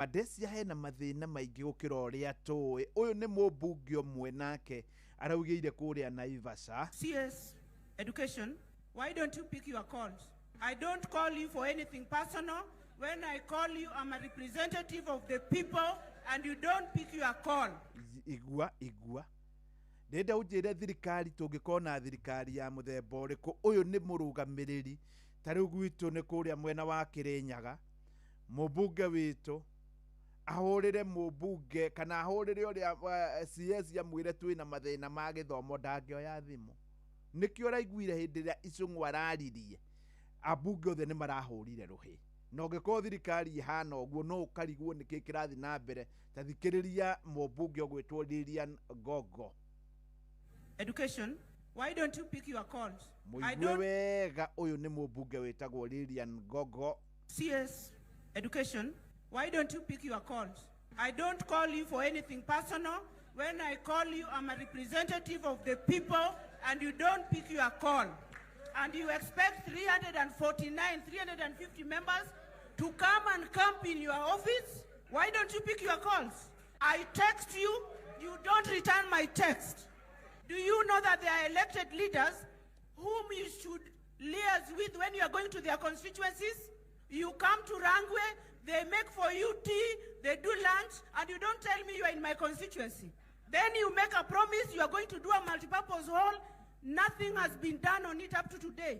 Ndeciria hena mathĩna maingĩ gũkĩra ũrĩa tũĩ. Ũyũ nĩ mũmbunge ũmwe nake araugĩire kũrĩa Naivasha. CS Education, why don't you pick your calls? I don't call you for anything personal. When I call you, I'm a representative of the people, and you don't pick your call. Igua igua, ndĩrenda ũnjĩre thirikari tũngĩkorwo na thirikari ya mũthemba ũrĩkũ? Ũyũ nĩ mũrũgamĩrĩri, ta rĩu gwitũ nĩ kũrĩa mwena wa Kĩrĩnyaga, mũmbunge witũ ahũrĩre mũmbunge kana ahũrĩre ũrĩa CS amwĩre twĩna mathĩna ma gĩthomo, ndangĩoya thimũ. Nĩkĩo ũraiguire hĩndĩ ĩrĩa Icũng'wa araririe, ambunge othe nĩ marahũrire rũhĩ. Na ũngĩkorwo thirikari ĩhana ũguo, no ũkarigwo nĩkĩ kĩrathiĩ na mbere. Ta thikĩrĩria mũmbunge ũgwĩtwo Lilian Gogo. Education, why don't you pick your calls? I Mũigue don't wega, ũyũ nĩ mũmbunge wĩtagwo Lilian Gogo. CS Education, why don't you pick your calls? I don't call you for anything personal. When I call you, I'm a representative of the people, and you don't pick your call. And you expect 349, 350 members to come and camp in your office? Why don't you pick your calls? I text you, you don't return my text. Do you know that there are elected leaders whom you should liaise with when you are going to their constituencies? You come to Rangwe, they make for you tea, they do lunch, and you don't tell me you are in my constituency. Then you make a promise you are going to do a multipurpose hall. Nothing has been done on it up to today.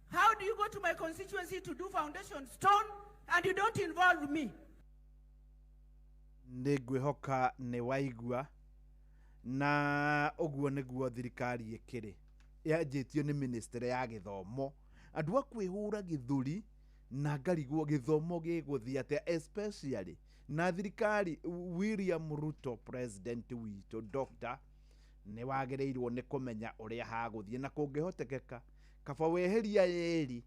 How do you go to my constituency to do foundation stone and you don't involve me? Nĩ ngwĩhoka nĩ waigua, na ũguo nĩguo thirikari ĩkĩrĩ yanjĩtio nĩ ministry ya gĩthomo, andũ a kwĩhũra gĩthũri na ngarigwo gĩthomo gĩgũthiĩ atĩa, especially na thirikari William Ruto, president witũ, doctor, nĩ wagĩrĩirwo nĩ kũmenya ũrĩa hagũthiĩ, na kũngĩhotekeka kaba weheria ĩri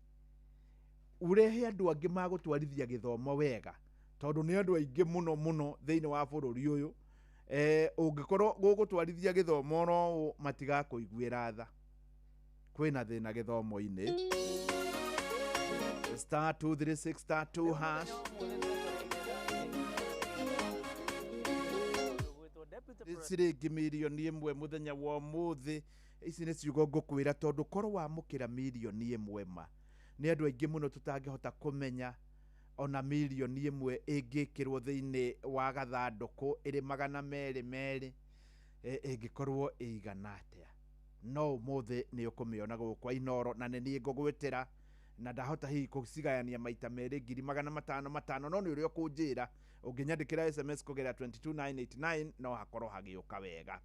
ũrehe andũ angĩ magũtwarithia gĩthomo wega, tondũ nĩ andũ aingĩ mũno mũno thĩinĩ wa bũrũri ũyũ, ũngĩkorwo gũgũtwarithia gĩthomo oro ũũ matigakũiguĩra tha. Kwĩna thĩna gĩthomo-inĩ. *236 *2 hash. Ciringi 1 million mũthenya wa ũmũthĩ. Ici nĩ ciugo ngũkwĩra, tondũ korwo wamũkĩra 1 million, ma nĩ andũ aingĩ mũno tũtangĩhota kũmenya ona 1 million ĩngĩkĩrwo thĩinĩ wa gathandũkũ ĩrĩ 200 merĩ, ĩngĩkorwo ĩigana atĩa. No ũmũthĩ nĩ ũkũmĩona gũkũ Inooro, na nĩ niĩ ngũgwĩtĩra, na ndahota hihi kũcigayania maita merĩ, ngiri magana matano matano, no nĩ ũrĩa ũkũnjĩra. Ũngĩnyandĩkĩra SMS kũgerera 22989 no hakorwo hagĩũka wega.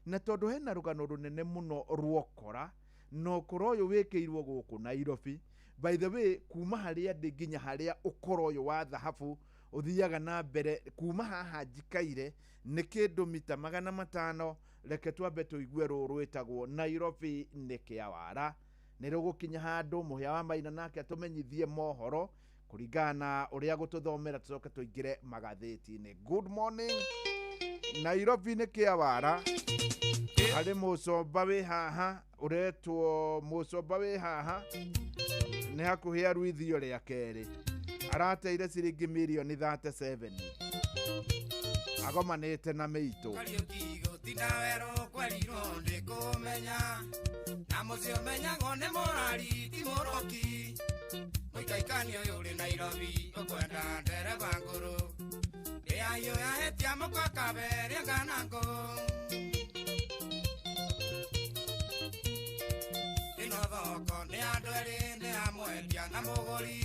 Na tondũ hena rũgano rũnene mũno rwokora, na ũkora ũyũ wĩkĩirwo gũkũ Nairobi, by the way, kuma harĩa ndĩ nginya harĩa ũkora ũyũ wa thahabu ũthiaga na mbere, kuma haha njikaire nĩ kĩndũ mita 500. Reke twambe tũigue rũũ rwĩtagwo Nairobi nĩ kĩawara. Nĩ rũgũkinya handũ mũhĩa wa Maina nake atũmenyithie mohoro kũringana na ũrĩa gũtũthomera, tũcoke tũingĩre magathĩti-inĩ. Good morning, Nairobi nĩ kĩawara. Harĩ mũcomba wĩ haha ũretwo, mũcomba wĩ haha nĩ hakuhĩ aruithio rĩa kerĩ, arateire ciringi mirioni 37 agomanĩte na mĩitũ. Kariũki gũtinda werũ kwerirwo ndĩ kũmenya, na mũciĩ ũmenyagwo nĩ mũrari ti mũroki. Mũikaikani ũyũ ũrĩ Nairobi ũkwenda ndereba ngũrũ ndĩahiũ yahĩtia mũkakaberia kana ngũ. Ĩno thoko nĩ andũ erĩ, nĩ ya mwendia na mũgũri.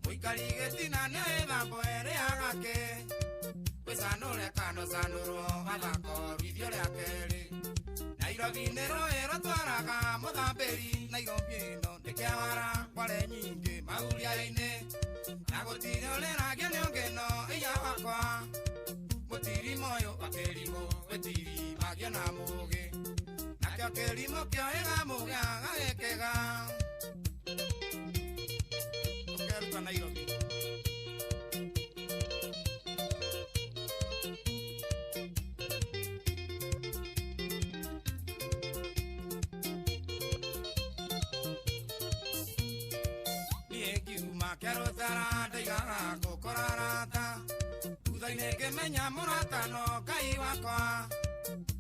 Mũikari gĩtina nĩ ĩthambo ĩrĩ agake gwĩcanũre kano canũrwo gathako ruithio rĩa kerĩ. Nairobi nĩ rũĩ rũtwaraga mũthambĩri. Nairobi ĩno nĩ kĩawara, kware nyingĩ mahuria-inĩ, na gũtirĩ ũrĩragio nĩ ũngĩ no iya wakwa. Mũtirima ũyũ wa kĩrimũ wĩtiri magio na mũgĩ, nakĩo kĩrimũ kĩoĩga mũgĩ agagĩkĩga ũkeruta Nairobi. Niĩ ngiuma kĩarũtara ndaigaga gũkora rata. Thutha-inĩ ngĩmenya mũratano Ngai wakwa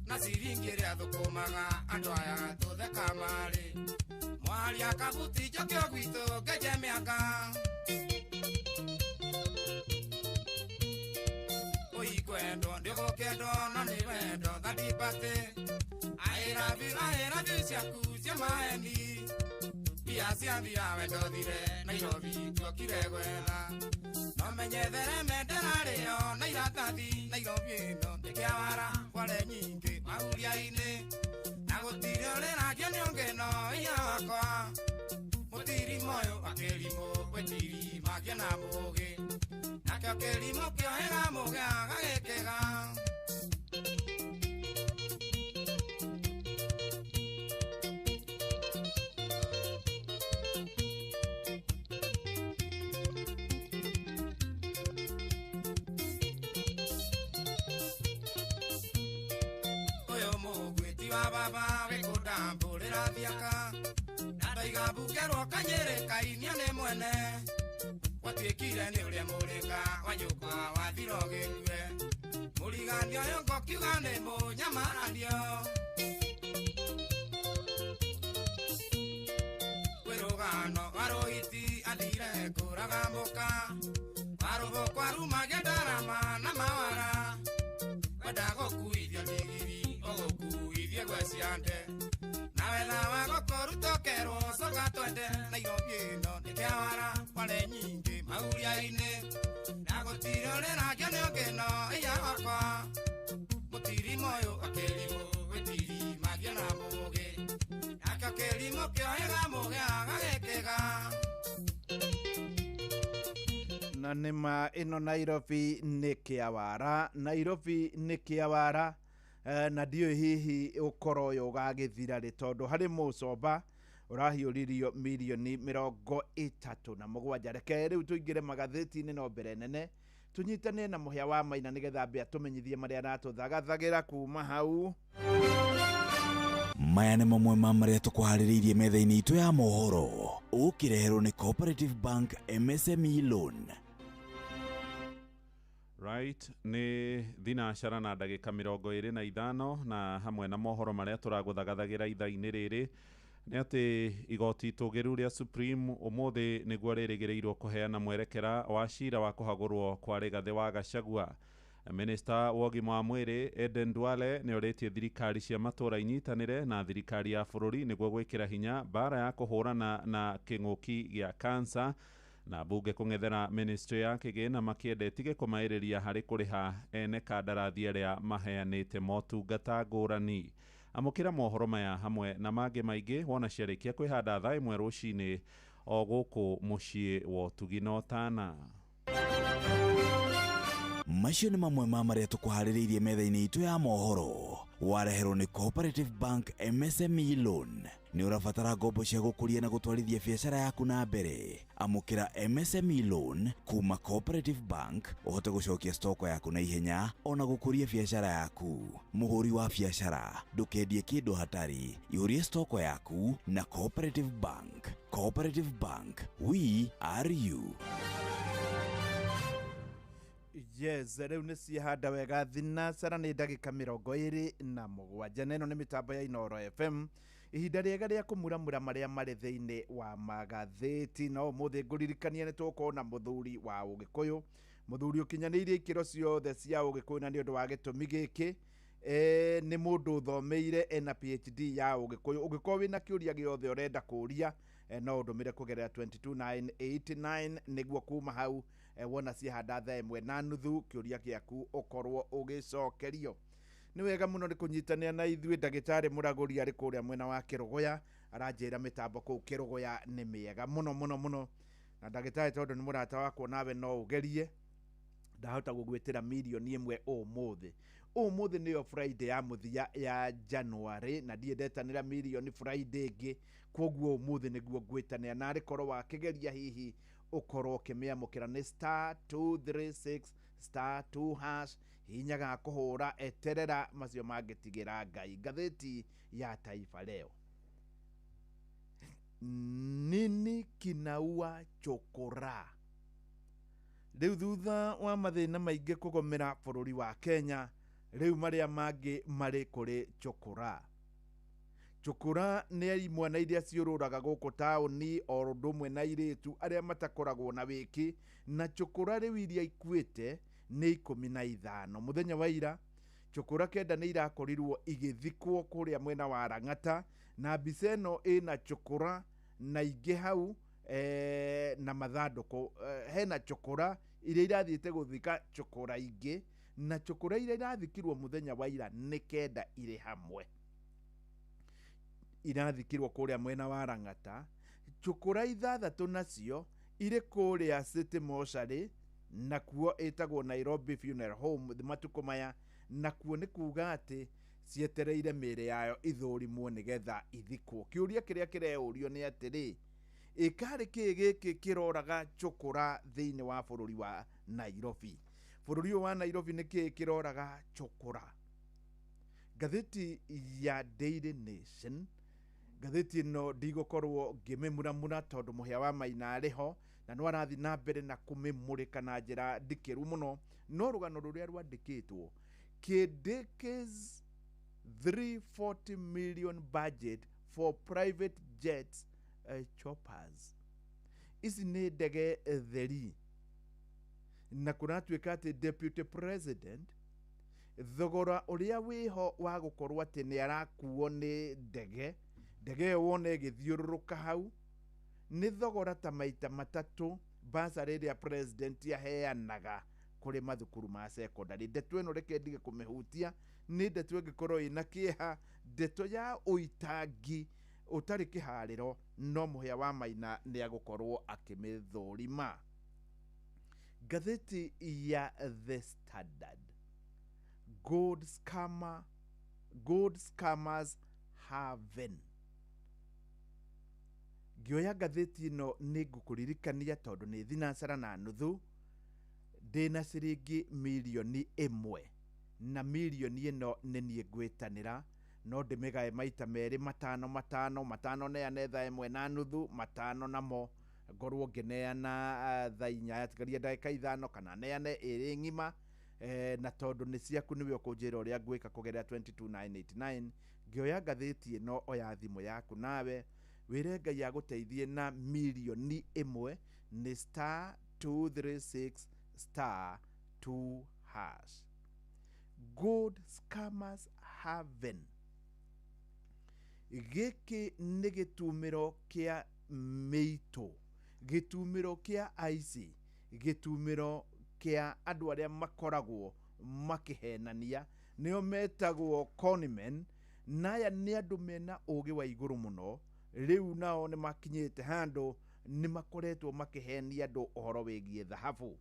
na ciringi ĩrĩa thũkũmaga andũ aya tũtheka marĩ mwaria kabuti njokio gwitũ ngenje mĩaka ũikwendwo ndĩgũkĩendwo no nĩ wendo thandibate aĩrabiu ciaku cia maeni mbia ciathira wendo thire Nairobi tuokire gwetha no menyethere menderarĩo na iratathi Nairobi ĩno nĩkĩawara kware nyingĩ mahuria-inĩ na gũtirĩ ũrĩragio nĩ ũngĩ no iya wakwa mũtiri moyo akĩrimũ gwĩtiri magia na mũgĩ nakĩo kĩrimũ kĩohĩga mũgĩ agagĩkĩga. Baba wikundambũrĩra thiaka na ndaiga mbukerwo kanyĩrĩ kainia nĩ mwene gwatuĩkire nĩ ũrĩa mũrĩka wa nyũmba wathira ũgĩkue mũrigania ũyũ ngokiuga nĩ mũnyamaranio kwĩ rũgano wa rũhiti athire kũraga mũka warũbũkwa arumagia ndarama na mawara wenda gũkuithia ndigiri ũgũkuithie gweciande na wetha wa gũkũrutokerwo coka twende Nairobi ĩno nĩkĩawara kware nyingĩ mahuria-inĩ na gũtirĩ ũrĩragio nĩ ũngĩ no iya wakwa mũtiri moyũ akĩrimũ gwĩtiri magia na mũgĩ nakĩo kĩrimũ kĩohĩga mũgĩ agagĩkĩga. Na nĩma ĩno Nairobi nĩ kĩawara, Nairobi nĩ kĩawara na ndiũĩ hihi ũkoro ũyũ ũgagĩthira rĩ tondũ harĩ mũcomba ũrahiũririo mirioni 37. Reke rĩu tũingĩre magathĩti-inĩ no mbere nene tũnyitane na mũhĩa wa Maina nĩgetha ambe atũmenyithie marĩa aratũthagathagĩra kuma hau. Maya nĩ mamwe ma marĩa tũkũharĩrĩirie metha-inĩ itũ ya mohoro ũkĩreherwo nĩ Cooperative Bank MSME Loan. Right, nĩ thinacara na ndagĩka 25 na hamwe na mohoro marĩa tũragũthagathagĩra ithaa-inĩ rĩrĩ nĩ atĩ igoti itũgĩru rĩa Supreme ũmũthĩ nĩguo rĩrĩgĩrĩirwo kũheana mwerekera wa cira wa kũhagũrwo kwa Rigathĩ wa Gachagua. Minista wa ũgima wa mwĩrĩ Eden Duale nĩ orĩtie thirikari cia matũũra inyitanĩre na thirikari ya bũrũri nĩguo gwĩkĩra hinya mbara ya kũhũrana na kĩng'ũki gĩa kansa na bunge kũng'ethera ministry ya kĩgĩna makĩenda ĩtige kũmaĩrĩria harĩ kũrĩha ene kandarathi arĩa maheanĩte motungata ngũrani. Amũkĩra mohoro maya hamwe na mangĩ maingĩ wona ciarĩkia kwĩhanda thaa 1 rũcinĩ o gũkũ mũciĩ wa ũtugi na ũtana. Macio nĩ mamwe ma marĩa tũkũharĩrĩirie metha-inĩ itũ ya mohoro wareherwo nĩ Cooperative Bank MSME Loan. Nĩ ũrabatara ngombo cia gũkũria na gũtwarithia biacara yaku na mbere. Amũkĩra MSME Loan kuma Cooperative Bank ũhote gũcokia stoko yaku na ihenya ona gũkũria biacara yaku. Mũhũri wa biacara ndũkendie kĩndũ hatari, ihũrie stoko yaku na Cooperative Bank. Cooperative Bank, we are you. Yes, rĩu nĩ ciahanda wega thinacara nĩ ndagĩka 27 na ĩno nĩ mĩtambo ya Inooro FM ihinda rĩega rĩa kũmuramura marĩa marĩ thĩinĩ wa magathĩti. No ũmũthĩ ngũririkania nĩ tũgũkorwo na mũthuri wa ũgĩkũyũ, mũthuri ũkinyanĩirie ikĩro ciothe cia ũgĩkũyũ na nĩ ũndũ wa gĩtũmi gĩkĩ nĩ mũndũ ũthomeire ena PhD ya ũgĩkũyũ. Ũngĩkorwo wĩna kĩũria gĩothe ũrenda kũũria no ũndũmĩre kũgerera 22989 nĩguo kuma hau wona ciahanda thaa 1:30 kĩũria gĩaku ũkorwo ũgĩcokerio. Nĩ wega mũno nĩ kũnyitanĩra na ithuĩ. Ndagĩtarĩ Mũragũri arĩ kũrĩa mwena wa Kĩrũgũya aranjĩra mĩtambo kũu Kĩrũgũya nĩ mĩega mũno mũno mũno, na ndagĩtarĩ tondũ nĩ mũrata wakwa nawe no ũgerie ndahota gũgwĩtĩra mirioni 1 ũmũthĩ. Ũmũthĩ nĩyo Friday ya mũthia ya January na ndiĩ ndetanĩra mirioni Friday ĩngĩ, kwoguo ũmũthĩ nĩguo ngwĩtanĩra na arĩ korwo wakĩgeria hihi ũkorwo ũkĩmĩamũkĩra nĩ star 236 star 2 hash hinya ga kũhũra eterera macio mangĩtigĩra Ngai. Ngathĩti ya Taifa Leo, nini kinaua chokora? Rĩu thutha wa mathĩna maingĩ kũgomera bũrũri wa Kenya, rĩu marĩa mangĩ marĩ kũrĩ chokora. Chokora nĩ imwana iria ciũrũraga gũkũ taũni o ũndũ ũmwe na airĩtu arĩa matakoragwo na wĩki, na chokora rĩu iria ikuĩte nĩ 15. Mũthenya wa ira chokora 9 nĩ irakorirwo igĩthikwo kũrĩa mwena wa Lang'ata, na mbica ĩno ĩna chokora na ingĩ hau na mathandũkũ. Hena chokora iria irathiĩte gũthika chokora ingĩ, na chokora iria irathikirwo mũthenya wa ira nĩ 9 irĩ hamwe irathikirwo kũrĩa mwena wa Lang'ata. Chokora 6 nacio irĩ kũrĩa City Mortuary, nakuo ĩtagwo Nairobi Funeral Home matukũ maya, nakuo nĩ kuga atĩ cietereire mĩĩrĩ yayo ithũrimwo nĩgetha ithikwo. Kĩũria kĩrĩa kĩreyũrio nĩ atĩrĩ, ĩkarĩ kĩĩ gĩkĩ kĩroraga chokora thĩinĩ wa bũrũri wa Nairobi? Bũrũri ũyũ wa Nairobi nĩ kĩĩ kĩroraga chokora? Ngathĩti ya Daily Nation, ngathĩti ĩno ndigũkorwo ngĩmĩmuramura tondũ mũhĩa wa Maina arĩ ho na no arathiĩ na mbere na kũmĩmũrĩka na njĩra ndikĩru mũno, no rũgano rũrĩa rwandĩkĩtwo, Kindiki 340 million budget for private jets, choppers. Ici nĩ ndege theri, na kũratuĩka atĩ deputy president thogora ũrĩa wĩho wa gũkorwo atĩ nĩ arakuo nĩ ndege, ndege ĩyo wone ĩgĩthiũrũrũka hau nĩ thogora ta maita 3 basarĩ ĩrĩa president aheanaga kũrĩ mathukuru ma secondary. Ndeto ĩno reke ndige kũmĩhutia, nĩ ndeto ĩngĩkorwo ĩna kĩeha, ndeto ya ũitangi ũtarĩ kĩharĩro, no mũhĩa wa Maina nĩ agũkorwo akĩmĩthũrima. Ngathĩti ya The Standard, gold scammers haven. Ngĩoya ngathĩti ĩno nĩ ngũkũririkania tondũ nĩ 7:30, ndĩna ciringi mirioni 1, na mirioni ĩno nĩ niĩ ngwĩtanĩra, no ndĩmĩgae maita 2, 5 5 5 neane thaa 1:30, 5 namo ngorwo ngĩneana thaa 4 yatigaria ndagĩka 5, kana neane 2 ng'ima. Na tondũ nĩ ciaku nĩwe ũkũnjĩra ũrĩa ngwĩka kũgerera 22989. Ngĩoya ngathĩti ĩno, oya thimũ yaku nawe wĩre Ngai agũteithie na mirioni 1 nĩ star 236 star 2 hash. Gold scammers haven. Gĩkĩ nĩ gĩtumĩro kĩa mĩitũ, gĩtumĩro kĩa aici, gĩtumĩro kĩa andũ arĩa makoragwo makĩhenania, nĩo metagwo conmen, na aya nĩ andũ mena ũgĩ wa igũrũ mũno. Rĩu nao nĩ makinyĩte handũ nĩ makoretwo makĩhenia andũ ũhoro wĩgiĩ thahabu.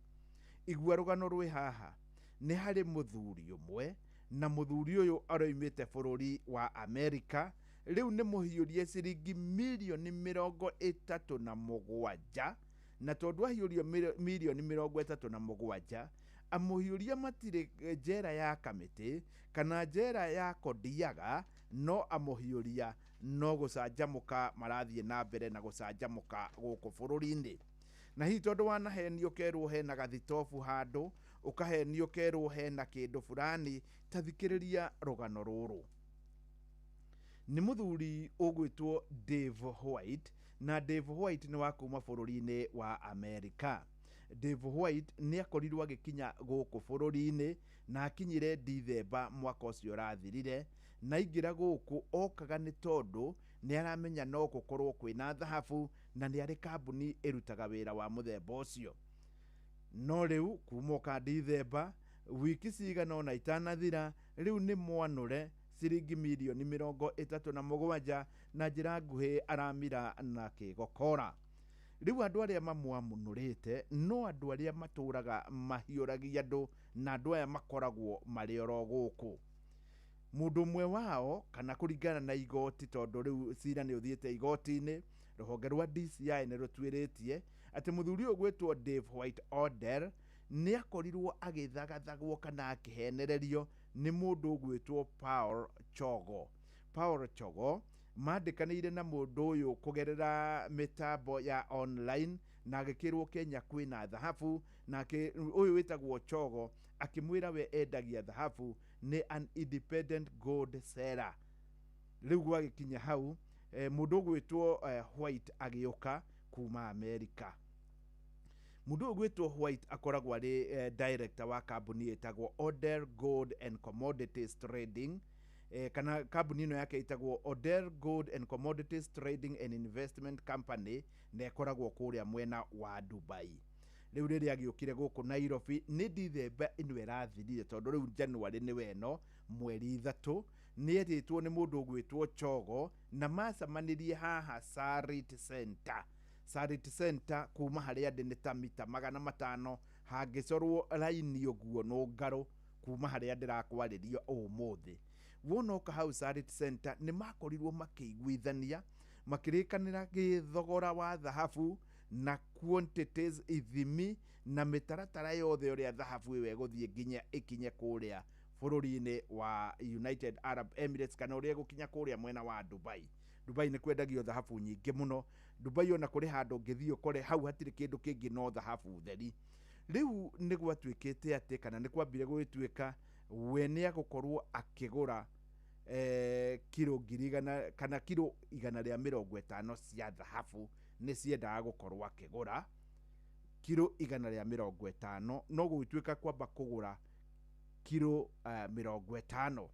Igua rũgano rwĩ haha, nĩ harĩ mũthuri ũmwe, na mũthuri ũyũ aroimĩte bũrũri wa Amerika, rĩu nĩ mũhiũrie ciringi mirioni 37, na tondũ ahiũrio mirioni 37, amũhiũria matirĩ njera ya Kamĩtĩ kana njera ya Kodiaga, no amũhiũria no gũcanjamũka marathiĩ na mbere na gũcanjamũka gũkũ bũrũri-inĩ. Na hihi tondũ wanahenio ũkerwo hena gathitobu handũ, ũkahenio ũkerwo hena kĩndũ fulani, ta thikĩrĩria rũgano rũrũ. Nĩ mũthuri ũgwĩtwo Dave White, na Dave White nĩ wa kuma bũrũri-inĩ wa Amerika. Dave White nĩ akorirwo agĩkinya gũkũ bũrũri-inĩ, na akinyire Dithemba mwaka ũcio ũrathirire, na aingĩra gũkũ okaga nĩ tondũ nĩ aramenya no gũkorwo kwĩna thahabu, na nĩ arĩ kambuni ĩrutaga wĩra wa mũthemba ũcio. No rĩu kuma oka Dithemba, wiki cigana ũna itanathira, rĩu nĩ mwanũre ciringi mirioni 37, na njĩra nguhĩ aramira na kĩgokora. Rĩu andũ arĩa mamwamũnũrĩte no andũ arĩa matũraga mahiũragia andũ, na andũ aya makoragwo marĩ oro gũkũ. Mũndũ ũmwe wao, kana kũringana na igoti, tondũ rĩu cira nĩ ũthiĩte igoti-inĩ, rũhonge rwa DCI nĩ rũtuĩrĩtie atĩ mũthuri ũyũ ũgwĩtwo Dave White Odell nĩ akorirwo agĩthagathagwo kana akĩhenererio nĩ mũndũ ũgwĩtwo Paul Chogo. Paul Chogo mandĩkanĩire na mũndũ ũyũ kũgerera mĩtambo ya online, Na agĩkĩrwo Kenya kwĩna thahabu. Nake ũyũ wĩtagwo Chogo akĩmwĩra we endagia thahabu, nĩ an independent gold seller. Rĩu gwagĩkinya hau, mũndũ ũgwĩtwo White agĩũka kuma America. Mũndũ ũyũ ũgwĩtwo White akoragwo arĩ director wa kambuni ĩtagwo Odell Gold and Commodities Trading, kana kambuni ĩno yake ĩtagwo Odell Gold and Commodities Trading and Investment Company, na ĩkoragwo kũrĩa mwena wa Dubai. Rĩu rĩrĩa agĩũkire gũkũ Nairobi nĩ Dithemba ĩno ĩrathirire, tondũ rĩu January nĩwe ĩno 3, nĩ etĩtwo nĩ mũndũ ũgwĩtwo Chogo na macemanirie haha Sarit Center. Sarit Center kuma harĩa ndĩ nĩ ta mita 500 hangĩcorwo raini ũguo nũngarũ kuma harĩa ndĩrakwarĩria ũmũthĩ. Wona oka hau Sarit Center, nĩ makorirwo makĩiguithania, makĩrĩkanĩra gĩthogora wa thahabu na quantities, ithimi na mĩtaratara yothe ũrĩa thahabu ĩyo ĩgũthiĩ nginya ĩkinye kũrĩa bũrũri-inĩ wa United Arab Emirates, kana ũrĩa ĩgũkinya kũrĩa mwena wa Dubai. Dubai nĩ kwendagio thahabu nyingĩ mũno. Dubai ona kũrĩ handũ ũngĩthiĩ ũkore hau hatirĩ kĩndũ kĩngĩ no thahabu theri. Rĩu nĩ gwatuĩkĩte atĩ, kana nĩ kwambire gũgĩtuĩka, we nĩ agũkorwo akĩgũra kiro 100,000 kana kiro 150 cia thahabu. Nĩ ciendaga gũkorwo akĩgũra kiro 150, no gũgĩtuĩka kwamba kũgũra kiro 50.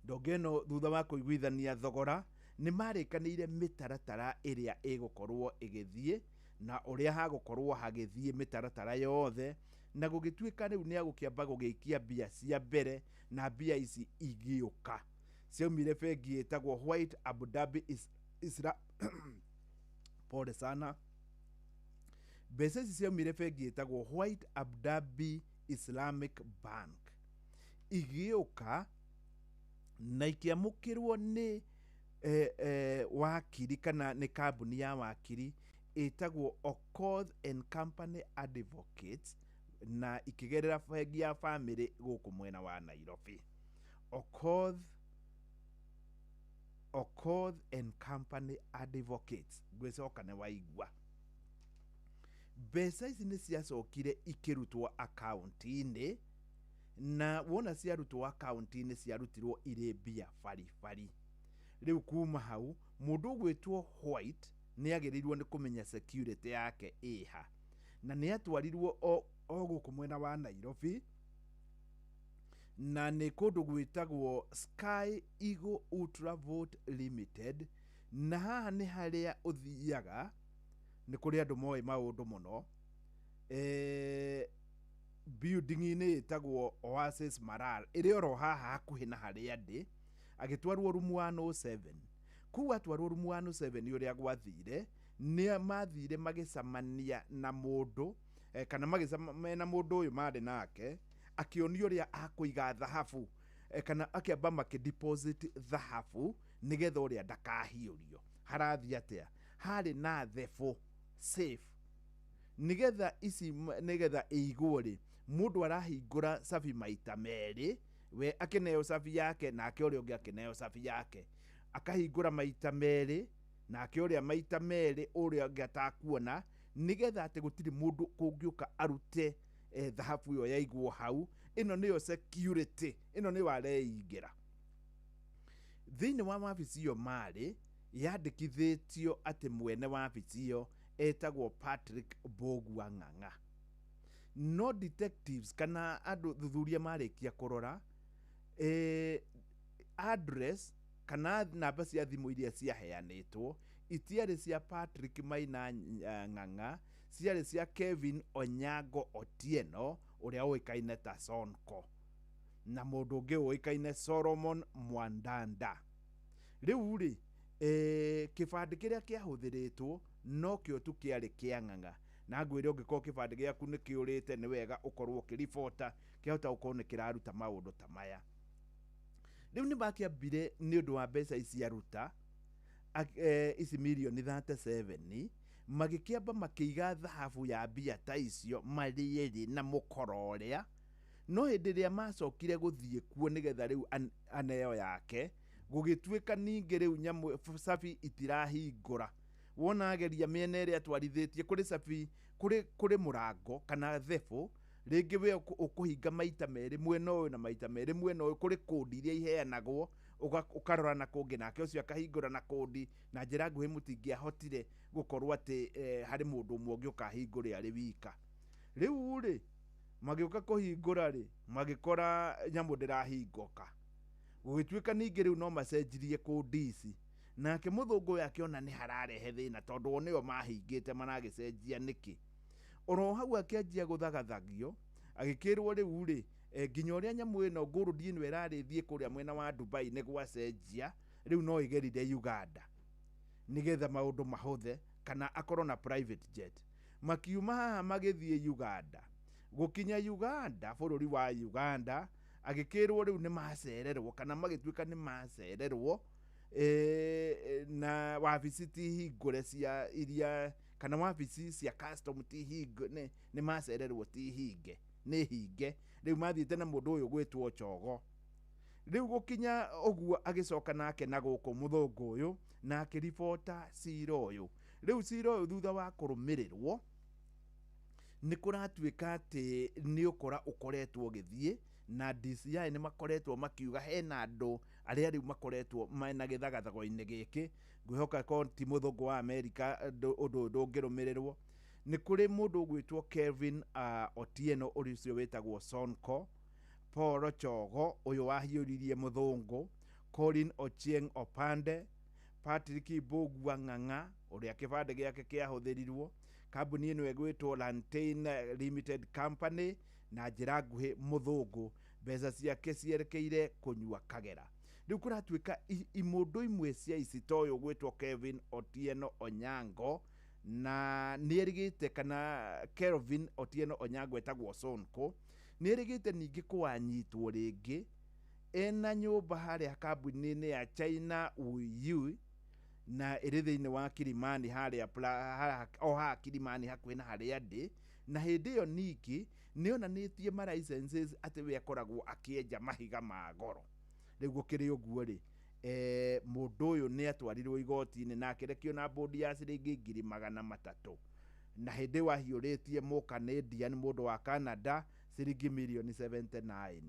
Ndonge ĩno, thutha wa kũiguithania thogora, nĩ marĩkanĩire mĩtaratara ĩrĩa ĩgũkorwo ĩgĩthiĩ na ũrĩa hagũkorwo hagĩthiĩ mĩtaratara yothe, na gũgĩtuĩka rĩu nĩ agũkĩamba gũgĩikia mbia cia mbere. Na mbia ici igĩũka ciaumire bengi ĩtagwo White Abu Dhabi Isra, pole sana, mbeca ici ciaumire bengi ĩtagwo White Abu Dhabi Islamic Bank, igĩũka na ikĩamũkĩrwo nĩ wakiri, kana nĩ kambuni ya wakiri ĩtagwo Okoth and Company Advocates, na ikĩgerera bengi ya family gũkũ mwena wa Nairobi. Okoth and Company Advocates. Ngwĩcoka nĩ waigua, mbeca ici nĩ ciacokire ikĩrutwo akaunti-inĩ, na wona ciarutwo akaunti-inĩ, ciarutirwo irĩ mbia baribari. Rĩu kuma hau, mũndũ ũgwĩtwo White nĩ agĩrĩirwo nĩ kũmenya security yake ĩha, na nĩ atwarirwo o gũkũ mwena wa Nairobi, na nĩ kũndũ gwĩtagwo Sky Eagle Ultra Vote Limited. Na haha nĩ harĩa ũthiaga, nĩ kũrĩ andũ moĩ maũndũ mũno, building-inĩ ĩtagwo Oasis Maral, ĩrĩ oro haha hakuhĩ na harĩa ndĩ. Agĩtwarwo room 107. Kũu atwarwo room 107, ũrĩa gwathire nĩ mathire magĩcemania na mũndũ, kana magĩcemania na mũndũ ũyũ marĩ nake, akĩonio ũrĩa akũiga thahabu, kana akĩamba makĩ deposit thahabu nĩgetha ũrĩa ndakahiũrio. Harathiĩ atĩa? Harĩ na thebũ, safe, nĩgetha ici nĩgetha ĩigwo rĩ, mũndũ arahingũra cabi maita merĩ, we akĩneo cabi yake, nake ũrĩa ũngĩ akĩneo cabi yake, akahingũra maita merĩ, nake ũrĩa maita merĩ, ũrĩa ũngĩ atakuona, nĩgetha atĩ gũtirĩ mũndũ kũngĩũka arute thahabu ĩyo yaigwo hau. Ĩno nĩyo security, ĩno nĩyo areingĩra thĩinĩ wa wabici ĩyo. Marĩ yandĩkithĩtio atĩ mwene wabici ĩyo etagwo Patrick Mbũgua Ng'ang'a. No detectives kana andũ thuthuria marĩkia kũrora address kana namba cia thimũ iria ciaheanĩtwo, itiarĩ cia Patrick Maina Ng'ang'a, ciarĩ cia Kevin Onyango Otieno ũrĩa ũĩkaine ta Sonko, na mũndũ ũngĩ ũĩkaine Solomon Mwandanda. Rĩu rĩ, kĩbandĩ kĩrĩa kĩahũthĩrĩtwo nokĩo tu kĩarĩ kĩa Ng'ang'a. Na ngwĩre, ũngĩkorwo kĩbandĩ gĩaku nĩ kĩũrĩte, nĩ wega ũkorwo ũkĩribota, kĩahota gũkorwo nĩ kĩraruta maũndũ ta maya. Rĩu nĩ makĩambire, nĩ ũndũ wa mbeca ici aruta, ici mirioni 37, magĩkĩamba makĩiga thahabu ya mbia ta icio marĩ erĩ na mũkoro ũrĩa. No hĩndĩ ĩrĩa macokire gũthiĩ kuo nĩgetha rĩu aneo yake, gũgĩtuĩka ningĩ rĩu nyamũ cabi itirahingũra. Wona ageria mĩena ĩrĩa atwarithĩtie kũrĩ cabi, kũrĩ mũrango kana thebũ, rĩngĩ we ũkũhinga maita merĩ mwena ũyũ na maita merĩ mwena ũyũ, kũrĩ kũndi iria iheanagwo, ũkarora na kũngĩ, nake ũcio akahingũra na kũndi. Na njĩra nguhĩ mũtingĩahotire gũkorwo atĩ harĩ mũndũ ũmwe ũngĩ ũkahingũre arĩ wika. Rĩu rĩ, magĩũka kũhingũra rĩ, magĩkora nyamũ ndĩrahingũka. Gũgĩtuĩka ningĩ rĩu no macenjirie kũndi ici. Nake mũthũngũ ũyũ akĩona nĩ hararehe thĩna, tondũ o nĩo mahingĩte maragĩcenjia nĩkĩ. Oro hau akĩanjia gũthagathagio, agĩkĩrwo rĩu rĩ, nginya ũrĩa nyamũ ĩno gold ĩno ĩrarĩthiĩ kũrĩa mwena wa Dubai nĩ gwacenjia, rĩu no ĩgerire Uganda nĩgetha maũndũ mahũthe, kana akorwo na private jet. Makiuma haha magĩthiĩ Uganda. Gũkinya Uganda, bũrũri wa Uganda, agĩkĩrwo rĩu nĩ macererwo, kana magĩtuĩka nĩ macererwo, na wabici ti hingũre cia iria, kana wabici cia custom ti hinge, nĩ macererwo ti hinge, nĩ hinge. Rĩu mathiĩte na mũndũ ũyũ gwĩtwo Chogo. Rĩu gũkinya ũguo agĩcoka nake na gũkũ mũthũngũ ũyũ, na akĩribota cira ũyũ. Rĩu cira ũyũ thutha wa kũrũmĩrĩrwo, nĩ kũratuĩka atĩ nĩ ũkora ũkoretwo ũgĩthiĩ, na DCI nĩ makoretwo makiuga hena andũ arĩa rĩu makoretwo mena gĩthagathago-inĩ gĩkĩ. Ngwĩhoka ko ti mũthũngũ wa Amerika, ũndũ ũyũ ndũngĩrũmĩrĩrwo. Nĩ kũrĩ mũndũ ũgwĩtwo Kelvin Otieno, ũrĩa ũcio wĩtagwo Sonko, Paul Chogo ũyũ wahiũririe mũthũngũ, Colin Ochieng Opande, Patrick Mbũgua Ng'ang'a ũrĩa kĩbandĩ gĩake kĩahũthĩrirwo, kambuni ĩno ĩgwĩtwo Lantain Limited Company, na njĩra nguhĩ mũthũngũ mbeca ciake cierekeire kũnyua kagera. Rĩu kũratuĩka imũndũ imwe cia ici ta ũyũ ũgwĩtwo Kevin Otieno Onyango, na nĩ erĩgĩte, kana Kelvin Otieno Onyango etagwo Sonko, nĩ erĩgĩte ningĩ kũanyitwo rĩngĩ ena nyũmba harĩa kambuni-inĩ ya China Uyu, na ĩrĩ thĩinĩ wa Kilimani harĩa o haha Kilimani hakuhĩ na harĩa ndĩ. Na hĩndĩ ĩyo ningĩ nĩ onanĩtie ma licenses atĩ we akoragwo akĩenja mahiga ma goro. Rĩu gũkĩrĩ ũguo rĩ, mũndũ ũyũ nĩ atwarirwo igoti-inĩ na akĩrekio na bũndi ya ciringi 300,000. Na hĩndĩ ĩyo ahiũrĩtie mũkanadian mũndũ wa Canada ciringi mirioni 79.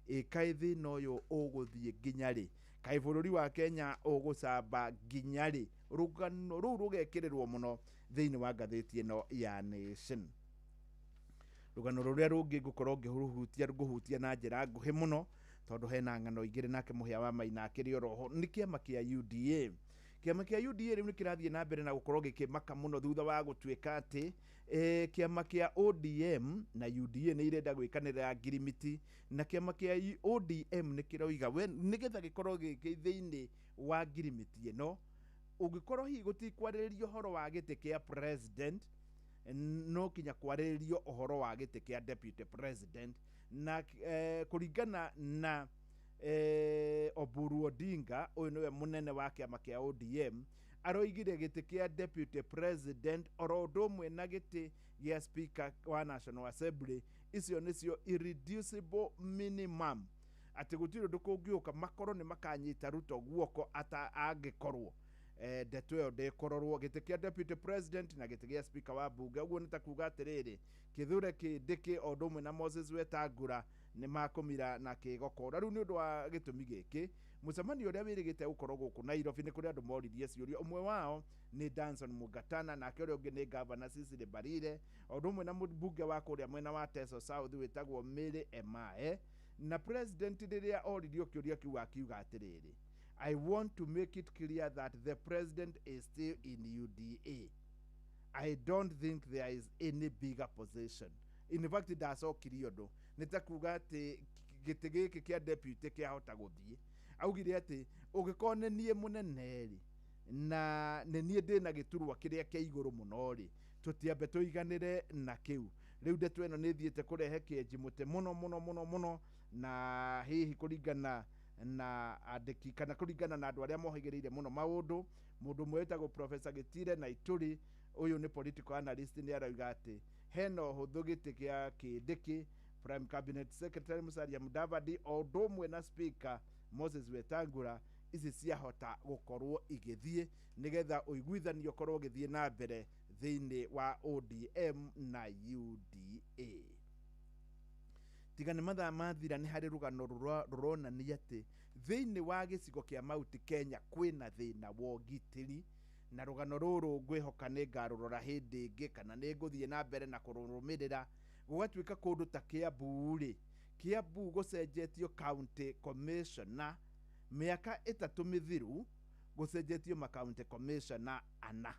Ĩ kaĩ thĩna ũyũ ũgũthiĩ nginya rĩ? Kaĩ bũrũri wa Kenya ũgũcamba nginya rĩ? Rũgano rũu rũgekĩrĩrwo mũno thĩinĩ wa ngathĩti ĩno ya Nation. Rũgano rũrĩa rũngĩ ngũkorwo ngĩrũhutia, ngũhutia na njĩra nguhĩ mũno, tondũ hena ng'ano igĩrĩ nake Mũhĩa wa Maina akĩrĩ oroho, nĩ kĩama kĩa UDA. Kĩama kĩa UDA rĩu nĩ kĩrathiĩ na mbere na gũkorwo gĩkĩmaka mũno thutha wa gũtuĩka atĩ kĩama kĩa ODM na UDA nĩ irenda gwĩkanĩra ngirimiti, na kĩama kĩa ODM nĩ kĩroiga we nĩgetha gĩkorwo gĩkĩ thĩinĩ wa ngirimiti ĩno, ũngĩkorwo hihi gũtikwarĩrĩrio ũhoro wa gĩtĩ kĩa president, no kinya kwarĩrĩrio ũhoro wa gĩtĩ kĩa deputy president. Na kũringana na Oburu Odinga, ũyũ nĩwe mũnene wa kĩama kĩa ODM, aroigire gĩtĩ kĩa deputy president oro ũndũ ũmwe na gĩtĩ gĩa speaker wa National Assembly, icio nĩcio irreducible minimum, atĩ gũtirĩ ũndũ kũngĩũka makorwo nĩ makanyita Ruto guoko ata angĩkorwo ndeto ĩyo ndĩkũrorwo. Gĩtĩ kĩa deputy president na gĩtĩ gĩa speaker wa bunge, ũguo nĩ ta kuga atĩrĩrĩ, Kithure Kindiki o ũndũ ũmwe na Moses Wetangula nĩ makũmira na kĩgokora. Rĩu nĩ ũndũ wa gĩtũmi gĩkĩ, mũcemanio ũrĩa wĩrĩgĩte gũkorwo gũkũ Nairobi nĩ kũrĩ andũ moririe ciũria. Ũmwe wao nĩ Danson Mungatana, nake ũrĩa ũngĩ nĩ Governor Cecily Mbarire, o ũndũ ũmwe na mũmbunge wa kũrĩa mwena wa Teso South wĩtagwo Mary Emae. Na president rĩrĩa oririo kĩũria kĩu akiuga atĩrĩrĩ, I want to make it clear that the president is still in UDA. I don't think there is any bigger position. In fact, ndacokirie ũndũ nĩ ta kuga atĩ gĩtĩ gĩkĩ kĩa deputy kĩahota gũthiĩ. Augire atĩ ũngĩkorwo nĩ niĩ mũnene rĩ, na nĩ niĩ ndĩna gĩturwa kĩrĩa kĩa igũrũ mũno rĩ, tũtiambe tũiganĩre na kĩu. Rĩu ndeto ĩno nĩ ĩthiĩte kũrehe kĩenji mũtĩ mũno mũno mũno mũno, na hihi kũringana na andĩki kana kũringana na andũ arĩa mohĩgĩrĩire mũno maũndũ, mũndũ ũmwe wĩtagwo Professor Gĩtire na Ituri, ũyũ nĩ political analyst, nĩ arauga atĩ hena ũhũthũ gĩtĩ kĩa Kindiki, Prime Cabinet Secretary Musalia Mudavadi o ũndũ ũmwe na Speaker Moses Wetangula Ici ciahota gũkorwo igĩthiĩ nĩgetha ũiguithanio ũkorwo ũgĩthiĩ na mbere thĩinĩ wa ODM na UDA. Tiga nĩ mathaa mathira, nĩ harĩ rũgano rũronania atĩ thĩinĩ wa gĩcigo kĩa Mount Kenya kwĩna thĩna wa ũgitĩri, na rũgano rũrũ ngwĩhoka nĩ ngarũrora hĩndĩ ĩngĩ kana nĩ ngũthiĩ na mbere na kũrũrũmĩrĩra. Gũgatuĩka kũndũ ta Kiambu rĩ, Kiambu gũcenjetio county commissioner mĩaka 3 mĩthiru, gũcenjetio ma county commissioner 4.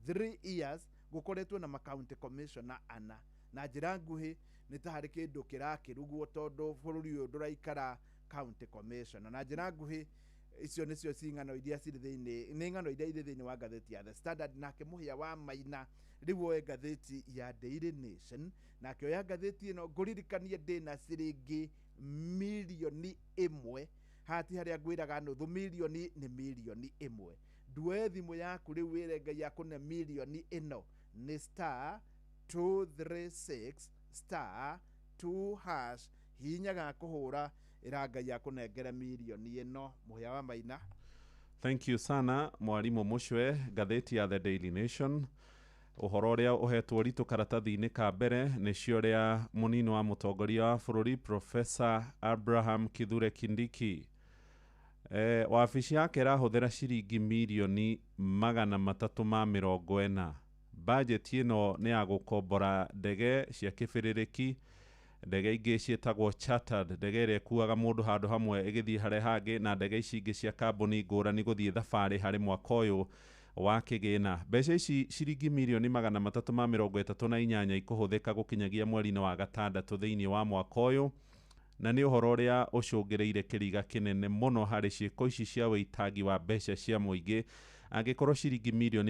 3 years gũkoretwo na ma county commissioner 4. Na njĩra nguhĩ nĩ ta harĩ kĩndũ kĩrakĩrugwo tondũ bũrũri ũyũ ndũraikara county commissioner. Na njĩra nguhĩ icio nĩcio ci ng'ano iria cirĩ thĩinĩ, nĩ ng'ano iria irĩ thĩinĩ wa ngathĩti ya The Standard. Nake Mũhĩa wa Maina rĩu oe ngathĩti ya Daily Nation, nake oya ngathĩti ĩno ngũririkanie ndĩna ciringi 1 million hati harĩa ngwĩraga nuthu milioni nĩ 1 million. Nduoe thimũ yaku rĩu wĩre Ngai akũne milioni ĩno, nĩ *236*2#, hihinya ga kũhũra ĩra Ngai akũnengere milioni ĩno. Mũhĩa wa Maina. Thank you sana, mwarimũ Mũcwe. Ngathĩti ya The Daily Nation, ũhoro ũrĩa ũhetwo ritũ karatathi-inĩ ka mbere nĩcio rĩa mũnini wa mũtongoria wa bũrũri Professor Abraham Kithure Kindiki. Wabici yake ĩrahũthĩra ciringi 340 million. Bajeti ĩno nĩ ya gũkombora ndege cia kĩbĩrĩrĩki, ndege ingĩ ciĩtagwo chartered, ndege ĩrĩa ĩkuaga mũndũ handũ hamwe ĩgĩthiĩ harĩa hangĩ, na ndege ici ingĩ cia kambuni ngũrani gũthiĩ thabarĩ harĩ mwaka ũyũ wa kĩgĩna. Mbeca ici ciringi 338 million ikũhũthĩka gũkinyagia mweri-inĩ wa gatandatũ thĩinĩ wa mwaka ũyũ, na nĩ ũhoro ũrĩa ũcũngĩrĩire kĩriga kĩnene mũno harĩ ciĩko ici cia wĩitangi wa mbeca cia mũingĩ, angĩkorwo ciringi 338 million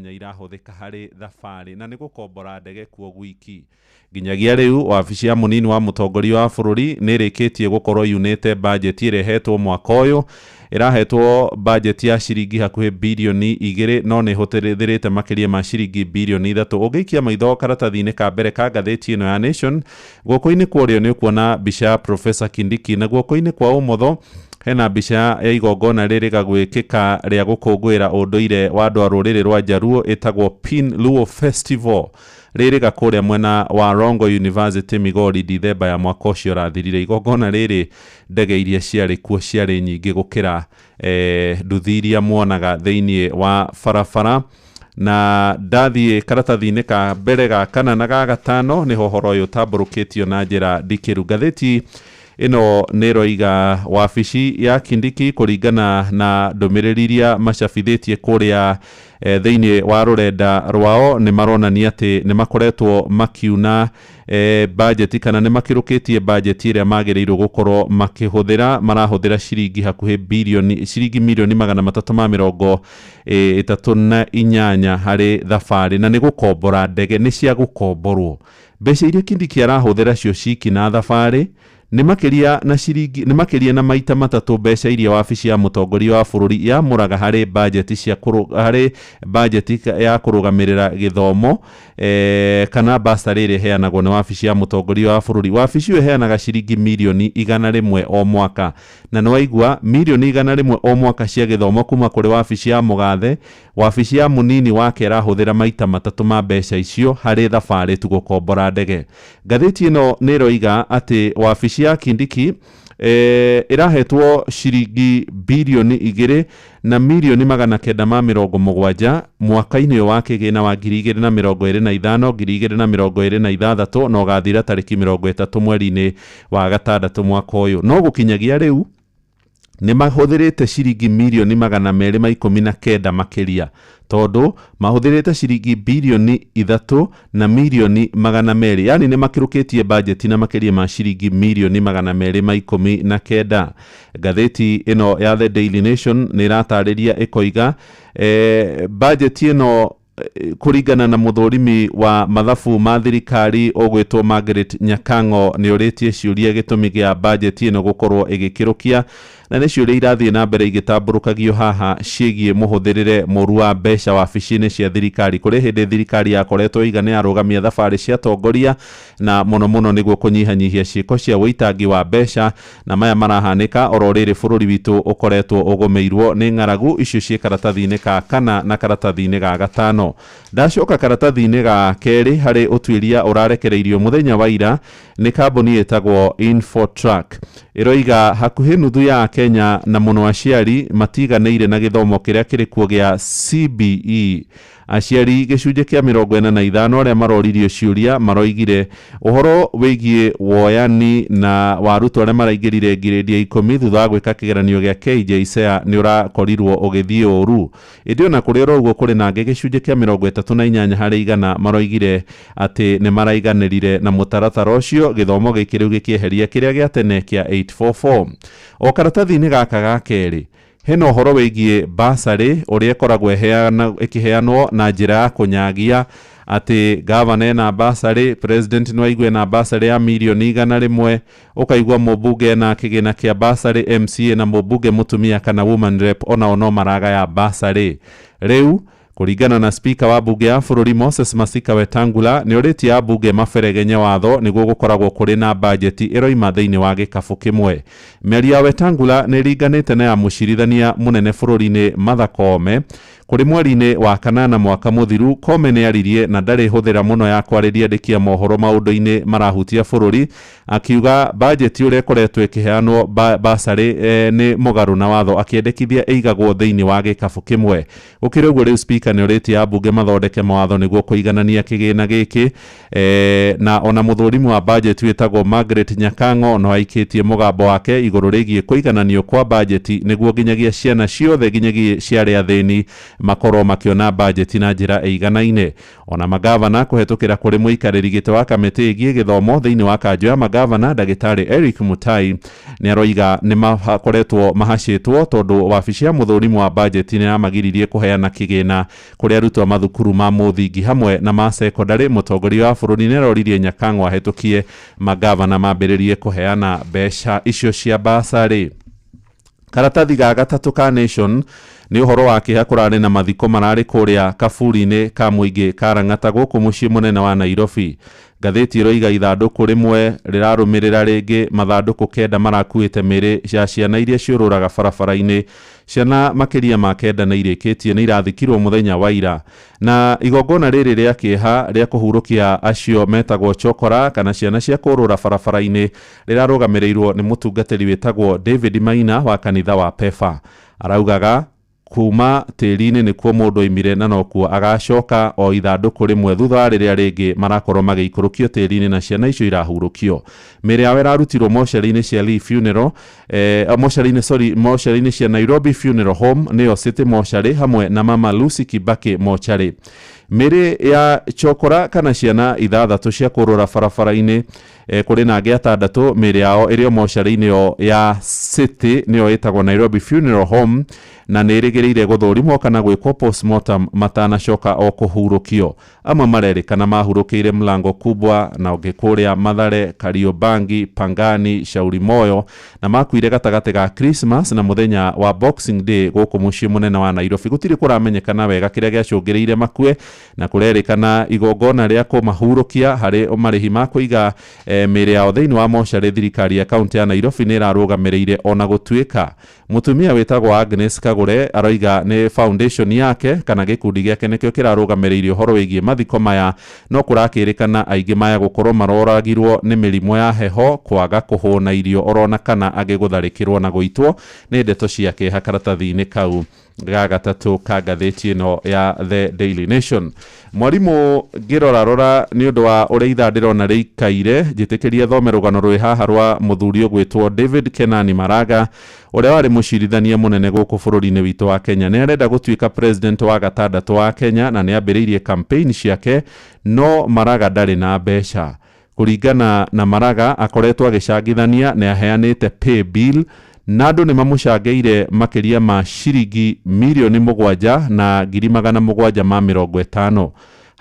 irahũthĩka harĩ thabarĩ na nĩ gũkombora ndege kuo gwiki. Nginyagia rĩu wabici ya mũnini wa mũtongoria wa bũrũri nĩ ĩrĩkĩtie gũkorwo yunĩte bajeti ĩrĩa ĩhetwo mwaka ũyũ. Ĩrahetwo bajeti ya ciringi hakuhĩ 2 birioni, no nĩ ĩhũthĩrĩte makĩria ma ciringi 3 birioni. Ũngĩikia maitho karatathi-inĩ ka mbere ka ngathĩti ĩno ya Nation, guoko-inĩ kwa ũrĩo nĩ ũkuona mbica ya Professor Kindiki, na guoko-inĩ kwa ũmotho hena mbica ya igongona rĩrĩga gwĩkĩka rĩa gũkũngũĩra ũndũire wa andũ a rũrĩrĩ rwa Jaluo, ĩtagwo Pin Luo Festival, rĩrĩga kũrĩa mwena wa Rongo University, Migori, Dithemba ya mwaka ũcio ũrathirire. Igongona rĩrĩ ndege iria ciarĩ kuo ciarĩ nyingĩ gũkĩra nduthi iria muonaga thĩinĩ wa barabara. Na ndathiĩ karatathi-inĩ ka mbere ga kana na ga gatano nĩho ũhoro ũyũ ũtambũrũkĩtio na njĩra ndikĩru. Ngathĩti ĩno nĩ ĩroiga wabici ya Kindiki, kũringana na ndũmĩrĩri iria macabithĩtie kũrĩa thĩinĩ wa rũrenda rwao, nĩ maronania atĩ nĩ makoretwo makiuna bajeti kana nĩ makĩrũkĩtie bajeti ĩrĩa magĩrĩirwo gũkorwo makĩhũthĩra. Marahũthĩra ciringi hakuhĩ bilioni, ciringi 338 million harĩ thabarĩ, na nĩ gũkombora ndege, nĩ cia gũkomborwo. Mbeca iria Kindiki arahũthĩra cio ciki na thabarĩ nĩ makĩria na ciringi, nĩ makĩria na maita matatũ mbeca iria wabici ya mũtongoria wa bũrũri yamũraga harĩ bajeti cia harĩ bajeti ya kũrũgamĩrĩra gĩthomo kana basarĩ ĩrĩa ĩheanagwo nĩ wabici ya mũtongoria wa bũrũri. Wabici ĩyo ĩheanaga ciringi 100 million o mwaka, na nĩ waigua 100 million o mwaka cia gĩthomo kuma kũrĩ wabici ya mũgathe. Wabici ya mũnini wake ĩrahũthĩra maita matatũ ma mbeca icio harĩ thabarĩ tu, gũkombora ndege. Ngathĩti ĩno nĩ ĩroiga atĩ wabici ya Kindiki ĩrahetwo ciringi 2.97 billion mwaka-inĩ ũyũ wa kĩgĩna wa 2025 2026, na ũgathira tarĩki 30 mweri-inĩ wa gatandatũ mwaka ũyũ, no gũkinyagia rĩu nĩ mahũthĩrĩte ciringi 219 million makĩria, tondũ mahũthĩrĩte ciringi 3.2 billion, yani nĩ makĩrũkĩtie bajeti na makĩria ma ciringi 219 million. Ngathĩti ĩno ya The Daily Nation nĩ ĩratarĩria ĩkoiga bajeti ĩno kũringana na mũthũrimi wa mathabu ma thirikari ũgwĩtwo Margaret Nyakang'o, nĩ ũrĩtie ciũria gĩtũmi gĩa bajeti ĩno gũkorwo ĩgĩkĩrũkia. Na nĩ ciũria irathiĩ na mbere igĩtambũrũkagio haha ciĩgiĩ mũhũthĩrĩre mũru wa mbeca wabici-inĩ cia thirikari. Kũrĩ hĩndĩ thirikari yakoretwo iga nĩ yarũgamia thabarĩ cia atongoria, na mũno mũno nĩguo kũnyihanyihia ciĩko cia ũitangi wa mbeca, na maya marahanĩka oro rĩrĩ bũrũri witũ ũkoretwo ũgũmĩirwo nĩ ng'aragu. Icio ciĩ karatathi-inĩ ka kana na karatathi-inĩ ga gatano. Ndacoka karatathi-inĩ ga kerĩ harĩ ũtuĩria ũrarekereirio mũthenya wa ira nĩ kambuni ĩtagwo Infotrack. Ĩroiga hakuhĩ nuthu ya Kenya na mũno aciari matiganĩire na gĩthomo kĩrĩa kĩrĩ kuo gĩa CBE. Aciari gĩcunjĩ kĩa 45 arĩa maroririo ciũria maroigire ũhoro wĩgiĩ woyani na wa arutwo arĩa maraingĩrire ngirĩndi ya 10 thutha wa gwĩka kĩgeranio gĩa KJSEA nĩ ũrakorirwo ũgĩthiĩ ũru. Ĩndĩ ona kũrĩ oro ũguo, kũrĩ na angĩ gĩcunjĩ kĩa 38 harĩ igana maroigire atĩ nĩ maraiganĩrire na mũtaratara ũcio, gĩthomo gĩkĩ rĩu gĩkĩeheria kĩrĩa gĩa tene kĩa 844. O karatathi-inĩ gaka ga kerĩ hena ũhoro wĩgiĩ basarĩ ũrĩa ĩkoragwo ĩkĩheanwo na njĩra ya kũnyagia, atĩ gavana ena basarĩ, president no aigue ena basarĩ ya mirioni 100, ũkaigua mũmbunge ena kĩgĩna kĩa basarĩ, MCA na mũmbunge mũtumia kana woman rep onao no maragaya basarĩ. Rĩu kũringana na speaker wa bunge ya bũrũri Moses Masika Wetangula, nĩ ũrĩtie ambunge maberegenye watho nĩguo gũkoragwo kũrĩ na bajeti ĩroima thĩinĩ wa gĩkabũ kĩmwe. Mĩario ya Wetangula nĩ ĩringanĩte na ya mũcirithania mũnene bũrũri-inĩ Martha Koome. Kũrĩ mweri-inĩ wa kanana mwaka mũthiru, Koome nĩ aririe na ndarĩ hũthĩra mũno ya kwarĩria andĩki a mohoro maũndũ-inĩ marahutia bũrũri, akiuga bajeti ũrĩa ĩkoretwo ĩkĩheanwo basarĩ nĩ mũgarũ na watho, akĩendekithia ĩigagwo thĩinĩ wa gĩkabũ kĩmwe. Gũkĩrĩ ũguo, rĩu speaker nĩ ũrĩtie ambunge mathondeke mawatho nĩguo kũiganania kĩgĩna gĩkĩ. Na ona mũthũrimu wa bajeti wĩtagwo Margaret Nyakang'o no aikĩtie mũgambo wake igũrũ rĩgiĩ kũigananio kwa bajeti nĩguo nginyagia ciana ciothe, nginyagia cia arĩa athĩni, makorwo makĩona bajeti na njĩra ĩiganaine. Ona magavana kũhetũkĩra kũrĩ mũikarĩri gĩtĩ wa kamĩtĩ ĩgiĩ gĩthomo thĩinĩ wa kanjũ ya magavana ndagĩtarĩ Eric Mutai nĩ aroiga nĩ makoretwo mahacĩtwo tondũ wabici ya mũthũrimu wa bajeti nĩ yamagiririe kũheana kĩgĩna kũrĩ arutwo a mathukuru ma mũthingi hamwe na ma sekondarĩ. Mũtongoria wa bũrũri nĩ aroririe Nyakang'o ahĩtũkie magavana mambĩrĩrie kũheana mbeca icio cia basarĩ. Karatathi ga gatatũ ka Nation nĩ ũhoro wa kĩeha. Kũrarĩ na mathiko mararĩ kũrĩa kaburi-inĩ ka mũingĩ ka Lang'ata gũkũ mũciĩ mũnene wa Nairobi. Ngathĩti ĩroiga ithandũkũ rĩmwe rĩrarũmĩrĩra rĩngĩ, mathandũkũ 9 marakuĩte mĩĩrĩ ya ciana iria ciũrũraga barabara-inĩ. Ciana makĩria ma 9 nĩ irĩkĩtie nĩ irathikirwo mũthenya wa ira, na igongona rĩrĩ rĩa kĩeha rĩa kũhurũkia acio metagwo chokora kana ciana cia kũrũra barabara-inĩ rĩrarũgamĩrĩirwo nĩ mũtungatĩri wĩtagwo David Maina wa kanitha wa Pefa. Araugaga kuma tĩri-inĩ nĩkuo mũndũ oimire na nokuo agacoka, o ithandũkũ rĩmwe thutha wa rĩrĩa rĩngĩ marakorwo magĩikũrũkio tĩri-inĩ na ciana icio irahurũkio. Mĩĩrĩ yao ĩrarutirwo mocarĩ-inĩ cia Lee Funeral, mocarĩ-inĩ, sorry, mocarĩ-inĩ cia Nairobi Funeral Home, nĩyo City Mocarĩ, hamwe na Mama Lucy Kibaki mocarĩ. Mĩĩrĩ ya chokora kana ciana 6 cia kũrũra barabara-inĩ, kũrĩ na angĩ 6 mĩĩrĩ yao ĩrĩ o mocarĩ-inĩ ĩyo ya City, nĩyo ĩtagwo Nairobi Funeral Home, na nĩ ĩrĩgĩrĩire gũthũrimwo kana gwĩkwo postmortem matanacoka o kũhurũkio. Amwe marerĩkana mahurũkĩire Mlango Kubwa na ũngĩ kũrĩa Mathare, Kariobangi, Pangani, Shauri Moyo, na makuire gatagatĩ ga Christmas na mũthenya wa Boxing Day gũkũ mũciĩ mũnene wa Nairobi. Gũtirĩ kũramenyekana wega kĩrĩa gĩacũngĩrĩirie makue, na kũrerĩkana igongona rĩa kũmahurũkia harĩ marĩhi ma kũiga mĩĩrĩ yao thĩinĩ wa mocarĩ thirikari ya kaunti ya Nairobi nĩ ĩrarũgamĩrĩire, ona gũtuĩka mũtumia wĩtagwo Agnes Kagure aroiga nĩ foundation yake kana gĩkundi gĩake nĩkĩo kĩrarũgamĩrĩire ũhoro wĩgiĩ mathiko maya. No kũrakĩrĩkana aingĩ maya gũkorwo maroragirwo nĩ mĩrimũ ya heho, kwaga kũhũna irio, orona kana angĩ gũtharĩkĩrwo na gũitwo. Nĩ ndeto cia kĩeha karatathi-inĩ kau ga gatatũ ka ngathĩti ĩno ya The Daily Nation. Mwarimũ, ngĩrorarora nĩ ũndũ wa ũrĩa ithaa ndĩrona rĩikaire, njĩtĩkĩrie thome rũgano rwĩ haha rwa mũthuri ũgwĩtwo David Kenani Maraga, ũrĩa warĩ mũcirithania mũnene gũkũ bũrũri-inĩ witũ wa Kenya. Nĩ arenda gũtuĩka president wa gatandatũ wa Kenya na nĩ ambĩrĩirie campaign ciake, no Maraga ndarĩ na mbeca. Kũringana na Maraga, akoretwo agĩcangithania, nĩ aheanĩte pay bill na andũ nĩ mamũcangĩire makĩria ma ciringi 7,750,000.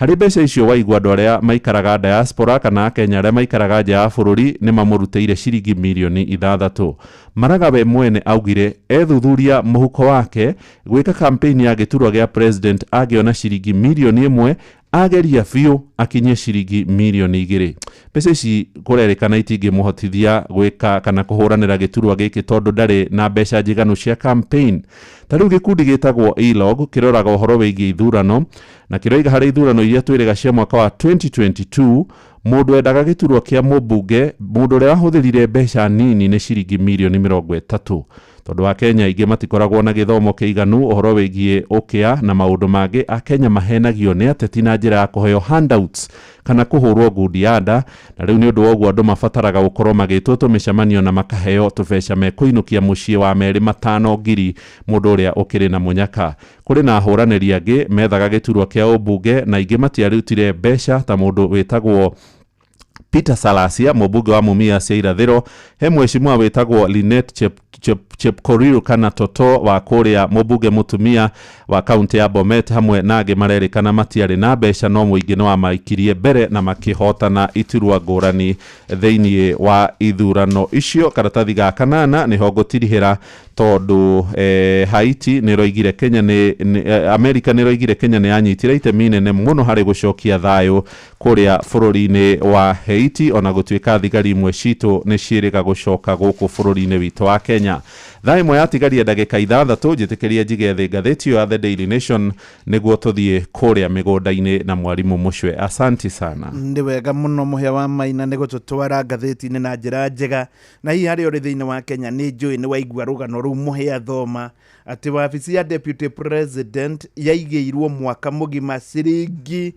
Harĩ mbeca icio Waigua, andũ arĩa maikaraga diaspora kana Akenya arĩa maikaraga nja ya bũrũri nĩ mamũrutĩire ciringi mirioni 6. Maraga we mwene augire ethuthuria mũhuko wake gwĩka campaign ya gĩturwa gĩa president angĩona ciringi mirioni 1, ageria biũ akinyie ciringi mirioni 2. Mbeca ici kũrerĩkana itingĩmũhotithia gwĩka kana kũhũranĩra gĩturwa gĩkĩ tondũ ndarĩ na mbeca njiganu cia campaign. Ta rĩu gĩkundi gĩtagwo ELOG kĩroraga ũhoro wĩgiĩ ithurano na kĩroiga harĩ ithurano iria twĩrĩga cia mwaka wa 2022, mũndũ endaga gĩturwa kĩa mũmbunge, mũndũ ũrĩa wahũthĩrire mbeca nini nĩ ciringi mirioni 30, tondũ Akenya aingĩ matikoragwo na gĩthomo kĩiganu ũhoro wĩgiĩ ũkĩa na maũndũ mangĩ. Akenya mahenagio nĩ ateti na njĩra ya kũheo handouts kana kũhũrwo ngundi ya nda, na rĩu nĩ ũndũ wa ũguo andũ mabataraga gũkorwo magĩtwo tũmĩcemanio na makaheo tũbeca mekũinũkia mũciĩ wa merĩ matano ngiri mũndũ ũrĩa ũkĩrĩ na mũnyaka. Kũrĩ na ahũranĩri angĩ methaga gĩturwa kĩa ũmbunge na ingĩ matiarutire mbeca, ta mũndũ wĩtagwo Peter Salasia, mũmbunge wa Mumias ya Irathĩro. He mheshimiwa wĩtagwo Linet Chepkorir kana Toto wa kũrĩa, mũmbunge mũtumia wa kaunti ya Bomet, hamwe na angĩ marerĩkana matiarĩ na mbeca, no mũingĩ nĩ wamaikirie mbere na makĩhotana iturwa ngũrani thĩinĩ wa ithurano icio. Karatathi ga kanana nĩho ngũtirihĩra tondũ Haiti nĩ ĩroigire Kenya nĩ Amerika nĩ ĩroigire Kenya nĩ yanyitire itemi inene mũno harĩ gũcokia thayũ kũrĩa bũrũri-inĩ wa Haiti, ona gũtuĩka thigari imwe citũ nĩ ciĩrĩga gũcoka gũkũ bũrũri-inĩ witũ wa Kenya. Thaa ĩmwe yatigaria ndagĩka 6, njĩtĩkĩrie njige thĩ ngathĩti ĩyo ya The Daily Nation nĩguo tũthiĩ kũrĩa mĩgũnda-inĩ na mwarimũ Mũcwe. Asanti sana. Nĩ wega mũno, Mũhĩa wa Maina, nĩ gũtũtwara ngathĩti-inĩ na njĩra njega. Na hihi harĩa ũrĩ thĩinĩ wa Kenya, nĩ njũĩ nĩ waigua rũgano rũu Mũhĩa thoma atĩ wabici ya deputy president yaigĩirwo mwaka mũgima ciringi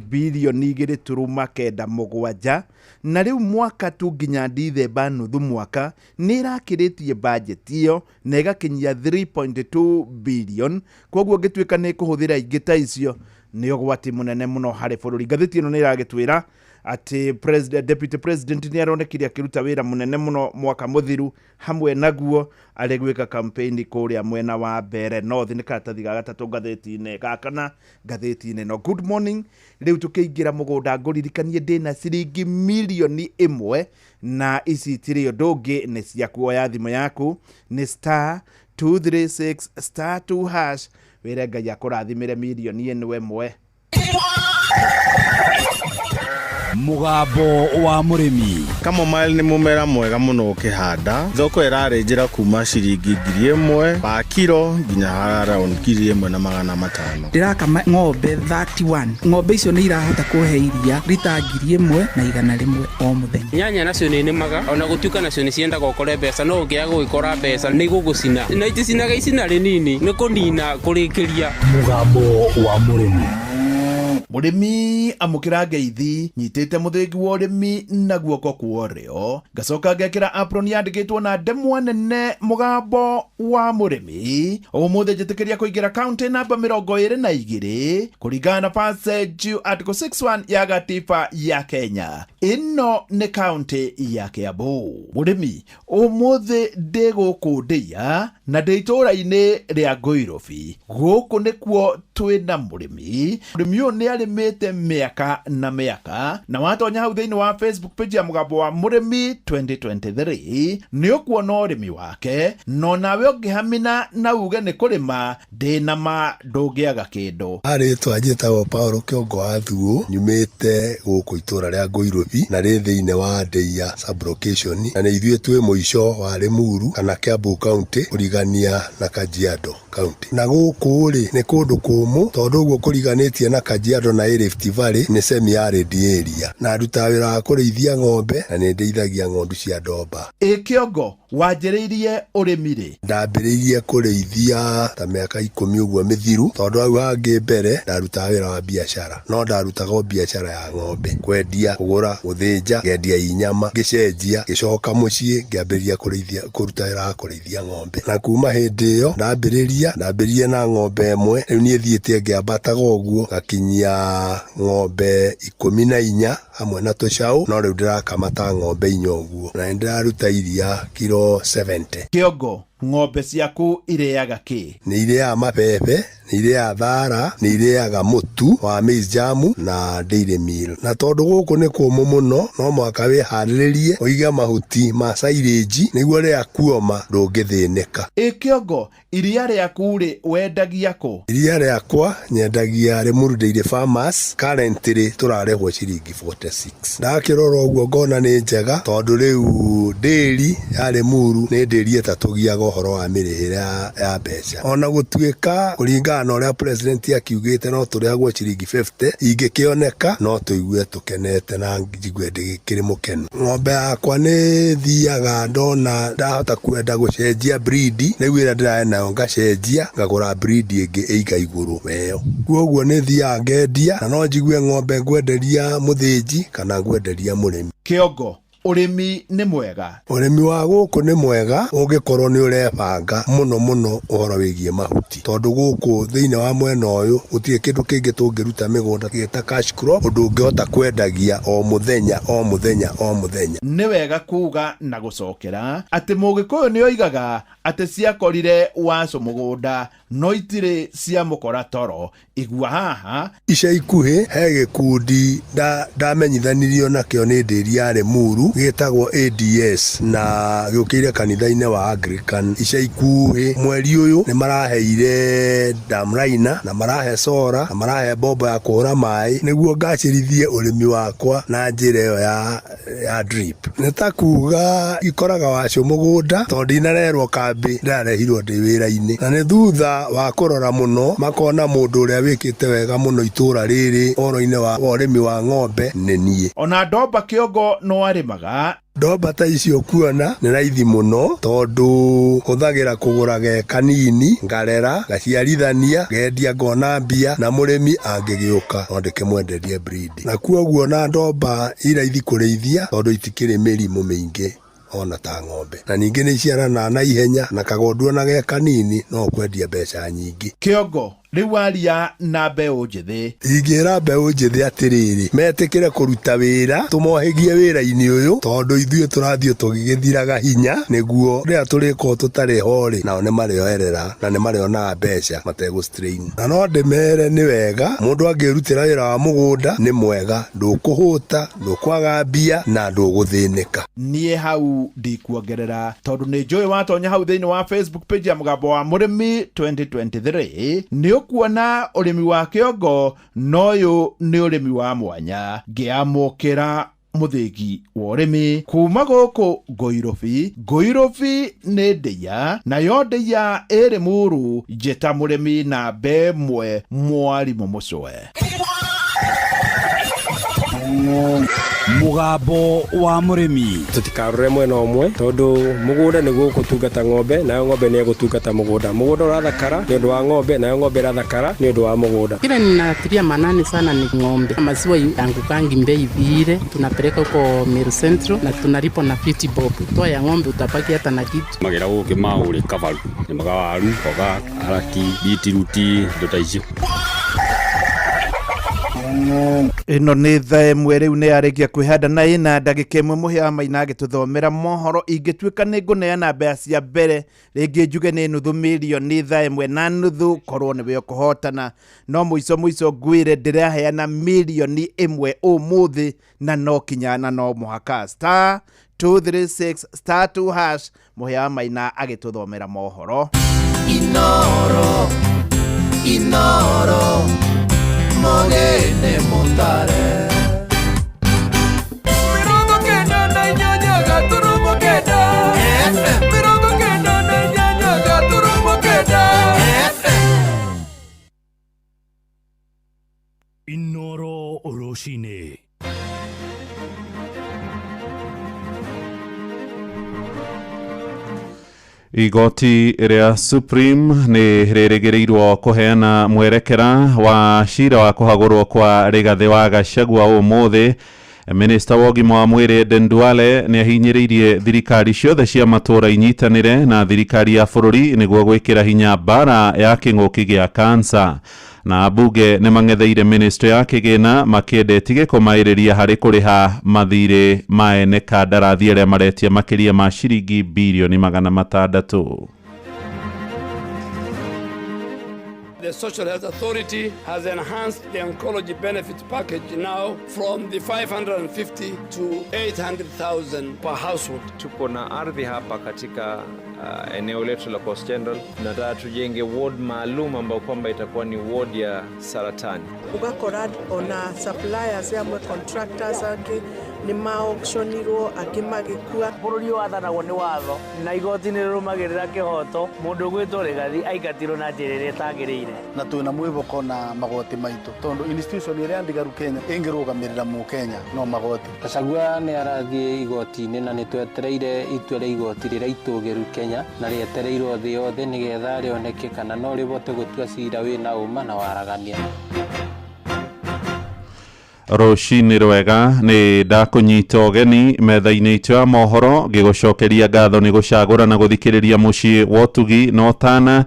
birioni 2.97, na rĩu mwaka tu nginya Ndithemba, nuthu mwaka, nĩ ĩrakĩrĩtie bajeti ĩyo na ĩgakinyia 3.2 billion. Koguo ngĩtuĩka nĩ ĩkũhũthĩra ingĩ ta icio, nĩ ũgwati mũnene mũno harĩ bũrũri. Ngathĩti ĩno nĩ ĩragĩtwĩra atĩ deputy president nĩ aronekire akĩruta wĩra mũnene mũno mwaka mũthiru, hamwe naguo arĩ gwĩka campaign kũrĩa mwena wa Mbere North. Nĩ karatathi ga gatatũ ngathĩti-inĩ, ga kana ngathĩti-inĩ. No good morning, rĩu tũkĩingĩra mũgũnda ngũririkanie ndĩna ciringi mirioni 1, na ici itirĩ ũndũ ũngĩ, nĩ ciaku. Oya thimũ yaku, nĩ *236*2#, wĩre Ngai akũrathimĩre mirioni ĩno ĩmwe. Mũgambo wa mũrĩmi. Chamomile nĩ mũmera mwega mũno ũkĩhanda. Thoko ĩrarĩnjĩra kuma ciringi 1000 pa kiro nginya around 1500. Ndĩrakama ng'ombe 31. Ng'ombe icio nĩ irahota kũhe iria rita 1100 o mũthenya. Nyanya nacio nĩ nĩmaga, ona gũtuĩka nacio nĩ ciendaga ũkore mbeca, no ũngĩaga gũgĩkora mbeca nĩ igũgũcina, na iticinaga icina rĩnini, nĩ kũnina kũrĩkĩria. Mũgambo wa mũrĩmi. Mũrĩmi, amũkĩra ngeithi. Nyitĩte mũthĩgi wa ũrĩmi na guoko kwa ũrĩo, ngacoka ngekĩra apron yandĩkĩtwo na ndemwa nene "Mũgambo wa Mũrĩmi". Ũmũthĩ njĩtĩkĩria kũingĩra kaunti namba 22 kũringana na passage article 61 ya gatiba ya Kenya. Ĩno nĩ kaunti ya Kiambu. Mũrĩmi, ũmũthĩ ndĩ gũkũ ndĩia na ndĩ itũũra-inĩ rĩa Ngũirobi. Gũkũ nĩkuo twĩna mũrĩmi. Mũrĩmi ũyũ nĩ arĩmĩte mĩaka na mĩaka, na watonya hau thĩinĩ wa Facebook page ya Mũgambo wa Mũrĩmi 2023 nĩ ũkuona ũrĩmi wake, no nawe ũngĩhamina na uge nĩ kũrĩma, ndĩna ma ndũngĩaga kĩndũ. Rĩtwa njĩtagwo Paul Kĩongo wa Thuo, nyumĩte gũkũ itũra rĩa Ngũirobi na rĩ thĩinĩ wa Ndeia sub-location, na nĩ ithuĩ twĩ mũico wa Limuru kana Kiambu County kũrigania na Kajiado County. Na gũkũ rĩ nĩ kũndũ kũmũ tondũ ũguo kũriganĩtie na Kajiado na Rift Valley, nĩ semi arid area, na ndutaga wĩra wa kũrĩithia ng'ombe na nĩ ndĩithagia ng'ondu cia ndomba. Ĩ Kĩongo, wanjĩrĩirie ũrĩmi rĩ? Ndambĩrĩirie kũrĩithia ta mĩaka 10 ũguo mĩthiru, tondũ hau hangĩ mbere ndarutaga wĩra wa biacara, no ndarutaga o biacara ya ng'ombe, kwendia, kũgũra, gũthĩnja, ngendia i nyama. Ngĩcenjia, ngĩcoka mũciĩ, ngĩambĩrĩria kũrĩithia, kũruta wĩra wa kũrĩithia ng'ombe, na kuma hĩndĩ ĩyo ndambĩrĩria na ng'ombe ĩmwe. Rĩu niĩ thiĩte ngĩambataga ũguo ngakinyia ng'ombe 14 hamwe na tũcaũ, no rĩu ndĩrakama ta ng'ombe 4 ũguo, na nĩ ndĩraruta iria kiro 70. Kĩongo, ng'ombe ciaku irĩaga kĩ? Nĩ irĩaga mabebe, Nĩ irĩaga thara, nĩ irĩaga mũtu wa maize jam na dairy meal. Na tondũ gũkũ nĩ kũmũ mũno, no mũhaka wĩharĩrĩrie ũige mahuti ma silage nĩguo rĩrĩa kuoma ndũngĩthĩnĩka. Ĩ Kĩongo, iria rĩaku rĩ wendagia kũ? Iria rĩakwa nyendagia Limuru Dairy Farmers, currently tũrarĩhwo ciringi 46. Ndakĩrora ũguo ngona nĩ njega tondũ rĩu ndĩri ya Limuru nĩ ndĩri ĩtatũgiaga ũhoro wa mĩrĩhĩre ya mbeca. Ona gũtuĩka kũringana na ũrĩa president akiugĩte no tũrĩhagwo ciringi 50, ingĩkĩoneka no tũigue tũkenete na njigue ndĩkĩrĩ mũkenu. Ng'ombe yakwa nĩ thiaga ndona ndahota kwenda gũcenjia breed, rĩu ĩrĩa ndĩrarĩ nayo ngacenjia ngagũra breed ĩngĩ ĩiga igũrũ weyo. Koguo nĩ thiaga ngendia na no njigue ng'ombe ngwenderia mũthĩnji kana ngwenderia mũrĩmi. Kĩongo, ũrĩmi nĩ mwega? Ũrĩmi wa gũkũ nĩ mwega ũngĩkorwo nĩ ũrebanga mũno mũno ũhoro wĩgiĩ mahuti, tondũ gũkũ thĩinĩ wa mwena ũyũ gũtirĩ kĩndũ kĩngĩ tũngĩruta mĩgũnda gĩta cash crop ũndũ ũngĩhota kwendagia o mũthenya o mũthenya o mũthenya. Nĩ wega kuga na gũcokera atĩ Mũgĩkũyũ nĩ oigaga atĩ ciakorire wacu mũgũnda no itirĩ cia mũkora toro. Igua haha. Ica ikuhĩ he gĩkundi ndamenyithanirio nakĩo nĩ ndĩri ya Limuru gĩtagwo ADS na gĩũkĩire kanitha-inĩ wa Anglican. Ica ikuhĩ mweri ũyũ nĩ maraheire damraina na marahe sora na marahe mbombo ya kũhũra maĩ nĩguo ngacĩrithie ũrĩmi wakwa na njĩra ĩyo ya drip. Nĩ ta kuga ikoraga wacu mũgũnda tondũ ndinarerwo kambĩ, ndĩrarehirwo ndĩ wĩra-inĩ, na nĩ thutha wa kũrora mũno makona mũndũ ũrĩa wĩkĩte wega mũno itũra rĩrĩ ũhoro-inĩ wa ũrĩmi wa ng'ombe nĩ niĩ. Ona ndomba Kĩongo no arĩmaga. Ndomba ta icio kuona nĩ raithi mũno tondũ hũthagĩra kũgũra ge kanini, ngarera, ngaciarithania, ngendia ngona mbia, na mũrĩmi angĩgĩũka no ndĩkĩmwenderie breed. Na kuoguo na ndomba i raithi kũrĩithia tondũ itikĩrĩ mĩrimũ mĩingĩ ona ta ng'ombe, na ningĩ nĩ iciaranaga na ihenya, na kagondu ona ge kanini no ũkwendia mbeca nyingĩ. Kĩongo, rĩu aria na mbeũ njĩthĩ. Ingĩra mbeũ njĩthĩ atĩrĩrĩ, metĩkĩre kũruta wĩra, tũmohĩgie wĩra-inĩ ũyũ tondũ ithuĩ tũrathiĩ tũgĩgĩthiraga hinya, nĩguo rĩrĩa tũrĩkorwo tũtarĩ ho rĩ, nao nĩ marĩoerera na nĩ marĩonaga mbeca mategũ strain. Na no ndĩmere nĩ wega mũndũ angĩrutĩra wĩra wa mũgũnda nĩ mwega, ndũkũhũta, ndũkwaga mbia na ndũgũthĩnĩka. Niĩ hau ndikuongerera tondũ nĩ njũĩ watonya hau thĩinĩ wa Facebook page ya Mũgambo wa Mũrĩmi 2023 nĩ ũkuona ũrĩmi wa Kĩongo, na ũyũ nĩ ũrĩmi wa mwanya. Ngĩamũkĩra mũthĩgi wa ũrĩmi kuma gũkũ Ngũirũbi. Ngũirũbi nĩ ndĩya, nayo ndĩya ĩrĩ muru. Njĩta mũrĩmi namba ĩmwe, mwarimũ Mũcwe. Mũgambo wa Mũrĩmi. Tũtikarore mwena ũmwe tondũ mũgũnda nĩguo ũgũtungata ng'ombe, nayo ng'ombe nĩ ĩgũtungata mũgũnda. Mũgũnda ũrathakara nĩ ũndũ wa ng'ombe, nayo ng'ombe ĩrathakara nĩ ũndũ wa mũgũnda. Kile ninatilia manani sana ni ng'ombe. Maziwa yangukangi bei vile, tunapeleka huko Meru Central na tunalipa na 50 bob. Toa ya ng'ombe utabaki hata na kitu. Magera gũkĩ maũrĩ kabaru, nĩmaga waru, mboga, karati, bitiruti, indo ta icio. Ĩno nĩ thaa ĩmwe rĩu nĩ yarĩkia kwĩhanda na ĩna ndagĩka ĩmwe mũhĩa wa Maina agĩtũthomera mohoro. Ingĩtuĩka nĩ ngũneana mbeca cia mbere rĩngĩ njuge nĩ nuthu mirioni thaa ĩmwe na nuthu, korwo nĩwe ũkũhotana. No mũico mũico ngwĩre ndĩraheana mirioni ĩmwe ũmũthĩ, na no kinya na no mũhaka star 236 star 2 hash. Mũhĩa wa Maina agĩtũthomera mohoro. Inoro, Inoro, Mogene Mutare. Mirongo kenda na inyanya gaturumo kenda. FM. Mirongo kenda na inyanya gaturumo kenda. FM. Inoro Oroshine. Igoti rĩa Supreme nĩ rĩrĩgĩrĩirwo kũheana mwerekera wa cira wa kũhagũrwo kwa Rigathĩ wa Gachagua ũmũthĩ. Minista wa ũgima wa mwĩrĩ Aden Duale nĩ ahinyĩrĩirie thirikari ciothe cia matũũra inyitanĩre na thirikari ya bũrũri nĩguo gwĩkĩra hinya mbara ya kĩng'ũki gĩa kansa. Na ambunge nĩ mang'etheire ministry ya kĩgĩna makĩenda ĩtige kũmaĩrĩria harĩ kũrĩha mathirĩ ma ene kandarathi arĩa maretia makĩria ma ciringi birioni 600. The Social Health Authority has enhanced the oncology benefit package now from the 550 to 800,000 per household. Tuko na ardhi hapa katika eneo letu la Coast General. Tunataka tujenge ward maalum ambayo kwamba itakuwa ni ward ya saratani. Ugakora ona suppliers amwe contractors angĩ nĩ ma-auctionirwo angĩ magĩkua. Bũrũri wathanagwo nĩ watho na igoti nĩ rĩrũmagĩrĩra kĩhoto. Mũndũ ũgwĩtwo Rigathi aingatirwo na njĩra ĩrĩa ĩtagĩrĩire. Na twĩna mwĩhoko na magoti maitũ tondũ institution ĩrĩa ndigaru Kenya ĩngĩrũgamĩrĩra mũkenya no magoti. Gachagua nĩ arathiĩ igoti-inĩ na nĩ twetereire itua rĩa igoti rĩrĩa itũgĩru Kenya na rĩetereirwo thĩ yothe nĩgetha rĩoneke kana no rĩvote gũtua cira wĩna ũma na waragania. Rũcinĩ rwega, nĩ ndakũnyita ũgeni metha-inĩ itũ ya mohoro ngĩgũcokeria ngatho nĩ gũcagũra na gũthikĩrĩria mũciĩ wa ũtugi na ũtana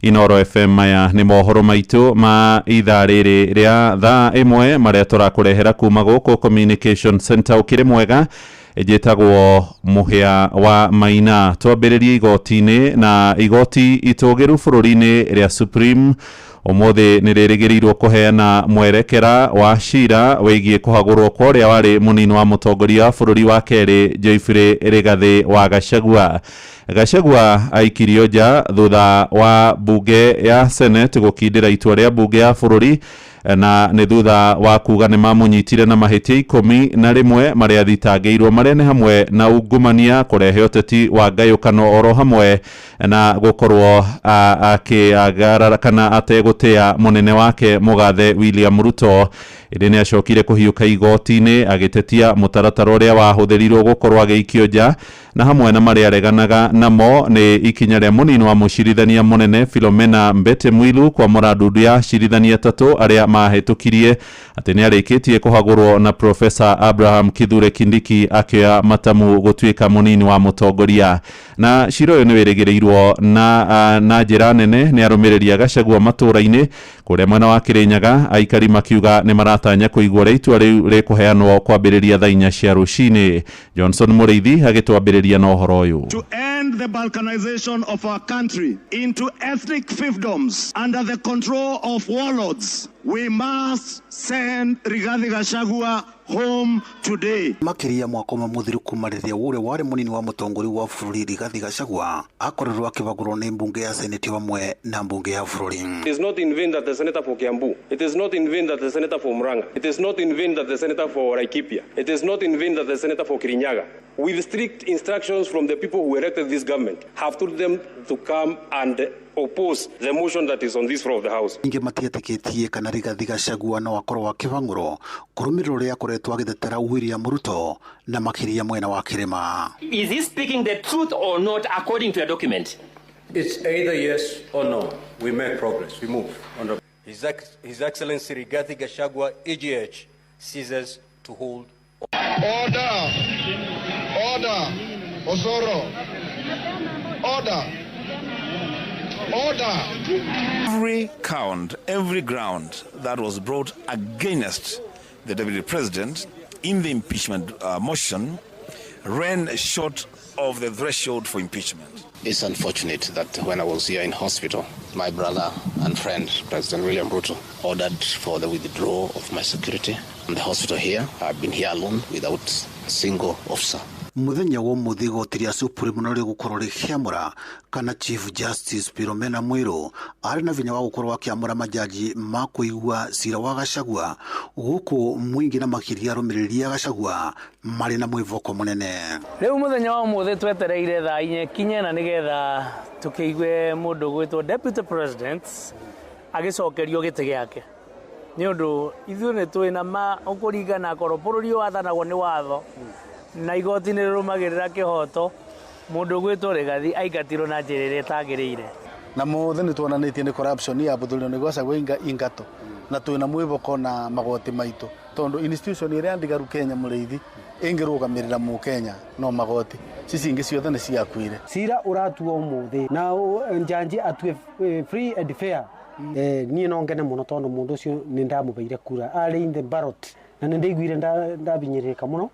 Inoro FM. Maya nĩ mohoro maitũ ma ithaa rĩrĩ rĩa thaa 1 marĩa tũrakũrehera kuma gũkũ Communication Center. Ũkĩrĩ mwega, njĩtagwo Mũhĩa wa Maina. Twambĩrĩrie igoti-inĩ na igoti itũgĩru bũrũri-inĩ rĩa Supreme ũmũthĩ nĩ rĩrĩgĩrĩirwo kũheana mwerekera wa cira wĩgiĩ kũhagũrwo kwa ũrĩa warĩ mũnini wa mũtongoria wa bũrũri wa kerĩ Geoffrey Rigathĩ wa Gachagua. Gachagua aikirio nja thutha wa bunge ya Senate gũkindĩra itua rĩa bunge ya bũrũri na nĩ thutha wa kuga nĩ mamũnyitire na mahĩtia 11 marĩa athitangĩirwo marĩa nĩ hamwe na ungumania, kũrehe ũteti wa ngayũkano oro hamwe na gũkorwo akĩagarara kana ategũtĩa mũnene wake mũgathe William Ruto. Ĩndĩ nĩ acokire kũhiũka igoti-inĩ agĩtetia mũtaratara ũrĩa wahũthĩrirwo gũkorwo agĩikio nja na hamwe na marĩa areganaga namo nĩ ikinya rĩa mũnini wa mũcirithania mũnene Philomena Mbete Mwilu kwamũra ndundu ya acirithania 3 arĩa mahĩtũkirie atĩ nĩ arĩkĩtie kũhagũrwo na Professor Abraham Kithure Kindiki akĩoya matamu gũtuĩka mũnini wa mũtongoria. Na cira ũyũ nĩ wĩrĩgĩrĩirwo na njĩra nene nĩ arũmĩrĩri a Gachagua matũũra-inĩ kũrĩa mwena wa Kĩrĩnyaga aikari makiuga nĩ maratanya kũigua ũrĩa itua rĩu rĩkũheanwo kwambĩrĩria thaa 4 cia rũcinĩ. Johnson Mũrĩithi agĩtwambĩrĩria na ũhoro ũyũ. To end the balkanization of our country into ethnic fiefdoms under the control of warlords, we must send Rigathi Gachagua home today. Makĩria mwaka ũmwe mũthiru kuma rĩrĩa ũrĩa warĩ mũnini wa mũtongoria wa bũrũri Rigathi Gachagua akorirwo akĩbagũrwo nĩ mbunge ya Senate hamwe na mbunge ya bũrũri. It is not in vain that the senator for Kiambu, it is not in vain that the senator for Murang'a, it is not in vain that the senator for Laikipia, it is not in vain that the senator for Kirinyaga, with strict instructions from the people who elected this government, have told them to come and oppose the motion that is on this floor of the house. Ingĩ matietĩkĩtie kana Rigathi Gachagua no akorwo akĩbang'ũrwo kũrũmĩrĩra ũrĩa akoretwo agĩtetera William Ruto na makĩria mwena wa kĩrĩma. Is he speaking the truth or not according to a document? It's either yes or no. We make progress. We move. His Excellency Rigathi Gachagua, EGH, ceases to hold. Order! Order! Osoro! Order! Order! Every count, every ground that was brought against the deputy president in the impeachment motion ran short of the threshold for impeachment. It's unfortunate that when I was here in hospital, my brother and friend, President William Ruto, ordered for the withdrawal of my security from the hospital here. I've been here alone without a single officer. Muthenya wa umuthi igoti rĩa Supreme no rĩgũkorwo rĩkĩamũra kana Chief Justice Philomena Mwilu arĩ na vinya wa gũkorwo akĩamũra majaji ma kũigua cira wa Gachagua gũkũ mũingĩ na makĩria arũmĩrĩri a Gachagua marĩ na mwĩvoko mũnene. Rĩu mũthenya wa ũmũthĩ twetereire thaa 4 kinye na nĩgetha tũkĩigue mũndũ ũgwĩtwo Deputy President agĩcokerio gĩtĩ gĩake nĩ ũndũ ithuĩ nĩ twĩ na ma ũkũringana korwo bũrũri wathanagwo nĩ watho na igoti nĩ rĩrũmagĩrĩra kĩhoto. Mũndũ ũgwĩtwo Rigathi aingatirwo na njĩra ĩrĩa ĩtagĩrĩire. Na mothe nĩ tuonanĩtie nĩ corruption ya bũthũrio nĩ Gachagua ingato na twĩna mwĩvoko na magoti maitũ tondũ institution ĩrĩa ndigaru Kenya mũrĩithi ĩngĩrũgamĩrĩra mũkenya no magoti cici ingĩ ciothe nĩ ciakuire. Cira ũratuo ũmũthĩ na njanji atue free and fair. Niĩ no ngene mũno tondũ mũndũ ũcio nĩ ndamũbeire kura arĩ in the ballot na nĩ ndaiguire ndabinyĩrĩrĩka mũno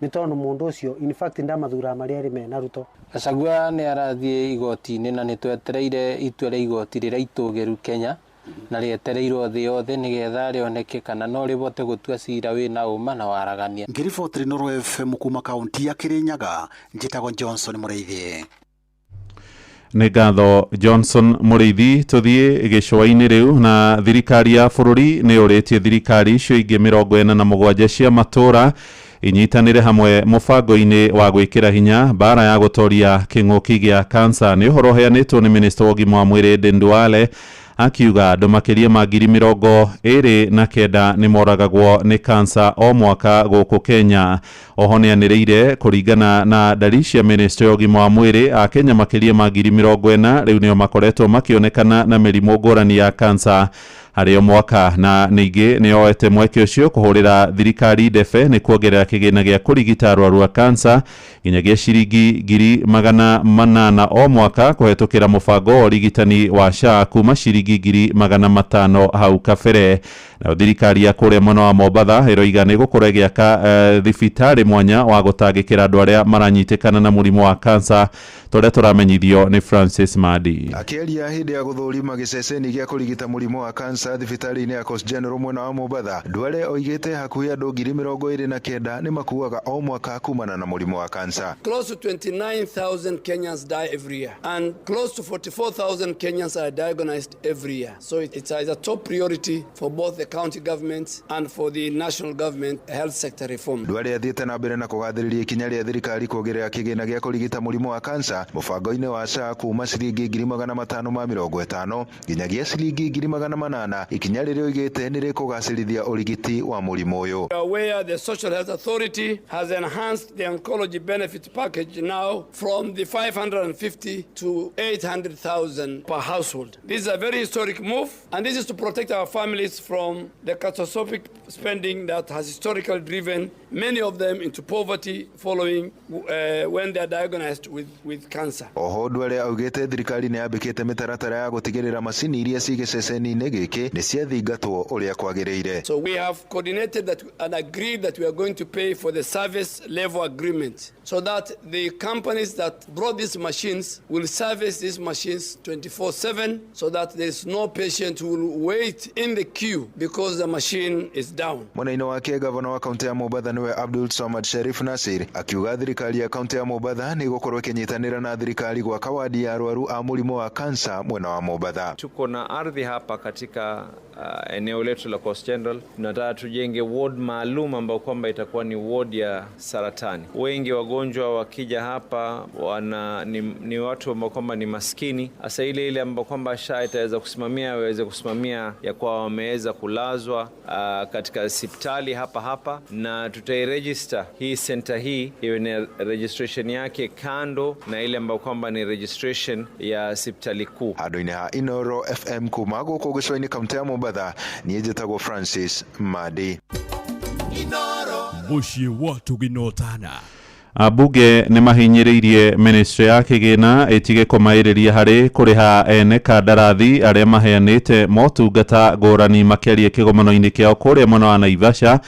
nĩ tondũ mũndũ ũcio in fact ndamathura marĩa arĩ mena Ruto. Gachagua nĩ arathiĩ igoti-inĩ na nĩ twetereire itua rĩa igoti rĩrĩa itũgĩru Kenya Na rĩetereirwo thĩ yothe nĩgetha rĩoneke kana no rĩvote gũtua cira wĩna ũma na waragania. Ngĩribotĩra Inooro FM kuma kaunti ya Kirinyaga, njĩtagwo Johnson Mũrĩithi. Nĩ ngatho Johnson Mũrĩithi. Tũthiĩ gĩcũa-inĩ rĩu, na thirikari ya bũrũri nĩ ũrĩtie thirikari icio ingĩ 47 cia matũũra inyitanĩre hamwe mũbango-inĩ wa gwĩkĩra hinya mbara ya gũtoria kĩng'ũki gĩa kansa. Nĩ ũhoro ũheanĩtwo nĩ minista wa ũgima wa mwĩrĩ Aden Duale, akiuga andũ makĩria ma 29,000 nĩ moragagwo nĩ kansa o mwaka gũkũ Kenya. Oho nĩ anĩrĩire kũringana na ndari cia ministry ya ũgima wa mwĩrĩ, akenya makĩria ma 40,000 rĩu nĩo makoretwo makĩonekana na mĩrimũ ngũrani ya kansa harĩ o mwaka. Na ningĩ nĩ oete mweke ũcio kũhũrĩra thirikari ndebe nĩ kuongerera kĩgĩna gĩa kũrigita arwaru a kansa nginyagia ciringi 800,000 o mwaka kũhetũkĩra mũbango wa ũrigitani wa SHA kuma ciringi 500,000 hau kabere. Nayo thirikari ya kũrĩa mwena wa Mombatha ĩroiga nĩ gũkorwo ĩgĩaka thibitarĩ mwanya wa gũtangĩkĩra andũ arĩa maranyitĩkana na mũrimũ wa kansa, tũrĩa tũramenyithio nĩ Francis Madi. Akĩaria hĩndĩ ya gũthũrima gĩceceni gĩa kũrigita mũrimũ wa kansa thibitarĩ-inĩ ya Coast General mwena wa Mombatha, Duale oigĩte hakuhĩ andũ 29,000 nĩ makuaga o mwaka kumana na mũrimũ wa kansa. Close to 29,000 Kenyans die every year, and close to 44,000 Kenyans are diagnosed every year. So it's a top priority for both the county governments and for the national government health sector reform. Duale athiĩte na mbere na kũgathĩrĩria ikinya rĩa thirikari kuongerera kĩgĩna gĩa kũrigita mũrimũ wa kansa mũbango-inĩ wa SHA kuma ciringi 550,000 nginyagia ciringi 800,000, ikinya rĩrĩa oigĩte nĩ rĩkũgacĩrithia ũrigiti wa mũrimũ ũyũ. Where the Social Health Authority has enhanced the oncology benefit package now from the 550 to 800,000 per household. This is a very historic move, and this is to protect our families from the catastrophic spending that has historically driven many of them into poverty following when they are diagnosed with cancer. Oho Duale augĩte thirikari nĩ yambĩkĩte mĩtaratara ya gũtigĩrĩra macini iria ci gĩceceni-inĩ gĩkĩ nĩ ciathingatwo ũrĩa kwagĩrĩire. So we have coordinated that and agreed that we are going to pay for the service level agreement so that the companies that brought these machines will service these machines 24/7 so that there is no patient who will wait in the queue because the machine is down. Mwena-inĩ wake gavana wa kaunti ya Mombatha nĩwe Abdul Samad Sharif Nasir akiuga thirikari ya kaunti ya Mombatha nĩ ĩgũkorwo ĩkĩnyitanĩra na thirikari gwaka wadi ya arwaru a mũrimũ wa kansa mwena wa Mombatha. Tuko na ardhi hapa katika eneo letu la Coast General. Tunataka tujenge ward maalum ambayo kwamba itakuwa ni ward ya saratani. Wengi wagonjwa wakija hapa ni watu ambao kwamba ni maskini. Hasa ile ambao kwamba SHA itaweza kusimamia, waweze kusimamia ya kwa wameweza kulazwa katika hospitali hapa hapa, na tutairegister hii center hii iwe ni registration yake kando na ile ambayo kwamba ni registration ya hospitali kuu. Handũ-inĩ ha Inooro FM kuma gũkũ gĩcũa-inĩ kaunti ya Mombatha, niĩ njĩtagwo Francis Madi. Mũciĩ wa Tũginotana. Ambunge nĩ mahinyĩrĩirie ministry ya kĩgĩna ĩtige kũmaĩrĩria harĩ kũrĩha ene kandarathi arĩa maheanĩte motungata ngũrani. Makĩaria kĩgomano-inĩ kĩao kũrĩa mwena wa Naivasha,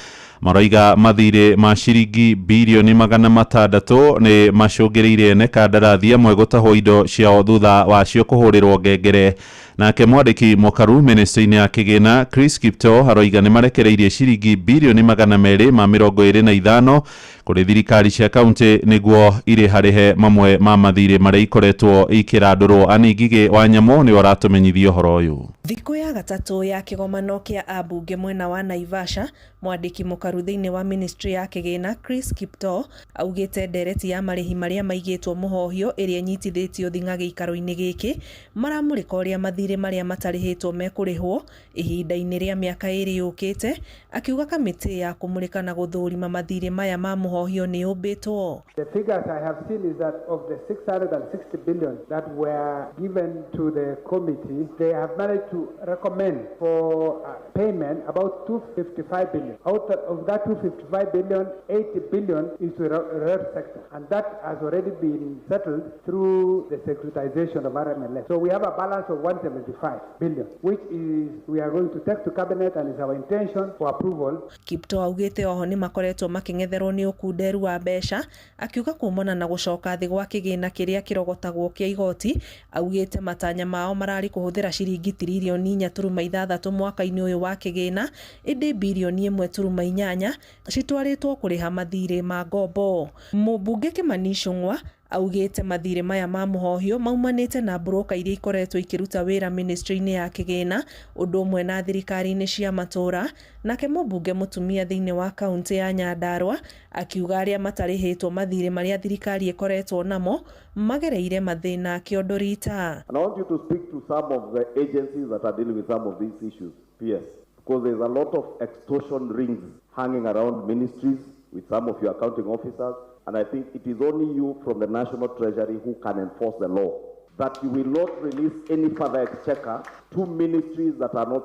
maroiga mathirĩ ma ciringi 600 billion nĩ macũngĩrĩirie ene kandarathi amwe gũtahwo indo ciao thutha wacio kũhũrĩrwo ngengere. Nake mwandĩki mũkaru ministry-inĩ ya kĩgĩna Chris Kiptoo aroiga nĩ marekereirie ciringi 225 billion kũrĩ thirikari cia kaunti nĩguo irĩharĩhe mamwe ma mathirĩ marĩa ikoretwo ikĩrandũrwo. Anne Ngigĩ wa Nyamũ nĩwe ũratũmenyithia ũhoro ũyũ. Thikũ ya gatatũ ya kĩgomano kĩa ambunge mwena wa Naivasha, mwandĩki mũkaru thĩinĩ wa ministry ya kĩgĩna Chris Kiptoo augĩte ndereti ya marĩhi marĩa maigĩtwo mũhohio ĩrĩa ĩnyitithĩtio thing'a gĩikaro-inĩ gĩkĩ maramũrĩka ũrĩa mathirĩ marĩa matarĩhĩtwo mekũrĩhwo ihinda-inĩ rĩa mĩaka 2 yũkĩte, akiuga kamĩtĩ ya kũmũrĩka na gũthũrima mathirĩ maya ma mũhohio nĩ yũmbĩtwo. The figures I have seen is that of the 660 billion that were given to the committee, they have managed to recommend for payment about 255 billion. Out of that 255 billion, 80 billion is to the road sector, and that has already been settled through the securitization of RMLS. So we have a balance of 175 275 billion, which is we are going to take to cabinet and is our intention for approval. Kiptoo augĩte oho nĩ makoretwo makĩng'etherwo nĩ ũkunderu wa mbeca, akiuga kumana na gũcoka thĩ gwa kĩgĩna kĩrĩa kĩrogotagwo kĩa igoti. Augĩte matanya mao mararĩ kũhũthĩra ciringi tiririoni 4.6 mwaka-inĩ ũyũ wa kĩgĩna, ĩndĩ birioni 1.8 citwarĩtwo kũrĩha mathirĩ ma ngombo. Mũmbunge Kimani Ichung'wa augĩte mathirĩ maya ma mũhohio maumanĩte na broka iria ikoretwo ikĩruta wĩra ministry-inĩ ya kĩgĩna ũndũ ũmwe na thirikari-inĩ cia matũra. Nake mũmbunge mũtumia thĩinĩ wa kaunti ya Nyandarua akiuga arĩa matarĩhĩtwo mathirĩ marĩa thirikari ĩkoretwo namo magereire mathĩna kĩondo rita. And I want you to speak to some of the agencies that are dealing with some of these issues, PS, because there's a lot of extortion rings hanging around ministries with some of your accounting officers. And I think it is only you from the National Treasury who can enforce the law, that you will not release any further exchequer to ministries that are not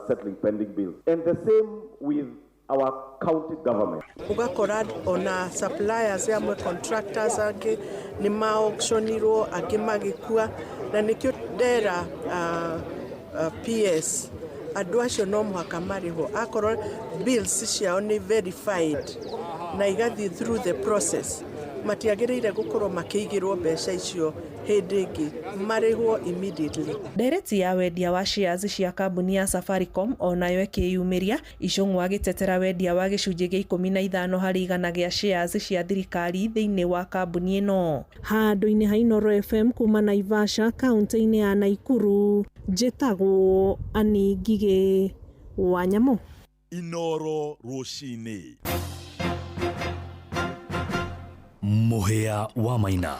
settling pending bills. And the same with our county government. Ugakora ona suppliers amwe contractors angĩ nĩ ma-auctionirwo angĩ magĩkua, na nĩkĩo ndera PS andũ acio no mũhaka marĩhwo akorwo bills ciao nĩ verified na igathiĩ through the process, matiagĩrĩire gũkorwo makĩigĩrwo mbeca icio hĩndĩ ĩngĩ, marĩhwo immediately. Ndereti ya wendia wa shares cia kambuni ya Safaricom onayo ĩkĩyumĩria, Ichung'wa agĩtetera wendia wa gĩcunjĩ gĩa 15 harĩ igana gĩa shares cia thirikari thĩinĩ wa kambuni ĩno. Handũ-inĩ ha Inooro FM kuma Naivasha kaunti-inĩ ya Nakuru, njĩtagwo Annie Ngigĩ wa Nyamũ. Inooro rũcinĩ. Mũhĩa wa Maina.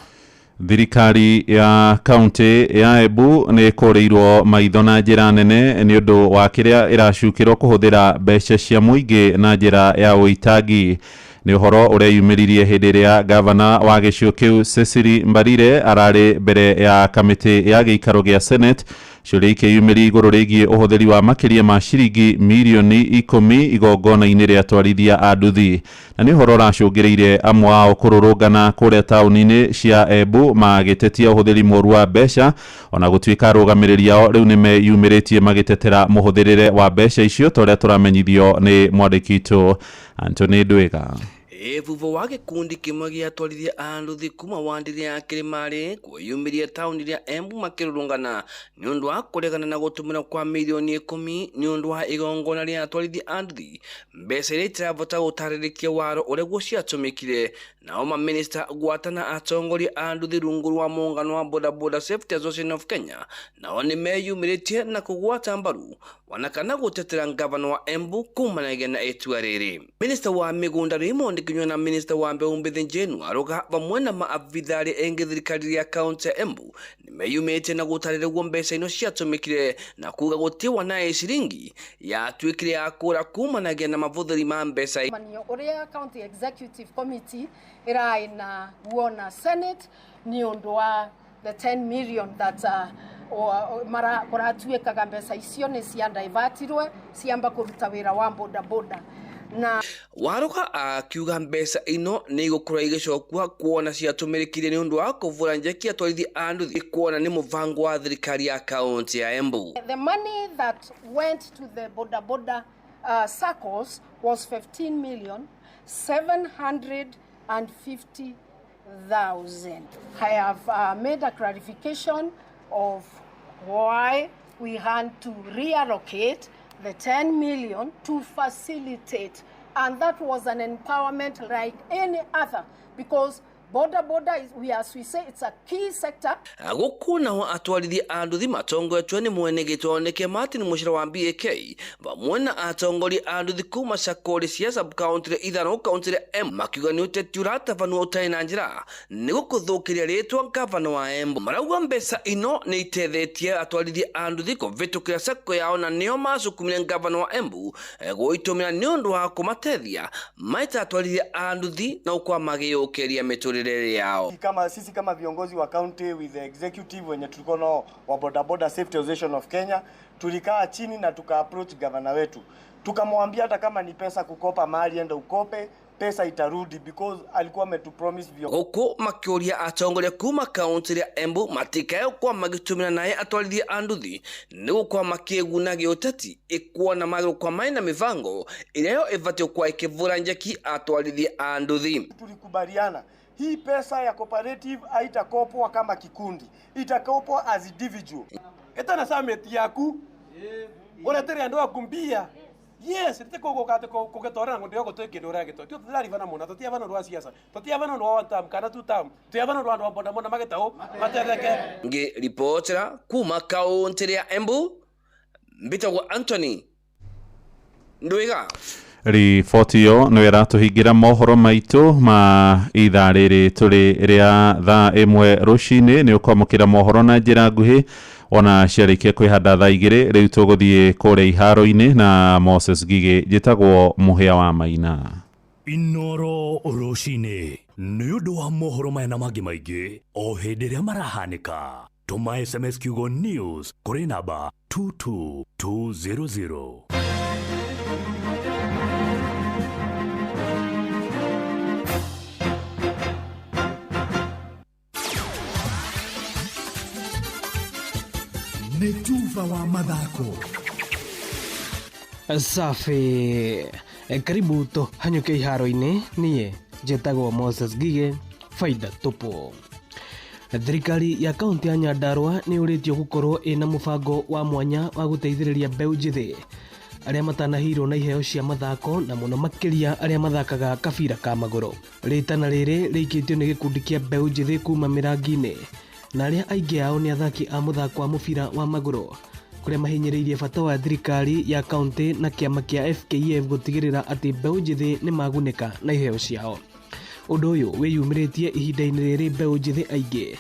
Thirikari ya kaunti ya Embu nĩ ĩkũrĩirwo maitho na njĩra nene nĩ ũndũ wa kĩrĩa ĩracukĩrwo kũhũthĩra mbeca cia mũingĩ na njĩra ya ũitangi. Nĩ ũhoro ũrĩa yumĩririe hĩndĩ ĩrĩa gavana wa gĩcigo kĩu Cecily Mbarire ararĩ mbere ya kamĩtĩ ya gĩikaro gĩa Senate. Ciũria ikĩyumĩria igũrũ rĩgiĩ ũhũthĩri wa makĩria ma ciringi mirioni 10 igongona-inĩ rĩa atwarithia a nduthi, na nĩ ũhoro ũracũngĩrĩirie amwe ao kũrũrũngana kũrĩa taũni-inĩ cia Embu magĩtetia ũhũthĩri mũru wa mbeca, ona gũtuĩka arũgamĩrĩri ao rĩu nĩmeyumĩrĩtie magĩtetera mũhũthĩrĩre wa mbeca icio ta ũrĩa tũramenyithio nĩ mwandĩki witũ Anthony Ndwiga. Vuvo wa gĩkundi kĩmwe gĩa atwarithia a nduthi kuma wandire ya Kĩrĩmarĩ kwĩyumĩria taũni rĩa Embu makĩrũrũngana nĩ ũndũ wa kũregana na gũtũmĩra kwa mirioni 10 nĩ ũndũ wa igongona rĩa atwarithia a nduthi, mbeca iria itirabota gũtarĩrĩkia waro ũrĩa guo ciatũmĩkire. Nao mamĩnĩsta gwatana atongoria a nduthi rungu rwa mũngano wa Boda Boda Safety Association of Kenya nao nĩmeyumĩrĩtie na kũgwata mbaru wana kana gũtetera ngavana wa Embu kumanagia na itua rĩrĩ. Minista wa mĩgũnda Raymond Kinyua na minista wa mbeũ mbĩthĩ Jane Waruga vamwe na maabitharĩ engĩ thirikari ya kaunti ya Embu nĩmeyumĩrĩtie na gũtarĩrĩgwo mbeca ino ciatũmĩkire na kuga gũtiwa na ciringi yatuĩkire ya kũra kumanagia na mavũthĩri ma mbeca. Ũrĩa county executive committee ĩraĩ na guona Senate nĩ ũndũ wa the 10 million that kũratuĩkaga mbeca icio nĩ cia divertirwe ciamba kũruta wĩra wa boda boda. Na Waruga akiuga mbeca ino nĩ igũkorwo igĩcokua kuona ciatũmĩrĩkire nĩ ũndũ wa kũvũra njeki atwarithi a nduthi kuona nĩ mũbango wa thirikari ya kaunti ya Embu. The money that went to the boda boda circles was 15,750,000. I have made a clarification of why we had to reallocate the 10 million to facilitate, and that was an empowerment like any other, because Boda boda is, we as we say, it's a key sector. Gũkũ naho atwarithia a nduthi matongoretio nĩ mwene gĩtoneke Martin Mũcira wa BAK vamwe na atongoria a nduthi kuma cakori cia sub county ithano county M makiuga nĩ ũteti ũratabanwo ũtarĩ na njĩra nĩ gũkũthũkĩria rĩtwa gavana wa Embu. Marauga mbeca ino nĩ itethetie atwarithia a nduthi kũvĩtũkĩra sacco yao na nĩo macukumire gavana wa Embu gũitũmĩra nĩ ũndũ wa kũmatethia maita atwarithia a nduthi na ũkwa magĩũkĩria mĩtũrĩre yao. Kama sisi kama viongozi wa county with the executive wenye tulikuwa nao wa Boda Boda Safety Association of Kenya, tulikaa chini na tuka approach governor wetu, tukamwambia hata kama ni pesa kukopa mahali enda ukope, pesa itarudi because alikuwa ametupromise vyo. Gũkũ makĩũria atongoria kuma kaunti rĩa Embu matikae gũkorwo magĩtũmĩra naĩ atwarithia a nduthi nĩ gũkorwo makĩguna gĩũteti ĩkuona magĩgũkorwo marĩ na mĩbango ĩrĩa yo ĩbatiĩ gũkorwo ĩkĩvũra njeki atwarithia a nduthi. Tulikubaliana hii pesa ya cooperative haitakopwa kama kikundi, itakopwa as individual. Etana summit yaku uretere andu akumbia. Yes, rite kugetorera ngo ndiogo twikindå ra gito tio tutiraribana muno tutiabana rwa siasa tutiabana rwa one term kana two term tutiabana rwa andu a boda magetau matetheke. Ngĩribotera kuma kaunti ya Embu, mbitagwo Anthony Ndwiga. Riboti ĩyo nĩyo ĩratũhingĩra mohoro maitũ ma ithaa rĩrĩ tũrĩ rĩa thaa 1 rũcinĩ. Nĩ ũkwamũkĩra mohoro na njĩra nguhĩ ona ciarĩkia kwĩhanda thaa 2. Rĩu tũgũthiĩ kũrĩa iharo-inĩ na Moses Ngigĩ. Njĩtagwo Mũhĩa wa Maina. Inoro rũcinĩ nĩ ũndũ wa mohoro maya na mangĩ maingĩ o hĩndĩ ĩrĩa marahanĩka. Tũma SMS kiugo news kũrĩ namba 22200. Nĩ tuba wa mathako. Safi, karibu tũhanyũke iharo-inĩ. Niĩ njĩtagwo Moses Ngigĩ, faida tupu. Thirikari ya kaunti ya Nyandarua nĩ yũrĩtio gũkorwo ĩna mũbango wa mwanya wa gũteithĩrĩria mbeũ njĩthĩ arĩa matanahirwo na iheo cia mathako na mũno makĩria arĩa mathakaga kabira ka magũrũ. Rĩtana rĩrĩ rĩikĩtio nĩ gĩkundi kĩa mbeũ njĩthĩ kuma mĩrangi-inĩ na arĩa aingĩ ao nĩ athaki a mũthako wa mũbira wa magũrũ kũrĩa mahinyĩrĩirie bata wa thirikari ya kaunti na kĩama kĩa FKF gũtigĩrĩra atĩ mbeũ njĩthĩ nĩ magunĩka na iheo ciao. Ũndũ ũyũ wĩyumĩrĩtie ihinda-inĩ rĩrĩ mbeũ njĩthĩ aingĩ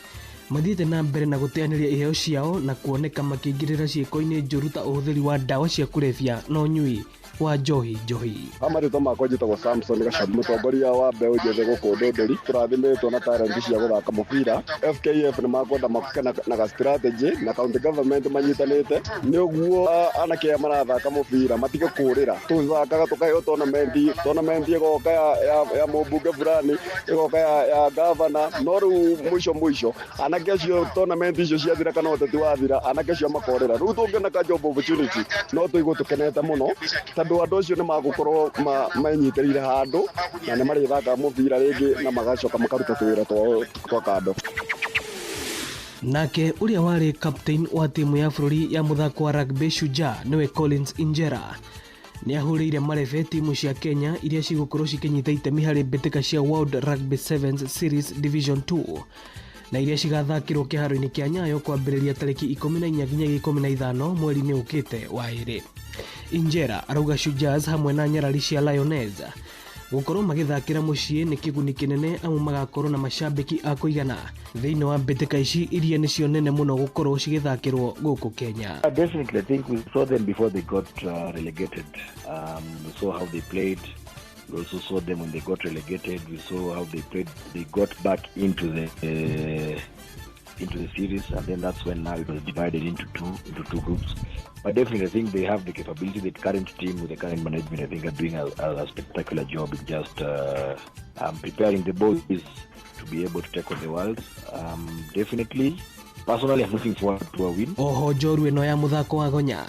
mathiĩte na mbere na gũteanĩria iheo ciao na kuoneka makĩingĩrĩra ciĩko-inĩ njũru ta ũhũthĩri wa ndawa cia kũrebia na ũnyui wa njohi njohi. Marĩtwa makwa njĩtagwo Samson Gacamu, mũtongoria wa mbeũ njĩthĩ gũkũ Ndũndũri. Tũrathimĩtwo na talent cia gũthaka mũbira. FKF nĩ makwenda makoke na ga strategy na county government manyitanĩte nĩguo anake aya marathaka mũbira matige kũrĩra. Tũthakaga tũkaheo tournament ĩgoka ya mũmbunge fulani, ĩgoka ya governor, no rĩu mũico mũico anake acio tournament icio ciathira kana ũteti wathira anake acio makorĩra. Rĩu tũngĩona ka job opportunity no tũigue tũkenete mũno tondũ andũ acio nĩ magũkorwo menyitĩrĩire handũ na nĩ marĩthakaga mũbira rĩngĩ na magacoka makaruta tũwĩra twao twa kando. Nake ũrĩa warĩ captain wa timu ya bũrũri ya mũthako wa rugby Shujaa nĩwe Collins Injera nĩ ahũrĩire marebe timu cia Kenya iria cigũkorwo cikĩnyita itemi harĩ mbĩtĩka cia World Rugby Sevens Series Division 2 na iria cigathakĩrwo kĩharo-inĩ kĩa Nyayo kwambĩrĩria tarĩki 14 nginyagia 15 mweri-inĩ ũkĩte wa ĩrĩ. Injera arauga Shujaas hamwe na nyarari cia Lioness gũkorwo magĩthakĩra mũciĩ nĩ kĩguni kĩnene amu magakorwo na macambĩki a kũigana thĩinĩ wa mbĩtĩka ici iria nĩcio nene mũno gũkorwo cigĩthakĩrwo gũkũ Kenya. Definitely, I think we saw them before they got relegated. We saw how they played. We also saw them when they got relegated. We saw how they played. They got back into the series, and then that's when now it was divided into two groups. But definitely, I think they have the capability. The current team with the current management, I think, are doing a spectacular job in just preparing the boys to be able to take on the world. Definitely, personally, I'm looking forward to a win. Oho njorua ĩno ya mũthako wa gonya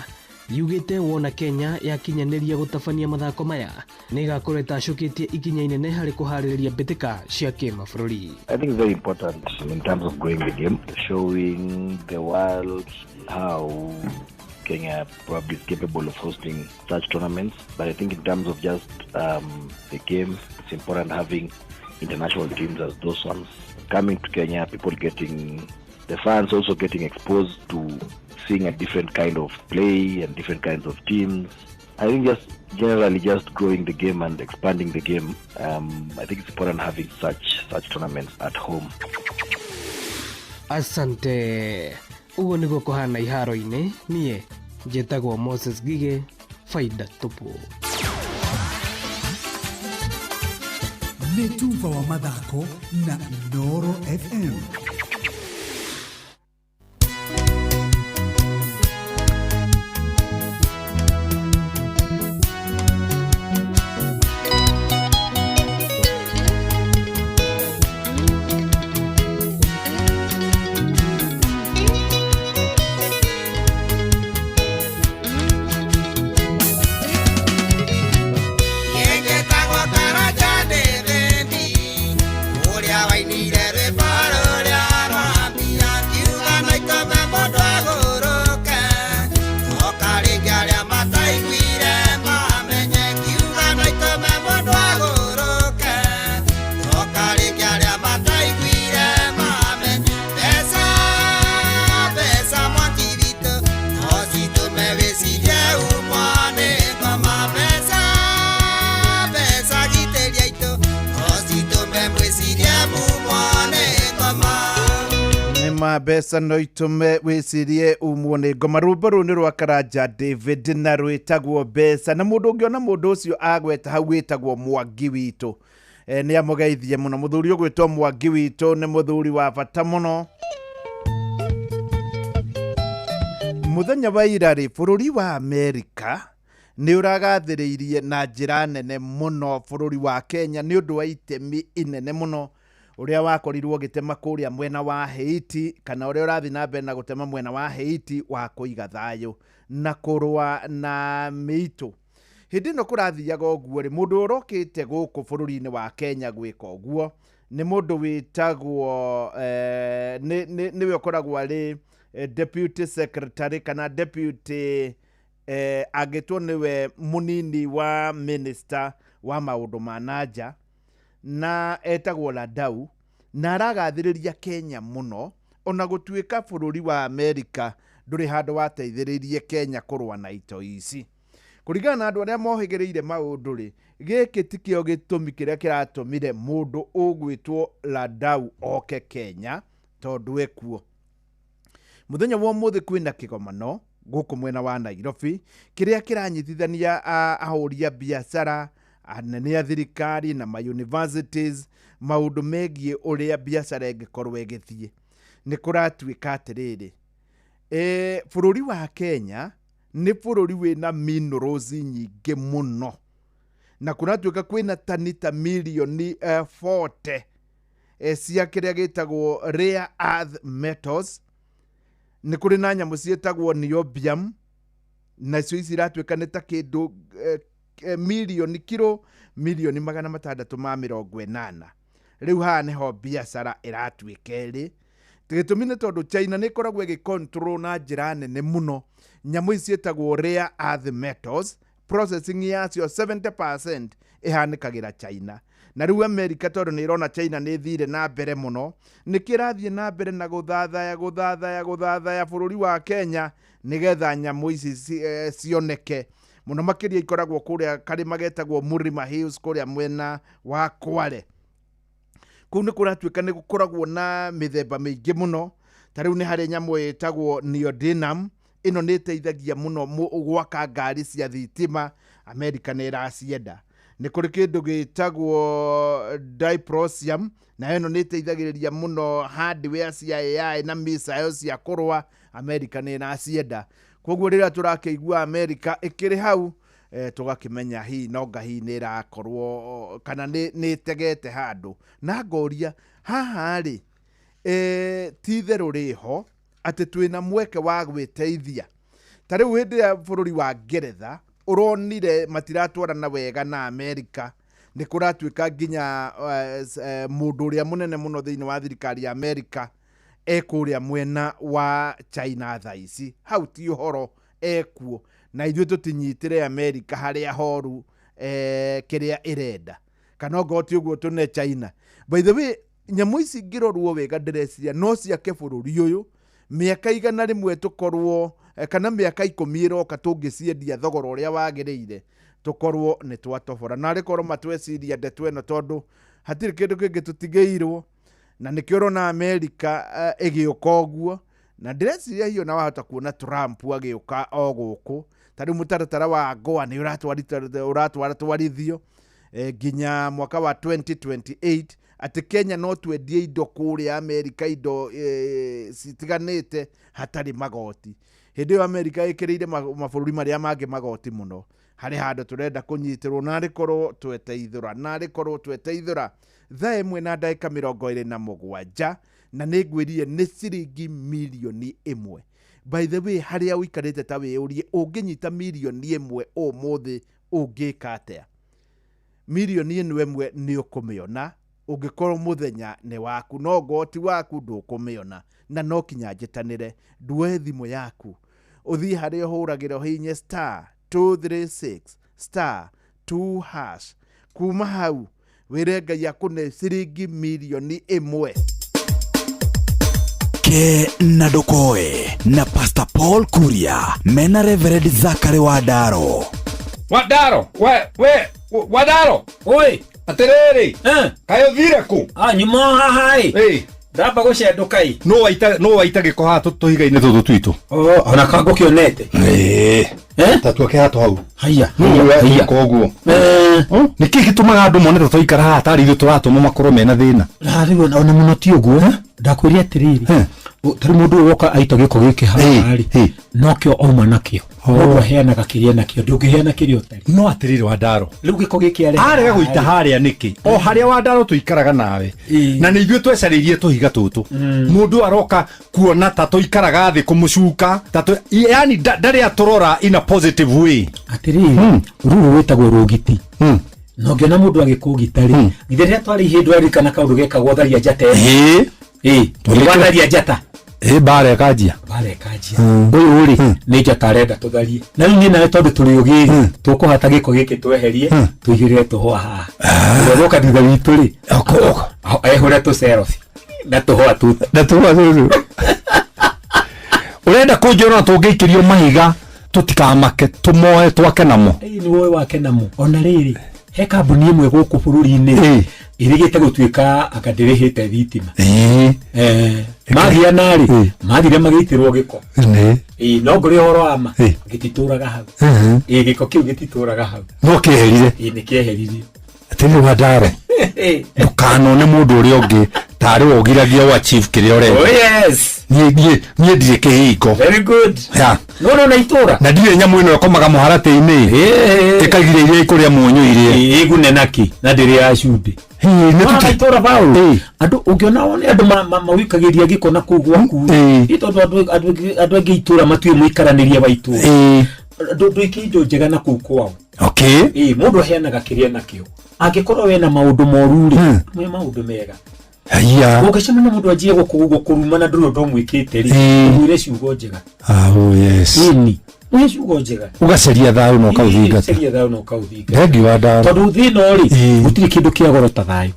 yugĩte wona Kenya yakinyanĩria gũtabania mathako maya nĩ ĩgakorwo ĩtacũkĩtie ikinya inene harĩ kũharĩrĩria mbĩtĩka cia kĩmabũrũri. I think it's very important in terms of growing the game, showing the world how Kenya probably is capable of hosting such tournaments. But I think in terms of just the game, it's important having international teams as those ones coming to Kenya, people getting, the fans also getting exposed to seeing a different kind of play and different kinds of teams. I think just generally just growing the game and expanding the game. I think it's important having such tournaments at home. Asante. Uguo niguo kũhana iharo-inĩ. Niĩ njĩtagwo Moses Ngigĩ, faida tupu. Nĩ tuba wa mathako na Inooro FM. Nĩma mbeca no itũme wĩcirie umwo nĩ ngoma. Rwĩmbo rũu nĩ rwa Karanja David na rwĩtagwo mbeca, na mũndũ ũngĩona mũndũ ũcio agweta hau wĩtagwo Mwangi witũ, nĩ amũgeithie mũno. Mũthuri ũgwĩtwo Mwangi witũ nĩ mũthuri wa bata mũno. Mũthenya wa ira rĩ, bũrũri wa Amerika nĩ ũragathĩrĩirie na njĩra nene mũno bũrũri wa Kenya nĩ ũndũ wa itemi inene mũno ũrĩa wakorirwo ũgĩtema kũrĩa mwena wa Haiti, kana ũrĩa ũrathiĩ na mbere na gũtema mwena wa Haiti wa kũiga thayũ na kũrũa na mĩitũ. Hĩndĩ ĩno kũrathiaga ũguo rĩ, mũndũ ũrokĩte gũkũ bũrũri-inĩ wa Kenya gwĩka ũguo nĩ mũndũ wĩtagwo nĩwe ũkoragwo arĩ deputy secretary kana deputy, angĩtwo nĩwe mũnini wa minister wa maũndũ ma nanja, na etagwo Ladau, na aragathĩrĩria Kenya mũno ona gũtuĩka bũrũri wa Amerika ndũrĩ handũ wateithĩrĩirie Kenya kũrũa na itoi ici. Kũringana na andũ arĩa mohĩgĩrĩire maũndũ rĩ, gĩkĩ tikĩo gĩtũmi kĩrĩa kĩratũmire mũndũ ũgwĩtwo Ladau oke Kenya, tondũ ekuo. Mũthenya wa ũmũthĩ kwĩna kĩgomano gũkũ mwena wa Nairobi kĩrĩa kĩranyitithania ahũri a biacara, anene a thirikari na ma universities, maũndũ megiĩ ũrĩa biacara ĩngĩkorwo ĩgĩthiĩ. Nĩ kũratuĩka atĩrĩrĩ, bũrũri wa Kenya nĩ bũrũri wĩna minerals nyingĩ mũno, na kũratuĩka kwĩna tani ta mirioni 40 cia kĩrĩa gĩtagwo rare earth metals. Nĩ kũrĩ na nyamũ ciĩtagwo niobium, nacio ici iratuĩka nĩ ta kĩndũ mirioni kiro mirioni 680. Rĩu haha nĩho biacara ĩratuĩka ĩrĩ. Gĩtũmi nĩ tondũ China nĩ ĩkoragwo ĩgĩ na njĩra nene mũno nyamũ ici ciĩtagwo rare earth metals, processing yacio 70% ĩhanĩkagĩra China. Na rĩu America tondũ nĩ ĩrona China nĩ ĩthire na mbere mũno, nĩ kĩrathiĩ na mbere na gũthathaya gũthathaya gũthathaya bũrũri wa Kenya nĩgetha nyamũ ici cioneke mũno makĩria. Ikoragwo kũrĩa karĩma getagwo Murima Hills kũrĩa mwena wa Kwale. Kũu nĩ kũratuĩka nĩ gũkoragwo na mĩthemba mĩingĩ mũno. Ta rĩu nĩ harĩ nyamũ ĩtagwo neodymium, ĩno nĩ ĩteithagia mũno gwaka ngari cia thitima, America nĩ ĩracienda. Nĩ kũrĩ kĩndũ gĩtagwo dysprosium, na ĩno nĩ ĩteithagĩrĩria mũno hardware cia AI na missiles cia kũrũa, America nĩ ĩracienda. Koguo rĩrĩa tũrakĩigua America ĩkĩrĩ hau, tũgakĩmenya hihi nonga hihi nĩ ĩrakorwo kana nĩ ĩtegete handũ. Na ngoria haha rĩ, ti itherũ rĩho atĩ twĩna mweke wa gwĩteithia. Ta rĩu hĩndĩ ya bũrũri wa Ngeretha ũronire matiratwarana wega na Amerika, nĩ kũratuĩka nginya mũndũ ũrĩa mũnene mũno thĩinĩ wa thirikari ya Amerika ekũrĩa mwena wa China thaa ici, hau ti ũhoro ekuo, na ithuĩ tũtinyitĩre Amerika harĩa horu kĩrĩa ĩrenda, kana ongorwo ti ũguo tũne China. By the way, nyamũ ici ingĩrorwo wega ndĩreciria no ciake bũrũri ũyũ mĩaka 100 tũkorwo, kana mĩaka 10 ĩroka tũngĩciendia thogora ũrĩa wagĩrĩire tũkorwo nĩ twatobora. Na arĩ korwo matweciria ndeto ĩno, tondũ hatirĩ kĩndũ kĩngĩ tũtigĩirwo, na nĩkĩo ũrona Amerika ĩgĩũka ũguo. Na ndĩreciria hiyo na wahota kuona Trump agĩũka o gũkũ. Ta rĩu mũtaratara wa AGOA nĩ ũratwaratwarithio nginya mwaka wa 2028, atĩ Kenya no twendie indo kũrĩa Amerika, indo citiganĩte hatarĩ magoti. Hĩndĩ ĩyo Amerika ĩkĩrĩire mabũrũri marĩa mangĩ magoti mũno. Harĩ handũ tũrenda kũnyitĩrwo, narĩ korwo tweteithũra, narĩ korwo tweteithũra. Thaa 1 na ndagĩka 27, na nĩ ngwĩrire nĩ ciringi mirioni 1. By the way, harĩa ũikarĩte ta wĩyũrie ũngĩnyita mirioni 1 ũmũthĩ ũngĩka atĩa? Mirioni ĩno 1 nĩ ũkũmĩona ũngĩkorwo mũthenya nĩ waku, no ngoti waku ndũkũmĩona. Na no kinya njĩtanĩre, nduoe thimũ yaku ũthiĩ harĩa ũhũragĩra ũhihinye star 236 star 2 hash. Kuma hau wĩre Ngai akũne ciringi mirioni 1. Ke na Ndokoe na Pastor Paul Kuria mena Reverend Zachary Wadaro. Wadaro, we Wadaro. Oi, atiriri. Kayo thire ku? Ah, nyuma haha. Ndamba gũcendũka ĩ. No waita gĩko haha tũhiga-inĩ tũtũ twitũ. Ona ka ngũkĩonete. Ĩĩ. Ta tuoke haha hau. Haiya. Haiya koguo. Nĩkĩ gĩtũmaga andũ mone ta twaikara haha tarĩ ithuĩ tũratũma makorwo mena thĩna? Na rĩu ona mũno ti ũguo. Ndakwĩria atĩrĩrĩ. Tarĩ mũndũ ũyũ woka aita gĩko gĩkĩ haha rĩ, nokĩo auma nakĩo. Mũndũ aheanaga kĩrĩa nakĩo, ndũngĩheana kĩrĩa ũtarĩ. No atĩrĩrĩ Wandaro, rĩu gĩko gĩkĩ arega arega gũita harĩa nĩkĩ? O harĩa Wandaro tũikaraga nawe, na nĩ ithuĩ twecarĩirie tũhiga tũtũ. Mũndũ aroka kuona ta tũikaraga thĩ kũmũcuka, yani ndarĩ atũrora in a positive way. Atĩrĩrĩ, rũrũ rwĩtagwo rũgiti. Na ũngĩona mũndũ agĩkũgita rĩ, githĩ rĩrĩa twarĩ ihĩndũ aririkana kaũndũ gekagwo tharia njata ĩno. Ĩĩ, watharia njata. Bara ĩkanjia. Bara ĩkanjia. Ũyũ rĩ, nĩ njata arenda tũtharie. Na rĩu niĩ nawe tondũ tũrĩ ũgĩ, tũkũhata gĩko gĩkĩ tweherie, tũigĩrĩre tũhũa haha. Ũrĩa ũgũka thutha witũ rĩ, ehũre tũcerobi na tũhũa tũtũ. Na tũhũa tũtũ. Ũrenda kũnjĩra tũngĩikĩrio mahiga tũtikamake, tũmoe twake namo. Ĩĩ, nĩ woe wake namo. Ona rĩrĩ, he kambuni ĩmwe gũkũ bũrũri-inĩ ĩrĩgĩte gũtuĩka anga ndĩrĩhĩte thitima. Magiana rĩ, mathire magĩitĩrwo gĩko. Ĩĩ, no ngũrĩ ũhoro wa ma, gĩtitũraga hau. Ĩĩ, gĩko kĩu gĩtitũraga hau. No kĩeherire. Ĩĩ, nĩ kĩeheririo. Atĩrĩrĩ Wandaro, ndũkanone mũndũ ũrĩa ũngĩ tarĩ we ũgiragia ũ achieve kĩrĩa ũrenda. Oh yes. Niĩ ndirĩ kĩhingo. Very good. Yeah. No no na itũra. Na ndirĩ nyamũ ĩno ĩkomaga mũharatĩ-inĩ. Ĩkagiria iria ikũrĩa mũnyũ irie. Ĩgune nakĩ na ndĩrĩ ya cumbĩ. Nĩ itũra Paul. Andũ ũngĩona wone andũ mawikagĩria gĩko na kũu gwaku. Ĩ tondũ andũ aingĩ itũra matuĩ mũikaranĩria wa itũra. Ndũike indo njega na kũu kwao. Okay. Ĩ mũndũ aheanaga kĩrĩa nakĩo. Angĩkorwo wena maũndũ moru rĩ, mwe maũndũ mega. Haiya. Ũngĩcemania mũndũ anjie gũkũruma na ndũrĩ ũndũ ũmwĩkĩte rĩ, ũmwĩre ciugo njega. Oh yes. Ĩni, ũhe ciugo njega. Ũgacaria thayũ na ũkaũthingata. Ũgacaria thayũ na ũkaũthingata. Thengiũ Wandaro. Tondũ thĩna rĩ, gũtirĩ kĩndũ kĩa goro ta thayũ.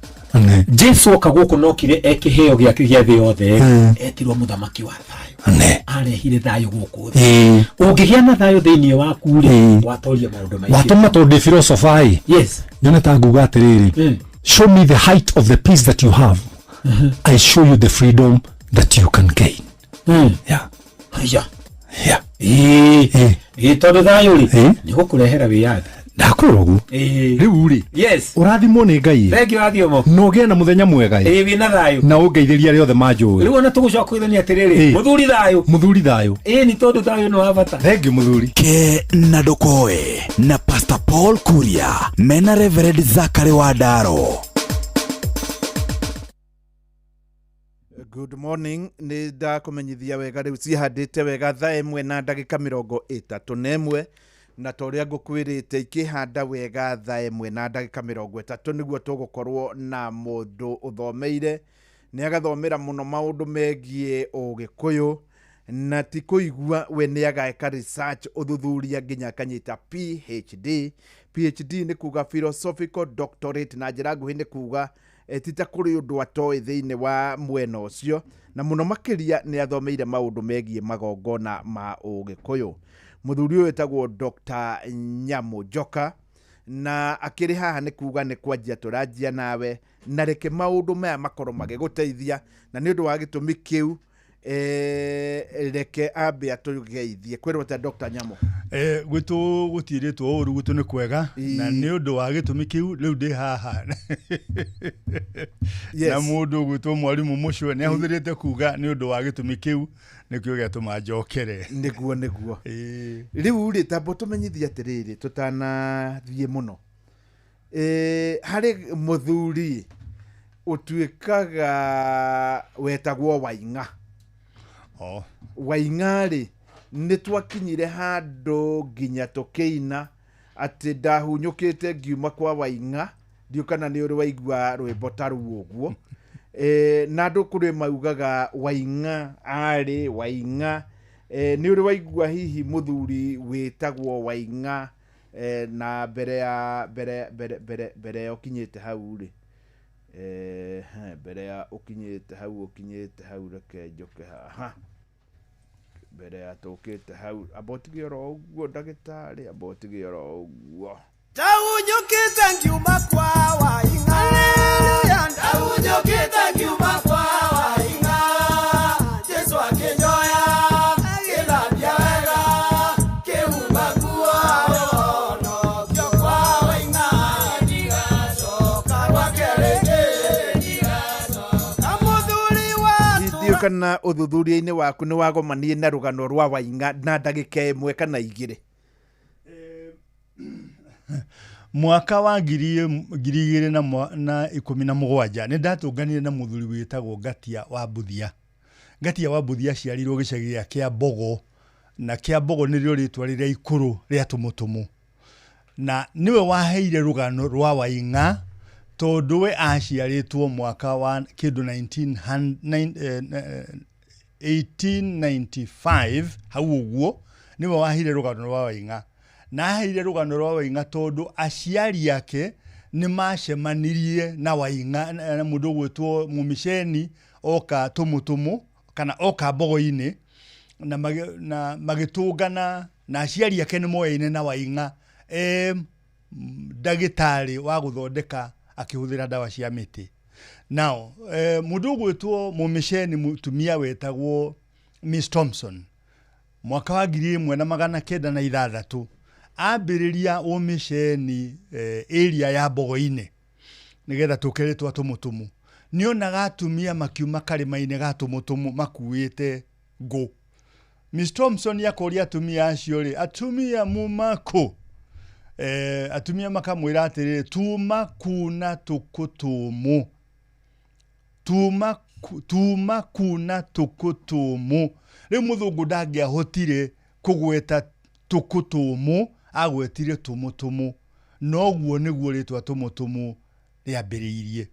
Jesu oka gũkũ nokire ekĩheo gĩake gĩa thĩ yothe, etirwo mũthamaki wa thayũ. Arehire thayũ gũkũ thĩ. Ũngĩgĩa na thayũ thĩinĩ waku rĩ, watoria maũndũ maingĩ. Watũma tondũ ndĩ philosopher ĩ. Yes. Nyone ta nguga atĩrĩrĩ, show me the height of the peace that you have. I show you the freedom that you can gain. Yeah. Haya. Yeah. Ĩĩ, tondũ thayũ rĩ, nĩ gũkũrehera wĩyathi. Ndakwĩra ũguo. Rĩu rĩ, yes, ũrathimwo nĩ Ngai. Thengiũ Wathiomo. Na ũgĩe na mũthenya mwega. Ĩĩ, wĩna thayũ. Na ũngeithĩrie arĩa othe manjũĩ. Rĩu ona tũgũcoka kwĩthania atĩrĩrĩ, mũthuri thayũ. Mũthuri thayũ. Ĩĩ, nĩ tondũ thayũ nĩ wa bata. Thengiũ mũthuri. Ke na ndũkoe na Pastor Paul Kuria mena Reverend Zachary Wandaro. Good morning. Nĩ ndakũmenyithia wega rĩu cihandĩte wega thaa 1 na ndagĩka 31 na ta ũrĩa ngũkwĩrĩte ikĩhanda wega thaa 1 na ndagĩka 30 nĩguo tũgũkorwo na mũndũ ũthomeire nĩ agathomera mũno maũndũ megiĩ ũgĩkũyũ na ti kũigua we nĩ ageka research ũthuthuria nginya akanyita PhD. PhD nĩ kuga philosophical doctorate na njĩra nguhĩ nĩ kuga ti ta kũrĩ ũndũ atoĩ thĩinĩ wa mwena ũcio na mũno makĩria nĩ athomeire maũndũ megiĩ magongona ma ũgĩkũyũ. Mũthuri ũyũ wĩtagwo Dr. Nyamu Njoka na akĩrĩ haha nĩ kuga nĩ kwanjia tũranjia nawe na reke maũndũ maya makorwo magĩgũteithia na nĩ ũndũ wa gĩtũmi kĩu reke ambe atũgeithie. Kwĩrwo atĩa Dr. Nyamu? Gwitũ gũtirĩtwo ũru, gwitũ nĩ kwega na nĩ ũndũ wa gĩtũmi kĩu rĩu ndĩ haha. Na mũndũ gwĩtwo mwarimũ Mũcwe nĩ ahũthĩrĩte kuga nĩ ũndũ wa gĩtũmi kĩu nĩkĩo gĩatũma njokere. Nĩguo nĩguo. Rĩu rĩ, tamba ũtũmenyithie atĩrĩrĩ tũtanathiĩ mũno. Harĩ mũthuri ũtuĩkaga wetagwo Waing'a. Waing'a rĩ, nĩ twakinyire handũ nginya tũkĩina atĩ ndahunyũkĩte ngiuma kwa Waing'a, ndiũ kana nĩ ũrĩ waigua rwĩmbo ta rũu ũguo. Na andũ kũrĩ maugaga Waing'a arĩ Waing'a. Nĩ ũrĩ waigua hihi mũthuri wĩtagwo Waing'a na mbere ya mbere mbere mbere mbere ya ũkinyĩte hau rĩ, mbere ya ũkinyĩte hau reke njoke haha mbere ya tũkĩte hau amba ũtige oro ũguo ndagĩtarĩ, amba ũtige oro ũguo. Ndahunyũkĩte ngiuma kwa Waing'a. Haleluya, ndahunyũkĩte ngiuma kwa Waing'a. Kana ũthuthuria-inĩ waku nĩ wagomanie na rũgano rwa Waing'a na ndagĩka ĩmwe kana igĩrĩ. Mwaka wa 2017 nĩ ndatũnganire na mũthuri wĩtagwo Ngatia wa Mbuthia. Ngatia wa Mbuthia aciarirwo gĩcagi gĩa Kĩambogo, na Kĩambogo nĩrĩo rĩtwa rĩrĩa ikũrũ rĩa Tũmũtũmũ. Na nĩwe waheire rũgano rwa Waing'a tondũ we aciarĩtwo mwaka wa kĩndũ 1895 hau ũguo, nĩwe waheire rũgano rwa Waing'a. Na aheire rũgano rwa Waing'a tondũ aciari ake nĩ macemanirie na Waing'a, na mũndũ ũgwĩtwo Mũmiceni oka Tũmũtũmũ kana oka Mbogo-inĩ, na magĩtũngana na aciari ake nĩ moyaine na Waing'a ndagĩtarĩ wa gũthondeka akĩhũthĩra ndawa cia mĩtĩ. Now, mũndũ ũgwĩtwo Mũmiceni mũtumia wetagwo Miss Thompson mwaka wa 1906 ambĩrĩria ũmiceni area ya Mbogo-inĩ nĩgetha tũke rĩtwa Tũmũtũmũ. Nĩonaga atumia makiuma karĩma-inĩ ga Tũmũtũmũ makuĩte ngũ. Miss Thompson akoria atumia acio rĩ, atumia muma kũ? Atumia makamwĩra atĩrĩrĩ, tuma kuna tũkũ tũmũ. Tuma kuna tũkũ tũmũ. Rĩu mũthũngũ ndangĩahotire kũgweta tũkũ tũmũ, agwetire tũmũtũmũ. Noguo nĩguo rĩtwa Tũmũtũmũ rĩambĩrĩirie.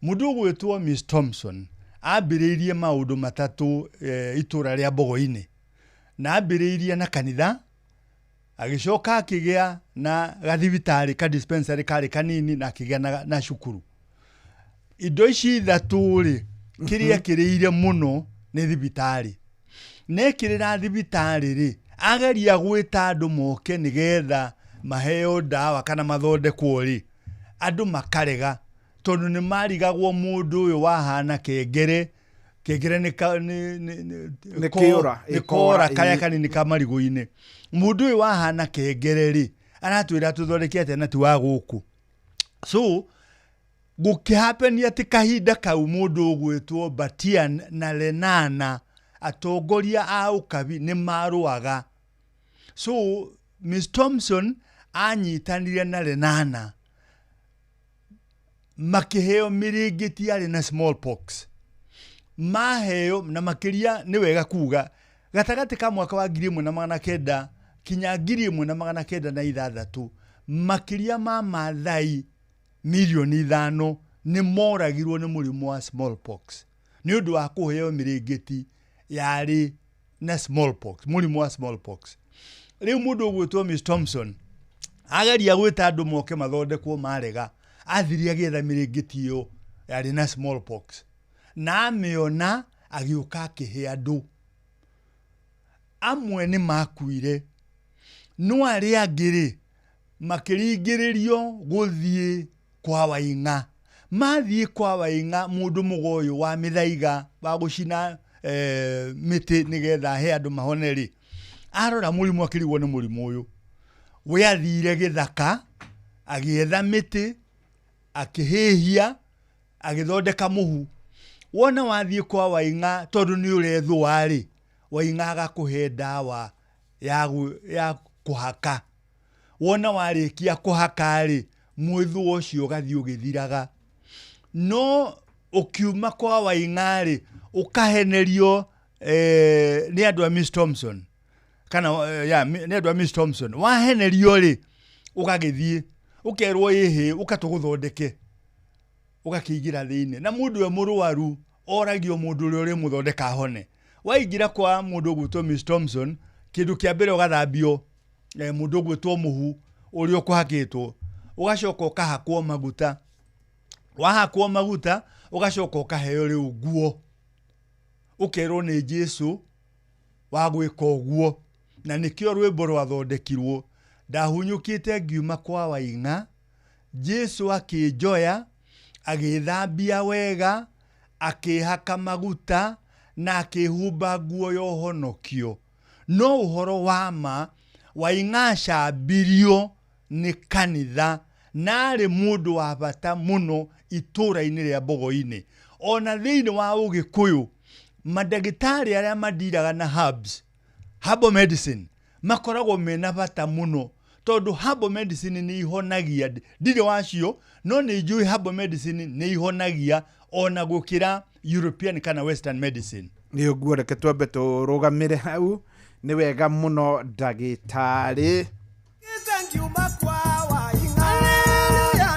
Mũndũ ũgwĩtwo Miss Thompson ambĩrĩirie maũndũ matatũ itũra rĩa Mbogo-inĩ. Na ambĩrĩirie na kanitha, agĩcoka akĩgĩa na gathibitarĩ ka dispensary karĩ kanini, na akĩgĩa na cukuru. Indo ici ithatũ rĩ, kĩrĩa kĩrĩire mũno nĩ thibitarĩ. Nekĩrĩra thibitarĩ rĩ, ageria gwĩta andũ moke nĩgetha maheo ndawa kana mathondekwo rĩ, andũ makarega tondũ nĩ marigagwo mũndũ ũyũ wahana kengere. Kengere nĩ kora karĩa kanini ka marigũ-inĩ. Mũndũ ũyũ wahana kengere rĩ, aratwĩra tũthondeke atĩa na ti wa gũkũ. So gũkĩhapenia atĩ kahinda kau mũndũ ũgwĩtwo Batian na Lenana atongoria a ũkabi nĩ marũaga. So Miss Thompson anyitanire na Lenana makĩheo mĩrĩngĩti yarĩ na smallpox. Maheo na makĩria nĩ wega kuga gatagatĩ ka mwaka wa 1900 kinya 1906 makĩria ma Maathai milioni 5 nĩ moragirwo nĩ mũrimũ wa smallpox nĩ ũndũ wa kũheo mĩrĩngĩti yarĩ na smallpox, mũrimũ wa smallpox. Rĩu mũndũ ũgwĩtwo Miss Thompson ageria gwĩta andũ moke mathondekwo marega, athirie agĩetha mĩrĩngĩti ĩyo yarĩ na smallpox na amĩona agĩũka akĩhe andũ. Amwe nĩ makuire, no arĩa angĩ rĩ makĩringĩrĩrio gũthiĩ kwa Waing'a. Mathiĩ kwa Waing'a, mũndũ mũgo ũyũ wa mĩthaiga wa gũcina mĩtĩ nĩgetha ahe andũ mahone rĩ, arora mũrimũ akĩrigwo nĩ mũrimũ ũyũ. We athire gĩthaka agĩetha mĩtĩ, akĩhĩhia, agĩthondeka mũhu. Wona wathiĩ kwa Waing'a tondũ nĩ ũrethũa rĩ, Waing'a agakũhe ndawa ya kũhaka. Wona warĩkia kũhaka rĩ, mwĩthũa ũcio ũgathiĩ ũgĩthiraga. No ũkiuma kwa Waing'a rĩ, ũkahenerio nĩ andũ a Miss Thompson kana nĩ andũ a Miss Thompson. Wahenerio rĩ, ũgagĩthiĩ ũkerwo ĩhĩ, ũka tũgũthondeke, ũgakĩingĩra thĩinĩ. Na mũndũ we mũrwaru oragio mũndũ ũrĩa ũrĩmũthondeka ahone. Waingĩra kwa mũndũ ũgwĩtwo Miss Thompson, kĩndũ kĩa mbere ũgathambio mũndũ ũgwĩtwo mũhu ũrĩa ũkũhakĩtwo, ũgacoka ũkahakwo maguta. Wahakwo maguta ũgacoka ũkaheo rĩu nguo, ũkerwo nĩ Jesũ wa gwĩka ũguo. Na nĩkĩo rwĩmbo rwathondekirwo, ndahunyũkĩte ngiuma kwa Waing'a, Jesũ akĩnjoya, agĩthambia wega, akĩhaka maguta na akĩhumba nguo ya ũhonokio. No ũhoro wa ma, Waing'a acambirio nĩ kanitha na arĩ mũndũ wa bata mũno itũra-inĩ rĩa Mbogo-inĩ. Ona thĩinĩ wa Ũgĩkũyũ, Mandagĩtarĩ arĩa mandiraga na herbs, herbal medicine, makoragwo mena bata mũno tondũ herbal medicine nĩ ihonagia. Ndirĩ wacio, no nĩ njũĩ herbal medicine nĩ ihonagia ona gũkĩra European kana Western medicine. Nĩ ũguo, reke twambe tũrũgamĩre hau. Nĩ wega mũno, ndagĩtarĩ.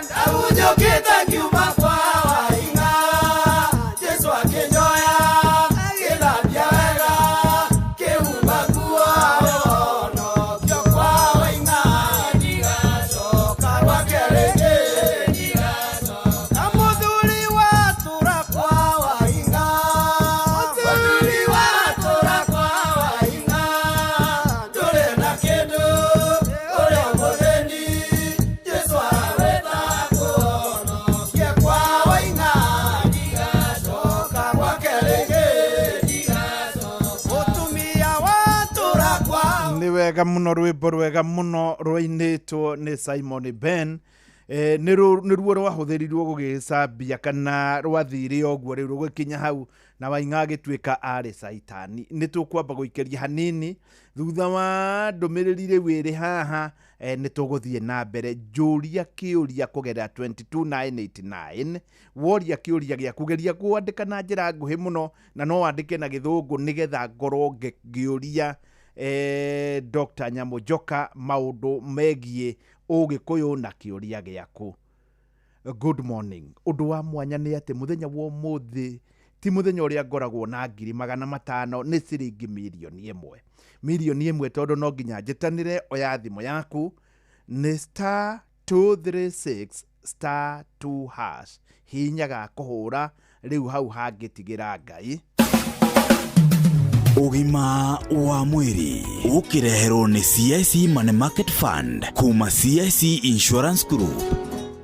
Ndahunyũkĩte ngiuma kwa Waing'a, Jesũ akĩnjoya, agĩthambia wega, kĩhumba nguo honokio kwa Waing'a, ndigacoka gwake rĩngĩ, ndigacoka. Mũthuri watũra kwa Waing'a, mũthuri watũra kwa Waing'a, ndũrĩ na kĩndũ, ũrĩ mũthĩni, Jesũ arawĩta kũhonokie kwa Waing'a, ndigacoka gwake rĩngĩ, ndigacoka. Mũtumia watũra kwa Nĩ wega mũno, rwĩmbo rwega mũno rwainĩtwo nĩ Simon Ben. Nĩ ruo rwahũthĩrirwo gũgĩcambia kana rwathire ũguo rĩu rũgĩkinya hau na Waing'a agĩtuĩka arĩ caitani. Nĩ tũkwamba gũikĩria hanini thutha wa ndũmĩrĩri rĩu ĩrĩ haha. Nĩ tũgũthiĩ na mbere. Njũria kĩũria kũgerera 22989. Woria kĩũria gĩaku, geria kwandĩka na njĩra nguhĩ mũno, na no wandĩke na Gĩthũngũ nĩgetha ngorwo ngĩũria Dr. Nyamũnjoka maũndũ megiĩ Ũgĩkũyũ na kĩũria gĩaku. Good morning. Ũndũ wa mwanya nĩ atĩ mũthenya wa ũmũthĩ ti mũthenya ũrĩa ngoragwo na 500,000, nĩ ciringi 1,000,000, 1,000,000, tondũ no nginya njĩtanĩre. Oya thimũ yaku, nĩ *236*2#, hinya ga kũhũra rĩu hau hangĩtigĩra Ngai. Ũgima wa mwĩrĩ ũkĩreherwo nĩ CIC Money Market Fund kuma CIC Insurance Group.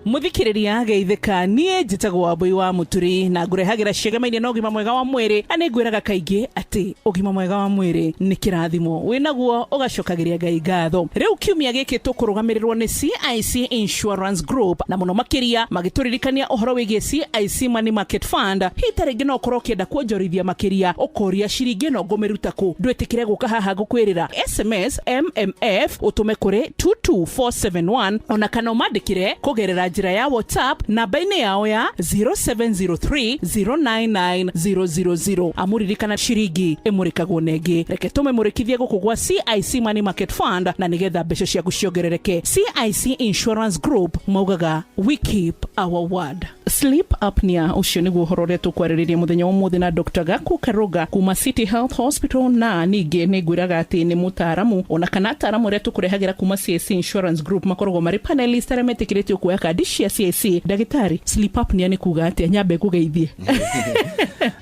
Muthikiriria, geithĩka. Niĩ njĩtagwo Wambui wa Mũturi na ngũrehagĩra ciĩgamainie na ũgima mwega wa mwĩrĩ, na nĩ ngwĩraga kaingĩ atĩ ũgima mwega wa mwĩrĩ nĩ kĩrathimo, wĩnaguo ũgacokagĩria Ngai ngatho. Rĩu kiumia gĩkĩ tũkũrũgamĩrĩrwo nĩ CIC Insurance Group, na mũno makĩria magĩtũririkania ũhoro wĩgiĩ CIC Money Market Fund. Hihi ta rĩngĩ no ũkorwo ũkĩenda kuonjorithia makĩria, ũkoria ciringi ĩno ngũmĩruta kũ? Ndwĩtĩkĩre gũka haha ngũkwĩrĩra. SMS MMF ũtũme kũrĩ 22471, ona kana ũmandĩkĩre kũgerera njĩra ya WhatsApp namba-inĩ yao ya 0703 099 000. Amũririkana ciringi ĩmũrĩkagwo na ĩngĩ. Reke tũmĩmũrĩkithie gũkũ gwa CIC Money Market Fund na nĩgetha mbeca ciaku ciongerereke. CIC Insurance Group maugaga, "We keep our word." Sleep apnea, ũcio nĩguo ũhoro ũrĩa tũkwarĩrĩria mũthenya wa ũmũthĩ na Dr. Gaku Karuga kuma City Health Hospital, na ningĩ nĩ ngwĩraga atĩ nĩ mũtaaramu, ona kana ataaramu arĩa tũkũrehagĩra kuma CIC Insurance Group makoragwo marĩ panelist arĩa metĩkĩrĩtio kuoya kandi cia CIC. Ndagĩtarĩ, sleep apnea nĩ kuga atĩa? Nyambe ngũgeithie.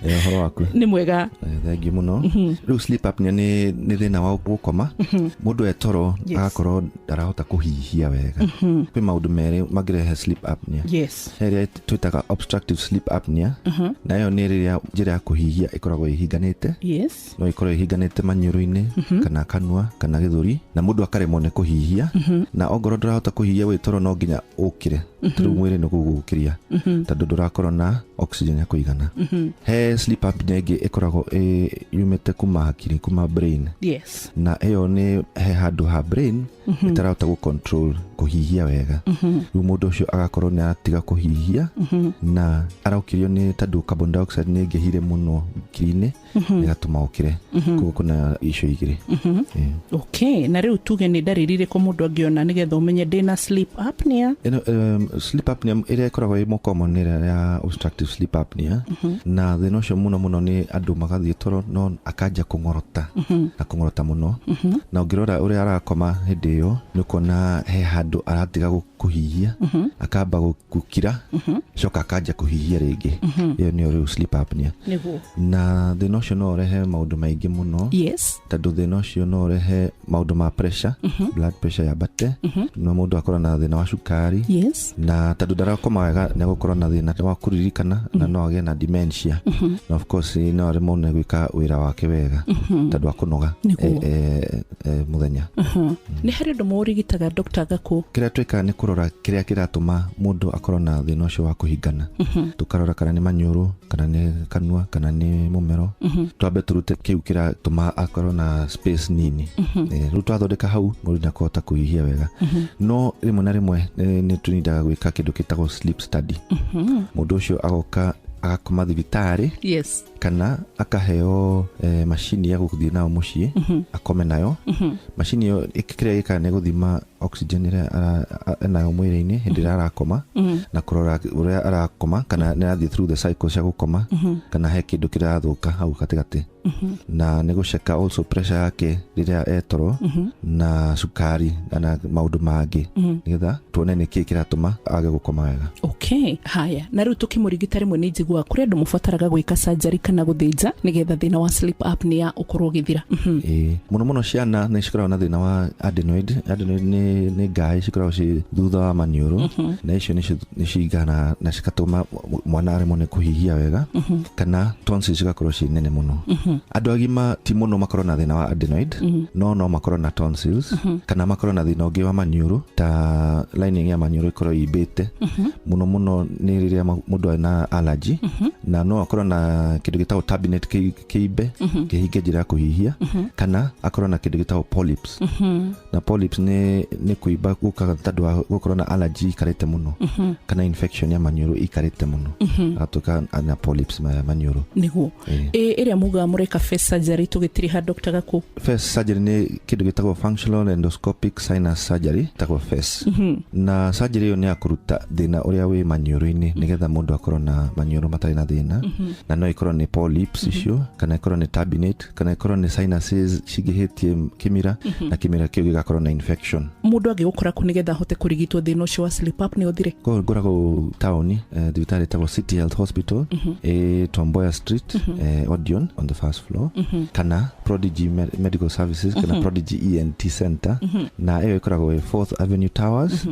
Ũhoro waku? Nĩ mwega. Thengiũ mũno. Rĩu sleep apnea nĩ thĩna wa gũkoma, mũndũ e toro agakorwo ndarahota kũhihia wega. Kwĩ maũndũ merĩ mangĩrehe sleep apnea. He ĩrĩa twĩtaga obstructive sleep apnea, na ĩyo nĩ rĩrĩa njĩra ya kũhihia ĩkoragwo ĩhinganĩte. No ĩkorwo ĩhinganĩte maniũrũ-inĩ kana kanua kana gĩthũri, na mũndũ akaremwo nĩ kũhihia. Na ongorwo ndũrahota kũhihia wĩ toro, no nginya ũkĩre. Rĩu mwĩrĩ nĩ gũgũkĩria tondũ ndũrakorwo na oxygen ya kũigana. He sleep apnea ĩngĩ ĩkoragwo yumĩte kuma hakiri, kuma brain. Na ĩyo nĩ he handũ ha brain ĩtarahota gũ control kũhihia wega. Rĩu mũndũ ũcio agakorwo nĩ aratiga kũhihia na araũkĩrio nĩ tondũ carbon dioxide nĩ ĩngĩhire mũno hakiri-inĩ, ĩgatũma ũkĩre. Koguo kuna icio igĩrĩ. Okay, na rĩu tuge nĩ ndariri irĩkũ mũndũ angĩona nĩgetha ũmenye ndĩna sleep apnea? Ĩno sleep apnea ĩrĩa ĩkoragwo ĩ more common nĩ ĩrĩa ya obstructive sleep apnea. Na thĩna ũcio mũno mũno nĩ andũ magathiĩ toro no akanja kũng'orota na kũng'orota mũno. Na ũngĩrora ũrĩa arakoma hĩndĩ ĩyo, nĩ ũkuona he handũ aratiga kũhihia, akamba gũkira, coka akanja kũhihia rĩngĩ. Ĩyo nĩyo rĩu sleep apnea. Na thĩna ũcio no ũrehe maũndũ maingĩ mũno, tondũ thĩna ũcio no ũrehe maũndũ ma pressure, blood pressure yambate, na mũndũ akorwo na thĩna wa cukari. Na tondũ ndarakoma wega, nĩ egũkorwo na thĩna wa kũririkana na no agĩe na dementia. Na of course no aremwo nĩ gwĩka wĩra wake wega tondũ wa kũnoga mũthenya. Nĩ harĩ ũndũ mũrigitaga, Dr. Gaku? Kĩrĩa twĩkaga nĩ kũrora kũrora kĩrĩa kĩratũma mũndũ akorwo na thĩna ũcio wa kũhingana. Tũkarora kana nĩ maniũrũ, kana nĩ kanua, kana nĩ mũmero. Twambe tũrute kĩu kĩratũma akorwo na space nini. Rĩu twathondeka hau mũndũ nĩakũhota kũhihia wega. No rĩmwe na rĩmwe nĩ tũnindaga gwĩka kĩndũ gĩtagwo sleep study. Mũndũ ũcio agoka agakoma thibitarĩ kana akaheo macini ya gũthiĩ nayo mũciĩ, akome nayo. Macini ĩyo kĩrĩa ĩkaga nĩ gũthima oxygen ĩrĩa enayo mwĩrĩ-inĩ hĩndĩ ĩrĩa arakoma, na kũrora ũrĩa arakoma kana nĩ arathiĩ through the cycle cia gũkoma, kana he kĩndũ kĩrathũka hau gatagatĩ, na nĩ gũceka also pressure yake rĩrĩa etoro, na cukari na maũndũ mangĩ, nĩgetha tuone nĩkĩĩ kĩratũma age gũkoma wega. Okay, haya, na rĩu tũkĩmũrigita rĩmwe nĩ njiguaga kũrĩ andũ mũbataraga gwĩka surgery kana gũthĩnja nĩgetha thĩna wa sleep apnea ũkorwo ũgĩthira. Ĩĩ, mũno mũno ciana nĩ cikoragwo na thĩna wa adenoid. Adenoid nĩ ngaĩ cikoragwo ci thutha wa maniũrũ, na icio nĩ cigana na cigatũma mwana aremwo nĩ kũhihia wega, kana tonsils cigakorwo ci nene mũno. Andũ agima ti mũno makorwo na thĩna wa adenoid, no makorwo na tonsils, kana makorwo na thĩna ũngĩ wa maniũrũ, ta lining ya maniũrũ ĩkorwo imbĩte. Mũno mũno nĩ rĩrĩa mũndũ ena allergy, na no akorwo na kĩndũ gĩtagwo turbinate kĩimbe, kĩhinge njĩra ya kũhihia, kana akorwo na kĩndũ gĩtagwo polyps. Na polyps nĩ kũimba gũkaga tondũ wa gũkorwo na allergy ikarĩte mũno, kana infection ya maniũrũ ikarĩte mũno, agatuĩka na polyps ya maniũrũ. Nĩguo. Ĩĩ. Ĩrĩa mugaga mũreka face surgery tũgĩtiriha Dr. Gaku? Face surgery nĩ kĩndũ gĩtagwo functional endoscopic sinus surgery, ĩtagwo FESS. Na surgery ĩyo nĩ ya kũruta thĩna ũrĩa wĩ maniũrũ-inĩ, nĩgetha mũndũ akorwo na maniũrũ matarĩ na thĩna. Na no ĩkorwo nĩ polyps icio, kana ĩkorwo nĩ turbinate, kana ĩkorwo nĩ sinuses cingĩhĩtie kĩmira, na kĩmira kĩu gĩgakorwo na infection. Mũndũ angĩgũkora kũ nĩgetha ahote kũrigitwo thĩna ũcio wa sleep apnea ũthire? Koguo ngoragwo taũni, thibitarĩ ĩtagwo City Health Hospital, ĩ Tom Mboya Street, Odeon on the first floor, kana Prodigy Medical Services, kana Prodigy ENT Center, na ĩyo ĩkoragwo ĩ Fourth Avenue Towers,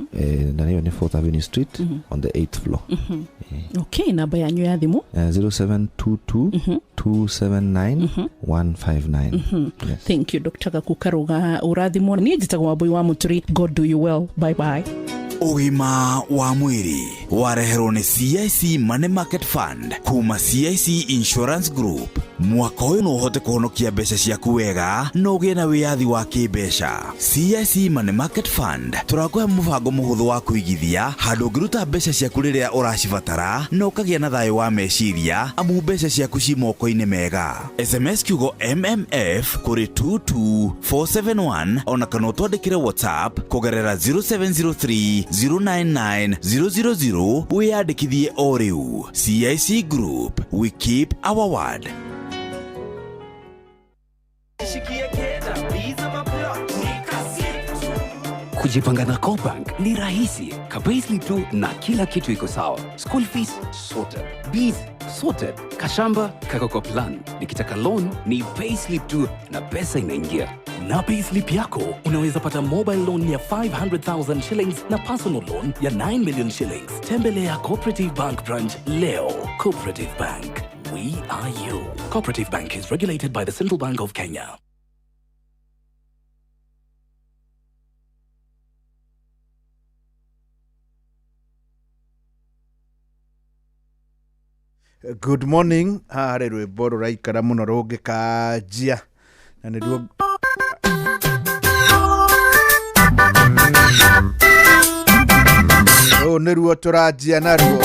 na ĩyo nĩ Fourth Avenue Street, on the 8th floor. Okay, namba yanyu ya thimũ? 0722 279 159. Yes. Thank you, Dr. Gaku Karuga, ũrathimwo. Niĩ njĩtagwo Wambui wa Mũturi. God do you well. Bye bye. Ũgima wa mwĩrĩ wareherwo nĩ CIC Money Market Fund kuma CIC Insurance Group. Mwaka ũyũ no ũhote kũhonokia mbeca ciaku wega na ũgĩe na wĩyathi wa kĩmbeca. CIC Money Market Fund tũrakũhe mũbango mũhũthũ wa kũigithia handũ ũngĩruta mbeca ciaku rĩrĩa ũracibatara na ũkagĩa na thayũ wa meciria, amu mbeca ciaku ci moko-inĩ mega. SMS kiugo MMF kũrĩ 22471, ona kana ũtwandĩkĩre WhatsApp kũgerera 0703 099 000 wĩyandĩkithie o rĩu. CIC Group, we keep our word. Kujipanga na CoBank ni rahisi. Ka-payslip tu na kila kitu iko sawa. School fees sorted. Bills sorted. Kashamba kako kwa plan. Nikitaka loan ni payslip tu na pesa inaingia. Na payslip yako unaweza pata mobile loan ya 500,000 shillings na personal loan ya 9 million shillings. Tembelea Cooperative Bank branch leo. Cooperative Bank. We are you. Cooperative Bank is regulated by the Central Bank of Kenya. Good morning. Haha harĩ rwĩmbo rũraikara mũno rũngĩkanjia, na nĩruo rũũ nĩruo tũranjia naruo.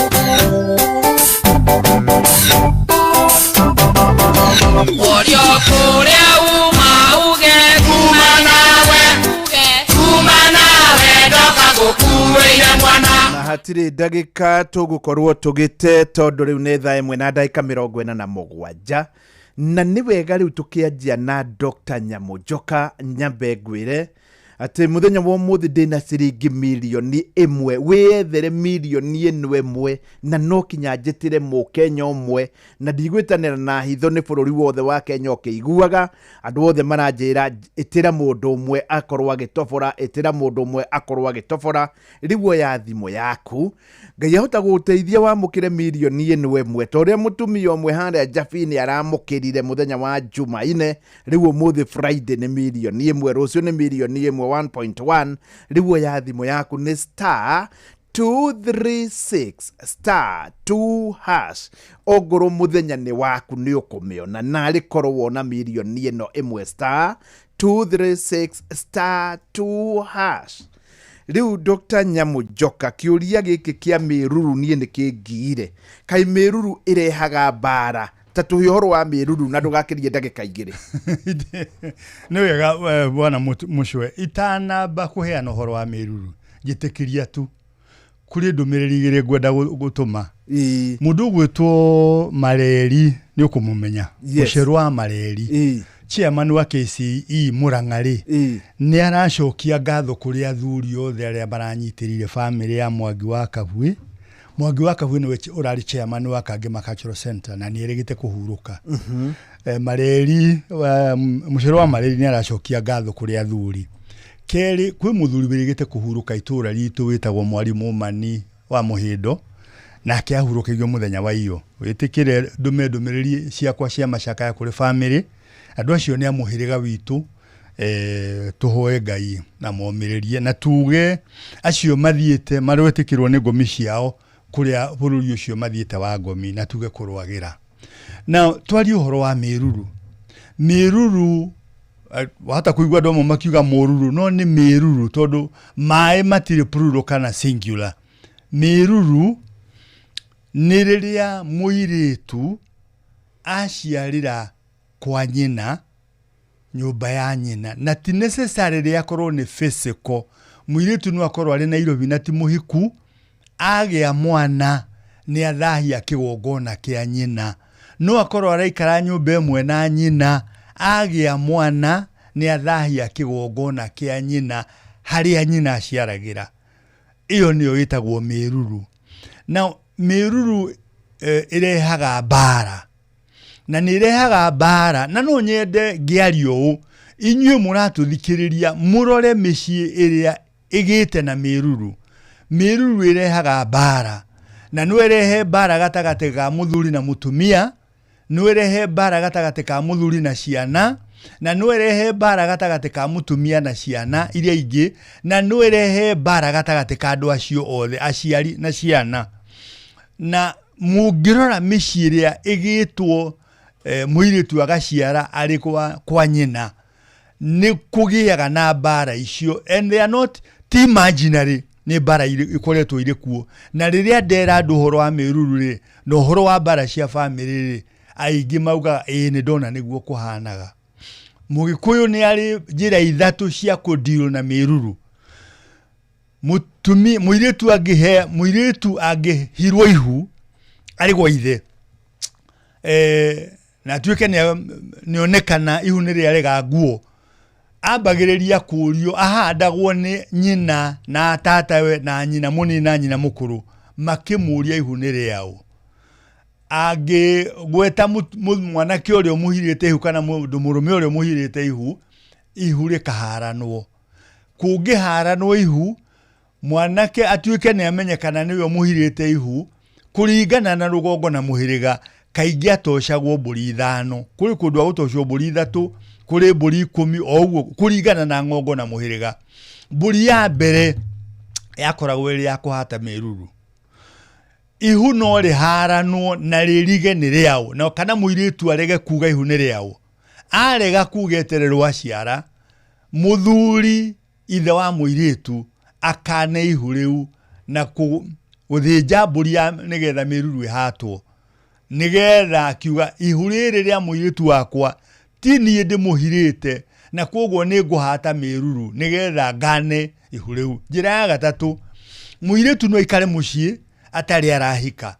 Worio kũrĩa uma uge kuma nawe, kuma nawe ndoka gũkuĩire mwana. Na hatirĩ ndagĩka tũgũkorwo tũgĩte, tondũ rĩu nĩ thaa 1 na ndagĩka 47, na nĩ wega rĩu tũkĩanjia na Dr. Nyamũnjoka. Nyambe ngwĩre atĩ mũthenya wa ũmũthĩ ndĩna ciringi 1 mirioni, wĩyethere 1 mirioni ĩno, na no kinya njĩtĩre mũkenya ũmwe, na ndigwĩtanĩra na hitho, nĩ bũrũri wothe wa Kenya ũkĩiguaga, andũ othe maranjĩra ĩtĩra mũndũ ũmwe akorwo agĩtobora, ĩtĩra mũndũ ũmwe akorwo agĩtobora. Rĩu oya thimũ yaku, Ngai ahota gũgũteithia wamũkĩre 1 mirioni ĩno, ta ũrĩa mũtumia ũmwe harĩa Njabini aramũkĩrire mũthenya wa Jumaine. Rĩu ũmũthĩ Friday nĩ 1 mirioni, rũciũ nĩ 1 mirioni. ĩmwe 1.1. Rĩu oya thimũ yaku, nĩ star 236 star 2 hash. Ongorwo mũthenya nĩ waku, nĩ ũkũmĩona narĩ korwo wona mirioni ĩno ĩmwe, star 236 star 2 hash. Rĩu Dr. Nyamu Njoka, kĩũria gĩkĩ kĩa mĩruru niĩ nĩ kĩngiire. Kaĩ mĩruru ĩrehaga mbara? Ta tũhe ũhoro wa mĩruru na ndũgakĩrie ndagĩka 2. Nĩ wega, bwana Mũcwe, itanamba kũheana ũhoro wa mĩruru, njĩtĩkĩria tu kũrĩ ndũmĩrĩri 2 ngwenda gũtũma. Mũndũ ũgwĩtwo Mareri, nĩ ũkũmũmenya? Yes. Mũcerũ wa Mareri, chairman wa KCE Murang'a rĩ, nĩ aracokia ngatho kũrĩ athuri othe arĩa maranyitĩrĩire bamĩrĩ ya Mwangi wa Kabuĩ. Mwangi wa Kabuĩ nĩwe ũrarĩ chairman wa Kangema Cultural Center na nĩ erĩgĩte kũhurũka. Mareri, mũcero wa Mareri nĩ aracokia ngatho kũrĩ athuri. Kerĩ, kwĩ mũthuri wĩrĩgĩte kũhurũka itũũra ritũ wĩtagwo Mwarimũ Mani wa Mũhĩndo, nake ahurũkĩirio mũthenya wa iyo. Wĩtĩkĩre ndũme ndũmĩrĩri ciakwa cia macakaya kũrĩ bamĩrĩ. Andũ acio nĩ a mũhĩrĩga witũ, tũhoe Ngai na momĩrĩrie, na tuge acio mathiĩte marwetĩkĩrwo nĩ ngomi ciao kũrĩa bũrũri ũcio mathiĩte wa ngomi, na tuge kũrwagĩra. Na twarie ũhoro wa mĩruru. Mĩruru, wahota kũigua andũ amwe makiuga mũruru, no nĩ mĩruru tondũ maĩ matirĩ plural kana singular. Mĩruru nĩ rĩrĩa mũirĩtu aciarĩra kwa nyina, nyũmba ya nyina, na ti necessarily akorwo nĩ physical. Mũirĩtu no akorwo arĩ Nairobi na ti mũhiku, agĩa mwana nĩ athahia kĩgongona kĩa nyina. No akorwo araikara nyũmba ĩmwe na nyina, agĩa mwana nĩ athahia kĩgongona kĩa nyina harĩa nyina aciaragĩra. Ĩyo nĩyo ĩtagwo mĩruru. Na mĩruru ĩrehaga mbara, na nĩ ĩrehaga mbara. Na no nyende ngĩaria ũũ, inyuĩ mũratũthikĩrĩria, mũrore mĩciĩ ĩrĩa ĩgĩte na mĩruru. Mĩruru ĩrehaga mbara, na no ĩrehe mbara gatagatĩ ga mũthuri na mũtumia, no ĩrehe mbara gatagatĩ ka mũthuri na ciana, na no ĩrehe mbara gatagatĩ ka mũtumia na ciana iria ingĩ, na no ĩrehe mbara gatagatĩ ka andũ acio othe, aciari na ciana. Na mũngĩrora mĩciĩ ĩrĩa ĩgĩtwo mũirĩtu agaciara arĩ kwa nyina, nĩ kũgĩaga na mbara icio, and they are not ti imaginary, nĩ mbara ikoretwo irĩ kuo. Na rĩrĩa ndera andũ ũhoro wa mĩruru rĩ, na ũhoro wa mbara cia bamĩrĩ rĩ, aingĩ maugaga ĩĩ, nĩ ndona nĩguo kũhanaga. Mũgĩkũyũ nĩ arĩ njĩra 3 cia kũdeal na mĩruru. Mũtumi, mũirĩtu angĩhe, mũirĩtu angĩhirwo ihu arĩ gwa ithe, na atuĩke nĩonekana ihu nĩ rĩarega nguo, ambagĩrĩria kũũrio, ahandagwo nĩ nyina na tatawe na nyina mũnini na nyina mũkũrũ, makĩmũria ihu nĩ rĩaũ. Angĩgweta mwanake ũrĩa ũmũhirĩte ihu kana mũndũ mũrũme ũrĩa ũmũhirĩte ihu, ihu rĩkaharanwo. Kũngĩharanwo ihu, mwanake atuĩke nĩ amenyekana nĩwe ũmũhirĩte ihu, kũringana na rũgongo na mũhĩrĩga, kaingĩ atocagwo mbũri 5. Kũrĩ kũndũ agũtocwo mbũri 3, kũrĩ mbũri 10, o ũguo kũringana na ng'ongo na mũhĩrĩga. Mbũri ya mbere yakoragwo ĩrĩ ya kũhata mĩruru. Ihu no rĩharanwo na rĩrige nĩ rĩaũ, na kana mũirĩtu arege kuga ihu nĩ rĩaũ. Arega kuga etererwo aciara, mũthuri ithe wa mũirĩtu akane ihu rĩu na gũthĩnja mbũri ya nĩgetha mĩruru ĩhatwo, nĩgetha akiuga ihu rĩrĩ rĩa mũirĩtu wakwa ti niĩ ndĩmũhirĩte, na koguo nĩ ngũhata mĩruru nĩgetha ngane ihu rĩu. Njĩra ya gatatũ, mũirĩtu no aikare mũciĩ atarĩ arahika,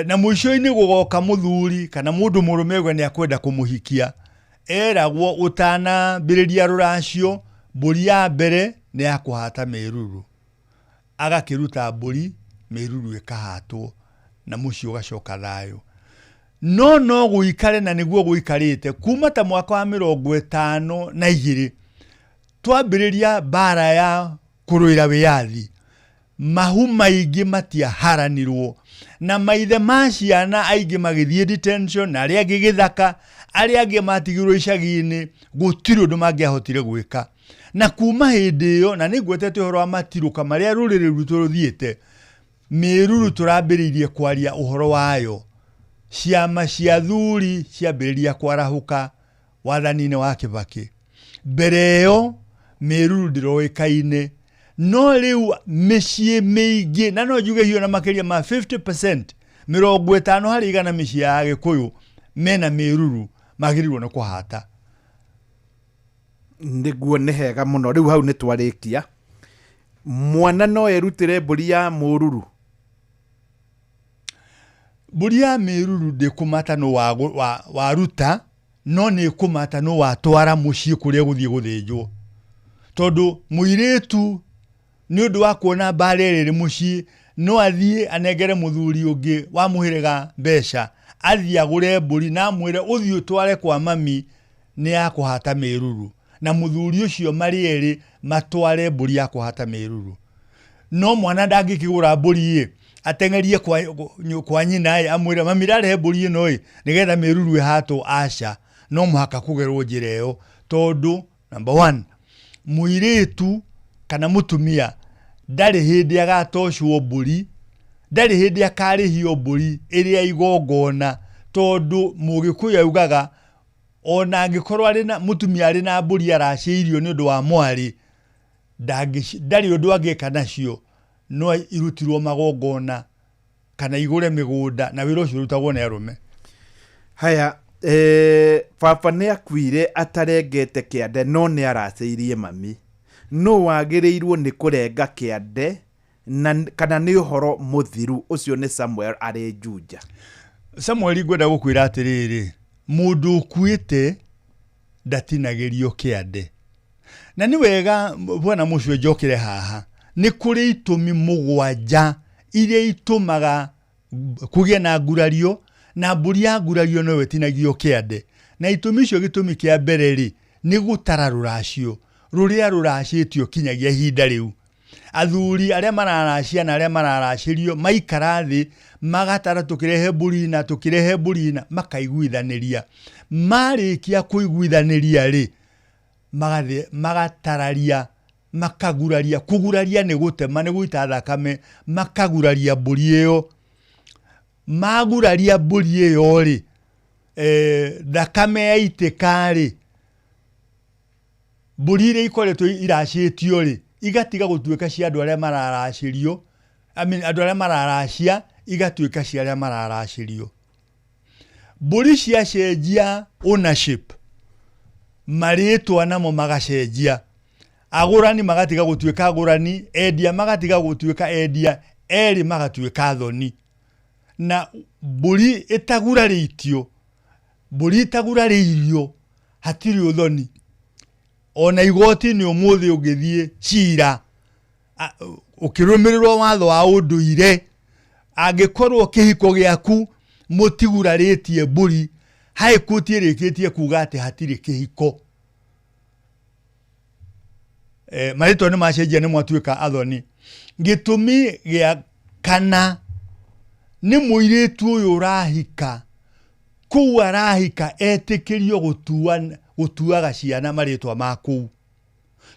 na mũico-inĩ gũgoka mũthuri kana mũndũ mũrũme ũguo nĩ akwenda kũmũhikia, eragwo ũtanambĩrĩria rũracio, mbũri ya mbere nĩ ya kũhata mĩruru. Agakĩruta mbũri, mĩruru ĩkahatwo na mũciĩ ũgacoka thayũ. No no gũikare, na nĩguo gũikarĩte kuma ta mwaka wa 52 twambĩrĩria mbara ya kũrũĩra wĩyathi, mahu maingĩ matiaharanirwo. Na maithe ma ciana aingĩ magĩthiĩ detention, na arĩa angĩ gĩthaka, arĩa angĩ matigirwo icagi-inĩ, gũtirĩ ũndũ mangĩahotire gwĩka. Na kuma hĩndĩ ĩyo, na nĩ ngwetete ũhoro wa matirũka marĩa rũrĩrĩ rwitũ rũthiĩte, mĩruru tũrambĩrĩirie kwaria ũhoro wayo. Ciama cia thuri ciambĩrĩria kwarahũka wathani-inĩ wa Kibaki. Mbere ĩyo mĩruru ndĩroĩkaine, no rĩu mĩciĩ mĩingĩ, na no njuge hiyo na makĩria ma 50%, 50% mĩciĩ ya Agĩkũyũ mena mĩruru magĩrĩirwo nĩ kũhata. Nĩguo, nĩ hega mũno. Rĩu hau nĩ twarĩkia. Mwana no erutĩre mbũri ya mũruru? Mbũri ya mĩruru ndĩkũmata nũ waruta, no nĩ ĩkũmata nũ watwara mũciĩ kũrĩa gũthiĩ gũthĩnjwo. Tondũ mũirĩtu nĩ ũndũ wa kuona mbara ĩrĩa ĩrĩ mũciĩ, no athiĩ anengere mũthuri ũngĩ wa mũhĩrĩga mbeca, athiĩ agũre mbũri na amwĩre ũthiĩ ũtware kwa mami nĩ ya kũhata mĩruru. Na mũthuri ũcio marĩ erĩ matware mbũri ya kũhata mĩruru. No mwana ndangĩkĩgũra mbũri ĩ, ateng'erie kwa nyina ĩ, amwĩre mami ndarehe mbũri ĩno ĩ, nĩgetha mĩruru ĩhatwo. Aca, no mũhaka kũgerwo njĩra ĩyo, tondũ number one, mũirĩtu kana mũtumia ndarĩ hĩndĩ agatocwo mbũri, ndarĩ hĩndĩ akarĩhio mbũri ĩrĩa igongona, tondũ Mũgĩkũyũ augaga ona angĩkorwo arĩ na mũtumia arĩ na mbũri aracĩirio nĩ ũndũ wa mwarĩ, ndarĩ ũndũ angĩka nacio, no irutirwo magongona kana igũre mĩgũnda, na wĩra ũcio ũrutagwo nĩ arũme. Haya, baba nĩ akuire atarengete kĩande, no nĩ aracĩirie mami. No wagĩrĩirwo nĩ kũrenga kĩande na kana nĩ ũhoro mũthiru? Ũcio nĩ Samuel arĩ Juja. Samuel, ngwenda gũkwĩra atĩrĩrĩ, mũndũ ũkuĩte ndatinagĩrio kĩande. Na nĩ wega bwana mũcio njokere haha, nĩ kũrĩ itũmi 7 iria itũmaga kũgĩe na ngurario, na mbũri ya ngurario no ĩtinagio kĩande. Na itũmi icio, gĩtũmi kĩa mbere rĩ, nĩ gũtara rũracio rũrĩa rũracĩtio kinyagia ihinda rĩu. Athuri arĩa mararacia na arĩa mararacĩrio maikara thĩ magatara, tũkĩrehe mbũri na tũkĩrehe mbũri na makaiguithanĩria. Marĩkia kũiguithanĩria rĩ, magathiĩ magatararia, makaguraria. Kũguraria nĩ gũtema, nĩ gũita thakame, makaguraria mbũri ĩyo. Maguraria mbũri ĩyo rĩ, thakame yaitĩka rĩ, mbũri iria ikoretwo iracĩtio rĩ, igatiga gũtuĩka cia andũ arĩa mararacĩrio, I mean, andũ arĩa mararacia, igatuĩka cia arĩa mararacĩrio. Mbũri ciacenjia ownership, marĩtwa namo magacenjia. Agũrani magatiga gũtuĩka agũrani, endia magatiga gũtuĩka endia, erĩ magatuĩka thoni. Na mbũri ĩtagurarĩtio, mbũri ĩtagurarĩirio, hatirĩ ũthoni. Ona igoti-inĩ ũmũthĩ ũngĩthiĩ cira ũkĩrũmĩrĩrwo watho wa ũndũire, angĩkorwo kĩhiko gĩaku mũtigurarĩtie mbũri, High Court ĩrĩkĩtie kuga atĩ hatirĩ kĩhiko. Marĩtwa nĩ macenjia, nĩ mwatuĩka athoni. Gĩtũmi gĩa kana nĩ mũirĩtu ũyũ ũrahika, kũu arahika etĩkĩrio gũtuaga ciana marĩtwa ma kũu.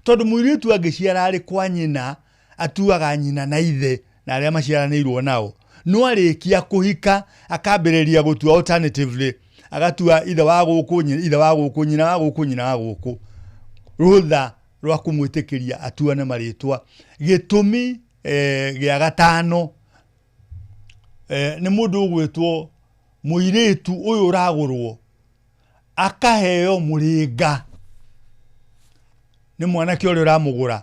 Tondũ mũirĩtu angĩciara arĩ kwa nyina, atuaga nyina na ithe na arĩa maciaranĩirwo nao. No arĩkia kũhika akambĩrĩria gũtua alternatively, agatua ithe wa gũkũ, ithe wa gũkũ, nyina wa gũkũ, nyina wa gũkũ. Rũtha rwa kũmwĩtĩkĩria atuane marĩtwa. Gĩtũmi gĩa gatano nĩ mũndũ ũgwĩtwo mũirĩtu ũyũ ũragũrwo akaheo mũrĩnga nĩ mwanake ũrĩa ũramũgũra,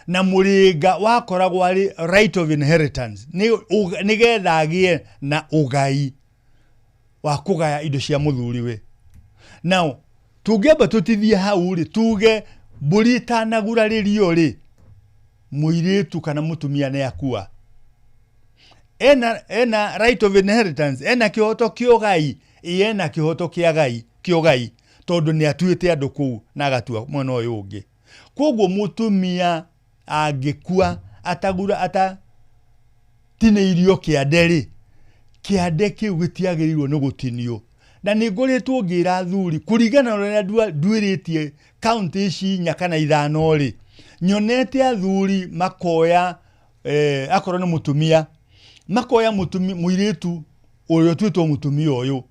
na mũrĩnga wakoragwo arĩ right of inheritance, nĩgetha agĩe na ũgai wa kũgaya indo cia mũthuriwe. Now tũngĩamba tũtithie hau rĩ, tuge mbũri ĩtanagurarĩrio rĩ, mũirĩtu kana mũtumia nĩ akua, ena right of inheritance, ena kĩhoto kĩa ũgai, ĩ ena kĩhoto kĩa gai kĩa ũgai, tondũ nĩ atuĩte andũ kũu na agatua mwena ũyũ ũngĩ. Koguo mũtumia angĩkua atagura atatinĩirio kĩande rĩ, Kĩande kĩu gĩtiagĩrĩirwo nĩ gũtinio. Na nĩ ngoretwo ngĩra athuri kũringana na ũrĩa nduĩrĩtie kaunti ici 4 kana 5 rĩ, nyonete athuri makoya akorwo nĩ mũtumia, makoya mũirĩtu ũrĩa ũtuĩtwo mũtumia ũyũ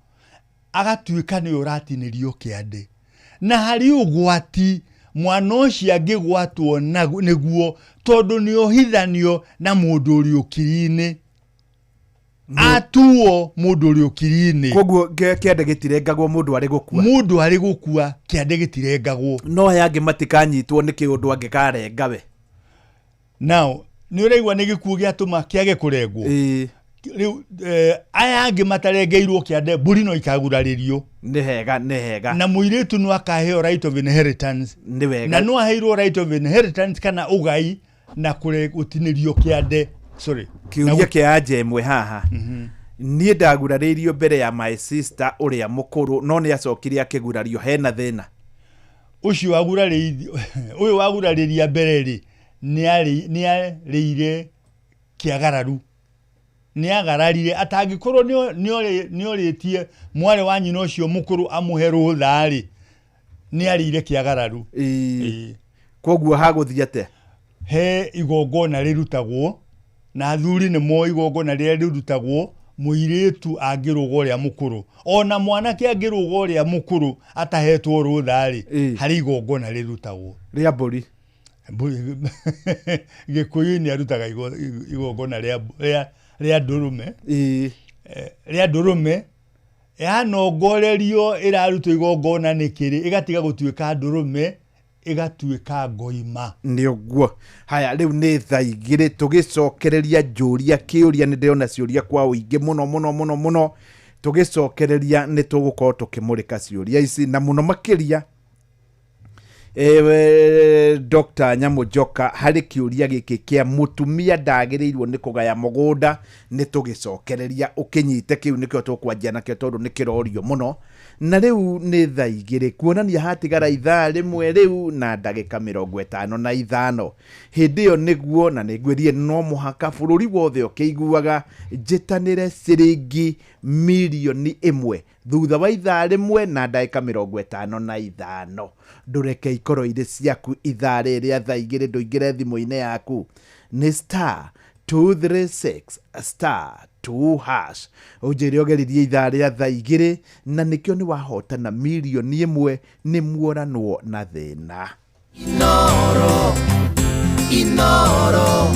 agatuĩka nĩwe ũratinĩrio kĩande. Na harĩ ũgwati mwana ũcio angĩgwatwo nĩguo, tondũ nĩ ohithanio na mũndũ ũrĩ ũkiri-inĩ. Atuo mũndũ ũrĩ ũkiri-inĩ. Koguo kĩande gĩtirengagwo mũndũ arĩ gũkua. Mũndũ arĩ gũkua kĩande gĩtirengagwo. No aya angĩ matikanyitwo nĩ kĩũndũ angĩkarenga we. Now nĩ ũraigua nĩ gĩkuũ gĩatũma kĩage kũrengwo. Rĩu aya angĩ matarengeirwo kĩande mbũri no ikagurarĩrio. Nĩ hega, nĩ hega. Na mũirĩtu no akaheo right of inheritance. Nĩ wega. Na no aheirwo right of inheritance kana ũgai na gũtinĩrio kĩande. Sorry. Kĩũria kĩa anja ĩmwe haha. Niĩ ndagurarĩirio mbere ya my sister ũrĩa mũkũrũ, no nĩ acokire akĩgurario, hena thĩna. Ũcio wagurarĩirio, ũyũ wagurarĩria mbere rĩ, nĩ arĩire kĩagararu. Nĩ agararire atangĩkorwo nĩ orĩtie mwarĩ wa nyina ũcio mũkũrũ amũhe rũtha rĩ, nĩ arĩire kĩagararu. Koguo hagũthiĩ atĩa? He igongona rĩrutagwo na athuri nĩ moĩ igongona rĩrĩa rĩrutagwo mũirĩtu angĩrũga ũrĩa mũkũrũ, ona mwanake angĩrũga ũrĩa mũkũrũ atahetwo rũtha rĩ, harĩ igongona rĩrutagwo rĩa mbũri. Gĩkũyũ-inĩ arutaga igongona rĩa ndũrũme. Rĩa ndũrũme yanongorerio ĩrarutwo igongona nĩkĩrĩ, ĩgatiga gũtuĩka ndũrũme ĩgatuĩka ngoima. Nĩ ũguo. Haya, rĩu nĩ thaa 2 tũgĩcokereria njũria kĩũria, nĩ ndĩrona ciũria kwa ũingĩ mũno mũno mũno mũno. Tũgĩcokereria nĩ tũgũkorwo tũkĩmũrĩka ciũria ici na mũno makĩria Dr. Nyamũnjoka harĩ kĩũria gĩkĩ kĩa mũtumia ndagĩrĩirwo nĩ kũgaya mũgũnda, nĩ tũgĩcokereria ũkĩnyite kĩu nĩkĩo tũkwanjia nakĩo tondũ nĩ kĩrorio mũno. Na rĩu nĩ thaa 2 kuonania hatigara ithaa 1 rĩu na ndagĩka 55. Hĩndĩ ĩyo nĩguo, na nĩngwĩrire no mũhaka bũrũri wothe ũkĩiguaga, njĩtanĩre ciringi mirioni 1 thutha wa ithaa 1 na ndagĩka 55. Ndũreke ikorwo irĩ ciaku ithaa rĩrĩ rĩa thaa 2, ndũingĩre thimũ-inĩ yaku. Nĩ star 236 star 2 hash. Ũnjĩre ũgeririe ithaa rĩa thaa 2 na nĩkĩo nĩ wahotana mirioni 1 nĩ muoranwo na thĩna. Inoro, Inoro,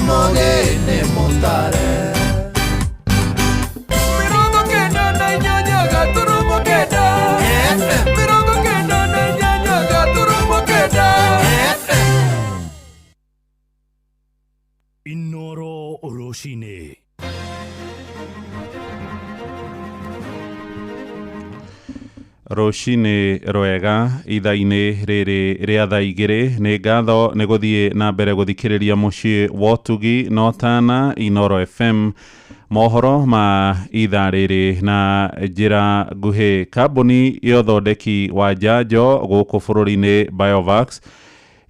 mogene motare. 98 FM. 98.9 FM. Inoro rũcinĩ. Rũcinĩ rwega ithaa-inĩ rĩrĩ rĩa thaa 2. Nĩ ngatho nĩ gũthiĩ na mbere gũthikĩrĩria mũciĩ wa ũtugi na ũtana Inoro FM. Mohoro ma ithaa rĩrĩ na njĩra nguhĩ. Kambuni ya ũthondeki wa njanjo gũkũ bũrũri-inĩ Biovax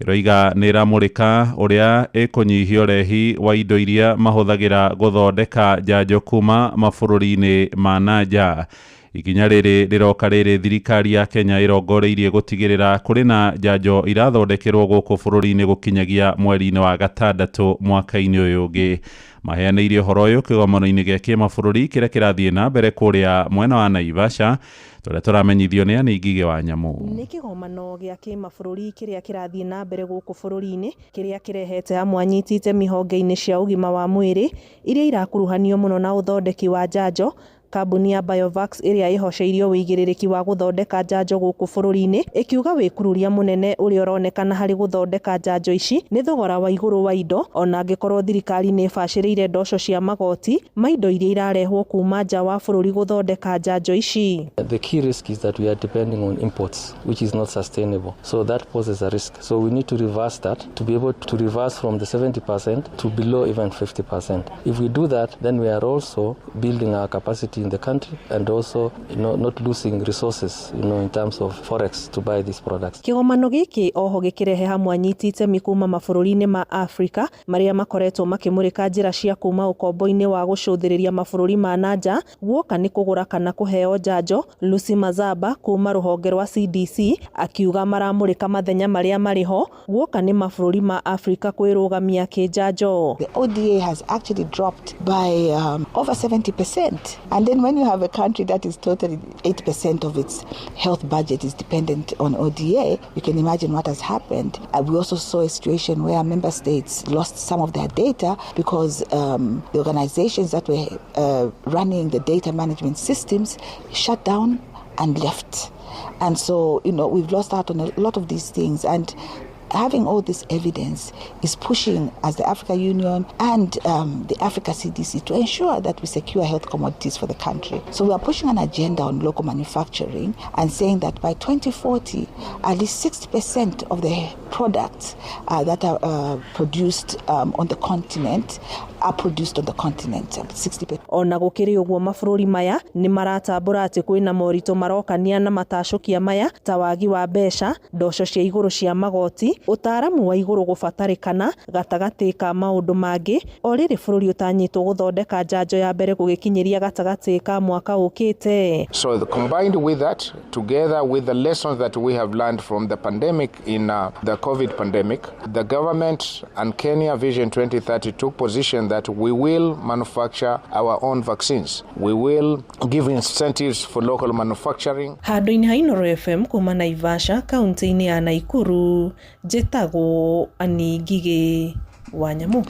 ĩroiga nĩ ĩramũrĩka ũrĩa ĩkũnyihia ũrehi wa indo iria mahũthagĩra gũthondeka njanjo kuma mabũrũri-inĩ ma na nja. Ikinya rĩrĩ rĩroka rĩrĩ thirikari ya Kenya ĩrongoreirie gũtigĩrĩra kũrĩ na njanjo irathondekerwo gũkũ bũrũri-inĩ gũkinyagia mweri-inĩ wa gatandatũ mwaka-inĩ ũyũ ũngĩ. Maheanĩire ũhoro ũyũ kĩgomano-inĩ gĩa kĩmabũrũri kĩrĩa kĩrathiĩ na mbere kũrĩa mwena wa Naivasha, tũrĩa tũramenyithio nĩ Anĩ Ngigĩ wa Nyamũ. Nĩ kĩgomano gĩa kĩmabũrũri kĩrĩa kĩrathiĩ na mbere gũkũ bũrũri-inĩ, kĩrĩa kĩrehete amwe anyiti itemi honge-inĩ cia ũgima wa mwĩrĩ iria irakuruhanio mũno na ũthondeki wa njanjo. Kambuni ya Biovax ĩrĩa ĩhoceirio wĩigĩrĩrĩki wa gũthondeka njanjo gũkũ bũrũri-inĩ ĩkiuga wĩkururia mũnene ũrĩa ũronekana harĩ gũthondeka njanjo ici nĩ thogora wa igũrũ wa indo, ona angĩkorwo thirikari nĩ ĩbacĩrĩire ndoco cia magoti ma indo iria irarehwo kuma nja wa bũrũri gũthondeka njanjo ici. The key risk is that we are depending on imports, which is not sustainable. So that poses a risk. So we need to reverse that, to be able to reverse from the 70% to below even 50%. If we do that, then we are also building our capacity commodity in the country and also not losing resources, in terms of forex to buy these products. Kĩgomano gĩkĩ oho gĩkĩrehe hamwe anyiti itemi kuma mabũrũri-inĩ ma Afrika marĩa makoretwo makĩmũrĩka njĩra cia kuma ũkombo-inĩ wa gũcũthĩrĩria mabũrũri ma nanja guoka nĩ kũgũra kana kũheo njanjo. Lucy Mazaba kuma rũhonge rwa CDC akiuga maramũrĩka mathenya marĩa marĩ ho guoka nĩ mabũrũri ma Afrika kwĩrũgamia kĩnjanjo. The ODA has actually dropped by over 70%. And then when you have a country that is totally 8% of its health budget is dependent on ODA, you can imagine what has happened. We also saw a situation where member states lost some of their data because the organizations that were running the data management systems shut down and left. And so, we've lost out on a lot of these things. And having all this evidence is pushing as the Africa Union and the Africa CDC to ensure that we secure health commodities for the country. So we are pushing an agenda on local manufacturing and saying that by 2040, at least 60% of the products that are produced on the continent are produced on the continent. 60%. Ona gũkĩrĩ ũguo mabũrũri maya nĩ maratambũra atĩ kwĩna moritũ marokania na matacũkia maya ta wagi wa mbeca, ndoco cia igũrũ cia magoti, ũtaaramu wa igũrũ gũbatarĩkana gatagatĩ ka maũndũ mangĩ, o rĩrĩ bũrũri ũtanyĩtwo gũthondeka njanjo ya mbere gũgĩkinyĩria gatagatĩ ka mwaka ũkĩte. So combined with that, together with the lessons that we have learned from the pandemic in the COVID pandemic, the government and Kenya Vision 2030 took position that we will manufacture our own vaccines. We will give incentives for local manufacturing. Handũ-inĩ ha Inooro FM kuma Naivasha kaunti-inĩ ya Naikuru, njĩtagwo Annie Ngigĩ wa Nyamu.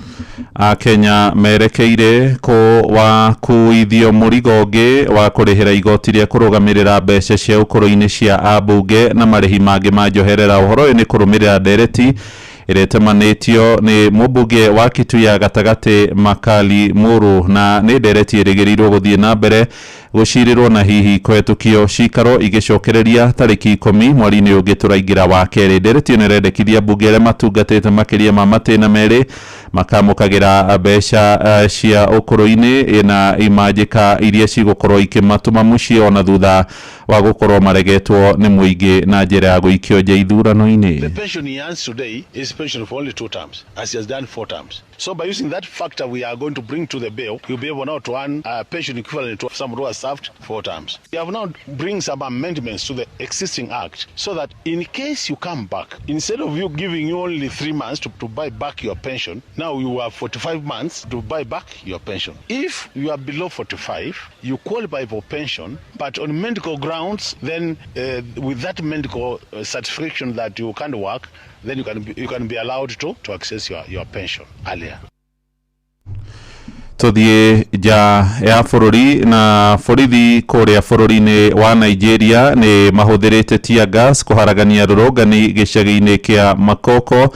Akenya merekeire kũ wa kuithio mũrigo ũngĩ wa kũrĩhĩra igoti rĩa kũrũgamĩrĩra mbeca cia ũkũrũ-inĩ cia ambunge na marĩhi mangĩ ma njoherera. Ũhoro ũyũ nĩ kũrũmĩrĩra ndereti ĩrĩa ĩtemanĩtio nĩ mũmbunge wa Kitui ya gatagatĩ Makali Muru, na nĩ ndereti ĩrĩgĩrĩirwo gũthiĩ na mbere gũcirĩrwo na hihi kũhetũkio cikaro igĩcokereria tarĩki 10 mweri-inĩ ũngĩ tũraingĩra wa kerĩ. Ndereti ĩno ĩrendekithia mbunge arĩa matungatĩte makĩria ma matĩna merĩ makamũkagĩra mbeca cia ũkũrũ-inĩ na imanjĩka iria cigũkorwo ikĩmatũma mũciĩ ona thutha wa gũkorwo maregetwo nĩ mũingĩ na njĩra ya gũikio nja ithurano-inĩ. The pension he earns today is pension for only 2 terms, as he has done 4 terms. So by using that factor we are going to bring to the bill, he'll be able now to earn a pension equivalent to someone who has served 4 terms. We have now bring some amendments to the existing act so that in case you come back, instead of you giving you only 3 months to buy back your pension, now you have 45 months to buy back your pension. If you are below 45, you qualify for pension, but on medical grounds, then with that medical certification that you can't work, then you can be allowed to access your pension earlier. Tuthiĩ nja ya bũrũri na borithi kũrĩa bũrũri-inĩ wa Nigeria nĩ mahũthĩrĩte tear gas kũharagania rũrũngani gĩcagi-inĩ kĩa Makoko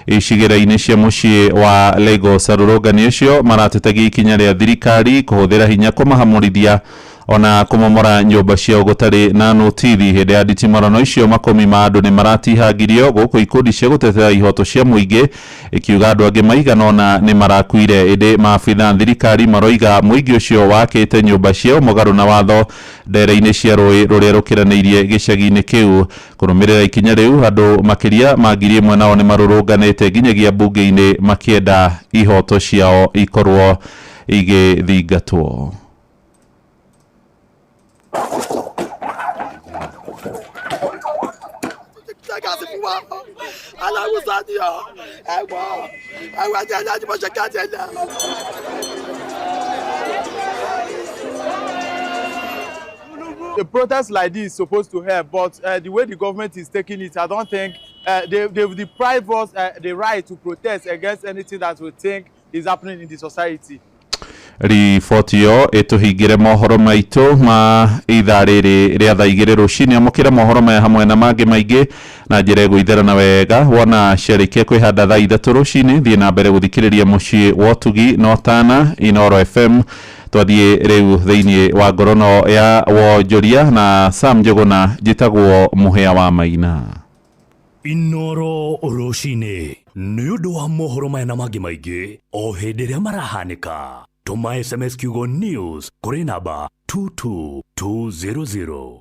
icigĩrĩra-inĩ cia mũciĩ wa Lagos. Arũrũngani ũcio maratetagia ikinya rĩa thirikari kũhũthĩra hinya kũmahamũrithia ona kũmomora nyũmba ciao gũtarĩ na notithi. Hĩndĩ ya nditimũrano icio makũmi ma andũ nĩ maratihangirio gũkũ ikundi cia gũtetera ihoto cia mũingĩ ikiuga andũ angĩ maigana ũna nĩ marakuire. Ĩndĩ maabitha thirikari maroiga mũingĩ ũcio wakĩte nyũmba ciao mũgarũ na watho ndere-inĩ cia rũĩ rũrĩa rũkĩranĩirie gĩcagi-inĩ kĩu. Kũrũmĩrĩra ikinya rĩu andũ makĩria ma 1,000 nao nĩ marũrũnganĩte nginyagia mbunge-inĩ makĩenda ihoto ciao ikorwo igĩthingatwo. The protest like this is supposed to help, but the way the government is taking it, I don't think they've deprived us the right to protest against anything that we think is happening in the society. Riboti ĩyo ĩtũhingĩre mohoro maitũ ma ithaa rĩrĩ rĩa thaa 2 rũcinĩ. Amũkĩra mohoro maya hamwe na mangĩ maingĩ na njĩra ĩgũitherana wega wona ciarĩkia kwĩhanda thaa 3 rũcinĩ. Thiĩ na mbere gũthikĩrĩria mũciĩ wa ũtugi na ũtana Inooro FM. Twathiĩ rĩu thĩinĩ wa ngorono ya wonjoria na Sam Njũgũna. Njĩtagwo Mũhĩa wa Maina. Inooro rũcinĩ nĩ ũndũ wa mohoro maya na mangĩ maingĩ o hĩndĩ ĩrĩa marahanĩka. Tũma SMS kiugo news kũrĩ namba 22200.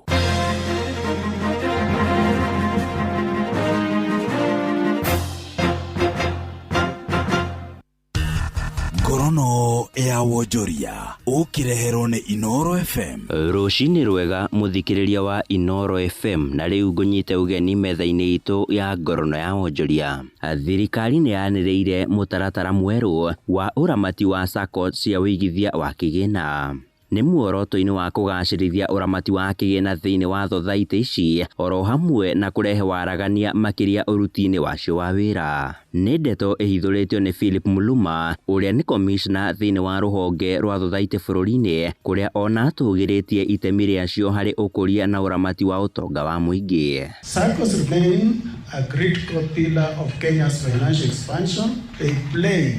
Ngorono ya wonjoria ũkĩreherwo nĩ Inoro FM. Rũcinĩ rwega mũthikĩrĩria wa Inoro FM, na rĩu ngũnyite ũgeni metha-inĩ itũ ya ngorono ya wonjoria. Thirikari nĩ yanĩrĩire mũtaratara mwerũ wa ũramati wa SACCO cia ũigithia wa kĩgĩna. Nĩ muoroto-inĩ wa kũgacĩrithia ũramati wa kĩgĩna thĩinĩ wa thothaitĩ ici, oro hamwe na kũrehe waragania makĩria ũruti-inĩ wacio wa wĩra. Nĩ ndeto ĩhithũrĩtio nĩ Philip Muluma, ũrĩa nĩ komishna thĩinĩ wa rũhonge rwa thothaitĩ bũrũri-inĩ, kũrĩa ona atũgĩrĩtie itemi rĩacio harĩ ũkũria na ũramati wa ũtonga wa mũingĩ. SACCOs remain a critical pillar of Kenya's financial expansion. They play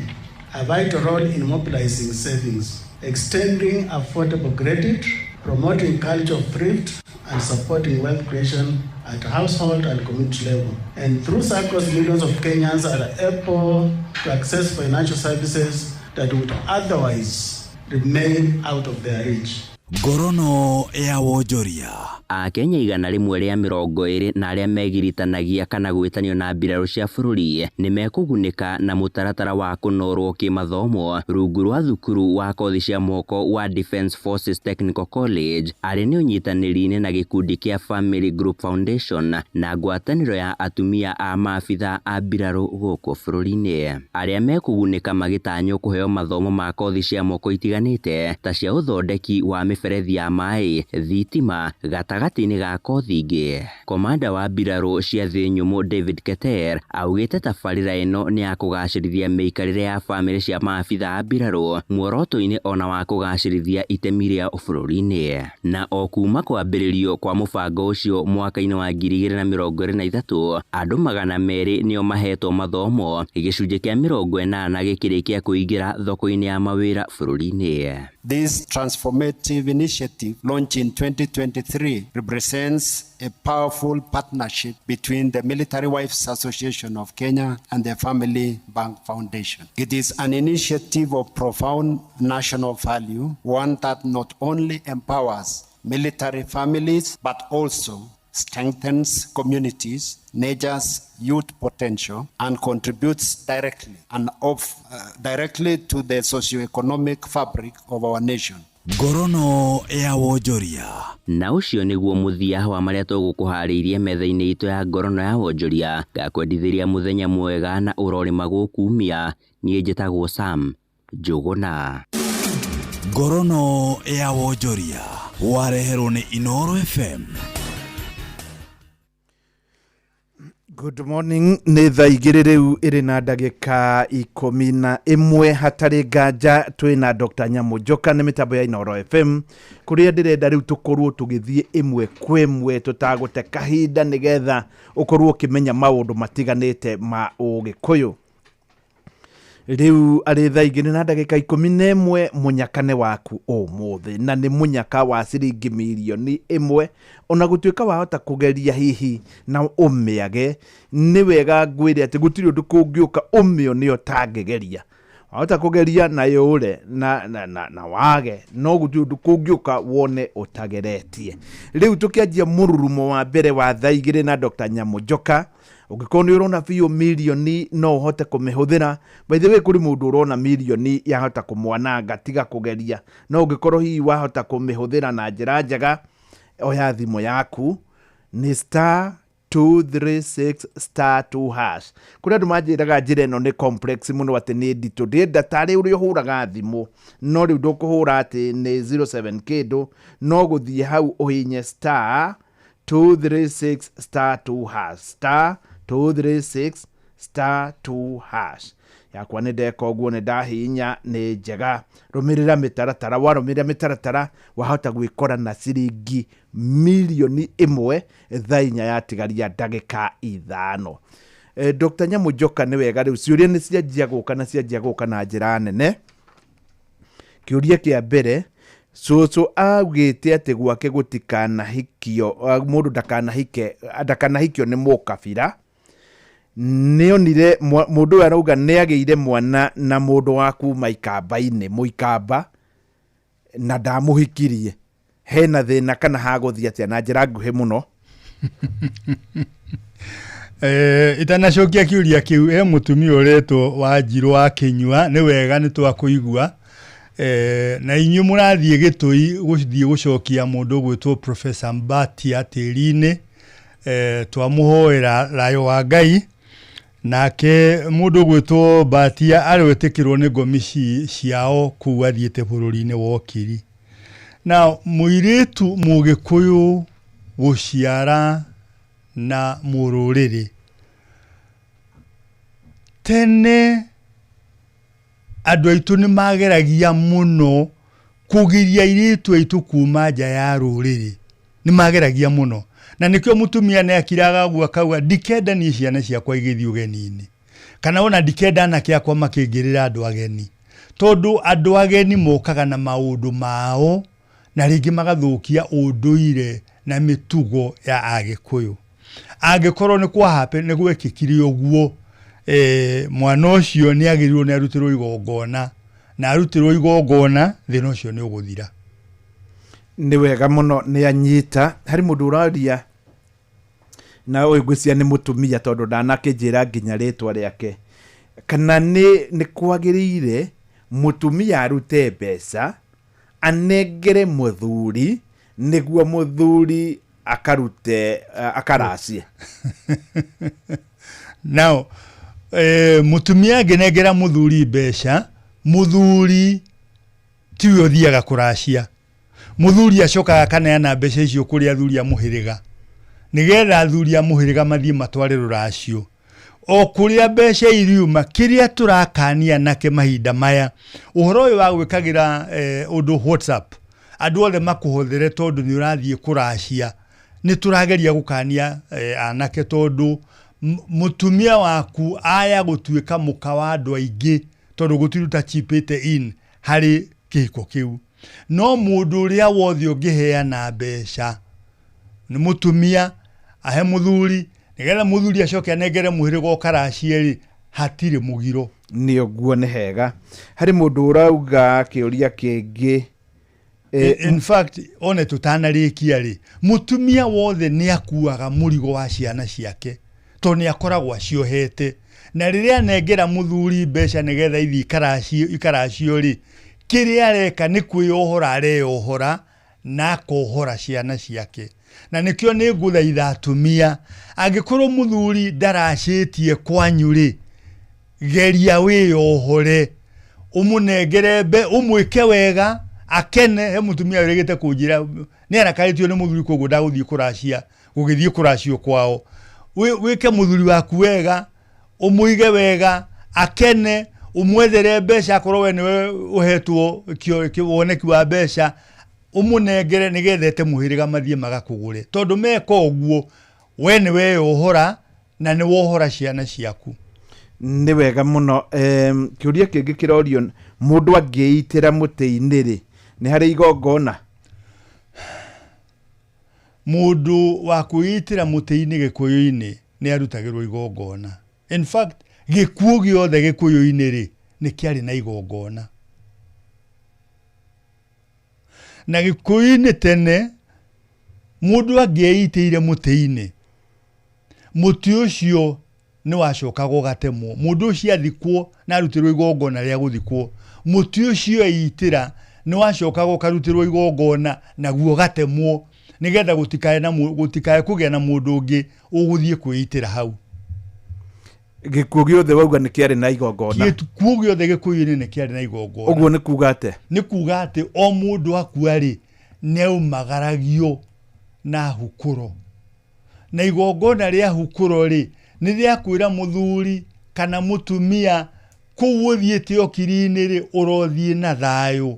a vital role in mobilizing savings, extending affordable credit, promoting culture of thrift, and supporting wealth creation at household and community level. And through SACCOs, millions of Kenyans are able to access financial services that would otherwise remain out of their reach. Ngorono ya wonjoria. Akenya 120 na arĩa megiritanagia kana gwĩtanio na mbirarũ cia bũrũri nĩ mekũgunĩka na mũtaratara wa kũnorwo kĩmathomo rungu rwa thukuru wa kothi cia moko wa Defence Forces Technical College, arĩ nĩ ũnyitanĩri-inĩ na gĩkundi kĩa Family Group Foundation na ngwatanĩro ya atumia a maabitha a mbirarũ gũkũ bũrũri-inĩ. Arĩa mekũgunĩka magĩtanywo kũheo mathomo ma kothi cia moko itiganĩte ta cia ũthondeki wa mĩberethi ya maĩ, thitima, gatagatĩ-inĩ ga kothi ingĩ. Komanda wa mbirarũ cia thĩ nyũmũ David Keter augĩte tabarĩra ĩno nĩ ya kũgacĩrithia mĩikarĩre ya bamĩrĩ cia maabitha a mbirarũ muoroto-inĩ ona wa kũgacĩrithia itemi rĩa bũrũri-inĩ. Na o kuma kwambĩrĩrio kwa mũbango ũcio mwaka-inĩ wa 2023, andũ 200 nĩo mahetwo mathomo, gĩcunjĩ kĩa 80 gĩkĩrĩkia kũingĩra thoko-inĩ ya mawĩra bũrũri-inĩ. This transformative initiative, launched in 2023, represents a powerful partnership between the Military Wives Association of Kenya and the Family Bank Foundation. It is an initiative of profound national value, one that not only empowers military families, but also strengthens communities, nurtures youth potential, and contributes directly and directly to the socioeconomic fabric of our nation. Ngorono ya wonjoria. Na ũcio nĩguo mũthia wa marĩa tũgũkũharĩirie metha-inĩ itũ ya ngorono ya wonjoria. Ngakwendithĩria mũthenya mwega na ũrorĩma gũkumia. Niĩ njĩtagwo Sam Njũgũna. Ngorono ya wonjoria wareherwo nĩ Inoro FM. Good morning, nĩ thaa igĩrĩ rĩu ĩrĩ na ndagĩka 11. Hatarĩ nganja twĩna Dr. Nyamũ Njoka nĩ mĩtambo ya Inoro FM, kũrĩa ndĩrenda rĩu tũkorwo tũgĩthiĩ ĩmwe kwa ĩmwe tũtagũte kahinda, nĩgetha ũkorwo ũkĩmenya maũndũ matiganĩte ma Ũgĩkũyũ. Rĩu arĩ thaa igĩrĩ na ndagĩka 11, mũnyaka nĩ waku ũmũthĩ, na nĩ mũnyaka wa ciringi 1 mirioni, ona gũtuĩka wahota kũgeria hihi na ũmĩage. Nĩ wega ngwĩre atĩ gũtirĩ ũndũ kũngĩũka ũmĩone ũtangĩgeria. Wahota kũgeria na yũre na wage, no gũtirĩ ũndũ kũngĩũka wone ũtageretie. Rĩu tũkĩanjia mũrurumo wa mbere wa thaa igĩrĩ na Dr. Nyamũ Njoka, ũngĩkorwo nĩ ũrona biũ mirioni no ũhote kũmĩhũthĩra. By the way, kũrĩ mũndũ ũrona mirioni yahota kũmwananga, tiga kũgeria. No ũngĩkorwo hihi wahota kũmĩhũthĩra na njĩra njega, oya thimũ yaku, nĩ star 236 star 2 hash. Kũrĩ andũ manjĩraga njĩra ĩno nĩ complex mũno, atĩ nĩ nditũ, ndĩrenda tarĩ ũrĩa ũhũraga thimũ, no rĩu ndũkũhũra atĩ nĩ 07 kĩndũ, no gũthiĩ hau ũhinye star 236 star 2 hash, star 236 star 2 hash. Yakwa nĩ ndeka ũguo, nĩ ndahihinya, nĩ njega. Rũmĩrĩra mĩtaratara, warũmĩrĩra mĩtaratara wahota gwĩkora na ciringi 1 mirioni thaa 4 yatigaria ndagĩka 5. Dr. Nyamũ Njoka, nĩ wega rĩu ciũria nĩ cianjia gũka, na cianjia gũka na njĩra nene. Kĩũria kĩa mbere, cũcũ augĩte atĩ gwake gũtikanahikio, mũndũ ndakanahike, ndakanahikio nĩ mũkabira. Nĩonire mũndũ ũyũ arauga nĩ agĩire mwana na mũndũ wa kuma ikamba-inĩ, mũikamba, na ndamũhikirie. Hena thĩna kana hagũthiĩ atĩa na njĩra nguhĩ mũno? Itanacokia kĩũria kĩu, he mũtumia ũretwo Wanjirũ wa Kĩnyua, nĩ wega nĩ twakũigua. Na inyuĩ mũrathiĩ Gĩtũi gũthiĩ gũcokia mũndũ ũgwĩtwo Professor Mbatia tĩri-inĩ. Twamũhoera thayũ wa Ngai. Nake mũndũ ũgwĩtwo Mbatia arwĩtĩkĩrwo nĩ ngomi ciao kũu athiĩte bũrũri-inĩ wa ũkiri. Na mũirĩtu mũgĩkũyũ gũciara na mũrũrĩrĩ. Tene andũ aitũ nĩ mageragia mũno kũgiria airĩtu aitũ kuma nja ya rũrĩrĩ. Nĩ mageragia mũno. Na nĩkĩo mũtumia nĩ akiraga ũguo akauga ndikenda niĩ ciana ciakwa igĩthiĩ ũgeni-inĩ. Kana ona ndikenda anake akwa makĩingĩrĩra andũ ageni. Tondũ andũ ageni mokaga na maũndũ mao na rĩngĩ magathũkia ũndũire na mĩtugo ya Agĩkũyũ. Angĩkorwo nĩ kwa happen, nĩ gwekĩkire ũguo, mwana ũcio nĩ agĩrĩirwo nĩ arutĩrwo igongona, na arutĩrwo igongona thĩna ũcio nĩ ũgũthira. Nĩ wega mũno, nĩ anyita. Harĩ mũndũ ũraria na ũyũ ngwĩciria nĩ mũtumia tondũ ndanakĩnjĩra nginya rĩtwa rĩake, kana nĩ kwagĩrĩire mũtumia arute mbeca anengere mũthuri nĩguo mũthuri akarute akaracie? Now, mũtumia angĩnengera mũthuri mbeca, mũthuri tiwe ũthiaga kũracia. Mũthuri acokaga akaneana mbeca icio kũrĩ athuri a mũhĩrĩga, nĩgetha athuri a mũhĩrĩga mathiĩ matware rũracio. O kũrĩa mbeca iriuma, kĩrĩa tũrakania nake mahinda maya, ũhoro ũyũ wa gwĩkagĩra ũndũ WhatsApp, andũ othe makũhũthĩre tondũ nĩ ũrathiĩ kũracia. Nĩ tũrageria gũkania anake tondũ mũtumia waku aya gũtuĩka mũka wa andũ aingĩ tondũ gũtiruta chipĩte in harĩ kĩhiko kĩu. No mũndũ ũrĩa wothe ũngĩheana mbeca nĩ mũtumia ahe mũthuri, nĩgetha mũthuri acoke anengere mũhĩrĩga ũkaracie rĩ, hatirĩ mũgiro. Nĩ ũguo, nĩ hega. Harĩ mũndũ ũrauga kĩũria kĩngĩ. In fact, one tũtanarĩkia rĩ, mũtumia wothe nĩ akuaga mũrigo wa ciana ciake tondũ nĩ akoragwo aciohete. Na rĩrĩa anengera mũthuri mbeca nĩgetha ithiĩ ikaracio rĩ, kĩrĩa areka nĩ kwĩyohora areyohora na akohora ciana ciake. Na nĩkĩo nĩ ngũthaitha atumia, angĩkorwo mũthuri ndaracĩtie kwanyu rĩ, geria wĩyohore, ũmũnengere ũmwĩke wega, akene. He mũtumia wĩrĩgĩte kũnjĩra nĩ arakarĩtio nĩ mũthuri koguo ndagũthiĩ kũracia, gũgĩthiĩ kũracio kwao. Wĩke mũthuri waku wega, ũmũige wega, akene, ũmwethere mbeca akorwo we nĩwe ũhetwo woneki wa mbeca, ũmũnengere nĩgetha ete mũhĩrĩga mathiĩ magakũgũre. Tondũ meka ũguo, we nĩ weyohora na nĩ wohora ciana ciaku. Nĩ wega mũno. Kĩũria kĩngĩ kĩrorio, mũndũ angĩitĩra mũtĩ-inĩ rĩ, nĩ harĩ igongona? Mũndũ wa kwĩitĩra mũtĩ-inĩ Gĩkũyũ-inĩ nĩ arutagĩrwo igongona. In fact, gĩkuũ gĩothe Gĩkũyũ-inĩ rĩ, nĩ kĩarĩ na igongona. Na Gĩkũyũ-inĩ tene, mũndũ angĩeitĩire mũtĩ-inĩ, mũtĩ ũcio nĩ wacokaga ũgatemwo. Mũndũ ũcio athikwo na arutĩrwo igongona rĩa gũthikwo, mũtĩ ũcio eitĩra nĩ wacokaga ũkarutĩrwo igongona naguo ũgatemwo, nĩgetha gũtikae kũgĩa na mũndũ ũngĩ ũgũthiĩ kwĩitĩra hau. Gĩkuũ gĩothe wauga nĩ kĩarĩ na igongona. Gĩkuũ gĩothe Gĩkũyũ-inĩ nĩ kĩarĩ na igongona. Ũguo nĩ kuga atĩa? Nĩ kuga atĩ o mũndũ akua rĩ, nĩ aumagaragio na hukũro. Na igongona rĩa hukũro rĩ, nĩ rĩa kwĩra mũthuri kana mũtumia kũu ũthiĩte ũkiri-inĩ rĩ, ũrothiĩ na thayũ.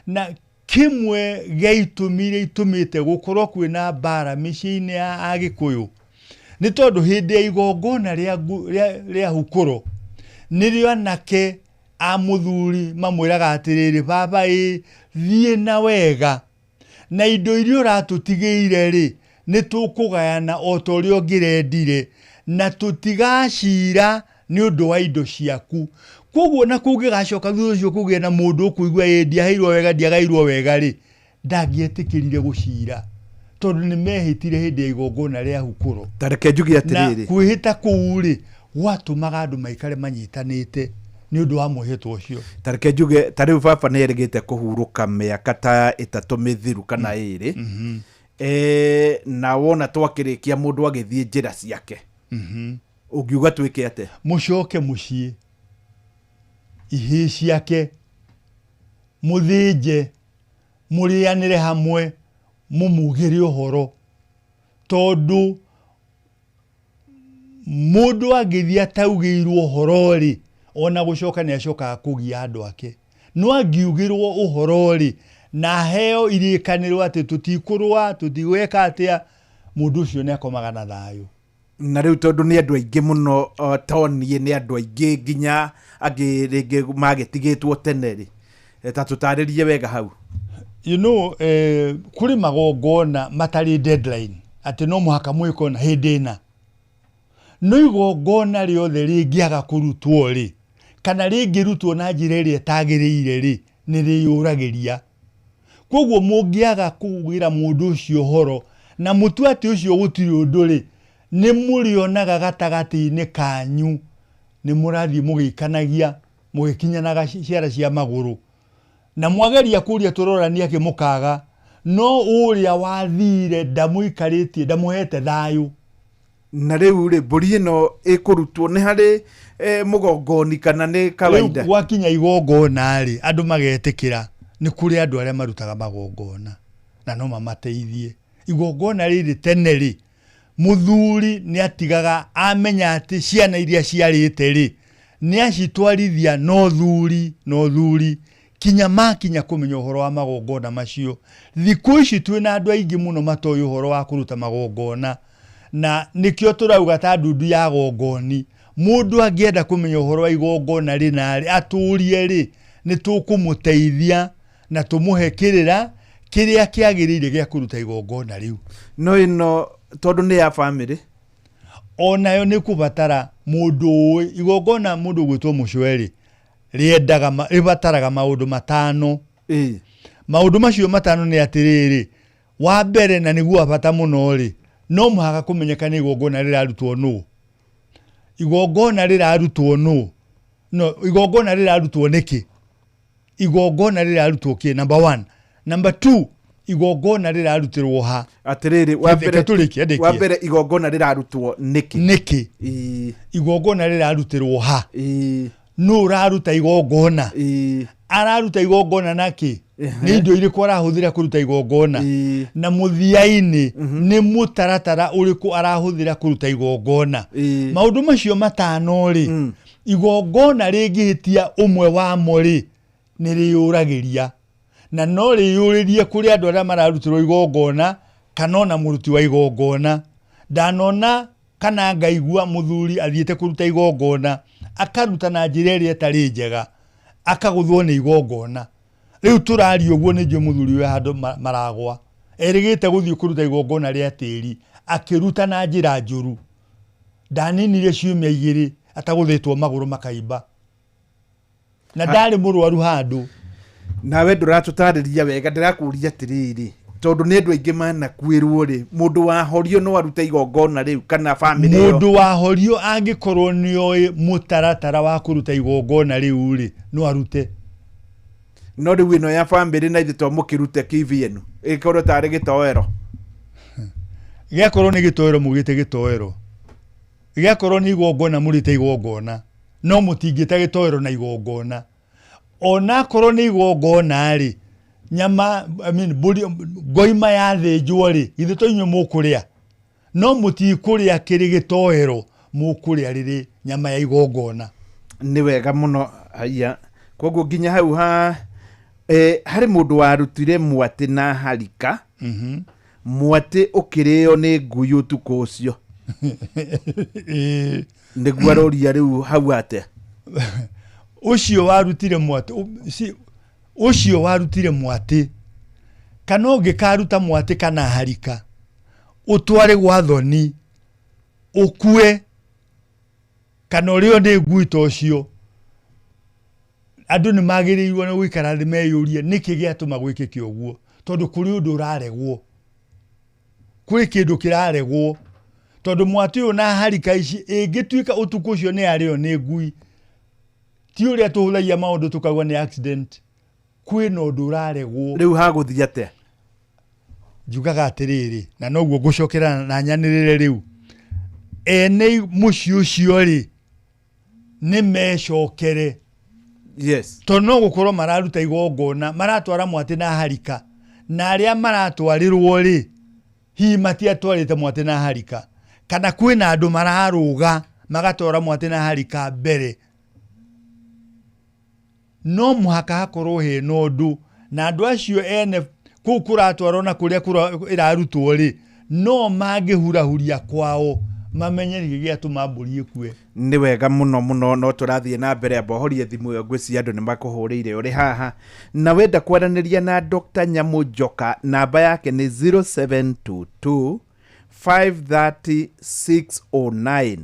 Na kĩmwe gĩa itũmi iria itũmĩte gũkorwo kwĩna mbara mĩciĩ-inĩ ya Agĩkũyũ nĩ tondũ hĩndĩ ya igongona rĩa hukũro nĩrĩo anake a mũthuri mamwĩraga atĩrĩrĩ, baba ĩ thiĩ na wega, na indo iria ũratũtigĩire rĩ, nĩ tũkũgayana o ta ũrĩa ũngĩrendire, na tũtigacira nĩ ũndũ wa indo ciaku. Koguo na kũngĩgacoka thutha ũcio kũgĩe na mũndũ ũkũigua ĩ ndiaheirwo wega, ndiagairwo wega rĩ, Ndangĩetĩkĩrire gũcira tondũ nĩ mehĩtire hĩndĩ ya igongona rĩa hukũro. Ta reke njuge Na atĩrĩrĩ. Kwĩhĩta kũu rĩ gwatũmaga andũ maikare manyitanĩte nĩ ũndũ wa mwĩhĩtwa ũcio. Ta reke njuge, ta rĩu baba nĩ erĩgĩte kũhurũka mĩaka ta 3 mĩthiru kana 2. Na wona twakĩrĩkia mũndũ agĩthiĩ njĩra ciake, ũngiuga twĩke atĩa? Mũcoke mũciĩ, ihĩĩ ciake mũthĩnje, mũrĩanĩre hamwe, mũmugĩre ũhoro, tondũ mũndũ angĩthiĩ ataugĩirwo ũhoro rĩ, ona gũcoka nĩ acokaga kũgia andũ ake. No angiugĩrwo ũhoro rĩ, na aheo irĩkanĩro atĩ tũtikũrũa, tũtigwĩka atĩa, mũndũ ũcio nĩ akomaga na thayũ. Na rĩu tondũ nĩ andũ aingĩ mũno, to niĩ nĩ andũ aingĩ nginya angĩ rĩngĩ magĩtigĩtwo tene rĩ, ta tũtarĩrie wega hau. Kũrĩ magongona matarĩ deadline atĩ no mũhaka mwĩke ona hĩndĩ ĩna. No igongona rĩothe rĩngĩaga kũrutwo rĩ, kana rĩngĩrutwo na njĩra ĩrĩa ĩtagĩrĩire rĩ, nĩ rĩyũragĩria. Koguo mũngĩaga kugĩra mũndũ ũcio ũhoro na mũtue atĩ ũcio gũtirĩ ũndũ rĩ, nĩ mũrĩonaga gatagatĩ-inĩ kanyu nĩ mũrathiĩ mũgĩikanagia, mũgĩkinyanaga ciara cia magũrũ. Na mwageria kũria tũrorania kĩ mũkaga, no ũrĩa wathire ndamũikarĩtie, ndamũhete thayũ. Na rĩu rĩ, mbũri ĩno ĩkũrutwo nĩ harĩ mũgongoni kana nĩ kawaida? Rĩu gwakinya igongona rĩ, andũ magetĩkĩra nĩ kũrĩ andũ arĩa marutaga magongona na no mamateithie. Igongona rĩrĩ tene rĩ, mũthuri nĩ atigaga amenya atĩ ciana iria ciarĩte rĩ, nĩ acitwarithia no thuri, no thuri, kinya makinya kũmenya ũhoro wa magongona macio. Thikũ ici twĩna andũ aingĩ mũno matoĩ ũhoro wa kũruta magongona, na nĩkĩo tũrauga ta ndundu ya gongoni. Mũndũ angĩenda kũmenya ũhoro wa igongona rĩna rĩ, atũrie rĩ, nĩ tũkũmũteithia na tũmũhe kĩrĩra kĩrĩa kĩagĩrĩire gĩa kũruta igongona rĩu. No ĩno tondũ nĩ ya bamĩrĩ, onayo nĩ kũbatara mũndũ ũĩ igongona. Mũndũ ũgwĩtwo mũcweri rĩendaga rĩbataraga maũndũ 5. Maũndũ macio 5 nĩ atĩrĩrĩ, wa mbere na nĩguo wa bata mũno rĩ, no mũhaka kũmenyeka nĩ igongona rĩrarutwo nũ. Igongona rĩrarutwo nũ? No, igongona rĩrarutwo nĩkĩ? Igongona rĩrarutwo kĩ? Number 1. Number 2, igongona rĩrarutĩrwo ha? Atĩrĩrĩ, Tũrĩkie, ndĩkie. wa mbere igongona rĩrarutwo nĩkĩ? Nĩkĩ? Igongona rĩrarutĩrwo ha? Nũ ũraruta igongona? Araruta igongona nakĩ? Nĩ indo irĩkũ arahũthĩra kũruta igongona? Na mũthia-inĩ nĩ mũtaratara ũrĩkũ arahũthĩra kũruta igongona? Maũndũ macio 5 rĩ, igongona rĩngĩhĩtia ũmwe wamo rĩ, nĩ rĩyũragĩria. Na no rĩyũrĩrie kũrĩ andũ arĩa mararutĩrwo igongona kana ona mũruti wa igongona. Ndanona kana ngaigua mũthuri athiĩte kũruta igongona, akaruta na njĩra ĩrĩa ĩtarĩ njega, akagũthwo nĩ igongona. Rĩu tũraria ũguo nĩ njũĩ mũthuri ũyũ handũ maragwa. Erĩgĩte gũthiĩ kũruta igongona rĩa tĩri, akĩruta na njĩra njũru. Ndaninire ciumia 2 atagũthĩtwo magũrũ makaimba. Na ndarĩ mũrwaru handũ. Nawe ndũratũtarĩria wega, ndĩrakũria atĩrĩrĩ, tondũ nĩ andũ aingĩ manakuĩrwo rĩ, mũndũ wahorio no arute igongona rĩu kana bamĩrĩ ĩyo? Mũndũ wahorio angĩkorwo nĩoĩ mũtaratara wa kũruta igongona rĩu rĩ, no arute. No rĩu ĩno ya bamĩrĩ na ithuĩ twamũkĩrute KVN, ĩkorwo tarĩ gĩtoero. Gĩakorwo nĩ gĩtoero mũgĩte gĩtoero. Gĩakorwo nĩ igongona mũrĩte igongona. No mũtingĩta gĩtoero na igongona. Onakorwo nĩ igongona rĩ, nyama, I mean, mbũri, ngoima yathĩnjwo rĩ, githĩ to inyuĩ mũkũrĩa? No mũtikũrĩa kĩrĩ gĩtoero, mũkũrĩa rĩrĩ nyama ya igongona. Nĩ wega mũno, haiya. Koguo nginya hau ha, harĩ mũndũ warutire mwatĩ na harika, mwatĩ ũkĩrĩo nĩ ngui ũtukũ ũcio. Nĩguo aroria rĩu hau atĩa? Ũcio warutire mwatĩ, ũcio warutire mwatĩ, kana ũngĩkaruta mwatĩ kana harika, ũtware gwa thoni, ũkue, kana ũrĩo nĩ ngui ta ũcio, andũ nĩ magĩrĩirwo nĩ gũikara thĩ meyũrie nĩkĩ gĩatũma gwĩkĩke ũguo. Tondũ kũrĩ ũndũ ũraregwo, kwĩ kĩndũ kĩraregwo, tondũ mwatĩ ũyũ na harika ici ĩngĩtuĩka ũtukũ ũcio nĩ arĩo nĩ ngui, ti ũrĩa tũhũthagia maũndũ tũkauga nĩ accident. Kwĩna ũndũ ũraregwo. Rĩu hagũthiĩ atĩa? Njugaga atĩrĩrĩ, na noguo ngũcokera na nyanĩrĩre rĩu, ene mũciĩ ũcio rĩ, nĩ mecokere. Yes. Tondũ no gũkorwo mararuta igongona, maratwara mwatĩ na harika, na arĩa maratwarĩrwo rĩ, hihi matiatwarĩte mwatĩ na harika, kana kwĩna andũ mararũga magatwara mwatĩ na harika mbere. No mũhaka hakorwo hena ũndũ, na andũ acio ene kũu kũratwarwo na kũrĩa ĩrarutwo rĩ, no mangĩhurahuria kwao mamenye nĩkĩ gĩatũma mbũri ĩkue. Nĩ wega mũno mũno, no tũrathiĩ na mbere. Amba ũhorie thimũ ĩyo, ngwĩciria andũ nĩ makũhũrĩire ũrĩ haha. Na wenda kwaranĩria na Dr. Nyamũ Njoka, namba yake nĩ 0722 530 609,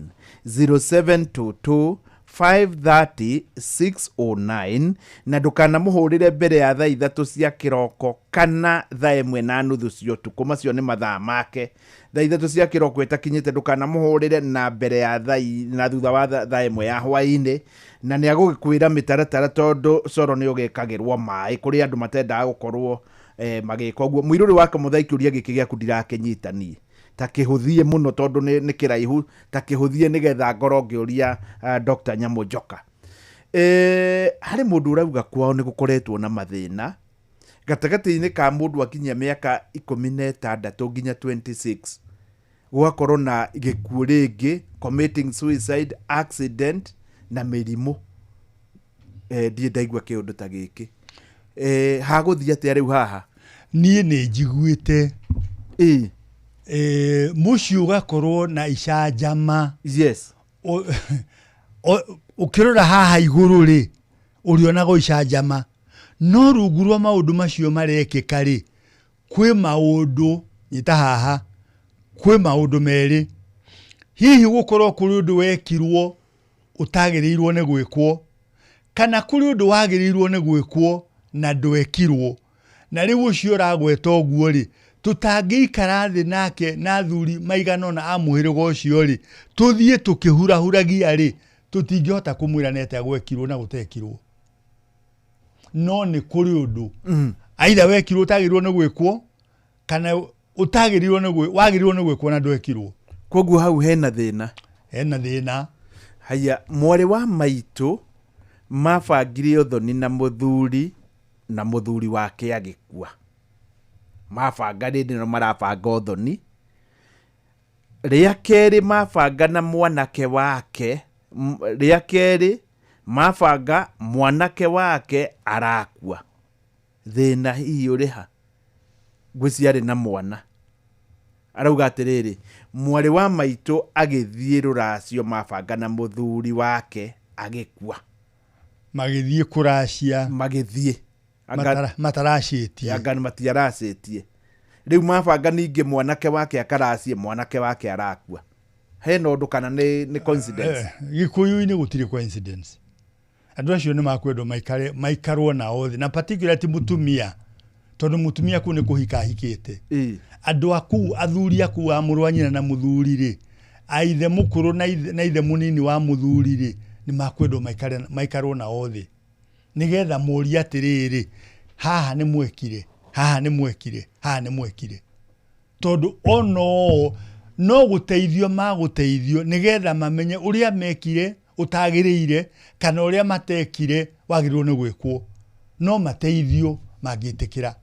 0722 530 609. Na ndũkanamũhũrĩre mbere ya thaa 3 cia kĩroko kana 1:30 cia ũtukũ. Macio nĩ mathaa make. Thaa 3 cia kĩroko ĩtakinyĩte ndũkanamũhũrĩre, na mbere ya thaa na thutha wa thaa 1 ya hwaĩ-inĩ. Na nĩ agũgĩkwĩra mĩtaratara, tondũ coro nĩ ũgĩkagĩrwo maĩ kũrĩ andũ matendaga gũkorwo magĩka ũguo. Mũirũrĩ wa Kamũtha, kĩũria gĩkĩ gĩaku ndirakĩnyita niĩ, ta kĩhũthie mũno, tondũ nĩ kĩraihu, ta kĩhũthie nĩgetha ngorwo ngĩũria Dr. Nyamũ Njoka. Harĩ mũndũ ũrauga kwao nĩ gũkoretwo na mathĩna gatagatĩ-inĩ ka mũndũ akinyia mĩaka 16 nginya 26, gũgakorwo na gĩkuũ rĩngĩ, committing suicide, accident na mĩrimũ. Ndirĩ ndaigua kĩũndũ ta gĩkĩ. Hagũthiĩ atĩa rĩu haha? Niĩ nĩ njiguĩte mũciĩ ũgakorwo na icanjama. Ũkĩrora haha igũrũ rĩ, ũrĩonaga icanjama, no rungu rwa maũndũ macio marekĩka rĩ, kwĩ maũndũ, nyita haha, kwĩ maũndũ merĩ. Hihi gũkorwo kũrĩ ũndũ wekirwo ũtagĩrĩirwo nĩ gwĩkwo, kana kũrĩ ũndũ wagĩrĩirwo nĩ gwĩkwo na ndwekirwo. Na rĩu ũcio ũragweta ũguo rĩ, tũtangĩikara thĩ nake na athuri maigana ũna a mũhĩrĩga ũcio rĩ, tũthiĩ tũkĩhurahuragia rĩ, tũtingĩhota kũmwĩra nĩ atĩa gwekirwo na gũtekirwo. No nĩ kũrĩ ũndũ aitha wekirwo ũtagĩrĩirwo nĩ gwĩkwo, kana ũtagĩrĩirwo nĩ wagĩrĩirwo nĩ gwĩkwo na ndwekirwo. Koguo hau hena thĩna. Hena thĩna. Haya, mwarĩ wa maitũ mabangire ũthoni na mũthuri, na mũthuri wake agĩkua. Mabanga rĩndĩ no marabanga ũthoni. Rĩa kerĩ mabanga na mwanake wake, rĩa kerĩ mabanga mwanake wake arakua. Thĩna hihi ũrĩ ha? Ngwĩciria arĩ na mwana. Arauga atĩrĩrĩ, mwarĩ wa maitũ agĩthiĩ rũracio mabanga na mũthuri wake agĩkua. Magĩthiĩ kũracia. Magĩthiĩ. Mataracĩtie. Anga matiaracĩtie. Rĩu mabanga ningĩ mwanake wake akaracie, mwanake wake arakua. Hena ũndũ kana nĩ coincidence? Gĩkũyũ-inĩ gũtirĩ coincidence. Andũ acio nĩ makwendwo maikarwo nao thĩ, na particularly ti mũtumia, tondũ mũtumia kũu nĩ kũhika ahikĩte. Andũ a kũu, athuri a kũu a mũrũ wa nyina na mũthuri rĩ, a ithe mũkũrũ na ithe mũnini wa mũthuri rĩ, nĩ makwendwo maikarwo nao thĩ, nĩgetha morie atĩrĩrĩ, haha nĩ mwekire, haha nĩ mwekire, haha nĩ mwekire. Tondũ ono no gũteithio magũteithio nĩgetha mamenye ũrĩa mekire ũtagĩrĩire kana ũrĩa matekire wagĩrĩirwo nĩ gwĩkwo. No mateithio mangĩtĩkĩra.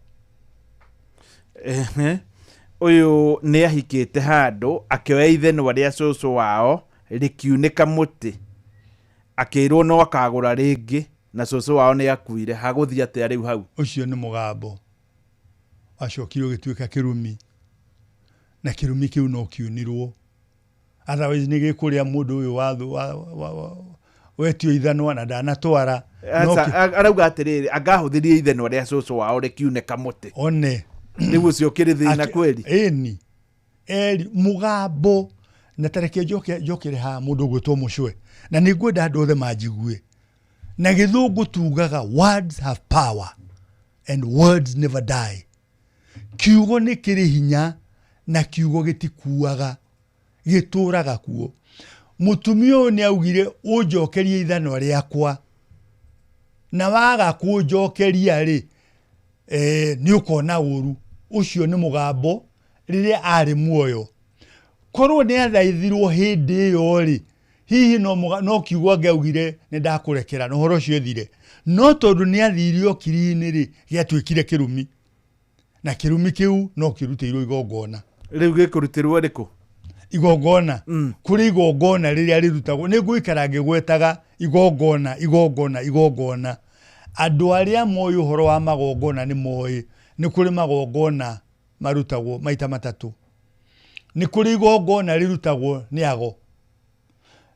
Ũyũ nĩ ahikĩte handũ akĩoya ithenwa rĩa cũcũ wao rĩkiunĩka mũtĩ, akĩrwo no akagũra rĩngĩ na cũcũ wao nĩ akuire. Hagũthiĩ atĩa rĩu hau? Ũcio nĩ mũgambo wacokire ũgĩtuĩka kĩrumi, na kĩrumi kĩu no kĩunirwo, otherwise nĩ gĩkũrĩa mũndũ ũyũ wetio ithanwa na ndanatwara. Arauga atĩrĩrĩ, angahũthĩrie ithenwa rĩa cũcũ wao rĩkiunĩka mũtĩ. One. Rĩu ũcio ũkĩrĩ thĩna kweli? Ĩni. Eri mũgambo. Na ta reke njokere haha mũndũ ũgwĩtwo Mũcwe, na nĩ ngwenda andũ othe manjigue. Na gĩthũngũ tugaga words have power and words never die. Kiugo nĩ kĩrĩ hinya na kiugo gĩtikuaga, gĩtũraga kuo. Mũtumia ũyũ nĩ augire ũnjokerie ithanwa rĩakwa, na waga kũnjokeria rĩ, nĩ ũkona ũru. Ũcio nĩ mũgambo rĩrĩa arĩ muoyo. Korwo nĩ athaithirwo hĩndĩ ĩyo rĩ, hihi no kiugo angĩaugire nĩ ndakũrekera na ũhoro ũcio ũthire. No tondũ nĩ athiire okiri-inĩ rĩ, gĩatuĩkire kĩrumi, na kĩrumi kĩu no kĩrutĩirwo igongona. Rĩu gĩkũrutĩrwo rĩkũ? Igongona. Kũrĩ igongona rĩrĩa rĩrutagwo, nĩ ngũikara ngĩgwetaga igongona, igongona, igongona. Andũ arĩa moĩ ũhoro wa magongona nĩ moĩ nĩ kũrĩ magongona marutagwo maita matatũ. Nĩ kũrĩ igongona rĩrutagwo nĩ ago.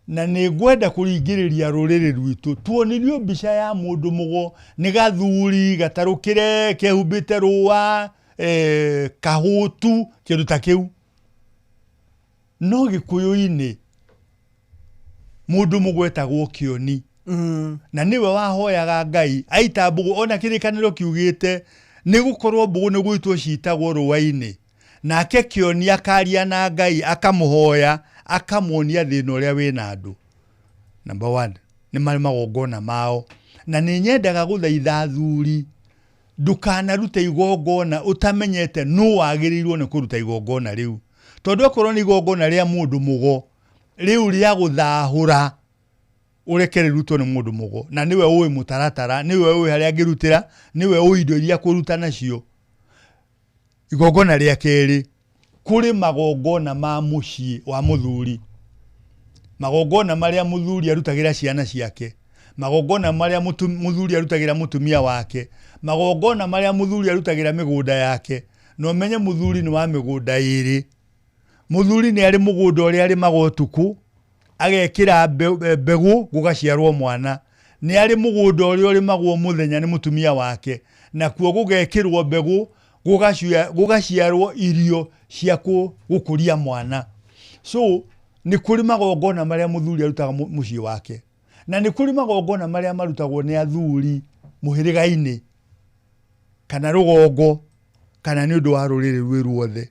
Na nĩ ngwenda kũringĩrĩria rũrĩrĩ rwitũ tuonirio mbica ya mũndũ mũgo nĩ gathuri gatarũkĩre kehumbĩte rũa, kahũtu, kĩndũ ta kĩu. No Gĩkũyũ-inĩ mũndũ mũgo etagwo kĩoni. Na nĩwe wahoyaga Ngai aita mbũgũ, ona kĩrĩkanĩro kiugĩte nĩ gũkorwo mbũgũ nĩ gũitwo citagwo rũa-inĩ. Nake kĩoni akaria na Ngai, akamũhoya, akamuonia thĩna ũrĩa wĩna andũ. Number 1, nĩ marĩ magongona mao. Na nĩ nyendaga gũthaitha athuri, ndũkanarute igongona ũtamenyete nũ wagĩrĩirwo nĩ kũruta igongona rĩu. Tondũ okorwo nĩ igongona rĩa mũndũ mũgo, rĩu rĩa gũthahũra, ũreke rĩrutwo nĩ mũndũ mũgo. Na nĩwe ũĩ mũtaratara, nĩwe ũĩ harĩa angĩrutĩra, nĩwe ũĩ indo iria kũruta nacio. Igongona rĩa kerĩ, kũrĩ magongona ma mũciĩ wa mũthuri. Magongona marĩa mũthuri arutagĩra ciana ciake, magongona marĩa mũthuri arutagĩra mũtumia wake, magongona marĩa mũthuri arutagĩra mĩgũnda yake. Na ũmenye mũthuri nĩ wa mĩgũnda ĩrĩ. Mũthuri nĩ arĩ mũgũnda ũrĩa arĩmaga ũtukũ, agekĩra mbegũ gũgaciarwo mwana. Nĩ arĩ mũgũnda ũrĩa ũrĩmagwo mũthenya nĩ mũtumia wake, nakuo gũgekĩrwo mbegũ, gũgaciarwo irio cia gũkũria mwana. So nĩ kũrĩ magongona marĩa mũthuri arutaga mũciĩ wake, na nĩ kũrĩ magongona marĩa marutagwo nĩ athuri mũhĩrĩga-inĩ kana rũgongo kana nĩ ũndũ wa rũrĩrĩ rwĩ ruothe.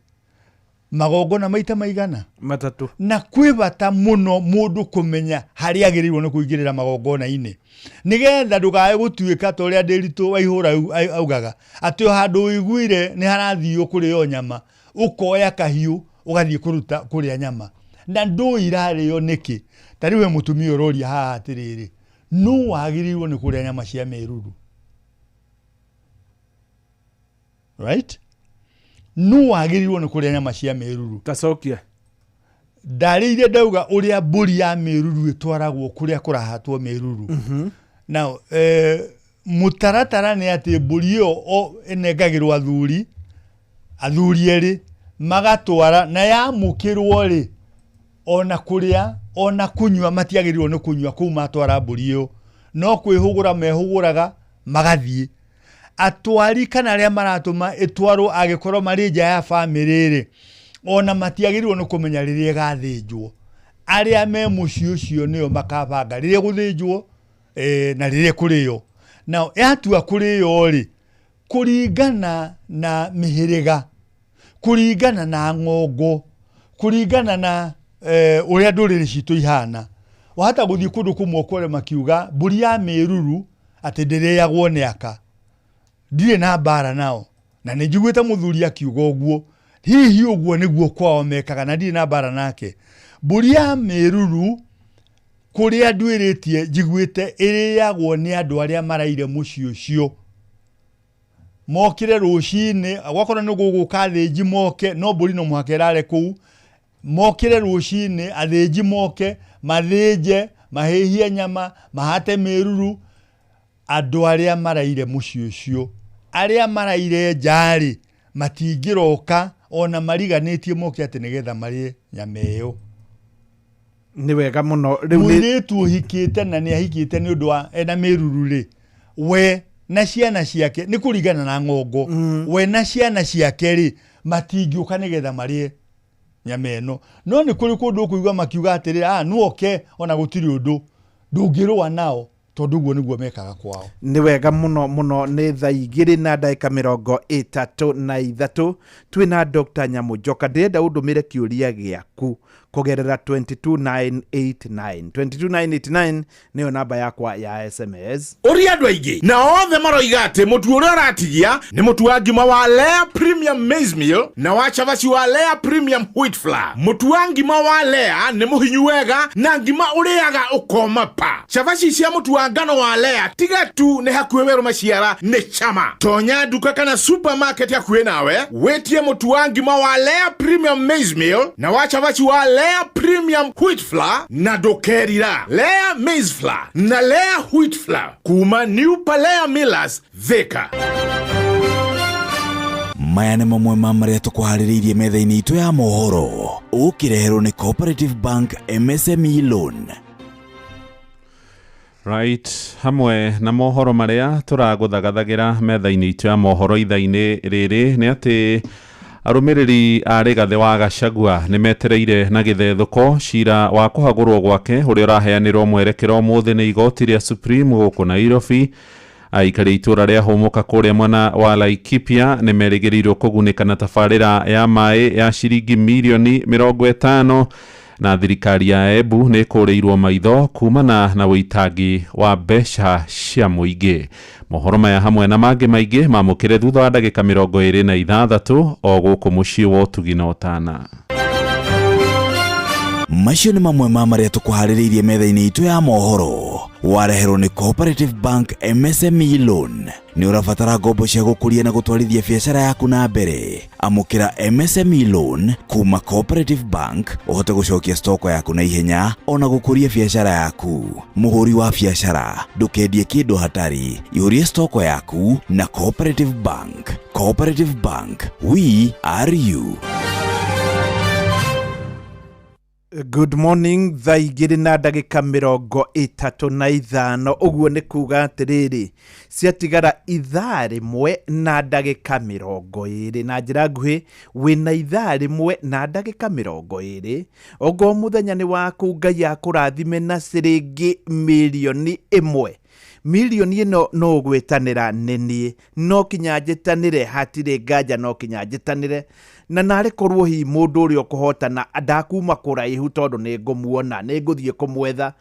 Magongona maita maigana? Matatũ. Na kwĩ bata mũno mũndũ kũmenya harĩa agĩrĩirwo nĩ kũingĩrĩra magongona-inĩ, nĩgetha ndũkae gũtuĩka ta ũrĩa Ndĩritũ wa ihũra augaga atĩ o handũ ũiguire nĩ harathiio kũrĩo nyama, ũkoya kahiũ ũgathiĩ kũruta kũrĩa nyama na ndũĩ irarĩo nĩkĩ. Ta rĩu he mũtumia ũroria haha atĩrĩrĩ, nũ wagĩrĩirwo nĩ kũrĩa nyama cia mĩruru? Right? Nũ wagĩrĩirwo nĩ kũrĩa nyama cia mĩruru? Tacokia. Ndarĩire ndauga ũrĩa mbũri ya mĩruru ĩtwaragwo kũrĩa kũrahatwo mĩruru. Now, mũtaratara nĩ atĩ mbũri ĩyo ĩnengagĩrwo athuri, athuri erĩ magatwara, na yamũkĩrwo rĩ, ona kũrĩa ona kũnyua matiagĩrĩirwo nĩ kũnyua kũu matwara mbũri ĩyo, no kwĩhũgũra mehũgũraga magathiĩ. Atwari kana arĩa maratũma ĩtwarwo angĩkorwo marĩ nja ya bamĩrĩ rĩ, ona matiagĩrĩirwo nĩ kũmenya rĩrĩa ĩgathĩnjwo. Arĩa me mũciĩ ũcio nĩo makabanga rĩrĩa ĩgũthĩnjwo, na rĩrĩa ĩkũrĩo. Now yatua kũrĩo rĩ, kũringana na mĩhĩrĩga, kũringana na ng'ongo, kũringana na ũrĩa ndũrĩrĩ citũ ihana, wahota gũthiĩ kũndũ kũmwe ũkore makiuga mbũri ya mĩruru atĩ ndĩrĩagwo nĩ aka. Ndirĩ na mbara nao, na nĩ njiguĩte mũthuri akiuga ũguo. Hihi ũguo nĩguo kwao mekaga, na ndirĩ na mbara nake. Mbũri ya mĩruru kũrĩa nduĩrĩtie njiguĩte ĩrĩagwo nĩ andũ arĩa maraire mũciĩ ũcio. Mokire rũcinĩ, gwakorwo nĩ gũgũka athĩnji moke, no mbũri no mũhaka ĩrare kũu. Mokire rũcinĩ, athĩnji moke, mathĩnje, mahĩhie nyama, mahate mĩruru. Andũ arĩa maraire mũciĩ ũcio, arĩa maraire nja rĩ, matingĩroka ona mariganĩtie moke atĩ nĩgetha marĩe nyama ĩyo. Nĩ wega mũno. Rĩu nĩ Mũirĩtu ũhikĩte na nĩ ahikĩte nĩ ũndũ wa ena mĩruru rĩ, we na ciana ciake nĩ kũringana na ng'ongo. We na ciana ciake rĩ, matingĩũka nĩgetha marĩe nyama ĩno. No nĩ kũrĩ kũndũ ũkũigua makiuga atĩrĩ, no oke ona gũtirĩ ũndũ, ndũngĩrũa nao. Tondũ ũguo nĩguo mekaga kwao. Nĩ wega mũno mũno. Nĩ thaa 2 na ndagĩka 33. Twĩna Dr. Nyamũ Njoka. Ndĩrenda ũndũmĩre kĩũria gĩaku kũgerera 22989. 22989 nĩyo namba yakwa ya SMS. Ũria andũ aingĩ na othe maroiga atĩ mũtu ũrĩa ũratigia nĩ mũtu wa ngima wa Lea Premium Maize Meal na wa cabaci wa Lea Premium Wheat Flour. Mũtu wa ngima wa Lea nĩ mũhinyu wega na ngima ũrĩaga ũkoma pa. Cabaci cia mũtu wa ngano wa Lea tiga tu nĩ hakuhĩ werũ maciara nĩ chama. Tonya nduka kana supermarket hakuhĩ nawe wĩtie mũtu wa ngima wa Lea Premium Maize Meal na wa cabaci wa Lea Premium Wheat Flour na ndũkerira. Lea Maize Flour na Lea Wheat Flour kuma New Palea Millers, Thika. Maya nĩ mamwe ma marĩa tũkũharĩrĩirie metha-inĩ itũ ya mohoro, ũkĩreherwo nĩ Cooperative Bank MSME Loan. Right, hamwe na mohoro marĩa tũragũthagathagĩra metha-inĩ itũ ya mohoro ithaa-inĩ rĩrĩ nĩ atĩ arũmĩrĩri a Rigathĩ wa Gachagua nĩ metereire na gĩthethũko cira wa kũhagũrwo gwake ũrĩa ũraheanĩrwo mwerekera ũmũthĩ nĩ igoti rĩa Supreme gũkũ Nairobi. Aikari itũra rĩa Hũmũka kũrĩa mwena wa Laikipia nĩ merĩgĩrĩirwo kũgunĩka na tabarĩra ya maĩ ya ciringi mirioni 50, na thirikari ya Embu nĩ ĩkũrĩirwo maitho kumana na ũitangi wa mbeca cia mũingĩ. Mohoro maya hamwe na mangĩ maingĩ mamũkĩre thutha wa ndagĩka 26 o gũkũ mũciĩ wa ũtugi na ũtana. Macio nĩ mamwe ma marĩa tũkũharĩrĩirie metha-inĩ itũ ya mohoro, wareherwo nĩ Cooperative Bank MSME Loan. Nĩ ũrabatara ngombo cia gũkũria na gũtwarithia biacara yaku na mbere? Amũkĩra MSME Loan kuma Cooperative Bank ũhote gũcokia stoko yaku na ihenya ona gũkũria biacara yaku. Mũhũri wa biacara, ndũkendie kĩndũ hatarĩ, ihũrie stoko yaku na Cooperative Bank. Cooperative Bank, we are you. Good morning. Thaa 2 na ndagĩka 35, ũguo nĩ kuga atĩrĩrĩ, ciatigara ithaa 1 na ndagĩka 20. Na njĩra nguhĩ, wĩna ithaa 1 na ndagĩka 20. Okorwo mũthenya nĩ waku, Ngai akũrathime na ciringi mirioni 1. Mirioni ĩno no ũgwĩtanĩra nĩ niĩ, no kinya njĩtanĩre, hatirĩ nganja, no kinya njĩtanĩre. Na narĩ korwo hihi mũndũ ũrĩa ũkũhotana ndakuma kũraihu, tondũ nĩ ngũmuona, nĩ ngũthiĩ kũmwetha.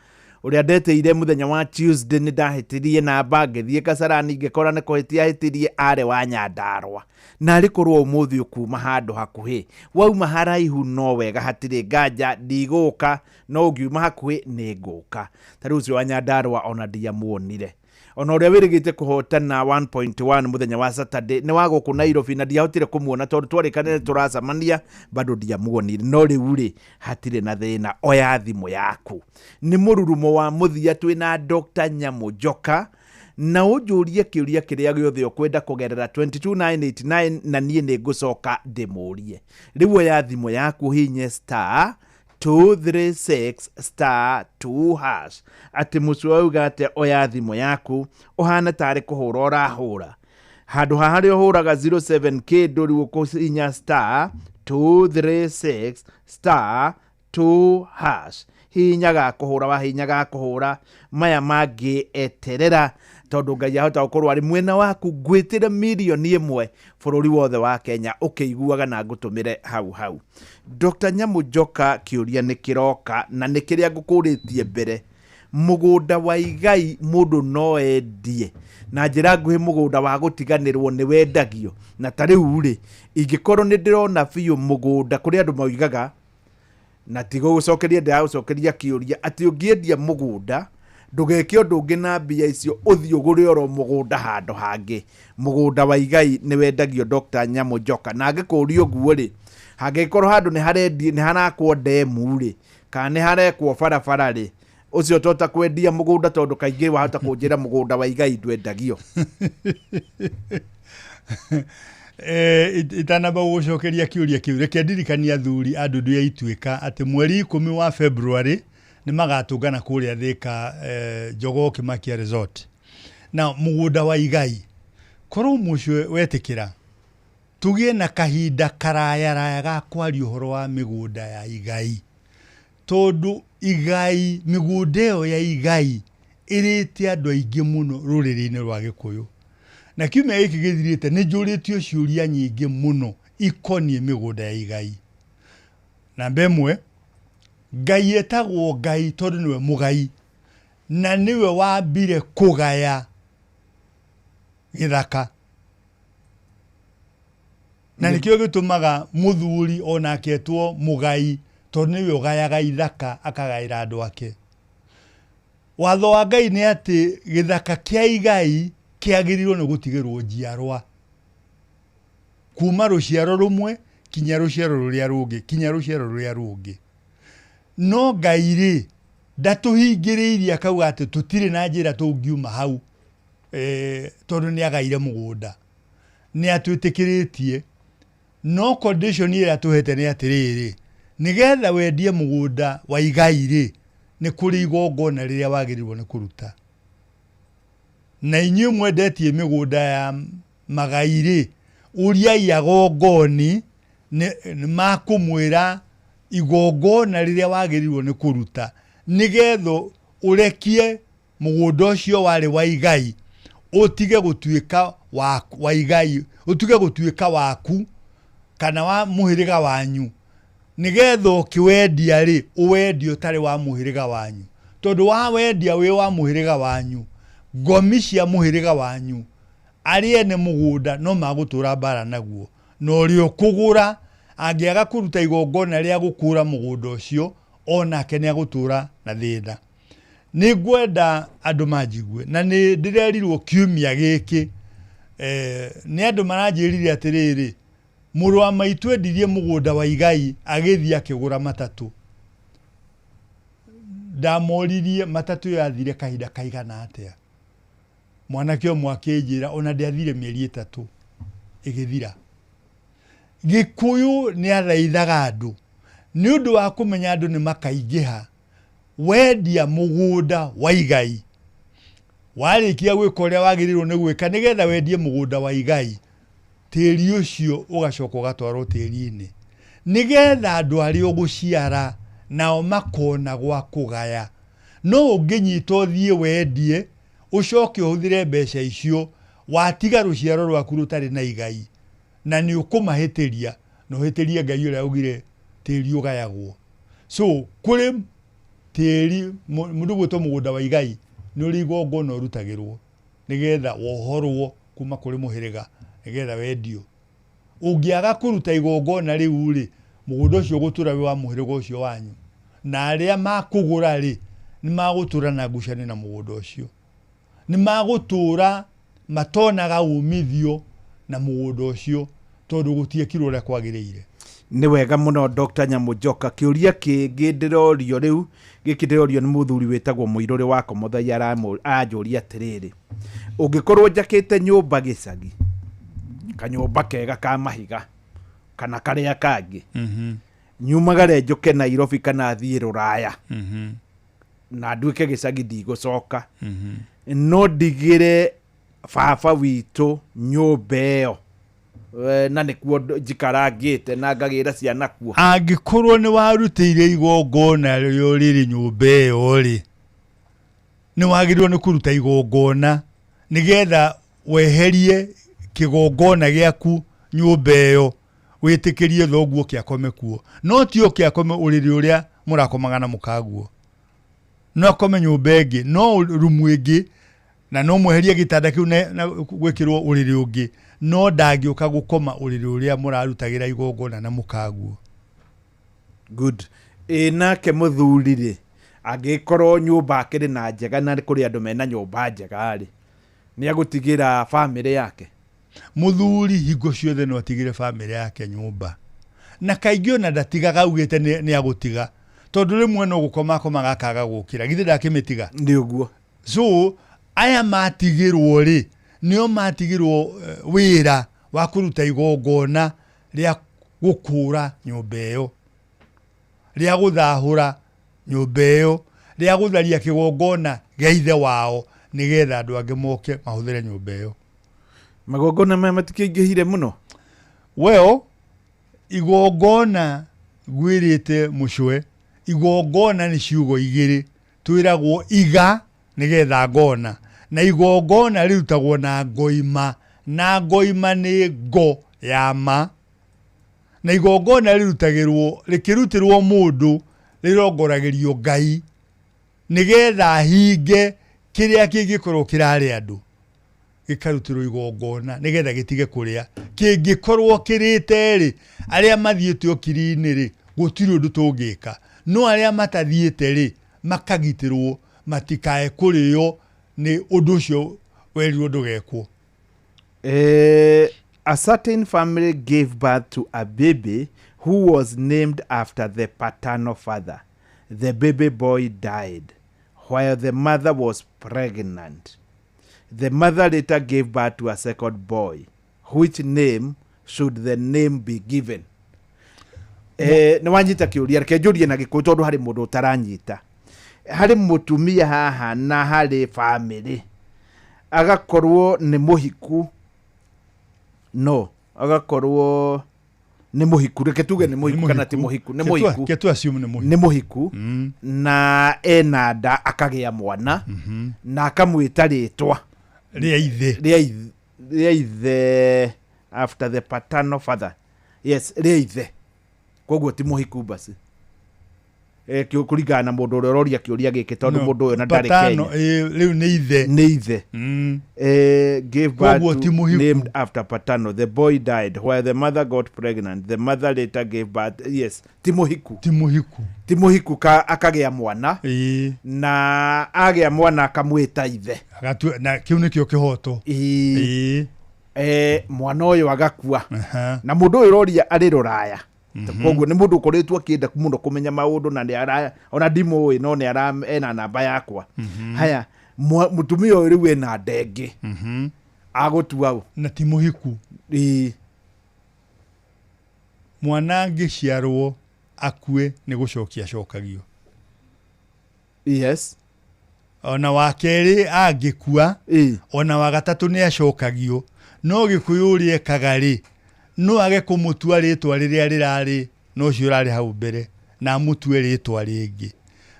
Ũrĩa ndetĩire mũthenya wa Tuesday nĩ ndahĩtirie namba, ngĩthiĩ Kasarani ngĩkora nĩ kũhĩtia hĩtirie, arĩ wa Nyandarũa. Narĩ korwo ũmũthĩ ũkuma handũ hakuhĩ, wauma haraihu no wega, hatirĩ nganja ndigũka, no ũngiuma hakuhĩ nĩ ngũka. Ta rĩu ũcio wa Nyandarũa ona ndiamuonire. Ona ũrĩa wĩrĩgĩte kũhotana 1.1 mũthenya wa Saturday nĩ wa gũkũ Nairobi na ndiahotire kũmuona tondũ twarĩkanĩre tũracemania, bado ndiamuonire. No rĩu rĩ, hatirĩ na thĩna, oya thimũ yaku. Nĩ mũrurumo wa mũthia, twĩna Dr. Nyamũ Njoka, na ũnjũrie kĩũria kĩrĩa gĩothe ũkwenda kũgerera 22989, na niĩ nĩ ngũcoka ndĩmũrie. Rĩu oya thimũ yaku, hinye star 236 star 2 hash. Atĩ mũcio wauga atĩ oya thimũ yaku, ũhane tarĩ kũhũra ũrahũra handũ ha harĩa ũhũraga 07 kĩndũ, rĩu ũkũhinya star 236 star 2 hash. Hinya ga kũhũra, wahinya ga kũhũra, maya mangĩ eterera, tondũ Ngai ahota gũkorwo arĩ mwena waku. Ngwĩtĩre mirioni 1 bũrũri wothe wa Kenya ũkĩiguaga na ngũtũmĩre hau hau. Dr. Nyamũ Njoka, kĩũria nĩ kĩroka na nĩ kĩrĩa ngũkũrĩtie mbere. Mũgũnda wa igai mũndũ no endie? Na njĩra nguhĩ, mũgũnda wa gũtiganĩrwo nĩ wendagio? Na ta rĩu rĩ, ingĩkorwo nĩ ndĩrona biũ mũgũnda kũrĩ andũ moigaga, na tigũgũcokeria, ndĩragũcokeria kĩũria atĩ ũngĩendia mũgũnda ndũgeke ũndũ ũngĩ na mbia icio, ũthiĩ ũgũre oro mũgũnda handũ hangĩ. Mũgũnda wa igai nĩ wendagio, Dr. Nyamũ Njoka? Na angĩkũria ũguo rĩ, hangĩkorwo handũ nĩ harendio, nĩ harakwo ndemu rĩ, kana nĩ harekwo barabara rĩ, ũcio tota kwendia mũgũnda? Tondũ kaingĩ wahota kũnjĩra mũgũnda wa igai ndwendagio. Itanamba gũgũcokeria kĩũria kĩu, reke ndirikanie athuri a ndundu ya Ituĩka atĩ mweri 10 wa February nĩ magatũngana kũrĩa Thĩka, Jogoo Kĩmakia Resort. Na mũgũnda wa igai, korwo mũcio wetĩkĩra tũgĩe na kahinda karayaraya ga kwaria ũhoro wa mĩgũnda ya igai, tondũ igai, mĩgũnda ĩyo ya igai ĩrĩte andũ aingĩ mũno rũrĩrĩ-inĩ rwa Gĩkũyũ. Na kiumia gĩkĩ gĩthirĩte nĩ njũrĩtio ciũria nyingĩ mũno ikoniĩ mĩgũnda ya igai. Namba ĩmwe, Ngai etagwo Ngai tondũ nĩwe mũgai na nĩwe wambire kũgaya gĩthaka. Na nĩkĩo gĩtũmaga mũthuri onake etwo mũgai tondũ nĩwe ũgayaga ithaka akagaĩra andũ ake. Watho wa Ngai nĩ atĩ gĩthaka kĩa igai kĩagĩrĩirwo nĩ gũtigĩrwo njiarwa kuma rũciaro rũmwe kinya rũciaro rũrĩa rũngĩ kinya rũciaro rũrĩa rũngĩ. No Ngai rĩ ndatũhingĩrĩirie akauga atĩ tũtirĩ na njĩra tũngiuma hau tondũ nĩ agaire mũgũnda. Nĩ atwĩtĩkĩrĩtie no condition ĩrĩa atũhete nĩ atĩrĩrĩ, nĩgetha wendie mũgũnda wa igai rĩ, nĩ kũrĩ igongona rĩrĩa wagĩrĩirwo nĩ kũruta. Na inyuĩ mwendetie mĩgũnda ya magai rĩ, ũriai agongoni nĩ makũmwĩra igongona rĩrĩa wagĩrĩirwo nĩ kũruta nĩgetha ũrekie mũgũnda ũcio warĩ wa igai ũtige gũtuĩka wa igai, ũtige gũtuĩka waku kana wa mũhĩrĩga wanyu, nĩgetha ũkĩwendia rĩ, ũwendie ũtarĩ wa mũhĩrĩga wanyu. Tondũ wawendia wĩ wa mũhĩrĩga wanyu, ngomi cia mũhĩrĩga wanyu, arĩa ene mũgũnda no magũtũra mbara naguo. Na ũrĩa ũkũgũra, angĩaga kũruta igongona rĩa gũkũra mũgũnda ũcio, onake nĩ agũtũra na thĩna. Nĩ ngwenda andũ manjigue, na nĩ ndĩrerirwo kiumia gĩkĩ, nĩ andũ maranjĩrire atĩrĩrĩ, mũrũ wa maitũ endirie mũgũnda wa igai agĩthiĩ akĩgũra matatũ. Ndamoririe matatũ ĩyo yathire kahinda kaigana atĩa. Mwanake ũmwe akĩnjĩra ona ndĩathire mĩeri ĩtatũ ĩgĩthira. Gĩkũyũ nĩ athaithaga andũ nĩ ũndũ wa kũmenya andũ nĩ makaingĩha. Wendia mũgũnda wa igai, warĩkia gwĩka ũrĩa wagĩrĩirwo nĩ gwĩka nĩgetha wendie mũgũnda wa igai, tĩri ũcio ũgacoka ũgatwarwo tĩri-inĩ nĩgetha andũ arĩa ũgũciara nao makona gwa kũgaya. No ũngĩnyita ũthiĩ wendie ũcoke ũhũthĩre mbeca icio, watiga rũciaro rwaku rũtarĩ na igai, na nĩ ũkũmahĩtĩria na ũhĩtĩrie Ngai ũrĩa augire tĩri ũgayagwo. So kũrĩ tĩri mũndũ gwĩtwo mũgũnda wa igai nĩ ũrĩ igongona ũrutagĩrwo nĩgetha wohorwo kuma kũrĩ mũhĩrĩga nĩgetha wendio. Ũngĩaga kũruta igongona rĩu rĩ, mũgũnda ũcio ũgũtũra wĩ wa mũhĩrĩga ũcio wanyu, na arĩa makũgũra rĩ, nĩ magũtũra na ngucanio na mũgũnda ũcio. Nĩ magũtũra matonaga umithio na mũgũnda ũcio tondũ gũtiekirwo ũrĩa kwagĩrĩire. Nĩ wega mũno Dr. Nyamũnjoka. Kĩũria kĩngĩ ndĩrorio rĩu, gĩkĩ ndĩrorio nĩ mũthuri wĩtagwo Mũirũrĩ wa Komothai, aranjũria atĩrĩrĩ, ũngĩkorwo njakĩte nyũmba gĩcagi, kanyũmba kega ka mahiga kana karĩa kangĩ, nyumagare njũke Nairobi kana thiĩ Rũraya, na nduĩke gĩcagi ndigũcoka, no ndigĩre baba witũ nyũmba ĩyo na nĩkuo njikarangĩte na ngagĩra ciana kuo. Angĩkorwo nĩ warutĩire igongona rĩo rĩrĩ nyũmba ĩyo rĩ, nĩ wagĩrĩirwo nĩ kũruta igongona nĩgetha weherie kĩgongona gĩaku nyũmba ĩyo, wĩtĩkĩrie thoguo oke akome kuo. No ti oke akome ũrĩrĩ ũrĩa mũrakomaga na mũkaguo, no akome nyũmba ĩngĩ, no rumu ĩngĩ, na no mweherie gĩtanda kĩu na gwĩkĩrwo ũrĩrĩ ũngĩ, no ndangĩũka gũkoma ũrĩrĩ ũrĩa mũrarutagĩra igongona na mũkaguo. Good. Ĩ nake mũthuri rĩ, angĩkorwo nyũmba akĩrĩ na njega na kũrĩ andũ mena nyũmba njega rĩ, nĩ agũtigĩra bamĩrĩ yake? Mũthuri hingo ciothe no atigĩre bamĩrĩ yake nyũmba, na kaingĩ ona ndatigaga augĩte nĩ agũtiga, tondũ rĩmwe no gũkoma akomaga akaga gũkĩra, githĩ ndakĩmĩtiga? Nĩ ũguo. So aya matigĩrwo rĩ, nĩo matigĩrwo wĩra wa kũruta igongona rĩa gũkũra nyũmba ĩyo, rĩa gũthahũra nyũmba ĩyo, rĩa gũtharia kĩgongona gĩa ithe wao, nĩgetha andũ angĩ moke mahũthĩre nyũmba ĩyo. Magongona maya matikĩingĩhire mũno? Well, igongona ngwĩrĩte mũcwe, igongona nĩ ciugo igĩrĩ, twĩragwo iga Nĩgetha ngona. Na igongona rĩrutagwo na ngoima, na ngoima nĩ ngo ya ma. Na igongona rĩrutagĩrwo, rĩkĩrutĩrwo mũndũ, rĩrongoragĩrio Ngai, nĩgetha ahinge kĩrĩa kĩngĩkorwo kĩrarĩa andũ. Gĩkarutĩrwo igongona nĩgetha gĩtige kũrĩa. Kĩngĩkorwo kĩrĩte rĩ, arĩa mathiĩte ũkiri-inĩ rĩ, gũtirĩ ũndũ tũngĩka. No arĩa matathiĩte rĩ, makagitĩrwo matikae kũrĩo nĩ ũndũ ũcio werirwo ndũgekwo. A certain family gave birth to a baby who was named after the paternal father. The baby boy died while the mother was pregnant. The mother later gave birth to a second boy. Which name should the name be given? Nĩ wanyita kĩũria, reke njũrie na Gĩkũyũ tondũ harĩ mũndũ ũtaranyita. Harĩ mũtumia haha na harĩ famĩlĩ, agakorwo nĩ mũhiku, no agakorwo nĩ mũhiku, reke tuge nĩ mũhiku kana ti mũhiku, nĩ mũhiku. Ke tu assume nĩ mũhiku. Nĩ mũhiku na ena nda, akagĩa mwana na akamwĩta rĩtwa rĩa ithe, rĩa ithe after the paternal father. Yes, rĩa ithe. Koguo ti mũhiku basi. Kũringana na mũndũ ũrĩa ũroria kĩũria gĩkĩ, tondũ mũndũ ũyũ na ndarĩ Patano, Kenya. Rĩu nĩ ithe. Nĩ ithe. Gave birth Koguo to ti mũhiku. named after paternal. The boy died while the mother got pregnant. The mother later gave birth. Yes, ti mũhiku. Ti mũhiku. Ti mũhiku ka akagĩa mwana. Na agĩa mwana akamwĩta ithe. Agatua, na kĩu nĩkĩo kĩhoto. Mwana ũyũ agakua. Na mũndũ ũyũ ũroria arĩ rũraya. Koguo nĩ mũndũ ũkoretwo akĩenda mũno kũmenya maũndũ na nĩ ara, ona ndimũĩ no nĩ ara, ena namba yakwa. Haya, mũtumia ũyũ rĩu ena nda ĩngĩ. Agũtua ũ? Na ti mũhiku. Mwana angĩciarwo akue nĩ gũcokia acokagio. Yes. Ona wa kerĩ angĩkua, ona wa gatatũ nĩ acokagio. No Gĩkũyũ ũrĩa ekaga rĩ, no age kũmũtua rĩtwa rĩrĩa rĩrarĩ na ũcio ũrarĩ hau mbere, na amũtue rĩtwa rĩngĩ.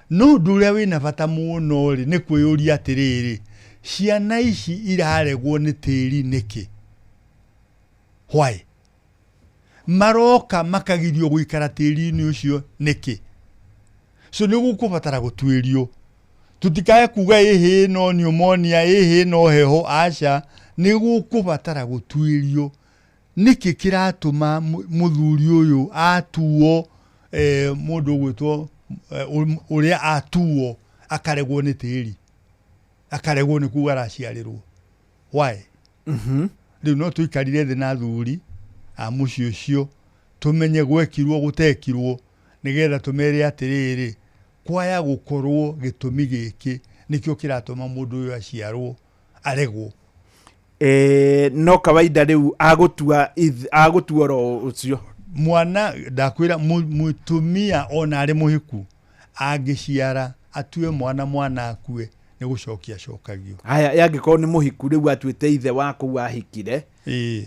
No ũndũ ũrĩa wĩna bata mũno rĩ, nĩ kwĩyũria atĩrĩrĩ, ciana ici iraregwo nĩ tĩri nĩkĩ? Why? Maroka makagirio gũikara tĩri-inĩ ũcio nĩkĩ? So nĩ gũkũbatara gũtuĩrio. Tũtikae kuga ĩhĩ no pneumonia, ĩhĩ no heho, aca. Nĩ gũkũbatara gũtuĩrio. Nĩkĩ kĩratũma mũthuri ũyũ atuo, mũndũ ũgwĩtwo, ũrĩa atuo akaregwo nĩ tĩri, akaregwo nĩ kuga araciarĩrwo. Why? Rĩu no tũikarire thĩ na athuri a mũciĩ ũcio, tũmenye gwekirwo gũtekirwo, nĩgetha tũmere atĩrĩrĩ, kwaya gũkorwo gĩtũmi gĩkĩ nĩkĩo kĩratũma mũndũ ũyũ aciarwo aregwo. No kawaida rĩu agũtua oro ũcio. Mwana ndakwĩra mũtumia ona arĩ mũhiku angĩciara atue mwana, mwana akue nĩ gũcokia acokagio. Haya, yangĩkorwo nĩ mũhiku rĩu atuĩte ithe wa kũu ahikire,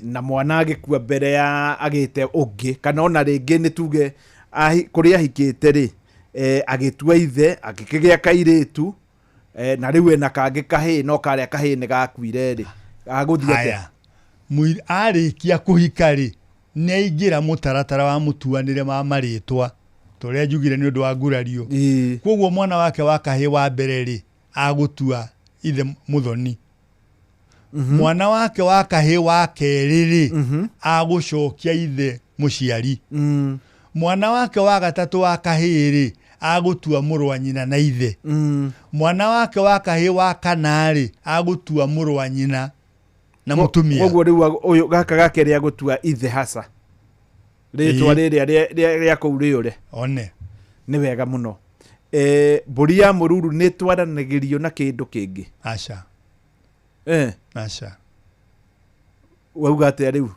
na mwana agĩkua mbere ya agĩte ũngĩ, kana ona rĩngĩ nĩ tuge kũrĩa ahikĩte rĩ, agĩtua ithe, agĩkĩgĩa kairĩtu, na rĩu ena kangĩ kahĩĩ, no karĩa kahĩĩ nĩ gakuire rĩ, agũthiĩ atĩa? Haya. Arĩkia kũhika rĩ, nĩ aingĩra mũtaratara wa mũtuanĩre wa marĩtwa, ta ũrĩa njugire nĩ ũndũ wa ngurario. Koguo mwana wake wa kahĩĩ wa mbere rĩ, agũtua ithe mũthoni. Mwana wake wa kahĩĩ wa kerĩ rĩ, agũcokia ithe mũciari. Mwana wake wa gatatũ wa kahĩĩ rĩ, agũtua mũrũ wa nyina na ithe. Mwana wake wa kahĩĩ wa kana rĩ, agũtua mũrũ wa nyina na mũtumia. Koguo rĩu ũyũ gaka gake rĩa gũtua ithe haca. Rĩtwa rĩrĩa rĩa kũu rĩũre. One. Nĩ wega mũno. Mbũri ya mũruru nĩ ĩtwaranagĩrio na kĩndũ kĩngĩ? Aca. Aca. Wauga atĩa rĩu?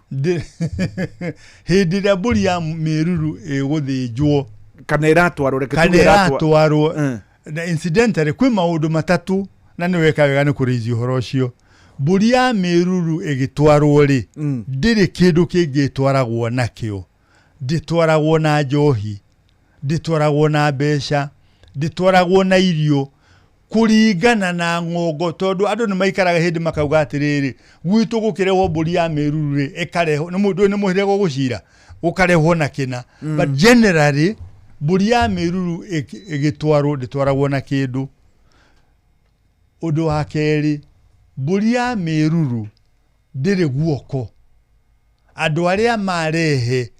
Hĩndĩ ĩrĩa mbũri ya mĩruru ĩgũthĩnjwo, kana ĩratwarwo, reke kana tuge ĩratwa- ĩratwarwo. Na incidentally kwĩ maũndũ matatũ na nĩ weka wega nĩ kũrĩithia ũhoro ũcio. Mbũri ya mĩruru ĩgĩtwarwo rĩ, ndĩrĩ kĩndũ kĩngĩ ĩtwaragwo nakĩo. Ndĩtwaragwo na njohi, ndĩtwaragwo na mbeca, ndĩtwaragwo na irio. Kũringana na ng'ongo, tondũ andũ nĩ maikaraga hĩndĩ makauga atĩrĩrĩ, gwitũ gũkĩrehwo mbũri ya mĩruru rĩ, ĩkarehwo nĩ mũndũ nĩ mũhĩrĩga ũgũcira, gũkarehwo na kĩna. But generally mbũri ya mĩruru ĩgĩtwarwo ndĩtwaragwo na kĩndũ. Ũndũ wa kerĩ, mbũri ya mĩruru ndĩrĩ guoko. Andũ arĩa marehe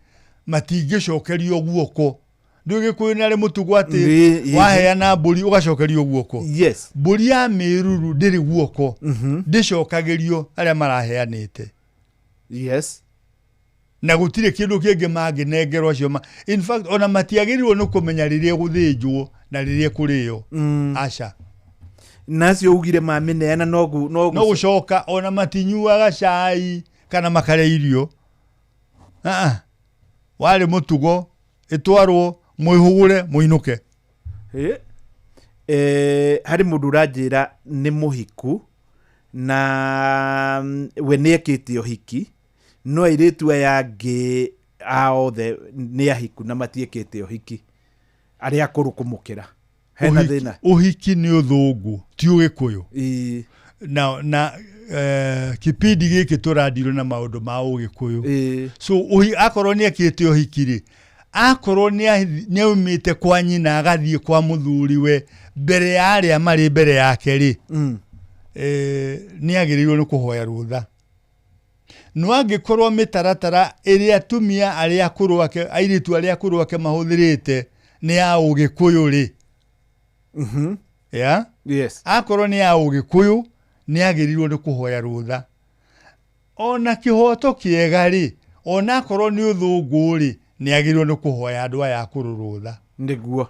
matingĩcokerio guoko. Ndũĩ Gĩkũyũ nĩ arĩ mũtugo atĩ waheana mbũri ũgacokerio guoko. Yes. Mbũri ya mĩruru ndĩrĩ guoko, ndĩcokagĩrio arĩa maraheanĩte. Yes. Na gũtirĩ kĩndũ kĩngĩ mangĩnengerwo acio in fact ona matiagĩrĩirwo nĩ kũmenya rĩrĩa ĩgũthĩnjwo na rĩrĩa ĩkũrĩo. Aca. Na acio ugire mamĩneana no no no gũcoka, ona matinyuaga cai kana makarĩa irio. Warĩ mũtugo ĩtwarwo mwĩhũgũre mũinũke. Harĩ mũndũ ũranjĩra nĩ mũhiku na we nĩ ekĩte ũhiki, no airĩtu aya angĩ a othe nĩ ahiku na matiĩkĩte ũhiki, arĩa akũrũ kũmũkĩra. Hena thĩna? Ũhiki nĩ ũthũngũ, ti ũgĩkũyũ. Na kipindi gĩkĩ tũrandirwo na maũndũ ma ũgĩkũyũ. So akorwo nĩ ekĩte ũhiki rĩ, akorwo nĩ aumĩte kwa nyina agathiĩ kwa mũthuriwe mbere ya arĩa marĩ mbere yake rĩ, nĩ agĩrĩirwo nĩ kũhoya rũtha. No angĩkorwo mĩtaratara ĩrĩa atumia arĩa akũrũ ake, airĩtu arĩa akũrũ ake mahũthĩrĩte nĩ ya ũgĩkũyũ rĩ, ya? Yes. Akorwo nĩ ya ũgĩkũyũ, nĩ agĩrĩirwo nĩ kũhoya rũtha. Ona kĩhoto kĩega rĩ, ona akorwo nĩ ũthũngũ rĩ, nĩ agĩrĩirwo nĩ kũhoya andũ aya akũrũ rũtha. Nĩguo.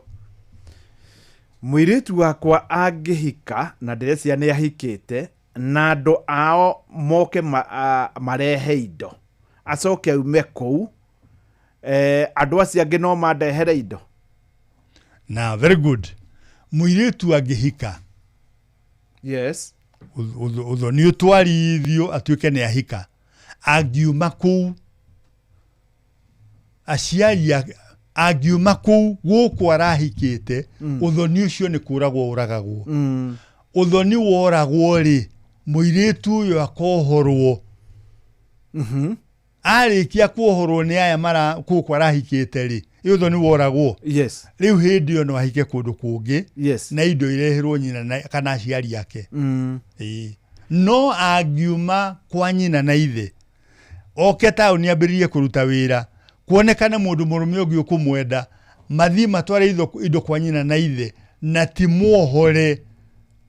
Mũirĩtu wakwa angĩhika, na ndĩreciria nĩ ahikĩte, na andũ ao moke marehe indo, acoke aume kũu, andũ acio angĩ no mandehere indo. Na very good. Mũirĩtu angĩhika, Yes. Ũthoni ũtwarithio atuĩke nĩ ahika, angiuma kũu, aciari angiuma kũu gũkũ arahikĩte, ũthoni ũcio nĩ kũragwo ũragagwo. Ũthoni woragwo rĩ, mũirĩtu ũyũ akohorwo. Arĩkia kuohorwo nĩ aya mara gũkũ arahikĩte rĩ, ũthoni woragwo. Yes. Rĩu hĩndĩ ĩyo no ahike kũndũ kũngĩ. Yes. Na indo ireherwo nyina kana aciari ake. No angiuma kwa nyina na ithe, oke taũni ambĩrĩrie kũruta wĩra, kuonekane mũndũ mũrũme ũngĩ ũkũmwenda, mathiĩ matware indo kwa nyina na ithe, na ti muohore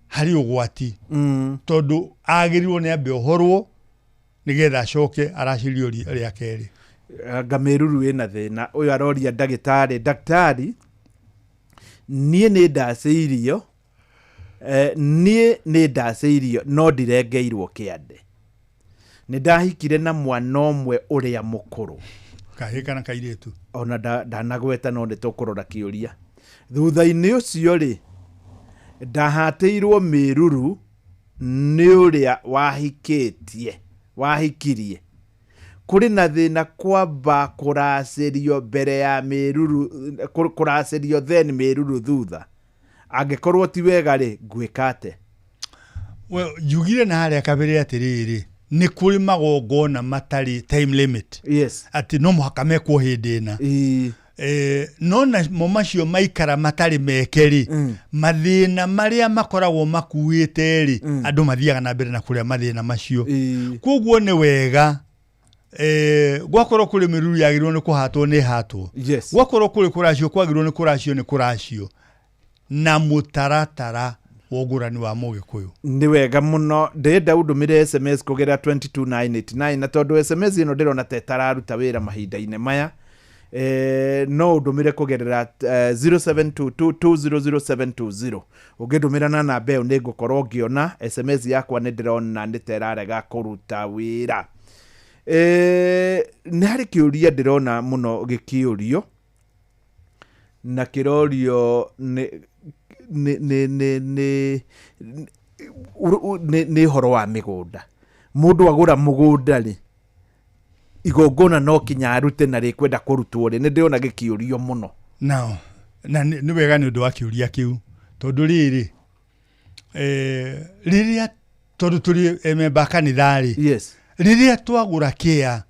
harĩ ũgwati. Tondũ agĩrĩirwo nĩ ambe ohorwo nĩgetha acoke aracĩrio rĩa kerĩ. Anga mĩruru ĩna thĩna. Ũyũ aroria ndagĩtarĩ, ndagĩtarĩ, niĩ nĩ ndacĩirio, niĩ nĩ ndacĩirio no ndirengeirwo kĩande. Nĩ ndahikire na mwana ũmwe ũrĩa mũkũrũ. Kahĩĩ kana kairĩtu? Ona ndanagweta no nĩ tũkũrora kĩũria. Thutha-inĩ ũcio rĩ, ndahatĩirwo mĩruru nĩ ũrĩa wahikirie. Kũrĩ na thĩna kwamba kũracĩrio mbere ya mĩruru, kũracĩrio then mĩruru thutha. Angĩkorwo ti wega rĩ, ngwĩka atĩa? Well, njugire na harĩa kabere atĩrĩrĩ, nĩ kũrĩ magongona matarĩ time limit. Yes. Atĩ no mũhaka mekwo hĩndĩ ĩna. No namo macio maikara matarĩ meke rĩ, mathĩna marĩa makoragwo makuĩte rĩ, andũ mathiaga na mbere na kũrĩa mathĩna macio. Koguo nĩ wega, gwakorwo kũrĩ mĩruru yagĩrĩirwo nĩ kũhatwo nĩ ĩhatwo. Yes. Gwakorwo kũrĩ kũracio kwagĩrĩirwo nĩ kũracio nĩ kũracio. Na mũtaratara wa ũgũrani wa Mũgĩkũyũ. Nĩ wega mũno. Ndĩrenda ũndũmĩre SMS kũgerera 22989, na tondũ SMS ĩno ndĩrona ta ĩtararuta wĩra mahinda-inĩ maya, no ũndũmĩre kũgerera 0722200720. Ũngĩndũmĩra na namba ĩyo nĩ ngũkorwo ngĩona SMS yakwa, nĩ ndĩrona nĩ ta ĩrarega kũruta wĩra. Nĩ harĩ kĩũria ndĩrona mũno gĩkĩũrio, na kĩrorio nĩ ũhoro wa mĩgũnda. Mũndũ agũra mũgũnda rĩ, igongona no kinya arute na rĩkwenda kũrutwo rĩ, nĩ ndĩrona gĩkĩũrio mũno. Nao, na nĩ wega nĩ ũndũ wa kĩũria kĩu, tondũ rĩrĩ, Rĩrĩa tondũ tũrĩ memba a kanitha rĩ, yes, rĩrĩa twagũra kĩa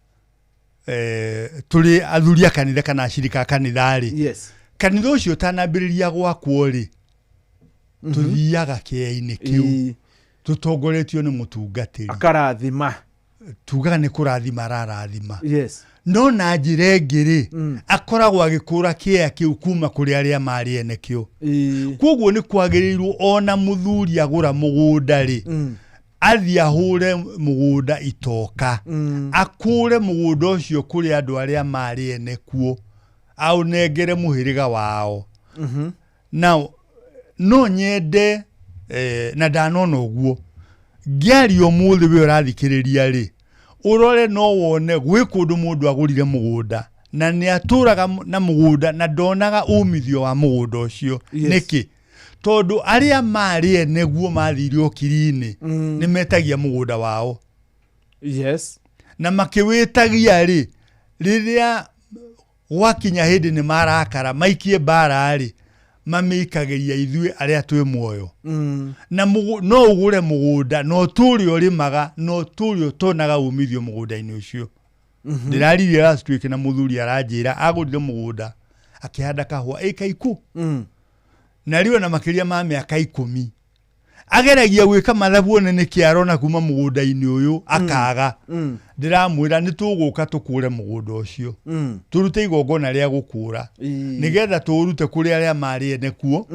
tũrĩ athuri a kanitha kana acirika a kanitha rĩ, yes, kanitha ũcio ũtanambĩrĩria gwakwo rĩ, tũthiaga kĩea-inĩ kĩu tũtongoretio nĩ mũtungatĩri akarathima, tugaga nĩ kũrathima ararathima, yes, no na njĩra ĩngĩ rĩ, akoragwo agĩkũra kĩea kĩu kuma kũrĩ arĩa marĩ ene kĩo. Koguo nĩ kwagĩrĩirwo ona mũthuri agũra mũgũnda rĩ, athiĩ ahũre mũgũnda itoka, akũre mũgũnda ũcio kũrĩ andũ arĩa marĩ ene kuo, aũnengere mũhĩrĩga wao. Now no nyende na ndanona ũguo ngĩaria ũmũthĩ we ũrathikĩrĩria rĩ, ũrore no wone gwĩ kũndũ mũndũ agũrire mũgũnda na nĩ atũraga na mũgũnda na ndonaga umithio wa mũgũnda ũcio. Yes. Nĩkĩ? Tondũ arĩa marĩ ene guo mathire ũkiri-inĩ nĩ metagia mũgũnda wao. Yes. Na makĩwĩtagia rĩ, rĩrĩa gwakinya hĩndĩ nĩ marakara maikie mbara rĩ, mamĩikagĩria ithuĩ arĩa twĩ muoyo. Na no ũgũre mũgũnda na ũtũre ũrĩmaga na ũtũre ũtonaga umithio mũgũnda-inĩ ũcio. Ndĩraririe last week na mũthuri aranjĩra agũrire mũgũnda akĩhanda kahũa ĩka iku, na rĩu ona makĩria ma mĩaka 10 ageragia gwĩka mathabu one nĩkĩ arona kuma mũgũnda-inĩ ũyũ akaga. Ndĩramwĩra nĩ tũgũka tũkũre mũgũnda ũcio, tũrute igongona rĩa gũkũra nĩgetha tũũrute kũrĩ arĩa marĩ ene kuo,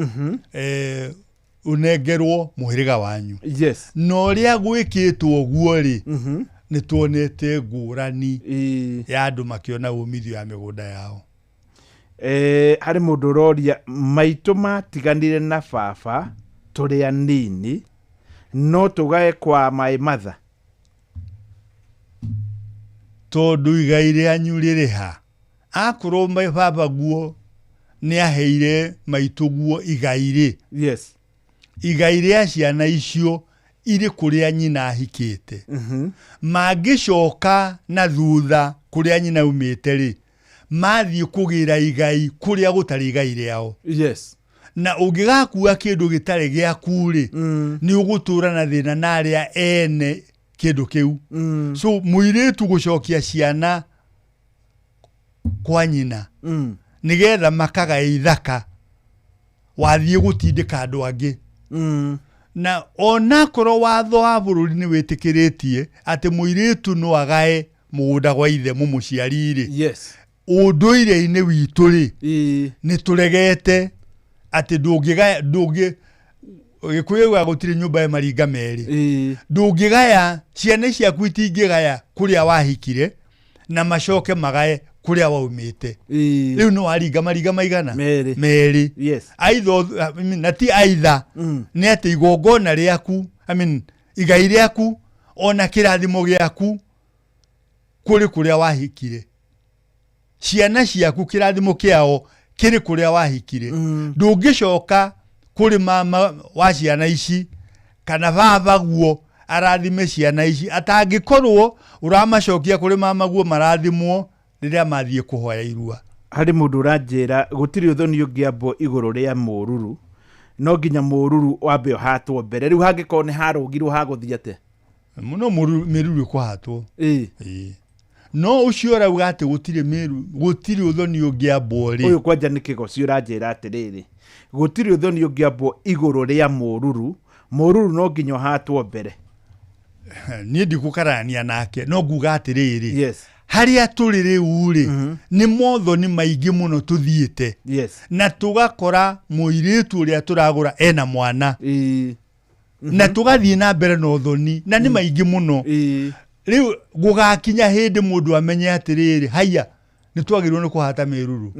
ũnengerwo mũhĩrĩga wanyu. Yes. Na ũrĩa gwĩkĩtwo ũguo rĩ, nĩ tuonete ngũrani ya andũ makĩona umithio ya mĩgũnda yao. Harĩ mũndũ ũroria, maitũ matiganire na baba tũrĩ anini, no tũgae kwa my mother? Tondũ igai rĩanyu rĩrĩ ha? Akorwo baba guo nĩ aheire maitũ guo igai rĩ, yes, igai rĩa ciana icio irĩ kũrĩa nyina ahikĩte. Mangĩcoka na thutha kũrĩa nyina aumĩte rĩ, mathiĩ kũgĩra igai kũrĩa gũtarĩ igai rĩao. Yes. Na ũngĩgakua kĩndũ gĩtarĩ gĩaku rĩ, nĩ ũgũtũra na thĩna na arĩa ene kĩndũ kĩu. So mũirĩtu gũcokia ciana kwa nyina nĩgetha makagae ithaka, wathiĩ gũtindĩka andũ angĩ. Na onakorwo watho wa bũrũri nĩ wĩtĩkĩrĩtie atĩ mũirĩtu no agae mũgũnda gwa ithe mũmũciari rĩ, yes, ũndũire-inĩ witũ rĩ, nĩ tũregete atĩ ndũngĩgaya, ndũngĩ Gĩkũyũ gĩa gũtirĩ nyũmba ya maringa merĩ. Ndũngĩgaya, ciana ciaku itingĩgaya kũrĩa wahikire na macoke magae kũrĩa waumĩte. Rĩu nĩ waringa maringa maigana? Merĩ. Yes. Aitha, I mean, na ti aitha, nĩ atĩ igongona rĩaku, I mean, igai rĩaku ona kĩrathimo gĩaku kũrĩ kũrĩa wahikire. Ciana ciaku kĩrathimo kĩao kĩrĩ kũrĩa wahikire. Ndũngĩcoka kũrĩ mama wa ciana ici kana baba guo arathime ciana ici, atangĩkorwo ũramacokia kũrĩ mama guo marathimwo rĩrĩa mathiĩ kũhoya irua. Harĩ mũndũ ũranjĩra gũtirĩ ũthoni ũngĩambwo igũrũ rĩa mũruru, no nginya mũruru wambe ũhatwo mbere. Rĩu hangĩkorwo nĩ harũgirwo hagũthiĩ atĩa? Mũno mĩruru ĩkũhatwo. No ũcio ũrauga atĩ gũtirĩ mĩru, gũtirĩ ũthoni ũngĩambwo rĩ. Ũyũ kwanja nĩ kĩgoci ũranjĩra atĩrĩrĩ, gũtirĩ ũthoni ũngĩambwo igũrũ rĩa mũruru, mũruru no nginya ũhatwo mbere. Niĩ ndikũkarania nake, no nguga atĩrĩrĩ, yes, harĩa tũrĩ rĩu rĩ, nĩ mothoni maingĩ mũno tũthiĩte. Yes. Na tũgakora mũirĩtu ũrĩa tũragũra ena mwana. Na tũgathiĩ na mbere na ũthoni, na nĩ maingĩ mũno. Rĩu gũgakinya hĩndĩ mũndũ amenye atĩrĩrĩ, haiya, nĩ twagĩrĩirwo nĩ kũhata mĩruru.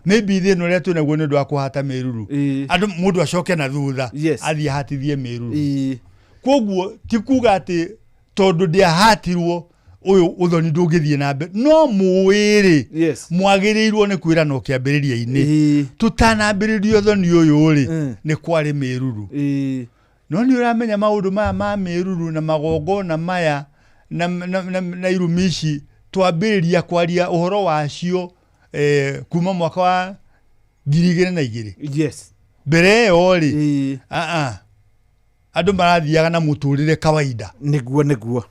Maybe thĩna ũrĩa twĩnaguo nĩ ũndũ wa kũhata mĩruru. Andũ mũndũ acoke na thutha, athiĩ ahatithie mĩruru. Koguo ti kuga atĩ tondũ ndĩahatirwo ũyũ ũthoni ndũngĩthiĩ na mbere, no mũĩ rĩ, mwagĩrĩirwo nĩ kwĩra no kĩambĩrĩria-inĩ, tũtanambĩrĩria ũthoni ũyũ rĩ, nĩ kwarĩ mĩruru. No nĩ ũramenya maũndũ maya ma mĩruru na magongona maya na irumi ici twambĩrĩria kwaria ũhoro wacio kuma mwaka wa 2002. Yes. Mbere ĩyo rĩ, Andũ marathiaga na mũtũrĩre kawaida. Nĩguo nĩguo.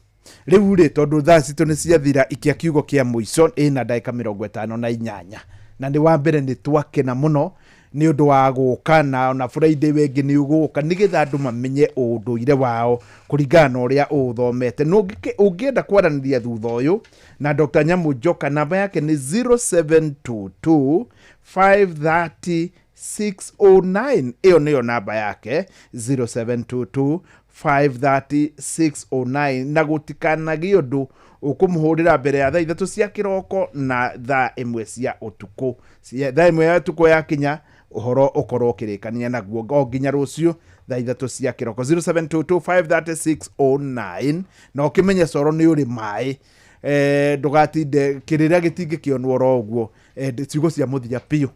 Rĩu rĩ, tondũ thaa citũ nĩ ciathira, ikia kiugo kĩa mũico ĩna ndagĩka 58. Na nĩ wa mbere nĩ twakena mũno nĩ ũndũ wa gũka, na ona Friday wengĩ nĩ ũgũka nĩgetha andũ mamenye ũndũire wao kũringana na ũrĩa ũthomete. Na ũngĩenda kwaranĩria thutha ũyũ na Dr. Nyamu Njoka, namba yake nĩ 0722 530 609. Ĩyo nĩyo namba yake, 0722 530 609. Na gũtikanagĩe ũndũ ũkũmũhũrĩra mbere ya thaa 3 cia kĩroko na thaa 1 cia ũtukũ. Thaa 1 ya ũtukũ yakinya, ũhoro ũkorwo ũkĩrĩkania naguo o nginya rũciũ thaa 3 cia kĩroko. 0722 530 609. Na ũkĩmenye coro nĩ ũrĩ maĩ, ndũgatinde kĩrĩra gĩtingĩkĩonwo oro ũguo. Ciugo cia mũthia biũ.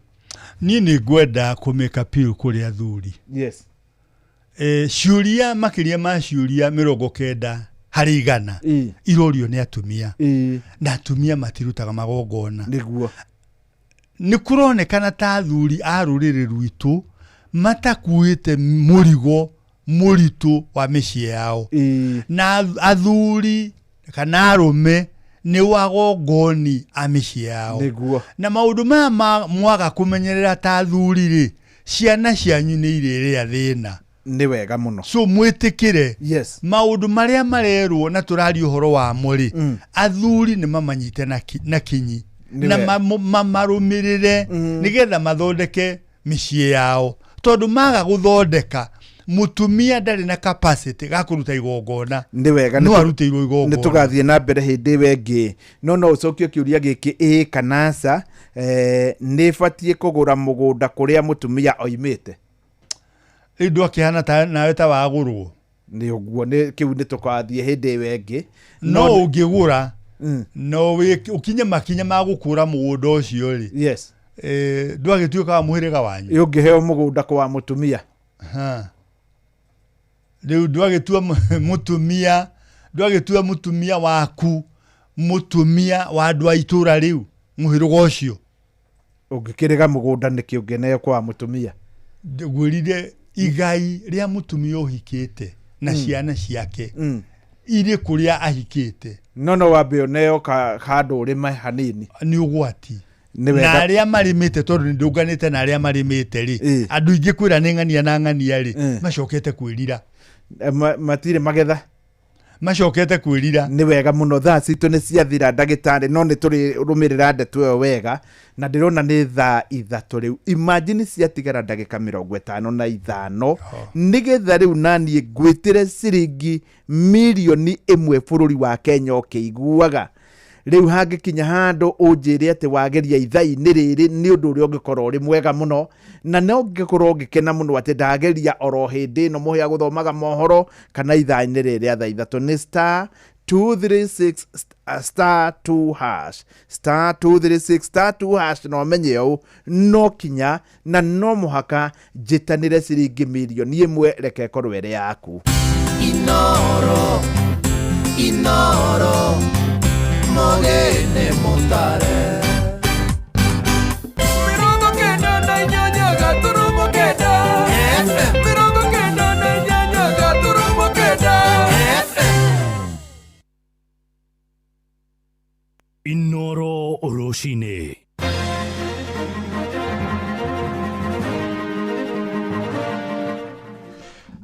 Niĩ nĩ ngwenda kũmĩka piũ kũrĩ athuri. Yes. Ciũria makĩria ma ciũria 90 harĩ igana irorio nĩ atumia. Na atumia matirutaga magongona. Nĩguo. Nĩ kũronekana ta athuri a rũrĩrĩ rwitũ matakuĩte mũrigo mũritũ wa mĩciĩ yao. Na athuri kana arũme nĩ wagongoni a mĩciĩ yao. Nĩguo. Na maũndũ maya mwaga kũmenyerera ta athuri rĩ, ciana cianyu nĩ irĩrĩa thĩna. Nĩ wega mũno. So mwĩtĩkĩre. Yes. Maũndũ marĩa marerwo na tũraria ũhoro wamo rĩ, athuri nĩ mamanyite na kinyi na mamarũmĩrĩre nĩgetha mathondeke mĩciĩ yao. Tondũ maga gũthondeka, mũtumia ndarĩ na capacity ga kũruta igongona. Nĩ wega. No arutĩirwo igongona. Nĩ tũgathiĩ na mbere hĩndĩ ĩyo ĩngĩ. No no ũcokie kĩũria gĩkĩ, ĩĩ kana aca, nĩ batiĩ kũgũra mũgũnda kũrĩa mũtumia oimĩte? Rĩu ndwakĩhana ta nawe ta wagũrwo. Nĩ ũguo, nĩ kĩu nĩ tũgathiĩ hĩndĩ ĩyo ĩngĩ. No ũngĩgũra, no ũkinye makinya ma gũkũra mũgũnda ũcio rĩ. Yes. Ndwagĩtuĩka wa mũhĩrĩga wanyu. Ũngĩheo mũgũnda kwa mũtumia. Rĩu ndwagĩtua mũtumia, ndwagĩtua mũtumia waku, mũtumia wa andũ a itũra rĩu, mũhĩrĩga ũcio. Ũngĩkĩrĩga mũgũnda nĩkĩ ũngĩneo kwa mũtumia? Ngwĩrire igai rĩa mũtumia ũhikĩte na ciana ciake irĩ kũrĩa ahikĩte. No no wambe ũneo handũ ũrĩme hanini. Nĩ ũgwati. Na arĩa marĩmĩte, tondũ nĩ ndũnganĩte na arĩa marĩmĩte rĩ, andũ aingĩ kwĩra nĩ ng'ania na ng'ania rĩ, macokete kwĩrira. Matirĩ magetha. Macokete kwĩrira. Nĩ wega mũno. Thaa citũ nĩ ciathira ndagĩtarĩ, no nĩ tũrĩrũmĩrĩra ndeto ĩyo wega, na ndĩrona nĩ thaa 3 rĩu. Imagine ciatigara ndagĩka 55 nĩgetha rĩu naniĩ ngwĩtĩre ciringi mirioni 1 bũrũri wa Kenya ũkĩiguaga. Rĩu hangĩkinya handũ ũnjĩre atĩ wageria ithaa-inĩ rĩrĩ, nĩ ũndũ ũrĩa ũngĩkorwo ũrĩ mwega mũno, na no ngĩkorwo ngĩkena mũno atĩ ndageria oro hĩndĩ ĩno mũhĩa gũthomaga mohoro kana ithaa-inĩ rĩrĩ rĩa thaa 3. Nĩ star 236 star 2 hash, star 236 star 2 hash. Na ũmenye ũũ, no kinya na no mũhaka njĩtanĩre ciringi mirioni 1, reke ĩkorwo ĩrĩ yaku. Inoro, Inoro, Mogene Montare. 98.9 FM. 98.9 FM. Inoro Oroshine.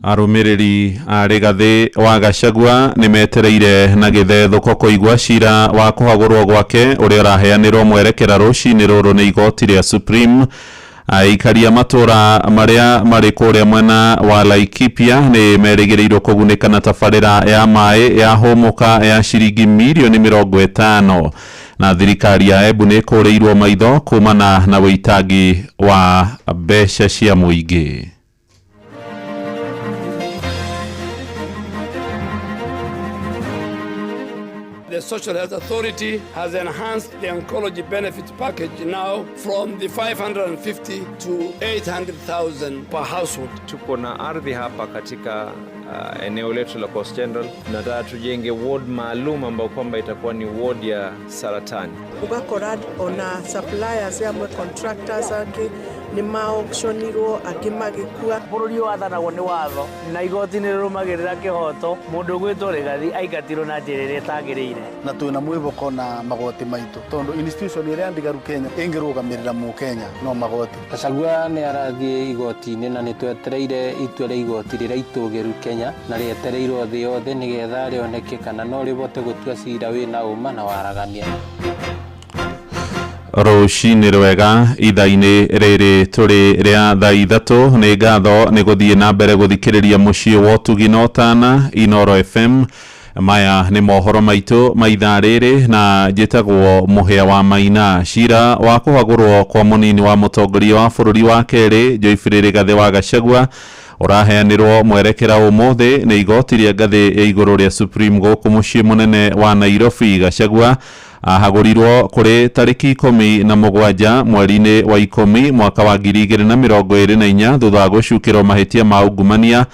Arũmĩrĩri a Rigathĩ wa Gachagua nĩ metereire na gĩthethũko kũigua cira wa kũhagũrwo gwake ũrĩa ũraheanĩrwo mwerekera rũcinĩ rũrũ nĩ igoti rĩa Supreme. Aikaria matũra marĩa marĩ kũrĩa mwena wa Laikipia nĩ merĩgĩrĩirwo kũgunĩka na tabarĩra ya maĩ ya hũmũka ya ciringi mirioni 50. Na thirikari ya Embu nĩ ĩkũrĩirwo maitho kumana na wĩitangi wa mbeca cia mũingĩ. The Social Health Authority has enhanced the oncology benefit package now from the 550 to 800,000 per household. Tuko na ardhi hapa katika eneo letu la Coast General. Tunataka tujenge ward maalum ambayo kwamba itakuwa ni ward ya saratani. Ugakora ona suppliers amwe contractors angi Nĩ maauctionirwo, angĩ magĩkua. Bũrũri wathanagwo nĩ watho na igoti nĩ rĩrũmagĩrĩra kĩhoto. Mũndũ ũgwĩtwo Rigathi aingatirwo na njĩra ĩrĩa ĩtagĩrĩire. Na twĩna mwĩhoko na magoti maitũ, tondũ institution ĩrĩa ndigaru Kenya ĩngĩrũgamĩrĩra mũkenya no magoti. Gachagua nĩ arathiĩ igoti-inĩ na nĩ twetereire itua rĩa igoti rĩrĩa itũgĩru Kenya na rĩetereirwo thĩ yothe nĩgetha rĩoneke kana no rĩvote gũtua cira wĩna ũma na waragania. Rũcinĩ rwega ithaa-inĩ rĩrĩ tũrĩ rĩa thaa 3. Nĩ ngatho nĩ gũthiĩ na mbere gũthikĩrĩria mũciĩ wa ũtugi na ũtana Inoro FM. Maya nĩ mohoro maitũ ma ithaa rĩrĩ na njĩtagwo Mũhĩa wa Maina. Cira wa kũhagũrwo kwa mũnini wa mũtongoria wa bũrũri wa kerĩ Geoffrey Rigathĩ wa Gachagua ũraheanĩrwo mwerekera ũmũthĩ nĩ igoti rĩa ngathĩ ya igũrũ rĩa Supreme gũkũ mũciĩ mũnene wa Nairobi. Gachagua ahagũrirwo kũrĩ tarĩki 17 mweri-inĩ wa 10 mwaka wa 2024 thutha wa gũcukĩrwo mahĩtia ma ungumania,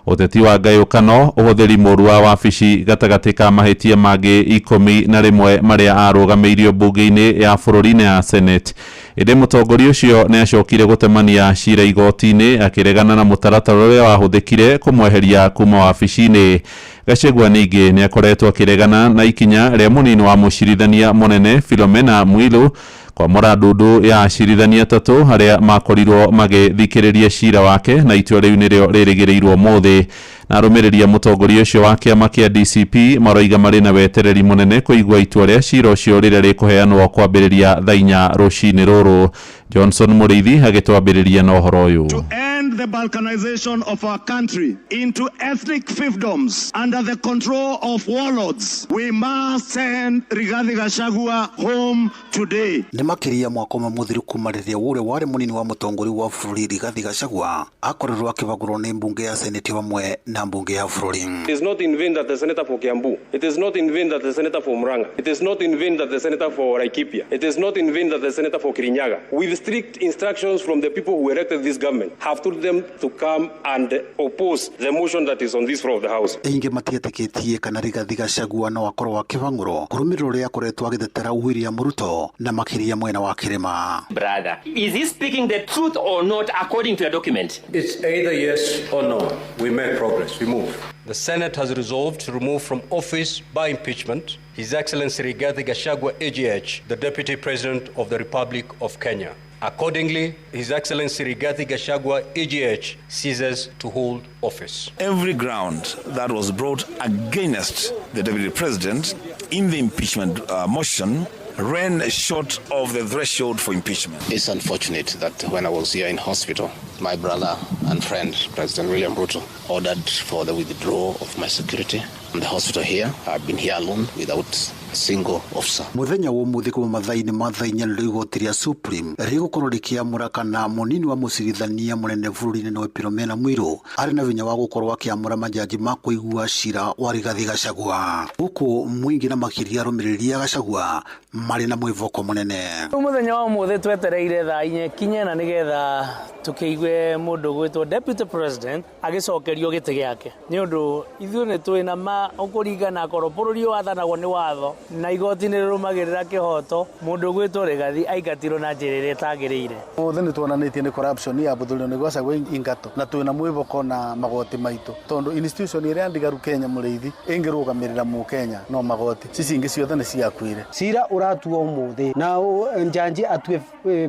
ũteti wa ngayũkano, ũhũthĩri mũũru wa wabici gatagatĩ ka mahĩtia mangĩ 11 marĩa arũgamĩirio mbunge-inĩ ya bũrũri-inĩ ya Senate. Ĩndĩ mũtongoria ũcio nĩ acokire gũtemania cira igoti-inĩ akĩregana na mũtaratara ũrĩa wahũthĩkire kũmweheria kuma wabici-inĩ. Gachagua ningĩ nĩ akoretwo akĩregana na ikinya rĩa mũnini wa mũcirithania mũnene Philomena Mwilu kwamũra ndundu ya acirithania 3 arĩa makorirwo magĩthikĩrĩria cira wake, na itua rĩu nĩrĩo rĩrĩgĩrĩirwo ũmũthĩ. Na arũmĩrĩri a mũtongoria ũcio wa kĩama kĩa DCP maroiga marĩ na wetereri mũnene kũigua itua rĩa cira ũcio rĩrĩa rĩkũheanwo kwambĩrĩria thaa 4 rũcinĩ rũrũ. Johnson Mũrĩithi agĩtwambĩrĩria na ũhoro ũyũ. End the balkanization of our country into ethnic fiefdoms under the control of warlords. We must send Rigathi Gachagua home today. Nĩ makĩria mwaka ũmwe mũthiru kuma rĩrĩa ũrĩa warĩ mũnini wa mũtongoria wa bũrũri Rigathi Gachagua akorirwo akĩbagũrwo nĩ mbunge ya Senate hamwe na mbunge ya bũrũri. It is not in vain that the senator for Kiambu, it is not in vain that the senator for Murang'a, it is not in vain that the senator for Laikipia, it is not in vain that the senator for Kirinyaga, with strict instructions from the people who elected this government, have told them to come and oppose the motion that is on this floor of the house. Aingĩ matietĩkĩtie kana Rigathi Gachagua no akorwo akĩbang'ũrwo kũrũmĩrĩra ũrĩa akoretwo agĩtetera William Ruto na makĩria mwena wa kĩrĩma. Brother, is he speaking the truth or not according to the document? It's either yes or no. We make progress. We move. The Senate has resolved to remove from office by impeachment His Excellency Rigathi Gachagua AGH, the Deputy President of the Republic of Kenya. Accordingly, His Excellency Rigathi Gachagua AGH ceases to hold office. Every ground that was brought against the Deputy President in the impeachment motion ran short of the threshold for impeachment. It's unfortunate that when I was here in hospital, my brother and friend, President William Ruto, ordered for the withdrawal of my security from the hospital here. I've been here alone without a single officer. Mũthenya wa ũmũthĩ kuma mathaa-inĩ ma thaa 4 nĩrĩo igoti rĩa Supreme rĩgũkorwo rĩkĩamũra kana mũnini wa mũcirithania mũnene bũrũri-inĩ nĩwe Philomena Mwilu arĩ na vinya wa gũkorwo akĩamũra majaji ma kũigua cira wa Rigathi Gachagua, gũkũ mũingĩ na makĩria arũmĩrĩri a Gachagua marĩ na mwĩvoko mũnene. Mũthenya wa ũmũthĩ twetereire thaa 4 kinye na nĩgetha tũkĩigue mũndũ ũgwĩtwo Deputy President agĩcokerio gĩtĩ gĩake, nĩ ũndũ ithuĩ nĩ twĩna ma ũkũringana akorwo bũrũri ũyũ wathanagwo nĩ watho na igoti nĩ rĩrũmagĩrĩra kĩhoto. Mũndũ ũgwĩtwo Rigathi aingatirwo na njĩra ĩrĩa ĩtagĩrĩire. Ũmũthĩ nĩ tuonanĩtie nĩ corruption ya bũthũrio nĩ Gachagua ingato, na twĩna mwĩhoko na magoti maitũ, tondũ institution ĩrĩa ndigaru Kenya mũrĩithi ĩngĩrũgamĩrĩra mũkenya no magoti, cici ingĩ ciothe nĩ ciakuire. Cira ũratuo ũmũthĩ na njanji atue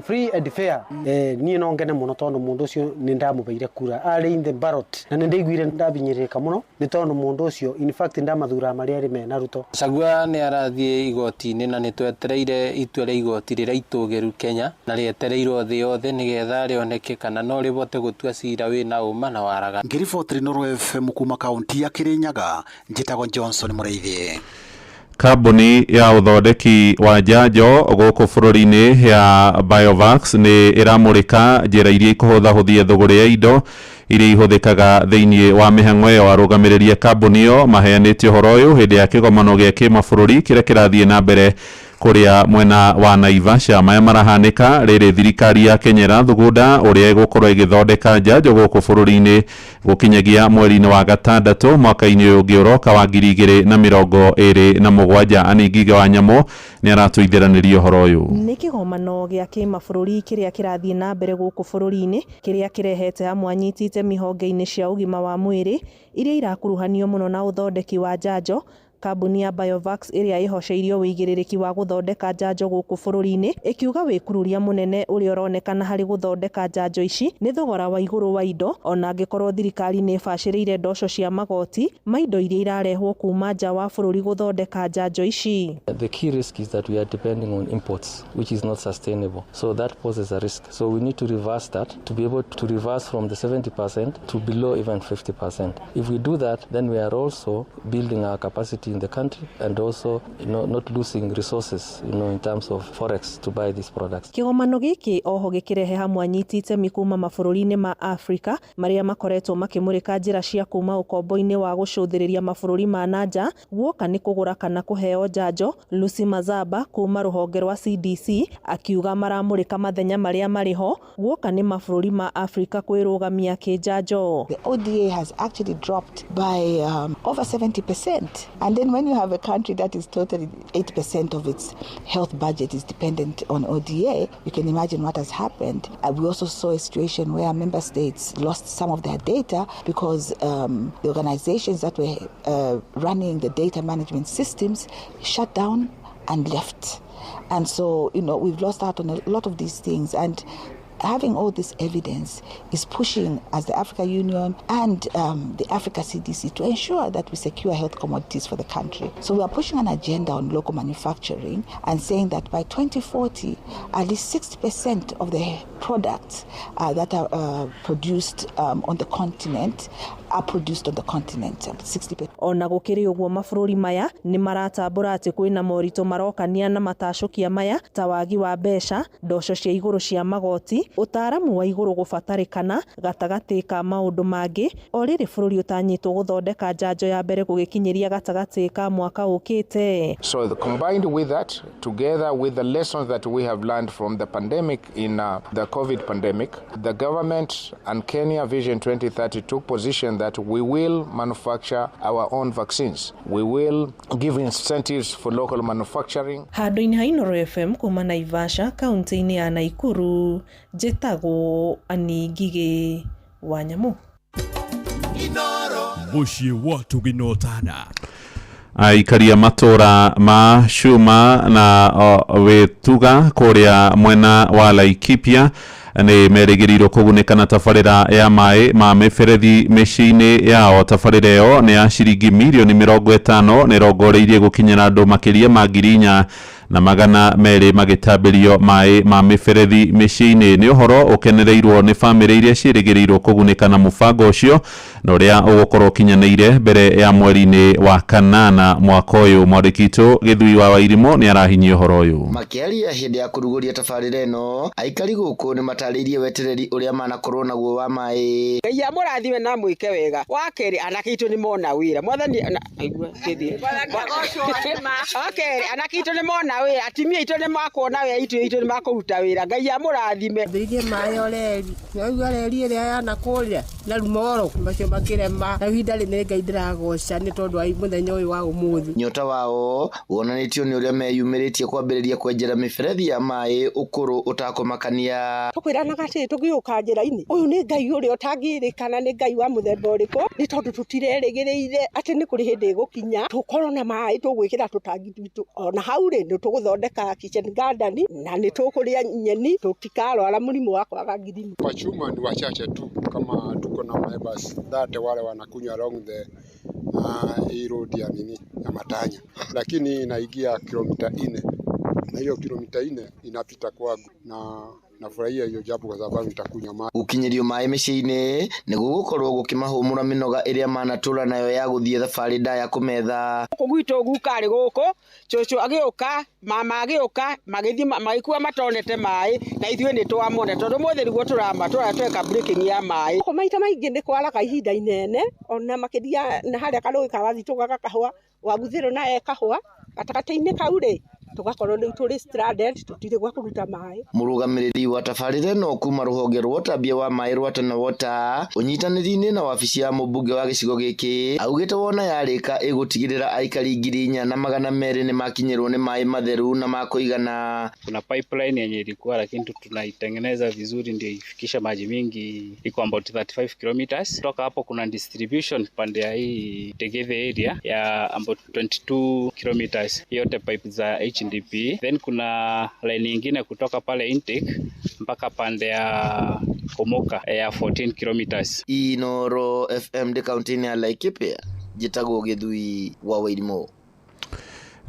free and fair. Niĩ no ngene mũno tondũ mũndũ ũcio nĩ ndamũbeire kura arĩ in the ballot, na nĩ ndaiguire ndabinyĩrĩrĩka mũno nĩ tondũ mũndũ ũcio in fact ndamathura marĩa arĩ mena Ruto. Gachagua nĩ arathiĩ igoti-inĩ na nĩ twetereire itua rĩa igoti rĩrĩa itũgĩru Kenya na rĩetereirwo thĩ yothe nĩgetha rĩoneke kana no rĩvote gũtua cira wĩna ũma na waragania. Ngĩribotĩra Inooro FM kuma kaunti ya Kirinyaga, njĩtagwo Johnson Mũrĩithi. Kambuni ya ũthondeki wa njanjo gũkũ bũrũri-inĩ ya Biovax nĩ ĩramũrĩka njĩra iria ikũhũthahũthia thũgũrĩ ya indo iria ihũthĩkaga thĩinĩ wa mĩhang'o ĩyo. Arũgamĩrĩri a kambuni ĩyo maheanĩte ũhoro ũyũ hĩndĩ ya kĩgomano gĩa kĩmabũrũri kĩrĩa kĩrathiĩ na mbere Kuria mwena wa Naivasha. Maya marahanĩka rĩrĩ thirikari ya Kenya ĩrathugunda ũrĩa ĩgũkorwo ĩgĩthondeka njanjo gũkũ bũrũri-inĩ gũkinyagia mweri-inĩ wa gatandatũ mwaka-inĩ ũyũ ũngĩ ũroka wa 2027. Anne Ngige wa Nyamũ nĩ aratũithĩranĩria ũhoro ũyũ. Nĩ kĩgomano gĩa kĩmabũrũri kĩrĩa kĩrathiĩ na mbere gũkũ bũrũri-inĩ kĩrĩa kĩrehete hamwe anyiti itemi honge-inĩ cia ũgima wa mwĩrĩ iria irakuruhanio mũno na ũthondeki wa njanjo. Kambuni ya Biovax ĩrĩa ĩhoceirio wĩigĩrĩrĩki wa gũthondeka njanjo gũkũ bũrũri-inĩ ĩkiuga wĩkururia mũnene ũrĩa ũronekana harĩ gũthondeka njanjo ici nĩ thogora wa igũrũ wa indo, ona angĩkorwo thirikari nĩ ĩbacĩrĩire ndoco cia magoti ma indo iria irarehwo kuma nja wa bũrũri gũthondeka njanjo ici. The key risk is that we are depending on imports, which is not sustainable. So that poses a risk. So we need to reverse that, to be able to reverse from the 70% to below even 50%. If we do that, then we are also building our capacity in the country and also, not losing resources, in terms of forex to buy these products. Kĩgomano gĩkĩ oho gĩkĩrehe hamwe anyiti itemi kuma mabũrũri-inĩ ma Afrika marĩa makoretwo makĩmũrĩka njĩra cia kuma ũkombo-inĩ wa gũcũthĩrĩria mabũrũri ma nanja guoka nĩ kũgũra kana kũheo njanjo. Lucy Mazaba kuma rũhonge rwa CDC akiuga maramũrĩka mathenya marĩa marĩ ho guoka nĩ mabũrũri ma Afrika kwĩrũgamia kĩnjanjo. The ODA has actually dropped by over 70%. And then when you have a country that is totally 8% of its health budget is dependent on ODA, you can imagine what has happened. We also saw a situation where member states lost some of their data because the organizations that were running the data management systems shut down and left. And so, we've lost out on a lot of these things. And having all this evidence is pushing as the Africa Union and the Africa CDC to ensure that we secure health commodities for the country. So we are pushing an agenda on local manufacturing and saying that by 2040, at least 60% of the products that are produced on the continent are produced on the continent. 60%. Ona gũkĩrĩ ũguo mabũrũri maya nĩ maratambũra atĩ kwĩna moritũ marokania na matacũkia maya ta wagi wa mbeca, ndoco cia igũrũ cia magoti, ũtaaramu wa igũrũ gũbatarĩkana gatagatĩ ka maũndũ mangĩ, o rĩrĩ bũrũri ũtanyĩtwo gũthondeka njanjo ya mbere gũgĩkinyĩria gatagatĩ ka mwaka ũkĩte. So combined with that, together with the lessons that we have learned from the pandemic in the COVID pandemic, the government and Kenya Vision 2030 took position that we will manufacture our own vaccines. We will give incentives for local manufacturing. Handũ-inĩ ha Inooro FM kuma Naivasha kaunti-inĩ ya Naikuru, njĩtagwo Anne Ngigĩ wa Nyamũ. Mũciĩ wa Tũginotana. Aikaria matũra ma Cuma na Wĩtuga kũrĩa mwena wa Laikipia nĩ merĩgĩrĩirwo kũgunĩka na tabarĩra ya maĩ ma mĩberethi mĩciĩ-inĩ yao. Tabarĩra ĩyo nĩ ya ciringi mirioni 50 na ĩrongoreirie gũkinyĩra andũ makĩria ma 4,200 magĩtambĩrio maĩ ma mĩberethi mĩciĩ-inĩ. Nĩ ũhoro ũkenereirwo nĩ bamĩrĩ iria ciĩrĩgĩrĩirwo kũgunĩka na mũbango ũcio na ũrĩa ũgũkorwo ũkinyanĩire mbere ya mweri-inĩ wa kanana mwaka ũyũ. Mwandĩki witũ Gĩthui wa Wairimũ nĩ arahinyia ũhoro ũyũ. Makĩaria hĩndĩ ya kũrugũria tabarĩra ĩno, aikari gũkũ nĩ matarĩirie wetereri ũrĩa manakorwo naguo wa maĩ. Ngai amũrathime na mwĩke wega. Wa kerĩ, anake aitũ nĩ mona wĩra. Mwathani wa kerĩ, anake aitũ nĩ mona wĩra, atumia aitũ nĩ makuona wĩra, aitũ nĩ makũruta wĩra. Ngai amũrathime. Thĩirie maĩ oreri. Naigua reri ĩrĩa yana kũrĩa na rumoro macio makĩrema. Na ihinda rĩrĩ Ngai ndĩragoca nĩ tondũ wa mũthenya ũyũ wa ũmũthĩ. Nyota wao wonanĩtio nĩ ũrĩa meyumĩrĩtie kwambĩrĩria kwenjera mĩberethi ya maĩ ũkũrũ ũtakũmakania. Tũkwĩranaga atĩ tũgĩũka njĩra-inĩ, ũyũ nĩ Ngai ũrĩa ũtangĩrĩkana, nĩ Ngai wa mũthemba ũrĩkũ, nĩ tondũ tũtirerĩgĩrĩire atĩ nĩ kũrĩ hĩndĩ ĩgũkinya tũkorwo na maĩ tũgwĩkĩra tũtangi twitũ. Ona hau rĩ, nĩ tũgũthondeka kitchen garden na nĩ tũkũrĩa nyeni, tũtikarwara mũrimũ wa kwaga ngirini. Kwa chuma ni wachache tu, kama tuko na neighbors that wale wanakunywa along the hii road ya nini ya Matanya, lakini inaingia kilomita 4 na hiyo kilomita 4 inapita kwangu na nafurahia hiyo jambo kwa sababu nitakunywa maĩ. Gũkinyĩrio maĩ mĩciĩ-inĩ nĩ gũgũkorwo gũkĩmahũmũra mĩnoga ĩrĩa manatũra nayo ya gũthiĩ thabarĩ ndaya kũmetha. Gũkũ gwitũ guka arĩ gũkũ, cũcũ agĩũka, mama agĩũka, magĩthiĩ magĩkua matonete maĩ na ithuĩ nĩ twamona tondũ mũthĩ nĩguo tũrama tweka breaking ya maĩ. Gũkũ maita maingĩ nĩ kwaraga ihinda inene ona makĩria na harĩa karũĩ ka Wathitũ gagakahũa, Waguthĩrũ na ekahũa gatagatĩ-inĩ kau rĩ Tũgakorwo rĩu tũrĩ stranded, tũtirĩ gwa kũruta maĩ. Mũrũgamĩrĩri wa tabarĩra ĩno kuma rũhonge rwa ũtambia wa maĩ rwa Tana Water ũnyitanĩri-inĩ na wabici ya mũmbunge wa gĩcigo gĩkĩ augĩte wona yarĩka ĩgũtigĩrĩra aikari 4,200 nĩmakinyĩrwo nĩ maĩ matheru na ma kũigana. Kuna pipeline yenye ilikuwa lakini tunaitengeneza vizuri ndio ifikishe maji mingi, iko about 35 kilometers. Toka hapo kuna distribution pande ya hii Tegethe area ya about 22 kilometers, yote pipe za HDP. Then kuna line nyingine kutoka pale intake mpaka pande ya Komoka ya 14 kilometers. Inoro FM de kaunti ya Laikipia, jitagwo Githui wa Wairimu.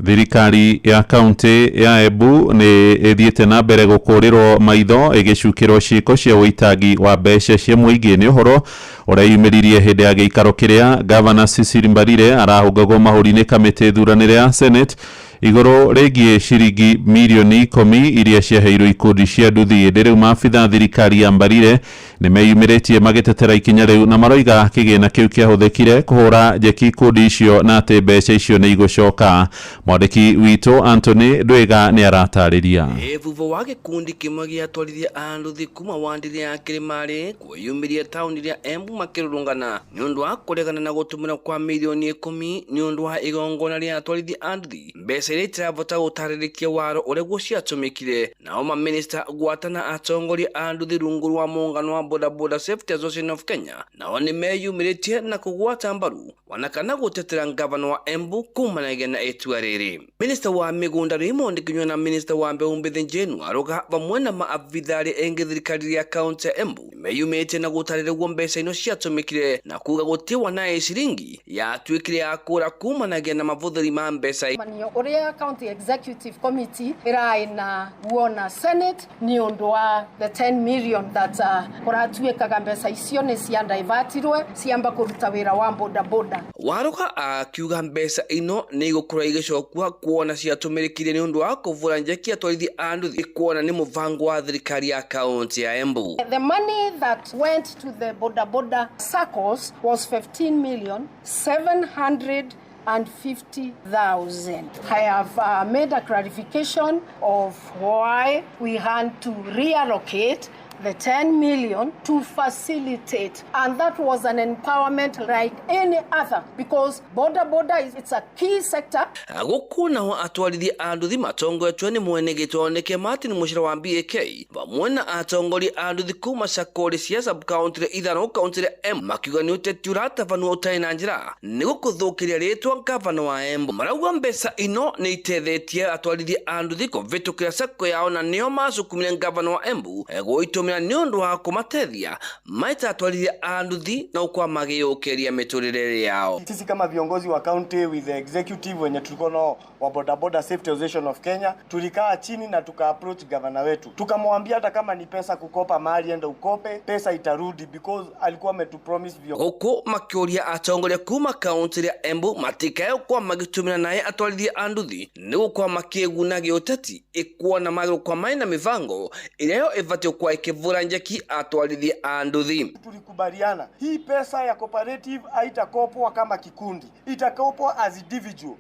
Thirikari ya kaunti ya Embu nĩ ĩthiĩte na mbere gũkũrĩrwo maitho ĩgĩcukĩrwo ciĩko cia ũitangi wa mbeca cia mũingĩ. Nĩ ũhoro ũreyumĩririe hĩndĩ ya gĩikaro kĩrĩa Gavana Cecily Mbarire arahũngagwo mahũri-inĩ kamĩtĩ thuranĩre ya Senate igũrũ rĩgiĩ ciringi mirioni 10 iria ciaheirwo ikundi cia nduthi. Hĩndĩ rĩu maabitha thirikari ya Mbarire nĩmeyumĩrĩtie magĩtetera ikinya rĩu na maroiga kĩgĩna kĩu kĩahũthĩkire kũhũra njeki ikundi icio na atĩ mbeca icio nĩ igũcoka. Mwandĩki witũ Anthony Ndwiga nĩ aratarĩria. Thutha wa gĩkundi kĩmwe gĩatwarithia a nduthi kuma wandire ya Kĩrĩmarĩ kwĩyumĩria taũni rĩa Embu makĩrũrũngana nĩ ũndũ wa kũregana na gũtũmĩra kwa mirioni 10 nĩ ũndũ wa igongona rĩa atwarithia a nduthi, mbeca iria itirabota gũtarĩrĩkia waro ũrĩa guo ciatũmĩkire. Nao mamĩnĩsta gwatana atongoria a nduthi rungu rwa mũngano wa Boda Boda Safety Association of Kenya nao nĩmeyumĩrĩtie na kũgwata mbaru wana kana gũtetera ngavana wa Embu kumanagia na itua rĩrĩ. Minista wa mĩgũnda Raymond Kinyua na minista wa mbeũ mbĩthĩ Jane Waruga vamwe na maabitharĩ engĩ thirikari ya kaunti ya Embu nĩmeyumĩrĩtie na gũtarĩrĩgwo mbeca ino ciatũmĩkire na kuga gũtiwa na ciringi yatuĩkire ya kũra kumanagia na mavũthĩri ma mbeca. Ũrĩa County Executive Committee ĩraĩ na guona Senate nĩ ũndũ wa the 10 million that kũratuĩkaga mbeca icio nĩ ciandivertirwe ciamba kũruta wĩra wa boda boda. Waruga akiuga mbeca ino nĩ igũkorwo igĩcokua kuona ciatũmĩrĩkire nĩ ũndũ wa kũvũra njeki atwarithi a nduthi kuona nĩ mũbango wa thirikari ya kaunti ya Embu. The money that went to the boda boda circles was 15,750,000. I have made a clarification of why we had to reallocate the 10 million to facilitate, and that was an empowerment like any other, because boda boda is it's a key sector. Gũkũ naho atwarithi a nduthi matongoretio nĩ mwene gĩtoneke Martin Mũcira wa BAK vamwe na atongoria a nduthi kuma cakori cia sub county ithano county M makiuga nĩ ũteti ũratabanwo ũtarĩ na njĩra nĩ gũkũthũkĩria rĩtwa gavana wa Embu. Marauga mbeca ino nĩ itethetie atwarithi a nduthi kũvĩtũkĩra sacco yao na nĩo macukumire gavana wa Embu gũitũmĩra nĩ ũndũ wa kũmatethia maita atwarithia a nduthi na ũkwa magĩũkĩria mĩtũrĩre yao. Sisi kama viongozi wa county with the executive wenye tulikuwa nao wa Boda Boda Safety Association of Kenya tulikaa chini na tuka approach governor wetu, tukamwambia hata kama ni pesa kukopa mahali enda ukope, pesa itarudi, because alikuwa ametupromise gũkũ makĩũria atongoria kuma kaunti ya Embu matikae kwa magĩtũmĩra naye atwarithia a nduthi nĩ gũkorwo makĩguna gĩũteti ĩkuona magĩgũkwa maĩ na mĩbango ĩrĩa yo ĩbatiĩ kwa ĩkĩvũra njeki atwarithia a nduthi. Tulikubaliana hii pesa ya cooperative haitakopwa kama kikundi, itakopwa as individual.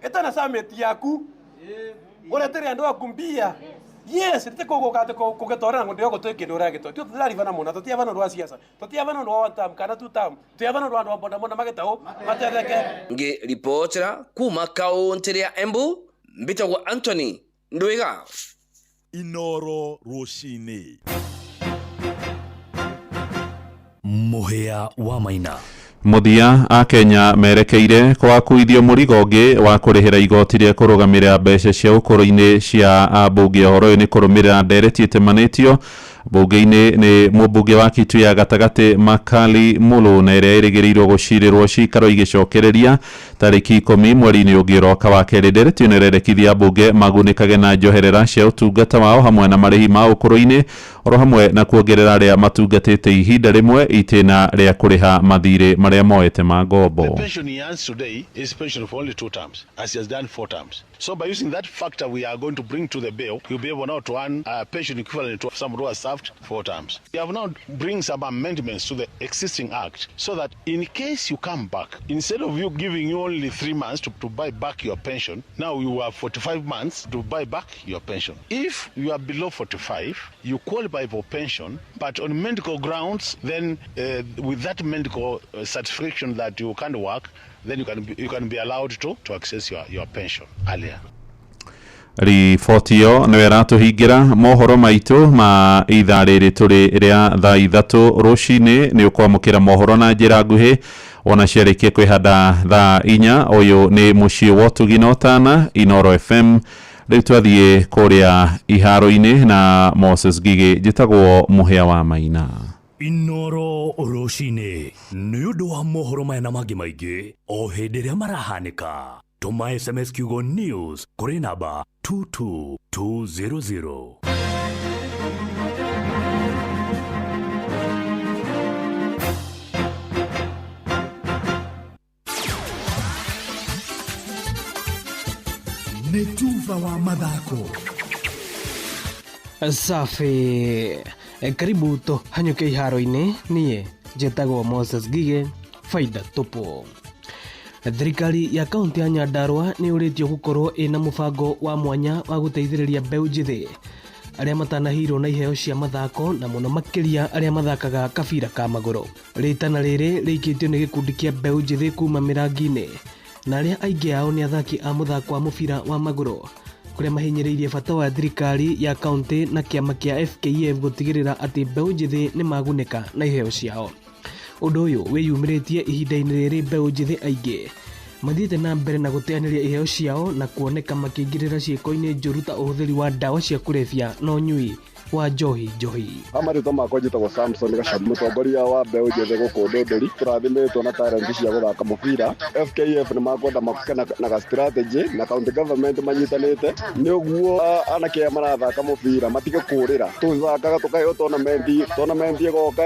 Etana summit yaku uretere andu akumbia yes rite kugukate kugetorera ngo ndiogo twikindå ra gito tio tutiraribana muno tutiabana rwa siasa tutiabana rwa one term kana two term tutiabana rwa andu boda boda magetau matetheke. Ngi ripotera kuma kaunti ya Embu mbitagwo Anthony Ndwiga. Inoro Rucini Muhia wa Maina. Mũthia a Kenya merekeire kwa kuithio mũrigo ũngĩ wa kũrĩhĩra igoti rĩa kũrũgamĩrĩra mbeca cia ũkũrũ-inĩ cia ambunge. Ũhoro ũyũ nĩ kũrũmĩrĩra ndereti ĩtemanĩtio mbunge-inĩ nĩ mũmbunge wa Kitui ya gatagatĩ Makali Mulu na ĩrĩa ĩrĩgĩrĩirwo gũcirĩrwo cikaro igĩcokereria tarĩki 10 mweri-inĩ ũngĩ ũroka wa kerĩ. Ndereti ĩno ĩrendekithia ambunge magunĩkage na njoherera cia ũtungata wao hamwe na marĩhi ma ũkũrũ-inĩ oro hamwe na kuongerera arĩa matungatĩte ihinda rĩmwe itĩna rĩa kũrĩha mathirĩ marĩa moete ma ngombo. The pension he earns today is pension for only 2 terms, as he has done 4 terms. So by using that factor we are going to bring to the bill, you'll be able now to earn a pension equivalent to someone who has served 4 terms. We have now bring some amendments to the existing act so that in case you come back, instead of you giving you only 3 months to buy back your pension, now you have 45 months to buy back your pension. If you are below 45, you qualify for pension, but on medical grounds, then with that medical certification that you can't work, then you can be allowed to access your pension earlier. Riboti ĩyo nĩyo ĩratũhingĩra mohoro maitũ ma ithaa rĩrĩ tũrĩ rĩa thaa 3 rũcinĩ. Nĩ ũkwamũkĩra mohoro na njĩra nguhĩ ona ciarĩkia kwĩhanda thaa 4. Ũyũ nĩ mũciĩ wa ũtugi na ũtana, Inooro FM. Rĩu twathiĩ kũrĩa iharo-inĩ na Moses Ngigĩ. Njĩtagwo Mũhĩa wa Maina. Inooro rũcinĩ nĩ ũndũ wa mohoro maya na mangĩ maingĩ o hĩndĩ ĩrĩa marahanĩka. Tũma SMS kiugo news kũrĩ namba 22200. Nĩ tuba wa mathako. Safi, karibu tũhanyũke iharo-inĩ. Niĩ njĩtagwo Moses Ngigĩ, faida tupu. Thirikari ya kaunti ya Nyandarua nĩ yũrĩtio gũkorwo ĩna mũbango wa mwanya wa gũteithĩrĩria mbeũ njĩthĩ arĩa matanahirwo na iheo cia mathako na mũno makĩria arĩa mathakaga kabira ka magũrũ. Rĩtana rĩrĩ rĩikĩtio nĩ gĩkundi kĩa mbeũ njĩthĩ kuma mĩrangi-inĩ na arĩa aingĩ ao nĩ athaki a mũthako wa mũbira wa magũrũ, kũrĩa mahinyĩrĩirie bata wa thirikari ya kaunti na kĩama kĩa FKF gũtigĩrĩra atĩ mbeũ njĩthĩ nĩ magunĩka na iheo ciao. Ũndũ ũyũ wĩyumĩrĩtie ihinda-inĩ rĩrĩ mbeũ njĩthĩ aingĩ mathiĩte na mbere na gũteanĩria iheo ciao na kuoneka makĩingĩrĩra ciĩko-inĩ njũru ta ũhũthĩri wa ndawa cia kũrebia na ũnyui wa njohi njohi. Marĩtwa makwa njĩtagwo Samson Gacamu, mũtongoria wa mbeũ njĩthĩ gũkũ Ndũndũri. Tũrathimĩtwo na talent cia gũthaka mũbira. FKF nĩ makwenda makoke na ga strategy na county government manyitanĩte nĩ ũguo anake aya marathaka mũbira matige kũrĩra. Tũthakaga tũkaheo tournament ĩgoka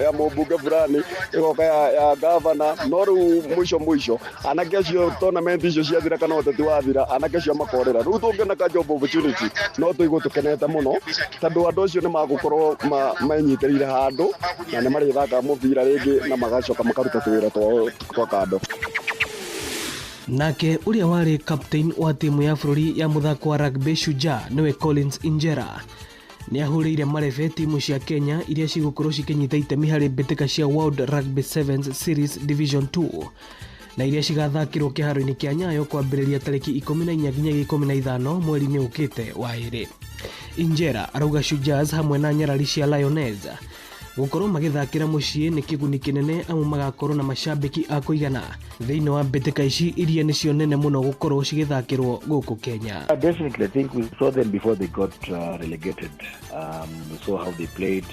ya mũmbunge fulani, ĩgoka ya governor, no rĩu mũico mũico anake acio tournament icio ciathira kana ũteti wathira anake acio makorĩra. Rĩu tũngĩona ka job opportunity no tũigue tũkenete mũno tondũ andũ acio nĩ magũkorwo menyitĩrĩire handũ na nĩ marĩthakaga mũbira rĩngĩ na magacoka makaruta tũwĩra twao twa kando. Nake ũrĩa warĩ captain wa timu ya bũrũri ya mũthako wa rugby Shujaa nĩwe Collins Injera nĩ ahũrĩire marebe timu cia Kenya iria cigũkorwo cikĩnyita itemi harĩ mbĩtĩka cia World Rugby Sevens Series Division 2 na iria cigathakĩrwo kĩharo-inĩ kĩa Nyayo kwambĩrĩria tarĩki 14 nginyagia 15 mweri-inĩ ũkĩte wa ĩrĩ. Injera arauga Shujaas hamwe na nyarari cia Lioness gũkorwo magĩthakĩra mũciĩ nĩ kĩguni kĩnene amu magakorwo na macambĩki a kũigana thĩinĩ wa mbĩtĩka ici iria nĩcio nene mũno gũkorwo cigĩthakĩrwo gũkũ Kenya. Definitely, I think we saw them before they got relegated. We saw how they played.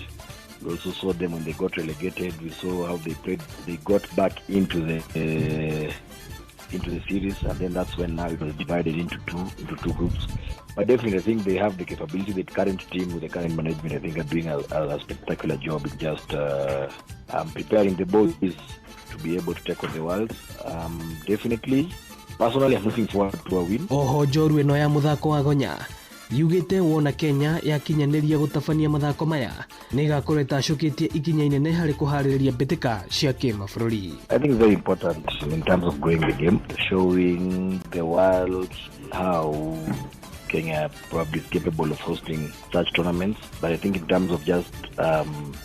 We also saw them when they got relegated. We saw how they played. They got back into the series, and then that's when now it was divided into two groups. But definitely, I think they have the capability. The current team with the current management, I think, are doing a spectacular job in just preparing the boys to be able to take on the world. Definitely, personally, I'm looking forward to a win. Oho njorua ĩno ya mũthako wa gonya yugĩte wona Kenya yakinyanĩria gũtabania mathako maya nĩ ĩgakorwo ĩtacũkĩtie ikinya inene harĩ kũharĩrĩria mbĩtĩka cia kĩmabũrũri. I think it's very important in terms of growing the game, showing the world how Kenya probably is capable of hosting such tournaments. But I think in terms of just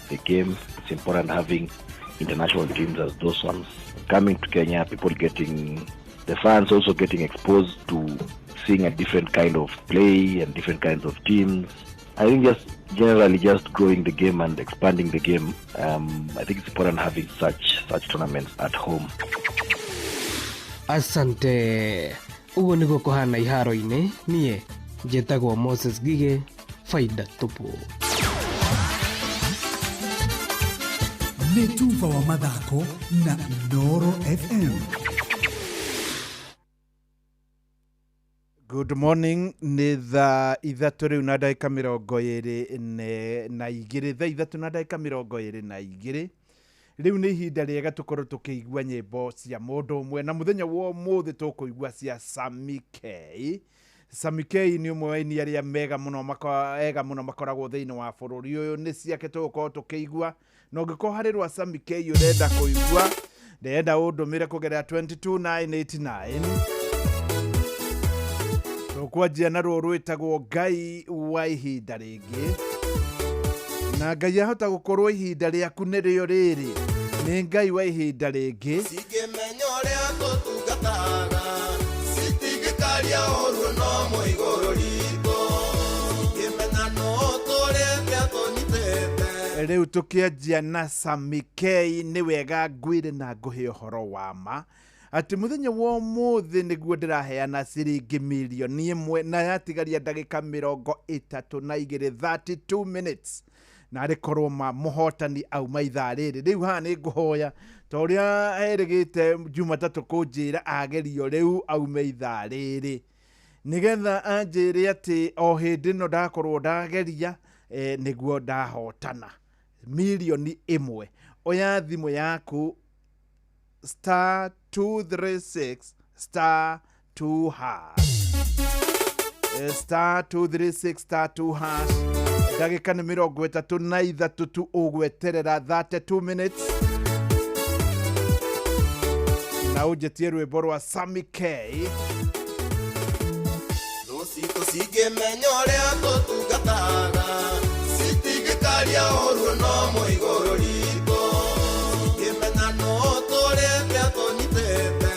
the game, it's important having international teams as those ones coming to Kenya, people getting, the fans also getting exposed to seeing a different kind of play and different kinds of teams. I think just generally just growing the game and expanding the game. I think it's important having such tournaments at home. Asante. Uguo niguo kũhana iharo-inĩ. Niĩ njĩtagwo Moses Ngigĩ, faida tupu. Nĩ tuba wa mathako na Inooro FM. Good morning. Nĩ thaa 3 rĩu na ndagĩka 22, thaa 3 na ndagĩka 22. Rĩu nĩ ihinda rĩega tũkorwo tũkĩigua nyĩmbo cia mũndũ ũmwe, na mũthenya wa ũmũthĩ tũkũigua cia Sammy K. Sammy K nĩ ũmwe wa aini arĩa mega mũno ega mũno makoragwo thĩinĩ wa bũrũri ũyũ. Nĩ ciake tũgũkorwo tũkĩigua, na ũngĩkorwo harĩ rwa Sammy K ũrenda kũigua, ndĩrenda ũndũmĩre kũgerera 22989. Tũkwanjia na ruo rwĩtagwo Ngai wa ihinda rĩngĩ, na Ngai ahota gũkorwo ihinda rĩaku nĩrĩo rĩrĩ, nĩ Ngai wa ihinda rĩngĩ. Cingĩmenya ũrĩa tũtungataga, citingĩkaria ũru no mũigũrũ ritũ. Cingĩmenya nũ tũrĩte atũnyitĩte. Rĩu tũkĩanjia na Sammy K, nĩ wega ngwĩre na ngũhe ũhoro wa ma atĩ mũthenya wa ũmũthĩ nĩguo ndĩraheana ciringi mirioni 1, na yatigaria ndagĩka 32, 32 minutes, na arĩ korwo ma mũhotani auma ithaa rĩrĩ. Rĩu haha nĩ ngũhoya ta ũrĩa erĩgĩte Jumatatũ kũnjĩra agerio rĩu aume ithaa rĩrĩ, nĩgetha anjĩre atĩ o hĩndĩ ĩno ndakorwo ndageria, nĩguo ndahotana mirioni 1. Oya thimũ yaku, star 236 star 2 hash. Star 236 star 2 hash. Ndagĩka nĩ 33 tu ũgweterera, 32 minutes, na ũnjĩtie rwĩmbo rwa Sammy K. Thũ citũ cingĩmenya ũrĩa tũtungataga, citingĩkaria ũru no mũigũrũ ritũ. Cingĩmenya nũ tũrĩte atũnyitĩte,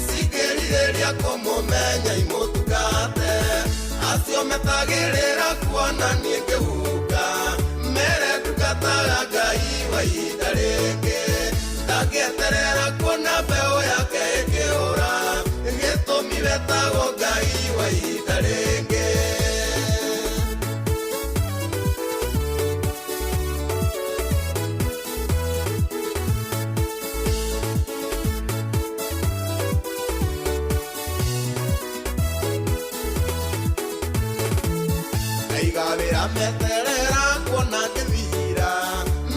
cingĩrirĩria kũmũmenya imũtungate. Acio metagĩrĩra kuona niĩ ngĩhuka, mere ndungataga Ngai wa ihinda rĩngĩ. Ndangĩeterera kuona mbeũ yake ĩkĩũra, gĩtũmi wetagwo Ngai wa ihinda rĩngĩ. Ndaigawĩra meterera kuona ngĩthira,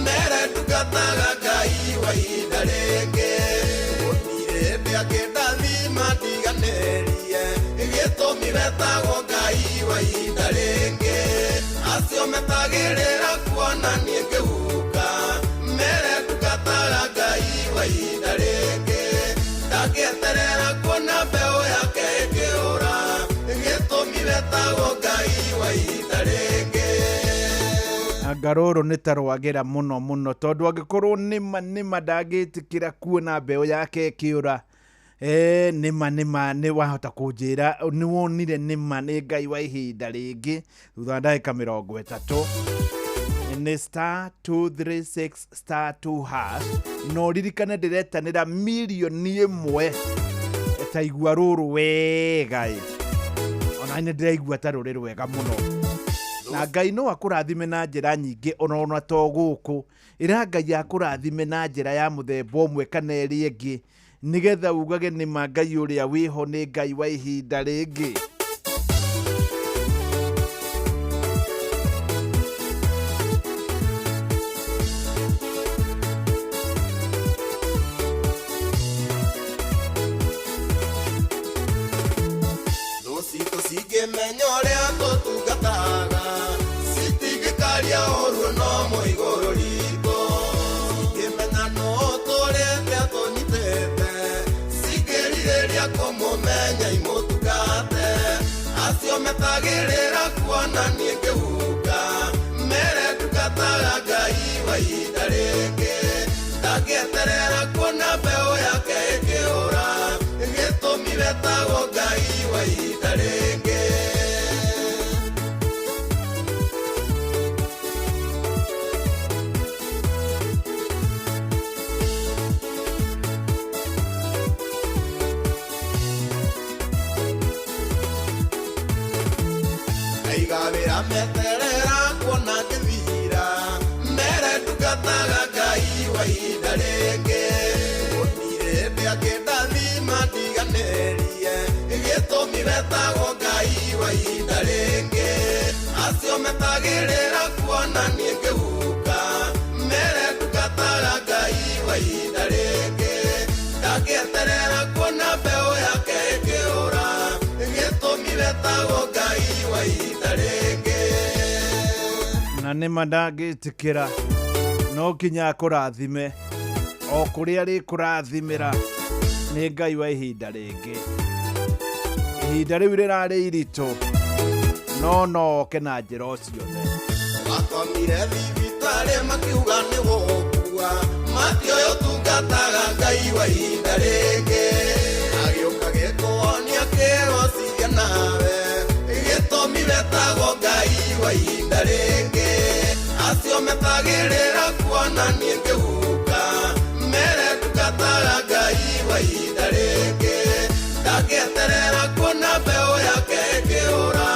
mere ndungataga Ngai wa ihinda rĩngĩ. Gũtirĩ hĩndĩ angĩndathima ndiganĩrie, gĩtũmi wetagwo Ngai wa ihinda rĩngĩ. Acio metagĩrĩra kuona niĩ ngĩhuka, mere ndungataga Ngai wa ihinda rĩngĩ. Ndangĩeterera kuona mbeũ yake ĩkĩũra, gĩtũmi wetagwo Ngai wa ihinda rĩngĩ. Anga rũrũ nĩ ta rwagĩra mũno mũno, tondũ angĩkorwo nĩma nĩma ndangĩtĩkĩra kuona mbeũ yake ĩkĩũra, nĩma nĩma nĩ wahota kũnjĩra nĩ wonire nĩma nĩ Ngai wa ihinda rĩngĩ thutha wa ndagĩka 30. Nĩ star 236 star 2 hash, na ũririkane ndĩretanĩra mirioni 1. Ta igua rũrũ wega ĩ, ona nĩ ndĩraigua ta rũrĩ rwega mũno, na Ngai no akũrathime na njĩra nyingĩ ona to gũkũ. Ĩra Ngai akũrathime na njĩra ya mũthemba ũmwe kana ĩrĩa ĩngĩ, nĩgetha ugage nĩma Ngai ũrĩa wĩho nĩ Ngai wa ihinda rĩngĩ. Thũ citũ cingĩmenya ũrĩa tũtungataga, citingĩkaria ũru no mũigũrũ ritũ. Cingĩmenya nũ tũrĩte atũnyitĩte, cingĩrirĩria kũmũmenya imũtungate. Acio metagĩrĩra kuona niĩ ngĩhuka, mere ndungataga Ngai wa ihinda rĩngĩ. Ndangĩeterera kuona mbeũ yake ĩkĩũra, gĩtũmi wetagwo Ngai wa ihinda rĩngĩ. Ndaigawĩra meterera kuona ngĩthira, mere ndungataga Ngai wa ihinda rĩngĩ. Gũtirĩ hĩndĩ angĩndathima ndiganĩrie, gĩtũmi wetagwo Ngai wa ihinda rĩngĩ. Acio metagĩrĩra kuona niĩ ngĩhuka, mere ndungataga Ngai wa ihinda rĩngĩ ndangĩeterera kuona mbeũ yake ĩkĩũra gĩtũmi wetagwo Ngai wa ihinda rĩngĩ. Na nĩma ndangĩtĩkĩra no nginya akũrathime o kũrĩa arĩkũrathimĩra nĩ Ngai wa ihinda rĩngĩ. Ihinda rĩu rĩrarĩ iritũ no no oke na njĩra o ciothe. Wakomire thibitarĩ makiuga nĩ gũgũkua matioĩ ũtungataga Ngai wa ihinda rĩngĩ agĩũka gĩkũhonia kĩrocithia nawe gĩtũmi wetagwo Ngai wa ihinda rĩngĩ acio metagĩrĩra kuona niĩ ngĩhuka mere ndungataga Ngai wa ihinda rĩngĩ ndangĩeterera kuona mbeũ yake ĩkĩũra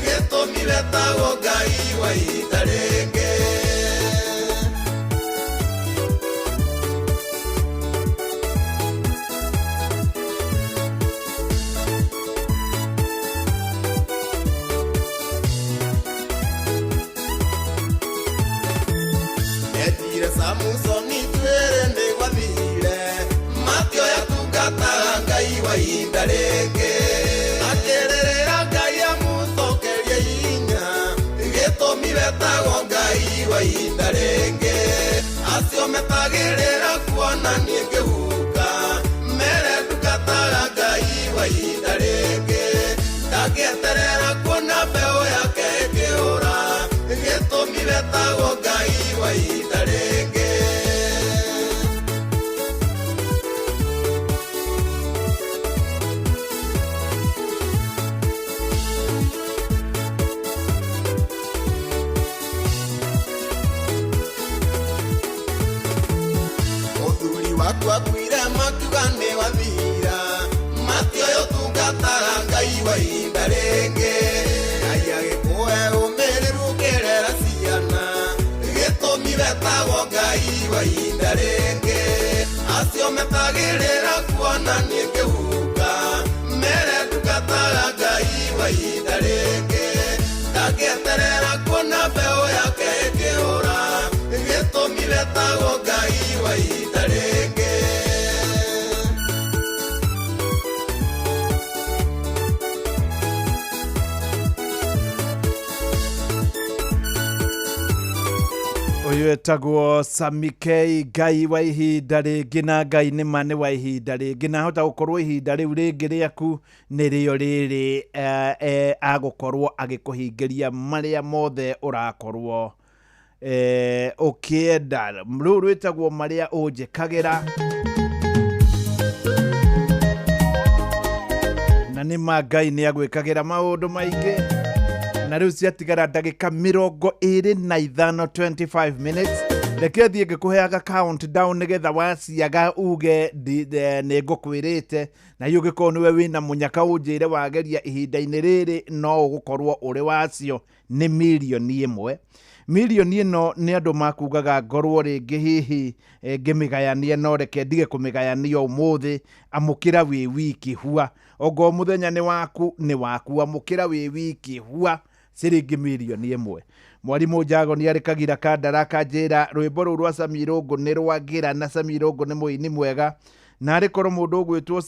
gĩtũmi wetagwo Ngai wa ihinda rĩngĩ. Etire Samusoni twĩre nĩ gwathire matioya tungataga Ngai wa ihinda rĩngĩ akĩrĩrĩra Ngai amũcokerie hinya gĩtũmi wetagwo Ngai wa ihinda rĩngĩ acio metagĩrĩra kuona niĩ ngĩhuka mere ndungataga Ngai wa ihinda rĩngĩ ndangĩeterera kuona mbeũ yake ĩkĩũra gĩtũmi wetagwo Ngai wa ihinda rĩngĩ. Mũthuri wakwa akuire makiuga nĩ wathira matioĩ ũtungataga Ngai wa ihinda rĩngĩ Ngai agĩkũhe ũmĩrĩru ũkĩrera ciana gĩtũmi wetagwo Ngai wa ihinda rĩngĩ acio metagĩrĩra kuona niĩ ngĩhuka mere ndungataga Ngai wa ihinda rĩngĩ ndangĩeterera kuona mbeũ yake ĩkĩũra gĩtũmi wetagwo Ngai wa ihinda rĩngĩ. Ũyũ etagwo Sami K Ngai wa ihinda rĩngĩ na Ngai nĩ ma nĩ wa ihinda rĩngĩ na ahota gũkorwo ihinda rĩu rĩngĩ rĩaku nĩrĩo rĩrĩ agũkorwo agĩkũhingĩria marĩa mothe ũrakorwo ũkĩenda. Rũu rwĩtagwo marĩa ũnjĩkagĩra na nĩ ma Ngai nĩ agwĩkagĩra maũndũ maingĩ na rĩu ciatigara ndagĩka 25 25 minutes reke thiĩ ngĩkũheaga countdown nĩgetha waciaga uge nĩ ngũkwĩrĩte na hiũ ũngĩkorwo nĩwe wĩna mũnyaka ũnjĩre wageria ihinda-inĩ rĩrĩ no ũgũkorwo ũrĩ wacio nĩ mirioni 1. Mirioni ĩno nĩ andũ makugaga ngorwo rĩngĩ hihi ngĩmĩgayania no reke ndige kũmĩgayania ũmũthĩ amũkĩra wĩ wiki hua ongorwo mũthenya nĩ waku nĩ waku amũkĩra wĩ wiki hua ciringi mirioni 1. Mwarimũ Njago nĩ arĩ Kagira Kandara akanjĩra rwĩmbo rũu rwa Sami Irũngũ nĩ rwagĩra na Sami Irũngũ nĩ mũini mwega na arĩ korwo mũndũ ũgwĩtwo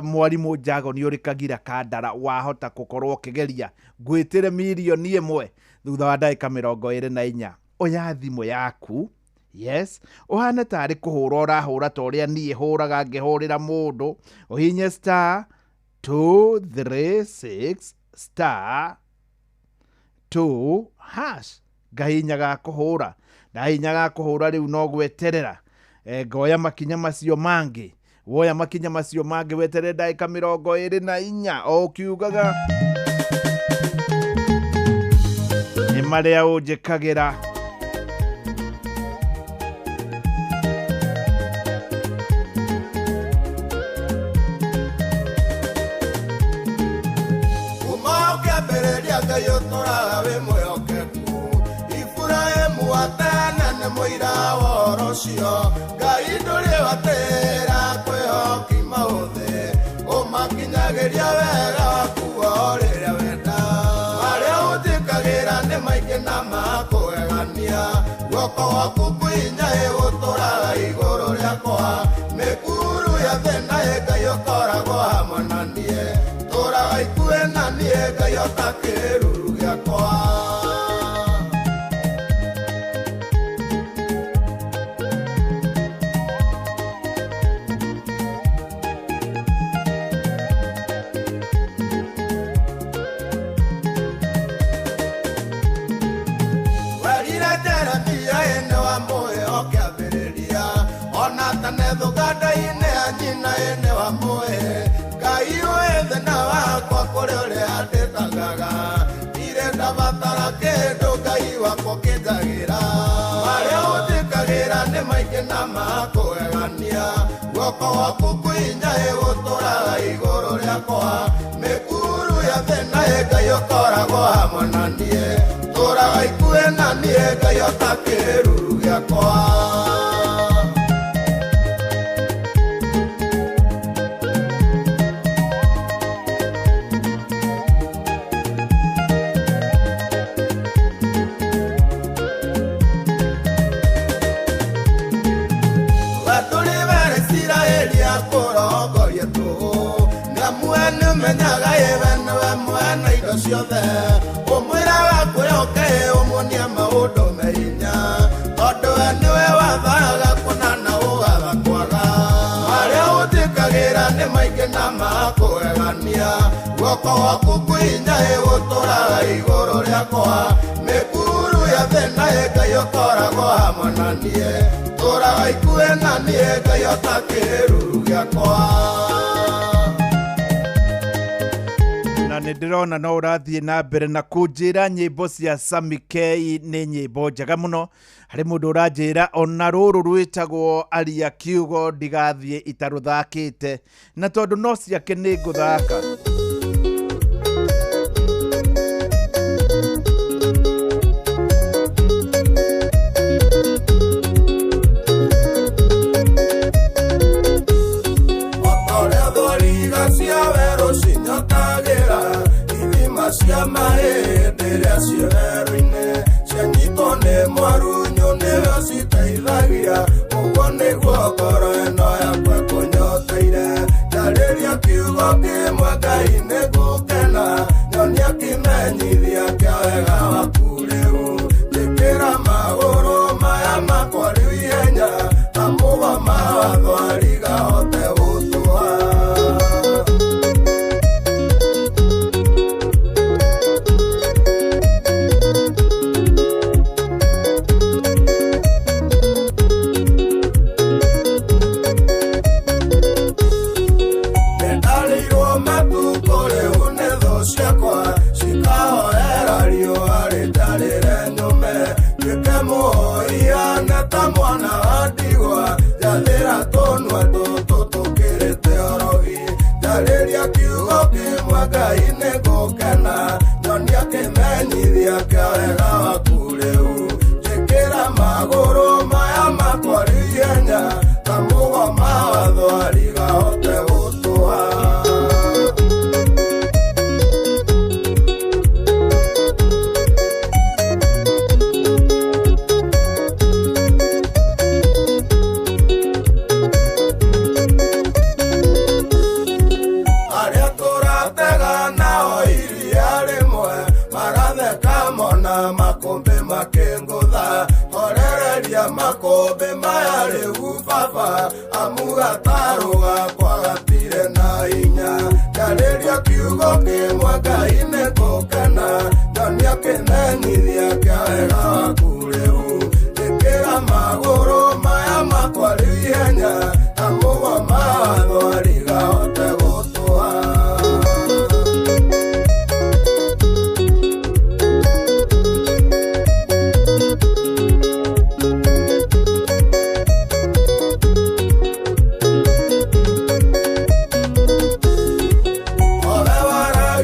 mwarimũ Njago nĩ ũrĩ Kagira Kandara wahota gũkorwo ũkĩgeria ngwĩtĩre mirioni 1 thutha wa ndagĩka 24. Oya thimũ yaku yes ũhane tarĩ kũhũra ũrahũra ta ũrĩa niĩ hũraga ngĩhũrĩra mũndũ ũhinye star 236 star 2 hash ngahinya ga kũhũra ndahinya ga kũhũra rĩu no gweterera ngoya makinya macio mangĩ woya makinya macio mangĩ weterere ndagĩka 24 o ũkiugaga nĩ marĩa ũnjĩkagĩra. Ũkĩambĩrĩria Ngai ũtũraga wĩ mwĩhokeku Iburahĩmu atene nĩ mũira wa ũhoro ũcio Ngai ndũrĩ watĩra kwĩhoki maũthĩ ũmakinyagĩria wega waku o rĩrĩa wenda marĩa ũnjĩkagĩra nĩ maingĩ na makũgegania guoko gwaku kwĩ hinya ĩgũtũraga igũrũ rĩakwa. ũkoragwo hamwe na niĩ tũraga ikuĩ na niĩ Ngai ota kĩruru gĩakwa. Werire Jeremia ĩnĩ wa mũĩ o kĩambĩrĩria ona tene thũganda-inĩ ya nyina ĩnĩ wa mũĩ Ngai wĩ thĩna wakwa kũrĩ ũrĩa ndĩtangaga ndirĩ ndabatara kĩndũ Ngai wakwa ũkĩnjagĩra marĩa ũnjĩkagĩra nĩ maingĩ na makũgegania guoko gwaku kwĩ hinya ĩgũtũraga igũrũ rĩakwa mĩkuru ya thĩna ĩ Ngai ũkoragwo hamwe na niĩ tũraga ikuĩ na niĩ Ngai ota kĩruru gĩakwa. Watũrĩ bere Isiraeli akũrongorie tũhũ nĩamu nĩũmenyaga ĩwe nĩwe mwene indo ciothe ũmwĩraga kwĩhoke ũmuonie maũndũ me hinya tondũ we nĩwe wathaga kũna na ũgatha kwaga marĩa ũnjĩkagĩra nĩ maingĩ na makũgegania guoko gwaku kwĩ hinya ĩgũtũraga igũrũ rĩakwa mĩkuru ya thĩna ĩ Ngai ũkoragwo hamwe na niĩ tũraga ikuĩ na niĩ Ngai ota kĩruru gĩakwa. Na nĩ ndĩrona no ũrathiĩ na mbere na kũnjĩra nyĩmbo cia Sammy K nĩ nyĩmbo njega mũno. Harĩ mũndũ ũranjĩra ona rũrũ rwĩtagwo aria kiugo ndigathiĩ itarũthakĩte, na tondũ no ciake nĩ ngũthaka. Otorĩa thwariga cia werũ cinyotagĩra ithima cia maĩ hĩndĩ ĩrĩa ciĩ werũ-inĩ cianyitwo nĩ mwarunyũ nĩwe citeithagia ũguo nĩguo ngoro ĩno yakwa ĩkũnyoteire njarĩria kiugo kĩmwe Ngai nĩngũkena nyonia kĩmenyithia kĩa wega waku rĩu njĩkĩra magũrũ maya makwa rĩu ihenya ta mũgoma wa thwariga hote gũtũa. Nĩndarĩirwo matukũ rĩu nĩ thũ ciakwa cikahoera riũa rĩnjarĩre nyũme nduĩke mũhoi-hane ta mwana wa ndigwa njathĩra tũnua tũtũ tũkĩrĩte ũrogi njarĩria kiugo kĩmwe Ngai nĩngũkena nyonia kĩmenyithia kĩa wega waku rĩu njĩkĩra magũrũ maya makwa rĩu ihenya ta mũgoma wa thwariga hote gũtũa. Arĩa tũratega nao iria rĩmwe maratheka mona makũmbĩ makĩngũtha horereria makũmbĩ maya rĩu baba amu gatarũ gakwa gatirĩ na hinya njarĩria kiugo kĩmwe Ngai nĩngũkena nyonia kĩmenyithia kĩa wega waku rĩu njĩkĩra magũrũ maya makwa rĩu ihenya ta mũgoma wa thwariga hote gũtũa. Ove waragia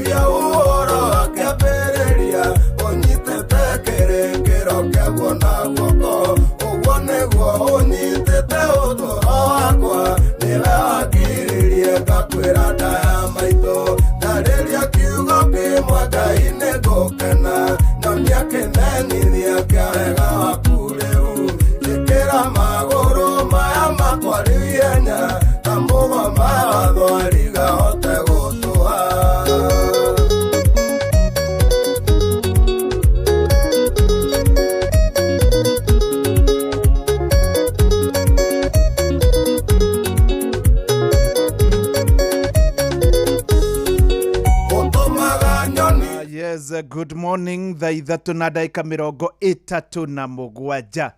Yes, good morning. Thaa 3 na ndagĩka 37.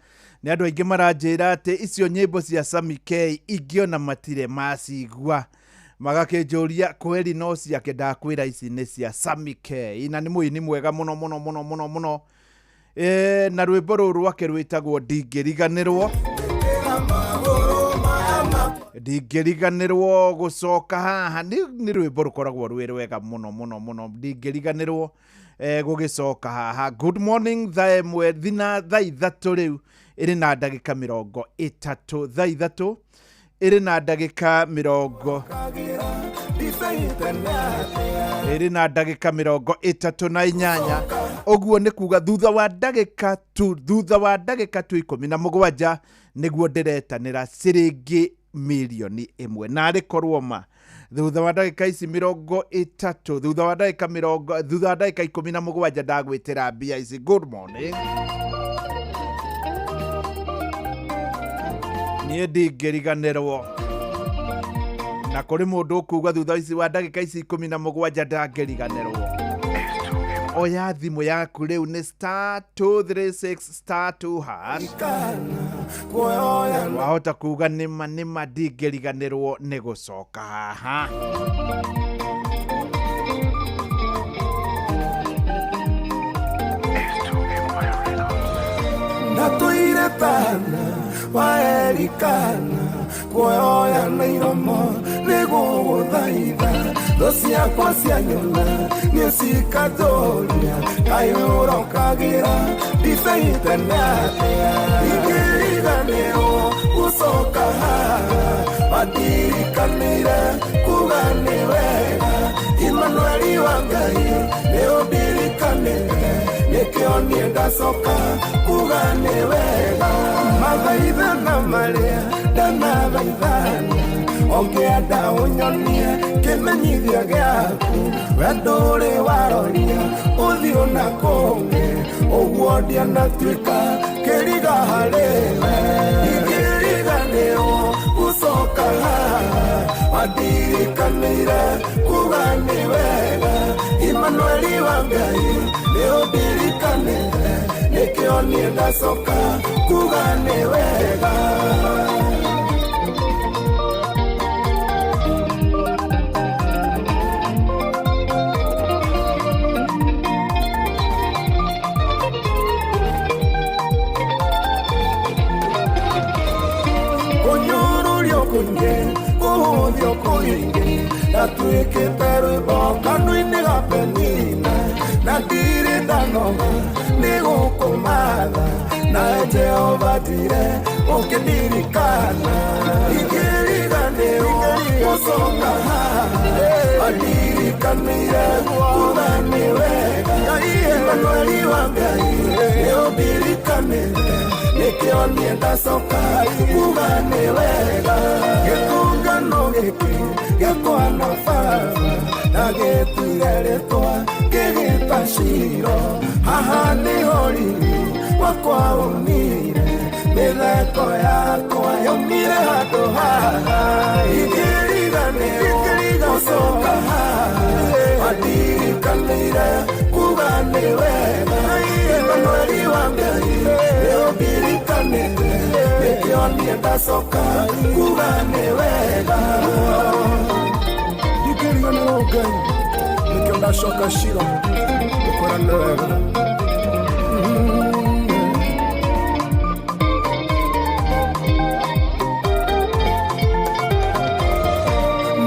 Nĩ andũ aingĩ maranjĩra atĩ icio nyĩmbo cia Sammy K ingĩona matirĩ macigua, magakĩnjũria kweri no ciake. Ndakwĩra ici nĩ cia Sammy K na nĩ mũini mwega mũno mũno mũno mũno mũno. Na rwĩmbo rũrũ rwake rwĩtagwo Ndingĩriganĩrwo. Ndingĩriganĩrwo gũcoka haha nĩ rwĩmbo rũkoragwo rwĩ rwega mũno mũno mũno. Ndingĩriganĩrwo gũgĩcoka haha. Good morning. Thaa 1 thina, thaa 3 rĩu ĩrĩ na ndagĩka 30. Thaa 3 ĩrĩ na ndagĩka mĩrongo ĩrĩ na ndagĩka 38. Ũguo nĩ kuga thutha wa ndagĩka tu 17 nĩguo ndĩretanĩra ciringi mirioni 1. Na arĩ korwo ma thutha wa ndagĩka ici 30, thutha wa ndagĩka 17 ndagwĩtĩra mbia ici. Good morning. Niĩ ndingĩriganĩrwo, na kũrĩ mũndũ ũkuga thutha ici wa ndagĩka ici 17 ndangĩriganĩrwo. Oya thimũ yaku rĩu, nĩ *236*2#. Wahota kuga nĩma nĩma ndingĩriganĩrwo nĩ gũcoka haha. Ndatũire tana waerikana kuoya na iromo nĩgũgũthaitha. Thũ ciakwa cianyona nĩ cikanjũria, kaĩ ũrokagĩra ndibei tene atĩa? Ingĩriganĩrwo gũcoka haha, mandirikanĩire kuga nĩ wega. Imanueli wa Ngai, nĩ ũndirikanĩte, nĩkĩo niĩ ndacoka kuga nĩ wega. Mathaithana marĩa ndanathaithana, ũngĩenda ũnyonie kĩmenyithia gĩaku, wendo ũrĩ waroria ũthiũ na kũngĩ, ũguo ndianatuĩka kĩriga harĩ we. Ingĩriganĩrwo gũcoka haha, wandirikanĩire kuga nĩ wega. Imanueli wa Ngai, nĩ ũndirikanĩte, nĩkĩo niĩ ndacoka kuga nĩ wega. Kũnyũrũrio kũingĩ, kũhũthio kũingĩ, ndatuĩkĩte rwĩmbo kanua-inĩ ga Penina, na ndirĩ ndanoga nĩ gũkũmatha, nawe Jehova ndire ũkĩndirikana. Ingĩriganĩrwo gũcoka haha, mandirikanĩire kuga nĩ wega. Imanueli wa Ngai, nĩ ũndirikanĩte, nĩkĩo niĩ ndacoka kuga nĩ wega. Gĩtũngano gĩkĩ gĩakwa na baba na gĩtuire rĩtwa ngĩgĩta Ciro. Haha nĩho riri wakwa umire, mĩtheko yakwa yaumire handũ haha. Ingĩriganĩrwo gũcoka haha, mandirikanĩire kuga nĩ wega. Imanueli wa Ngai, nĩ ũndirikanĩte, nĩkĩo niĩ ndacoka kuga nĩ wega. Ndingĩriganĩrwo Ngai, nĩkĩo ndacoka Shilo gũkwĩra nĩ wega.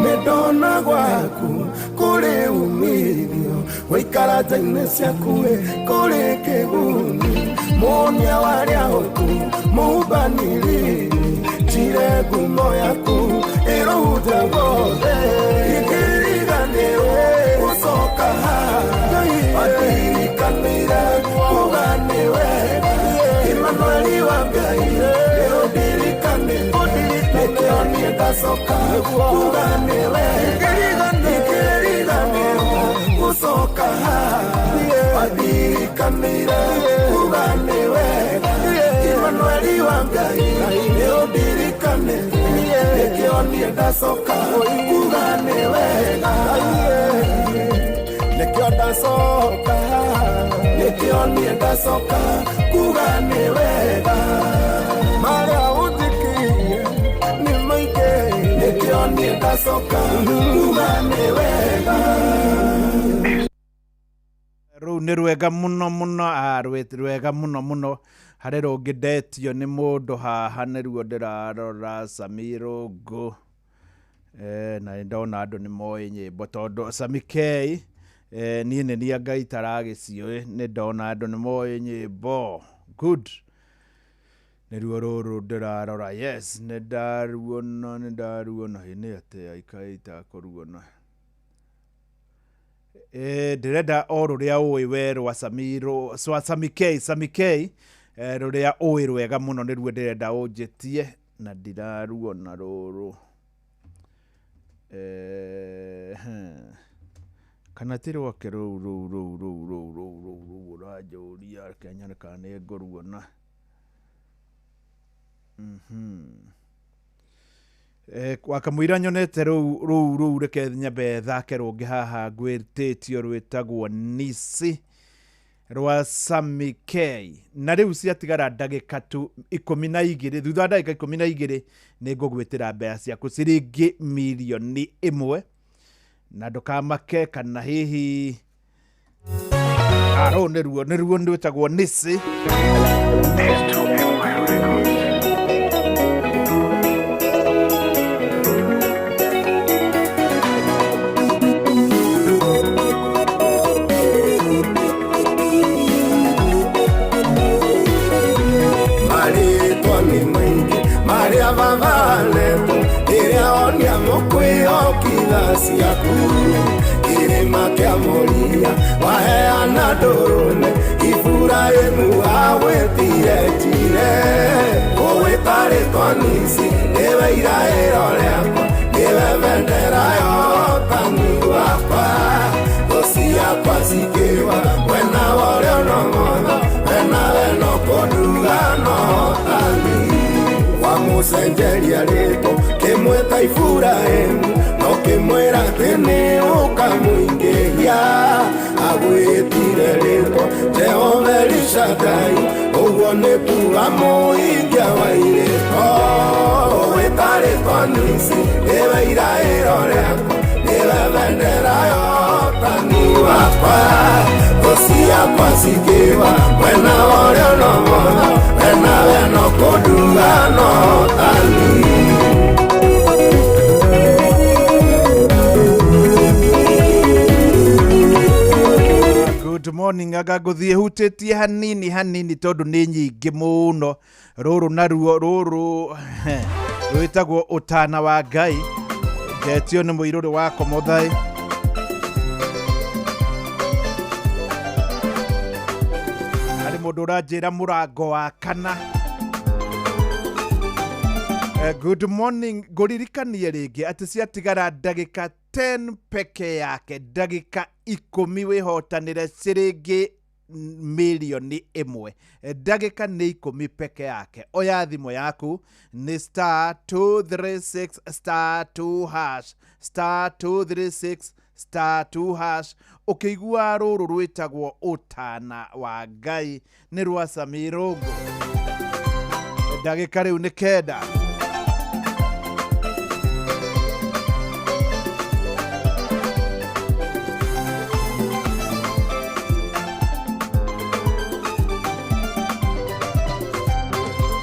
Nĩndona gwaku kũrĩ umithio, gũikara nja-inĩ ciaku kũrĩ kĩguni. Mũnia warĩa hoku mũhubanĩrĩri, njire ngumo yaku ĩrohunja guothe. Ingĩriganĩrwo gũcoka haha, mandirikanĩire kuga nĩ wega. Imanueli wa Ngai, nĩ ũndirikanĩte, nĩkĩo niĩ ndacoka kuga nĩ wega. Ingĩriganĩrwo gũcoka haha, mandirikanĩire kuga nĩ wega. Imanueli wa Ngai, nĩ ũndirikanĩte, nĩkĩo niĩ ndacoka kuga nĩ wega. Nĩkĩo ndacoka. niĩ ndacoka kuga nĩ wega marĩa ũnjĩkĩire nĩ maingĩ nĩkĩo niĩ ndacoka kuga nĩ wega. Rũu nĩ rwega mũno mũno, rwega mũno mũno. Harĩ rũngĩ ndetio nĩ mũndũ haha nĩruo ndĩrarora, Sami Rũngũ. Na nĩ ndona andũ nĩ moĩ nyĩmbo tondũ Sami K, niĩ nĩ niĩ anga itaragĩciũĩ, nĩ ndona andũ nĩ moĩ nyĩmbo. Good. Nĩruo rũrũ ndĩrarora, yes, nĩ ndaruona, nĩ ndaruona. Ĩ nĩ atĩa ikaĩ itakũruona? Ndĩrenda o rũrĩa ũĩ we rwa Sami, rwa Sami K, Sami K, rũrĩa ũĩ rwega mũno nĩruo ndĩrenda ũnjĩtie na ndiraruona rũrũ. Kana ti rwake rũu rũu rũu rũu rũu rũu rũu rũu ũranjũria, reke nyone kana nĩ ngũruona. Wakamũira nyonete rũu rũu rũu, reke nyambe thake rũngĩ haha ngwĩtĩtio rwĩtagwo Nisi rwa Sami K. Na rĩu ciatigara ndagĩka tu 12, thutha wa ndagĩka 12 nĩ ngũgwĩtĩra mbeca ciaku ciringi mirioni 1, na ndũkamake kana hihi rũu nĩruo rwĩtagwo Nisi. Marĩtwa nĩ maingĩ marĩa babanetwo rĩrĩa onia mũkwĩhokitha ciaku kĩrĩma kĩa Moria waheana ndũrũme Iburahĩmu agwĩtire Njire ũgwĩta rĩtwa Nisi nĩwe iraĩro rĩakwa nĩwe bendera ya ũtani wakwa thũ ciakwa cikĩwa mwena wa ũrĩo no motho wena weno kũnduga no tani wamũcenjeria rĩtwa kĩmwĩta Iburahĩmu no kĩmwĩra atĩ nĩ ũkamũingĩhia agwĩtire rĩtwa Jehova Elishadai ũguo nĩ kuga mũhingia wa irĩtwa ũgwĩta rĩtwa Nisi nĩwe iraĩro rĩakwa nĩwe bendera ya ũtani wakwa thũ ciakwa cikĩwa mwena wa ũrĩo no motho wena weno kũnduga no tani. Good morning, anga ngũthiĩ hutĩtie hanini hanini tondũ nĩ nyingĩ mũno. Rũrũ naruo rũrũ rwĩtagwo ũtana wa Ngai, ngetio nĩ mũirũrĩ wa Komothai. Harĩ mũndũ ũranjĩra mũrango wa kana. Good morning, ngũririkanie rĩngĩ atĩ ciatigara ndagĩka 10 peke yake, ndagĩka 10 wĩhotanĩre ciringi mirioni 1. Ndagĩka nĩ 10 peke yake. Oya thimũ yaku nĩ *236 *2 hash, *236 *2 hash. Ũkĩigua rũrũ rwĩtagwo ũtana wa Ngai nĩ rwa Sami Rũngũ. Ndagĩka rĩu nĩ 9.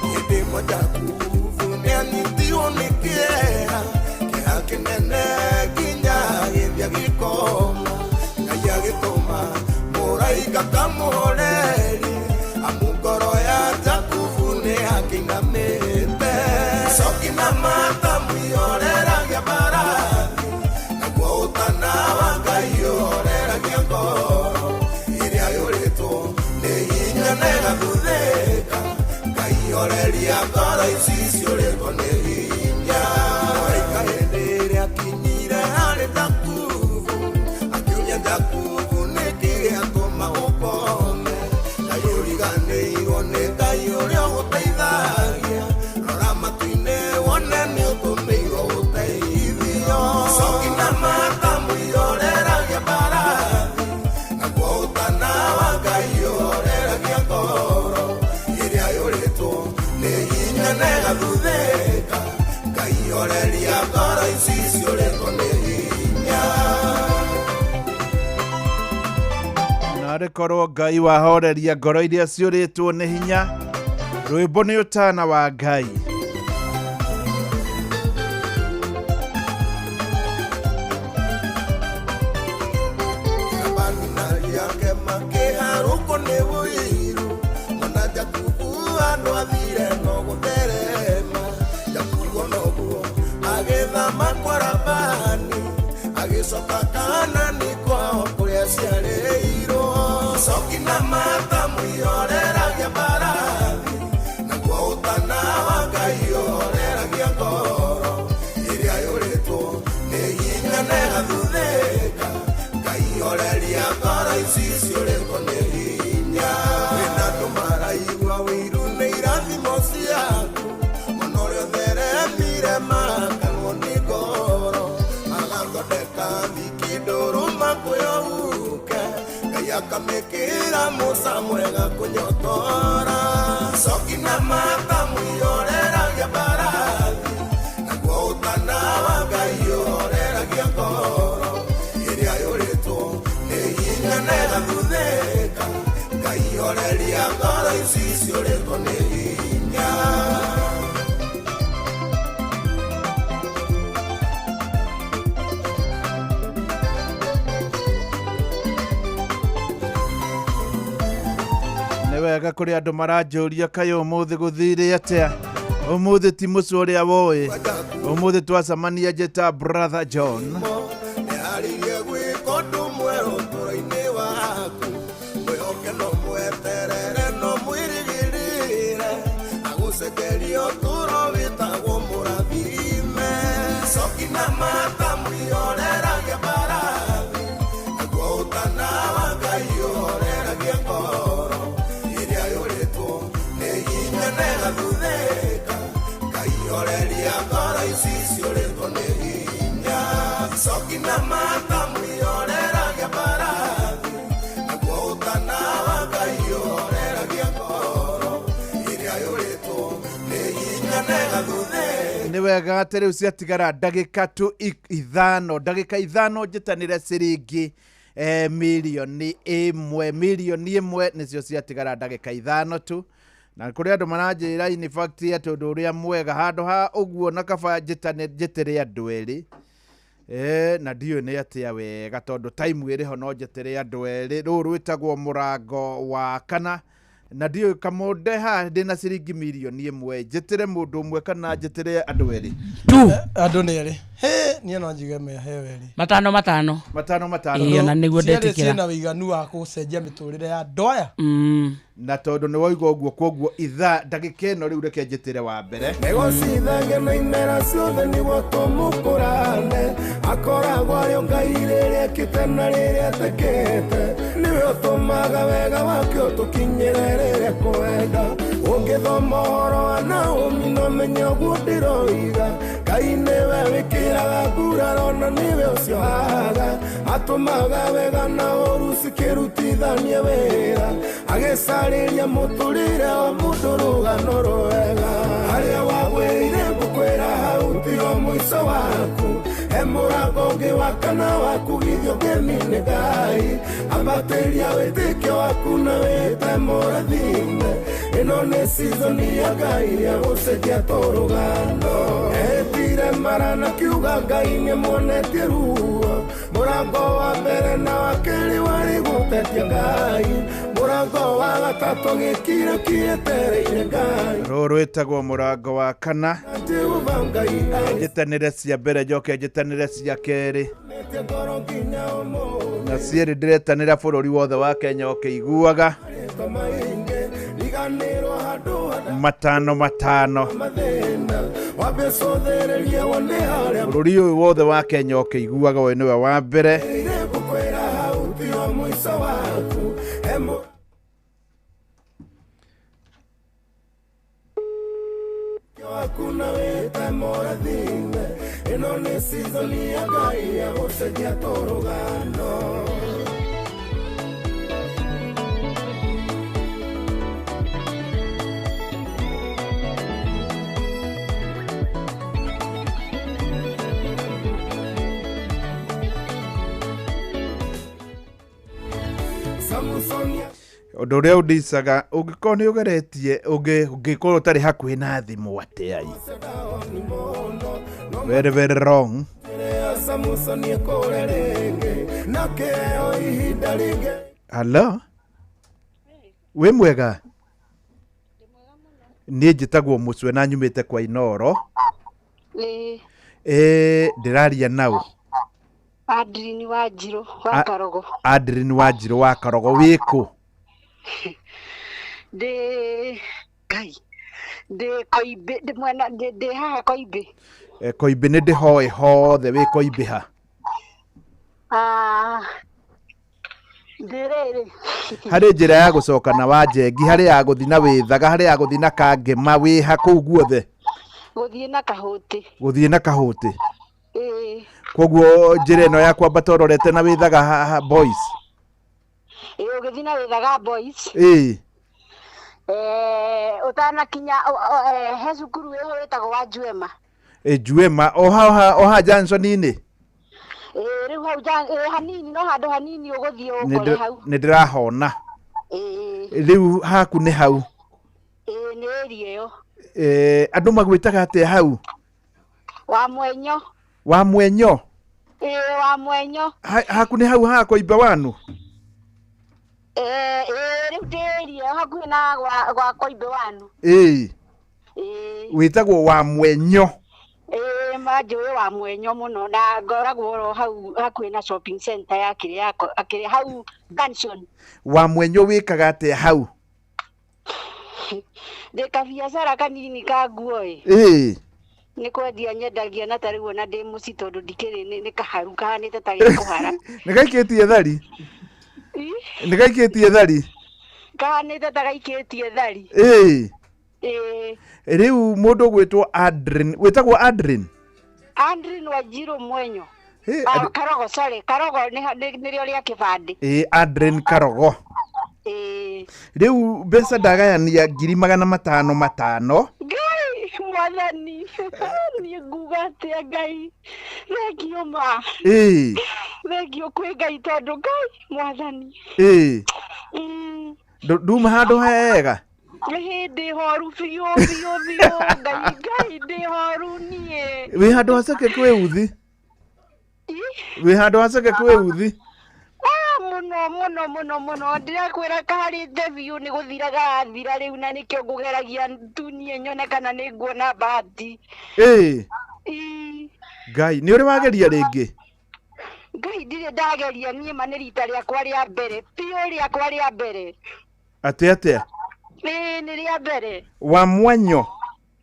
Hĩndĩ ĩmwe Jakubu nĩanyitirwo nĩ kĩeha, kĩeha kĩnene nginya agĩthiĩ agĩkoma. Ngai agĩtũma mũraika kamũhorerie, amu ngoro ya Jakubu nĩakĩinamĩte. Coki na matamu ihoreragia mbarathi, naguo ũtana wa Ngai ũhoreragia ngoro ĩrĩa yũrĩtwo nĩ hinya na ĩgathuthĩka. Ngai horeria ngoro ici ciũrĩtwo nĩ hinya. Mũraika hĩndĩ ĩrĩa akinyire harĩ Jakubu, akĩũria Jakubu nĩkĩ gĩatũma ũkome? Ngai ũriganĩirwo nĩ Ngai ũrĩa ũgũteithagia. Rora matu-inĩ wone nĩ ũtũmĩirwo ũteithio. Coki na matamu ihoreragia mbarathi, naguo ũtana wa Ngai ũhoreragia Narĩ korwo Ngai wahoreria ngoro iria ciũrĩtwo nĩ hinya. Rwĩmbo nĩ ũtana wa Ngai. Yake makĩharũkwo nĩ ũiru mwana Jakubu andũ athire no gũtherema Jakubu noguo agĩthama kwa Labani agĩcoka Kanani kwao kũrĩa aciarĩirwo. Coki na matamu ihoreragia mbarathi naguo ũtana wa Ngai ũhoreragia ngoro ĩrĩa yũrĩtwo nĩ hinya na ĩgathuthĩka. Ngai horeria ngoro ici ciũrĩtwo nĩ hinya. Wĩna andũ maraigua ũiru nĩ irathimo ciaku mũno ũrĩa ũtheremire makanwo nĩ ngoro magathondeka thiki ndũrũ makũyũke. Ngai akamĩkĩra mũca mwega kũnyotora. Coki na matamu ihoreragia mbarathi naguo ũtana wa Ngai ũhoreragia ngoro ĩrĩa yũrĩtwo nĩ hinya na ĩgathuthĩka. Ngai horeria ngoro ici ciũrĩtwo nĩ hinya. Nĩ wega kũrĩ andũ maranjũria kaĩ ũmũthĩ gũthire atĩa. Ũmũthĩ ti mũciĩ ũrĩa woĩ. Ũmũthĩ twacemania njĩta Brother John. Nĩharĩirie gwĩka ũndũ mwerũ ũtũũro-inĩ waku mwĩhoke no mweterere no mwĩrĩgĩrĩre agũcenjerie ũtũũro wĩtagwo mũrathime. Coki na matamu ihoreragia mbarathi naguo ũtana wa Ngai ũhoreragia ngoro ĩrĩa yũrĩtwo nĩ hinya na ĩgathuthĩka. Ngai horeria ngoro ici ciũrĩtwo nĩ hinya. Coki na matamu ihoreragia mbarathi naguo ũtana wa Ngai ũhoreragia ngoro ĩrĩa yũrĩtwo nĩ hinya na ĩgathuthĩka. Nĩ wega atĩ rĩu ciatigara ndagĩka tu ithano, ndagĩka ithano njĩtanĩre ciringi mirioni ĩmwe, mirioni ĩmwe nĩcio ciatigara ndagĩka ithano tu. Na kũrĩ andũ maranjĩra in fact atĩ ũndũ ũrĩa mwega handũ ha ũguo na kaba njĩtĩre andũ erĩ. Na ndiũĩ nĩ atĩa wega tondũ time ĩrĩ ho no njĩtĩre andũ erĩ. Rũrũ rwĩtagwo mũrango wa kana na ndiũĩ kamũnde haha ndĩna ciringi mirioni ĩmwe njĩtĩre mũndũ ũmwe kana njĩtĩre andũ erĩ. Andũ nĩ erĩ. Hĩ, niĩ no njuge meheo erĩ. Matano matano. Matano matano. Ĩĩ, ona nĩguo Cierĩ ndetĩkĩra. ciĩna ũiganu wa gũcenjia mĩtũrĩre ya andũ aya. Na tondũ nĩ woiga ũguo koguo ithaa ndagĩka ĩno rĩu reke njĩtĩre wa mbere. Negocithagia na imera ciothe nĩguo tũmũkũrane akoragwo arĩ Ngai rĩrĩa ekĩte na rĩrĩa atekĩte nĩwe ũtũmaga wega wake ũtũkinyĩre rĩrĩa kwenda ũngĩthoma ũhoro wa Naomi no menye ũguo ndĩroiga Ngai nĩwe wĩkĩraga nguraro na nĩwe ũciohaga atũmaga wega na ũru cikĩrutithanie wĩra agĩcarĩria mũtũrĩre wa mũndũ rũgano rwega harĩa wagwĩrĩire ngũkwĩra hau tiho mũico waku he mũrango ũngĩ wa kana wa kugithio ngemi nĩ Ngai ambatĩria wĩtĩkio waku na wĩte mũrathime ĩno nĩ season ya Ngai ya gũcenjia tũrũgano etire mara na kiuga Ngai nĩmuonetie ruo mũrango wa mbere na wa kerĩ warĩ gũtetia Ngai mũrango wa gatatũ gĩkiro kĩetereire Ngai. Rũrũ rwĩtagwo mũrango wa kana. Jehova Ngai Njĩtanĩre cia mbere njoke njĩtanĩre cia kerĩ. anetie ngoro nginya ũmũthĩ Na cierĩ ndĩretanĩra bũrũri wothe wa Kenya ũkĩiguaga. marĩtwa maingĩ riganĩrwo handũ hana Matano matano. mathĩna wambe cũthĩrĩrie wone harĩa Bũrũri ũyũ wothe wa Kenya ũkĩiguaga ũyũ nĩwe wa mbere. ire ngũkwĩra hau tiho mũico waku he waku na wĩte mũrathime ĩno nĩ season ya Ngai ya gũcenjia tũrũgano. Samusoni Ũndũ ũrĩa ũndicaga ũngĩkorwo nĩ ũgeretie ũngĩkorwo ũtarĩ hakuhĩ na thimũ atĩa ĩ? Very very wrong. Samusoni ekũre rĩngĩ na kĩheo ihinda rĩngĩ. Hello, wĩ mwega? Niĩ njĩtagwo Mũcwe na nyumĩte kwa Inoro. Ĩĩ. Ĩ ndĩraria naũ? Adrini wa Njirũ wa Karogo. Adrin wa Njirũ wa Karogo, wĩkũ? Ndĩ Ngai. Ndĩ Koimbĩ, ndĩ mwena ndĩ haha Koimbĩ. Eh, Koimbĩ nĩ ndĩhoe hothe, wĩ Koimbĩ ha? Ah, ndĩ rĩrĩ. Harĩ njĩra ya gũcoka na Wanjengi, harĩ ya gũthi na Wĩthaga, harĩ ya gũthi na Kangema, wĩ ha kũu guothe? Gũthiĩ na Kahũtĩ. Gũthiĩ na Kahũtĩ. Ĩĩ. Koguo njĩra ĩno ya kwambata ũrorete na Wĩthaga boys. Ĩĩ, ũgĩthiĩ na Wĩthaga boys. Ĩĩ. Eh, ũtanakinya he cukuru ĩho ĩtagwo wa Njuema. Ĩ Njuema o ha o ha Johnson-inĩ. Ĩĩ, rĩu hau hanini, no handũ hanini ũgũthiĩ ũkore hau. Nĩ ndĩrahona. Ĩĩ. Rĩu haku nĩ hau. Ĩĩ, nĩ area ĩyo. Eh, andũ magwĩtaga atĩa hau? Wa Mwenyo. Wa Mwenyo. Ĩĩ, wa Mwenyo. Haku nĩ hau ha Koimba wanu? Ĩĩ, rĩu ndĩ area ĩyo hakuhĩ na gwa Koimbe wanu. Ĩĩ. Ĩĩ. Wĩtagwo wa Mwenyo. Ĩĩ, manjũĩ wa Mwenyo mũno na ngoragwo oro hau hakuhĩ na shopping center ya kĩrĩa kĩrĩa hau Junction. Wa Mwenyo, wĩkaga atĩa hau? Ndĩ kabiacara kanini ka nguo ĩ. Ĩĩ. Nĩ kwendia nyendagia, na tarĩu ona ndĩ mũciĩ tondũ ndikĩrĩ nĩ kaharu kahanĩte ta gĩkũhara. Nĩ gaikĩtie thari? Nĩ gaikĩtie thari? Kahanĩte ta gaikĩtie thari. Ĩĩ. Ĩĩ. Rĩu mũndũ ũgwĩtwo Adrin, wĩtagwo Adrin? Andrin Wanjirũ Mwenyo. Hey, Ah, Karogo, sorry, Karogo nĩrĩo rĩa kĩbandĩ. Ĩĩ, Adrin Karogo. Ĩĩ. Rĩu mbeca ndagayania 500,000 500. Ngai mwathani, niĩ nguga atĩa? Ngai, thengio ma. Ĩĩ. Thengio kwĩ Ngai tondũ Ngai mwathani. Ĩĩ. Nduma handũ hega. Nĩ hĩndĩ horu biũ biũ biũ. Ngai, Ngai, ndĩ horu niĩ. Wĩ handũ haceke kwĩ uthi? Wĩ handũ haceke kwĩ uthi? Ah, mũno mũno mũno mũno, ndĩrakwĩra kaharĩte biũ, nĩ gũthira garathira rĩu, na nĩkĩo ngũgeragia tu niĩ nyone kana nĩ nguona bahati. Ĩĩ. Ii. Ngai, nĩ ũrĩ wageria rĩngĩ? Ngai, ndirĩ ndageria niĩ ma, nĩ rita rĩakwa rĩa mbere biũ, rĩakwa rĩa mbere. Atĩ atĩa? Ĩĩ, nĩ rĩa mbere. Wa Mwenyo.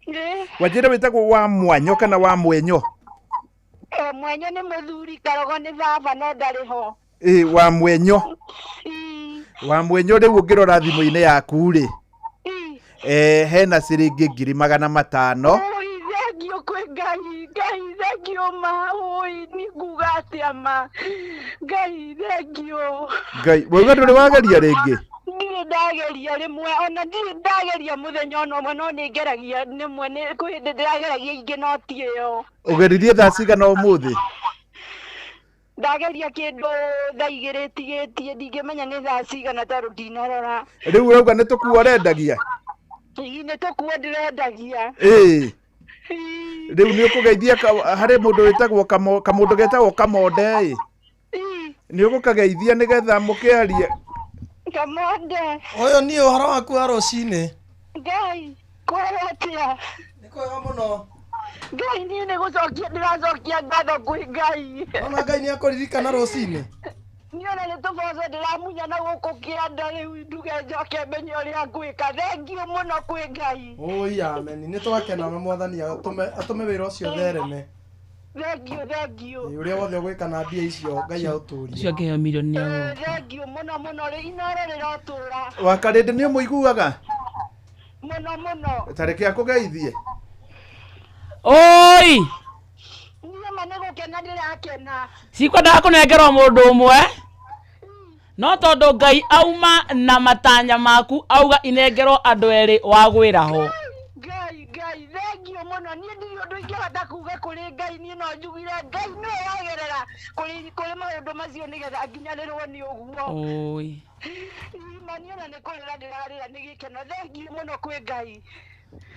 Ĩĩ. Wanjĩra wĩtagwo wa Mwanyo kana wa Mwenyo? Eh, Mwenyo nĩ mũthuri, Karogo nĩ baba, no ndarĩ ho. Ĩĩ, wa Mwenyo. Wa Mwenyo, rĩu ũngĩrora thimũ-inĩ yaku rĩ, eh, hena ciringi 500,000. Ũi, thengio kwĩ Ngai. Ngai, thengio ma. Ũi, nĩ nguga atĩa ma? Ngai, thengio. Ngai, wauga ndũrĩ wageria rĩngĩ? Ndirĩ ndageria rĩmwe, ona ndirĩ ndageria mũthenya ona ũmwe, no nĩ ngeragia rĩmwe, nĩ kwĩ hĩndĩ ndĩrageragia ingĩ, no ti ĩyo. Ũgeririe thaa cigana ũmũthĩ? Ndageria kĩndũ thaa 2 tigĩtie, ndingĩmenya nĩ thaa cigana tondũ ndinarora. Rĩu ũrauga nĩ tũkuo ũrendagia? Ii, nĩ tũkuo ndĩrendagia. Ĩĩ, rĩu nĩ ũkũgeithia harĩ mũndũ wĩtagwo kamũndũ getagwo Kamonde ĩ, nĩ ũgũkageithia nĩgetha mũkĩarie. Kamonde. Ũyũ niĩ, ũhoro waku wa rũcinĩ? Ngai, kwega atĩa? Nĩ kwega mũno. Ngai, niĩ nĩ gũcokia ndĩracokia ngatho kwĩ Ngai. Ona Ngai nĩ akũririkana rũcinĩ. Niĩ ona nĩ tũboco ndĩramunya na gũkũ kĩanda, rĩu nduge njoke menye ũrĩa ngwĩka. Thengio mũno kwĩ Ngai. Ũi ameni, nĩ twakena na mwathani atũme wĩra ũcio thereme. Thengio, thengio. Ĩ, ũrĩa wothe ũgwĩka na mbia icio, Ngai aũtũrie. Ũcio angĩheo milioni nĩ agũka. Thengio mũno mũno, rĩ Inoro rĩrotũra. Wa Karĩndĩ, nĩ ũmũiguaga? Mũno mũno. Tareke akũgeithie. Oi. Niĩ ma nĩ gũkena ndĩrakena. Cikwendaga kũnengerwo mũndũ ũmwe, no tondũ Ngai auma na matanya maku, auga inengerwo andũ erĩ, wagwĩra ho. Ngai, Ngai, thengio mũno, niĩ ndirĩ ũndũ. Ndingĩhota kuga kũrĩ Ngai niĩ no njugire Ngai nĩwe wagerera kũrĩ maũndũ macio nĩgetha nginyanĩrwo nĩ ũguo. Oi. Mani ona nĩ kũrĩra ndĩrarĩra nĩ gĩkeno. Thengiũ mũno kwĩ Ngai.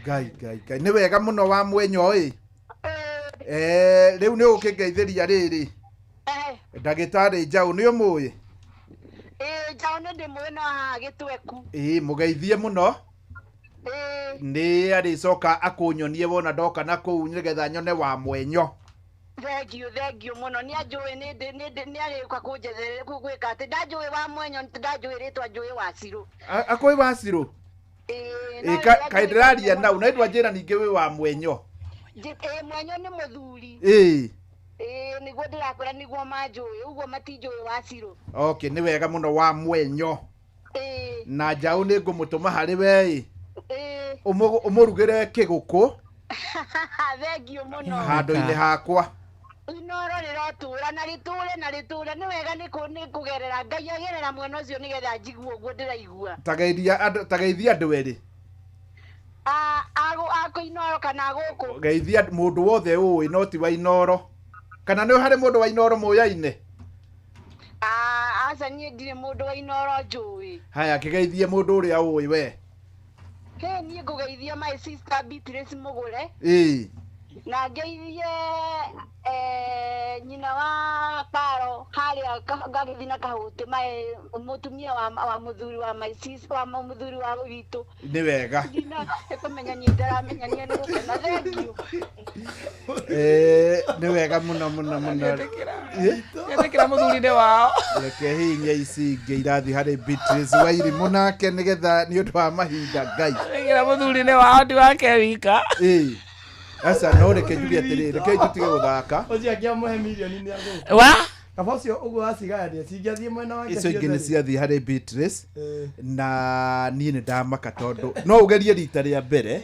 Ngai Ngai Ngai nĩ wega mũno wa mwenyo ĩ. Rĩu nĩ ũgũkĩngeithĩria rĩrĩ. Ndagĩtarĩ Njaũ nĩ ũmũĩ? Ĩĩ Njaũ nĩ ndĩmũĩ no haha Gĩtweku. Ĩĩ mũgeithie mũno. Nĩ arĩcoka akũnyonie wona ndoka na kũu nĩgetha nyone wa mwenyo. Thengiũ thengiũ mũno nĩ anjũĩ nĩ arĩũka kũnjetherera gwĩka atĩ ndanjũĩ wa mwenyo ndanjũĩ rĩtwa njũĩ Wacirũ. Akũĩ Wacirũ? Ĩĩ. Kaĩ ndĩraria nau na ndwanjĩra ningĩ wĩ wa mwenyo. Ĩĩ mwenyo nĩ mũthuri. Ĩĩ. Ĩĩ nĩguo ndĩrakwĩra nĩguo manjũĩ ũguo matinjũĩ Wacirũ. Okay nĩ wega mũno wa mwenyo. Ĩĩ. Na Njaũ nĩ ngũmũtũma harĩ we ĩ. Ĩĩ. Ũmũrugĩre kĩgũkũ. Thengiũ mũno. Handũ-inĩ hakwa. Inoro rĩrotũra na rĩtũre na rĩtũre nĩ wega nĩ kũgerera Ngai agerera mwena ũcio nĩgetha njigue ũguo ndĩraigua. Tageithia andũ erĩ. Akũ Inoro kana gũkũ? Geithia mũndũ wothe ũĩ no ti wa Inoro. Kana nĩ harĩ mũndũ wa Inoro mũyaine? Aca niĩ ndirĩ mũndũ wa Inoro njũĩ. Haya kĩgeithie mũndũ ũrĩa ũĩ we. He niĩ ngũgeithia my sister Beatrice Mũgũre. Ĩĩ. Na ngeithie nyina wa Paro harĩa ngagĩthiĩ na Kahũtĩ mae mũtumia wa mũthuri wa my sister wa mũthuri wa witũ. Nĩ wega. Ndina kũmenya niĩ ndaramenya niĩ nĩ gũkena. Thengiũ. Nĩ wega mũno mũno mũno. Etĩkĩra mũthuri-inĩ wao. Reke hinya ici ingĩ irathiĩ harĩ Beatrice Wairimũ nake nĩgetha nĩ ũndũ wa mahinda Ngai. Etĩkĩra mũthuri-inĩ wao ti wake wika. Ĩĩ. Aca no reke njuge atĩrĩrĩ, reke njutige gũthaka. Ũcio akĩamũhe mirioni nĩ agũka. Wa? Kaba ũcio ũguo wacigayania cingĩathiĩ mwena wake. Icio ingĩ nĩ ciathiĩ harĩ Beatrice na niĩ nĩ ndamaka tondũ no ũgerie rita rĩa mbere.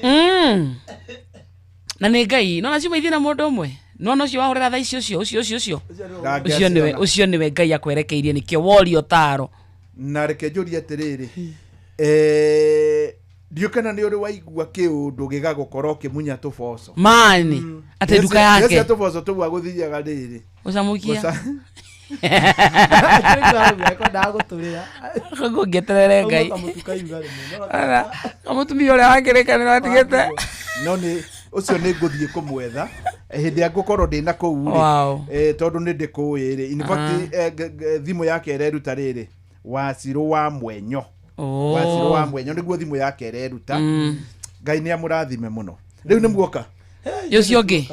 Na nĩ Ngai nona ciuma ithiĩ na mũndũ ũmwe. Nona ũcio wahũrĩra thaa ici ũcio ũcio ũcio ũcio. Ũcio nĩwe Ngai akwerekeirie nĩkĩo woria ũtaro. Na reke njũrie atĩrĩrĩ, ndiũ kana nĩ ũrĩ waigua kĩũndũ gĩgagũkorwo ũkĩmunya tũboco. Mani atĩ nduka yake. Cia tũboco tũu agũthiaga rĩrĩ. Gũcamũkia. Kwendaga gũtũrĩra. Ngũngĩeterere Ngai. Kamũtumia ũrĩa wakĩrĩkanĩro atigĩte. No nĩ ũcio nĩ ngũthiĩ kũmwetha hĩndĩ ĩrĩa ngũkorwo ndĩna kũu rĩ, tondũ nĩ ndĩkũĩ rĩ. In fact thimũ yake ĩreruta rĩrĩ Wacirũ wa Mwenyo. Wacirũ wa Mwenyo nĩguo thimũ yake ĩreruta. Ngai nĩ amũrathime mũno. Rĩu nĩ muoka. Ũcio ũngĩ.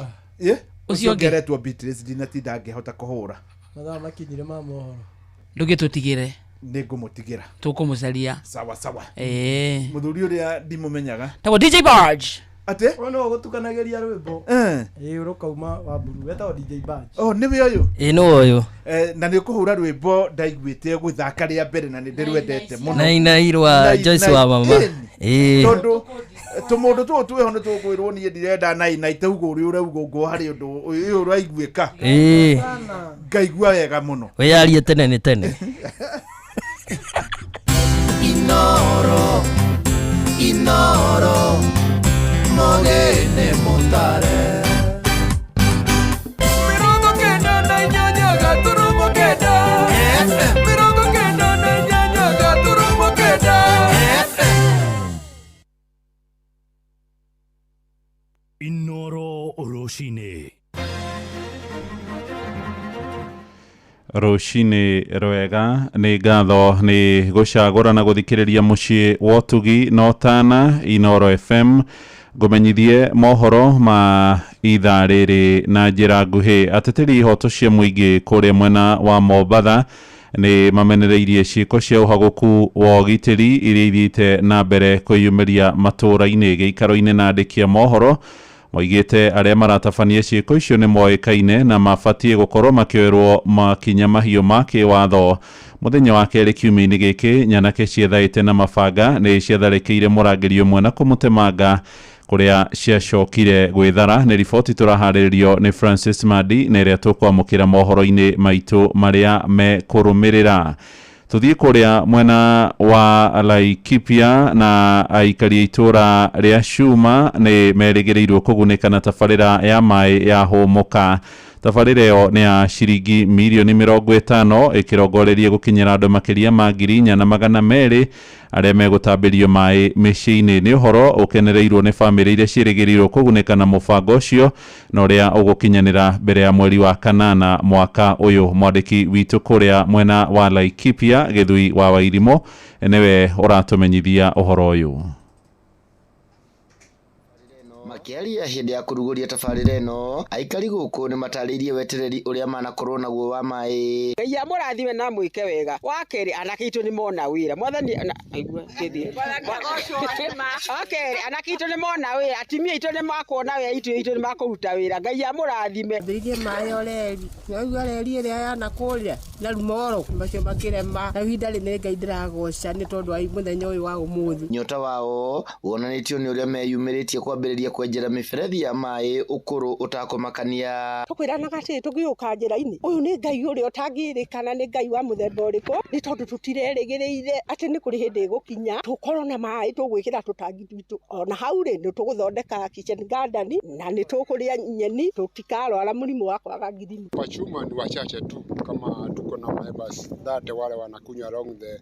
Ũcio ũngĩ aretwo Beatrice ndinatinda ngĩhota kũhũra. Mathaa makinyire ma mohoro. Ndũgĩtũtigĩre. Nĩ ngũmũtigĩra. Tũkũmũcaria. Sawa sawa. Mũthuri ũrĩa ndimũmenyaga. Tagwo DJ Barge. Atĩ? Ũyũ nĩwe ũgũtukanagĩria rwĩmbo. Ĩĩ rũkauma wa mburu. Wetagwo DJ Barge. Oh nĩwe ũyũ? Ĩĩ nĩwe ũyũ. Na nĩ ũkũhũra rwĩmbo ndaiguĩte gũthaka rĩa mbere na nĩ ndĩrwendete mũno. Nai rwa Joyce wa mama. Ĩĩ. Tondũ tũmũndũ tũũ twĩho nĩ tũkwĩrwo niĩ ndirenda nai nai tauga ũrĩa ũrauga ũguo harĩ ũndũ ũyũ ũraiguĩka. Ĩĩ. Ngaigua wega mũno. Wĩyarie tene nĩ tene. Inoro, Inoro, mogene mutare. 98 gaturumo kenda. 98 gaturumo kenda. Inoro rũcinĩ. Rũcinĩ rwega nĩ ngatho nĩ gũcagũra na gũthikĩrĩria mũciĩ wa ũtugi na ũtana Inoro FM. Ngũmenyithie mohoro ma ithaa rĩrĩ na njĩra nguhĩ. Ateteri ihoto cia mũingĩ kũrĩa mwena wa Mombatha nĩ mamenereirie ciĩko cia ũhagũku wa ũgitĩri iria ithiĩte na mbere kwĩyumĩria matũũra-inĩ. Gĩikaro-inĩ na andĩki a mohoro moigĩte arĩa maratabania ciĩko icio nĩ moĩkaine na mabatiĩ gũkorwo makĩoerwo makinya mahiũ ma kĩwatho. Mũthenya wa kerĩ kiumia-inĩ gĩkĩ nyanake ciethaĩte na mabanga nĩ ciatharĩkĩire mũrangĩri ũmwe na kũmũtemanga kũrĩa ciacokire gwĩthara. Nĩ riboti tũraharĩrĩrio nĩ Francis Madi na ĩrĩa tũkwamũkĩra mohoro-inĩ maitũ marĩa mekũrũmĩrĩra. Tuthiĩ kũrĩa mwena wa Laikipia na aikari a itũra rĩa Cuma nĩ merĩgĩrĩirwo kũgunĩka na tabarĩra ya maĩ ya Hũmũka. Tabarĩra ĩyo nĩ ya ciringi mirioni 50 ĩkĩrongoreria gũkinyĩra andũ makĩria ma 4,200 arĩa megũtambĩrio maĩ mĩciĩ-inĩ. Nĩ ũhoro ũkenereirwo nĩ bamĩrĩ iria ciĩrĩgĩrĩirwo kũgunĩka na mũbango ũcio na ũrĩa ũgũkinyanĩra mbere ya mweri wa kanana mwaka ũyũ. Mwandĩki witũ kũrĩa mwena wa Laikipia Gĩthui wa Wairimũ nĩwe ũratũmenyithia ũhoro ũyũ. Makĩaria hĩndĩ ya kũrugũria tabarĩra ĩno, aikari gũkũ nĩ matarĩirie wetereri ũrĩa manakorwo naguo wa maĩ. Ngai amũrathime na mwĩke wega. Wa kerĩ, anake aitũ nĩ mona wĩra. Mwathani wa kerĩ, anake aitũ nĩ mona wĩra, atumia aitũ nĩ makuona wĩra, aitũ nĩ makũruta wĩra. Ngai amũrathime. Thĩirie maĩ oreri. Naigua reri ĩrĩa yana kũrĩa na rumoro macio makĩrema. Na ihinda rĩrĩ Ngai ndĩragoca nĩ tondũ wa mũthenya ũyũ wa ũmũthĩ. Nyota wao wonanĩtio nĩ ũrĩa meyumĩrĩtie kwambĩrĩria kwenjera mĩberethi ya maĩ ũkũrũ ũtakũmakania. Tũkwĩranaga atĩ tũgĩũka njĩra-inĩ, ũyũ nĩ Ngai ũrĩa ũtangĩrĩkana, nĩ Ngai wa mũthemba ũrĩkũ, nĩ tondũ tũtirerĩgĩrĩire atĩ nĩ kũrĩ hĩndĩ ĩgũkinya tũkorwo na maĩ tũgwĩkĩra tũtangi twitũ. Ona hau rĩ, nĩ tũgũthondeka kitchen garden na nĩ tũkũrĩa nyeni, tũtikarwara mũrimũ wa kwaga ngirini. Wachuma ni wachache tu, kama tuko na neighbors that wale wanakunywa along the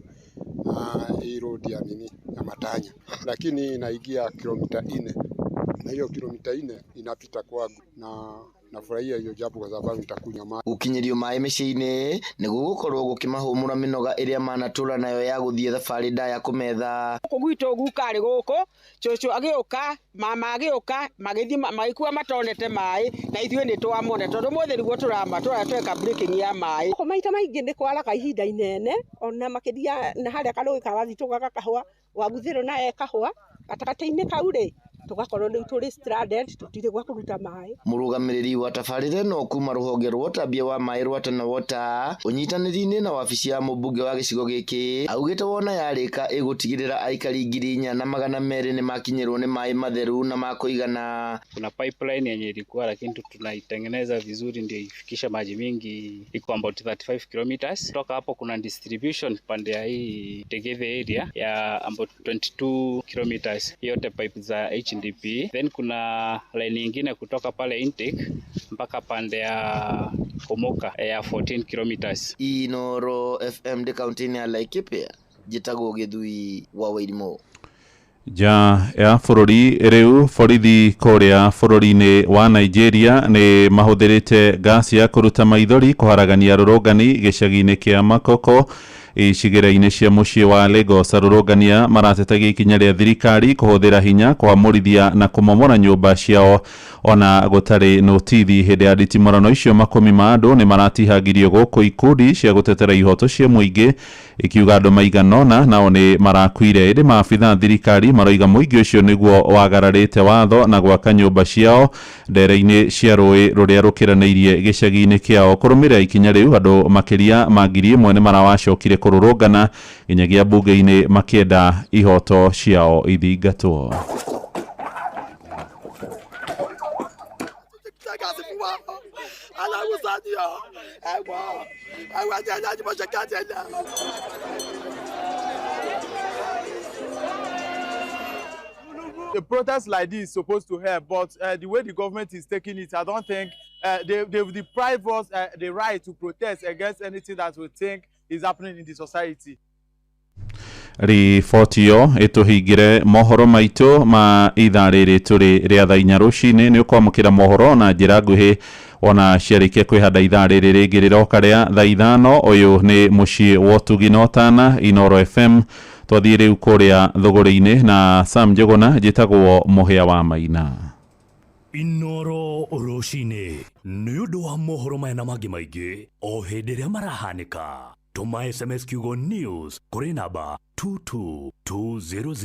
hii road ya nini ya Matanya, lakini inaingia kilomita 4 na hiyo kilomita 4 inapita kwangu na nafurahia hiyo jambo kwa sababu nitakunywa maji. Gũkinyĩrio maĩ mĩciĩ-inĩ nĩ gũgũkorwo gũkĩmahũmũra mĩnoga ĩrĩa manatũra nayo ya gũthiĩ thabarĩ ndaya kũmetha. Gũkũ gwitũ guka arĩ gũkũ, cũcũ agĩũka, mama agĩũka, magĩthiĩ magĩkua matonete maĩ na ithuĩ nĩ twamona tondũ mũthĩ nĩguo tũrama tweka breaking ya maĩ. Gũkũ maita maingĩ nĩ kwaraga ihinda inene ona makĩria na harĩa karũĩ ka Wathitũ gagakahũa, Wabuthĩrũ na ekahũa, gatagatĩ-inĩ kau rĩ tũgakorwo rĩu tũrĩ stranded, tũtirĩ gwa kũruta maĩ. Mũrũgamĩrĩri wa tabarĩra ĩno kuma rũhonge rwa ũtambia wa maĩ rwa Tana Water ũnyitanĩri-inĩ na wabici ya mũmbunge wa gĩcigo gĩkĩ augĩte wona yarĩka ĩgũtigĩrĩra aikari 4,200 nĩ makinyĩrwo nĩ maĩ matheru na ma kũigana. Kuna pipeline yenye ilikuwa lakini tunaitengeneza vizuri ndio ifikishe maji mingi, iko about 35 kilometers. Kutoka hapo kuna distribution pande ya hii Tegethe area ya about 22 kilometers, yote pipe za HDP. Then kuna line nyingine kutoka pale intake mpaka pande ya Komoka ya 14 kilometers. Inoro FM de county ya Laikipia, njĩtagwo Gĩthui wa Wairimũ. Nja ya bũrũri rĩu borithi kũrĩa bũrũri-inĩ wa Nigeria nĩ mahũthĩrĩte gasi ya kũruta maithori kũharagania rũrũngani gĩcagi-inĩ kĩa Makoko icigĩrĩra-inĩ cia mũciĩ wa Lagos. Arũrũngania maratetagia ikinya rĩa thirikari kũhũthĩra hinya kũamũrithia na kũmomora nyũmba ciao ona gũtarĩ notithi. Hĩndĩ ya nditimũrano icio makũmi ma andũ nĩ maratihangirio gũkũ ikundi cia gũtetera ihoto cia mũingĩ ikiuga andũ maigana ũna nao nĩ marakuire. Ĩndĩ maabitha thirikari maroiga mũingĩ ũcio nĩguo wagararĩte watho na gwaka nyũmba ciao ndere-inĩ cia rũĩ rũrĩa rũkĩranĩirie gĩcagi-inĩ kĩao. Kũrũmĩrĩra ikinya rĩu andũ makĩria ma 1,000 nĩ marawacokire kũrũrũngana nginyagia mbunge-inĩ makĩenda ihoto ciao ithingatwo. The protest like this is supposed to help, but the way the government is taking it, I don't think they've deprived us the right to protest against anything that we think is happening in the society. Riboti ĩyo ĩtũhingĩre mohoro maitũ ma ithaa rĩrĩ tũrĩ rĩa thaa inya rũcinĩ. Nĩ ũkwamũkĩra mohoro na njĩra nguhĩ ona ciarĩkia kwĩhanda ithaa rĩrĩ rĩngĩ rĩroka rĩa thaa 5. Ũyũ nĩ mũciĩ wa ũtugi na ũtana Inoro FM. Twathiĩ rĩu kũrĩa thũgũrĩ-inĩ na Sam Njũgũna, njĩtagwo Mũhĩa wa Maina. Inoro rũcinĩ nĩ ũndũ wa mohoro maya na mangĩ maingĩ o hĩndĩ ĩrĩa marahanĩka. Tũma SMS kiugo news kũrĩ namba 22200.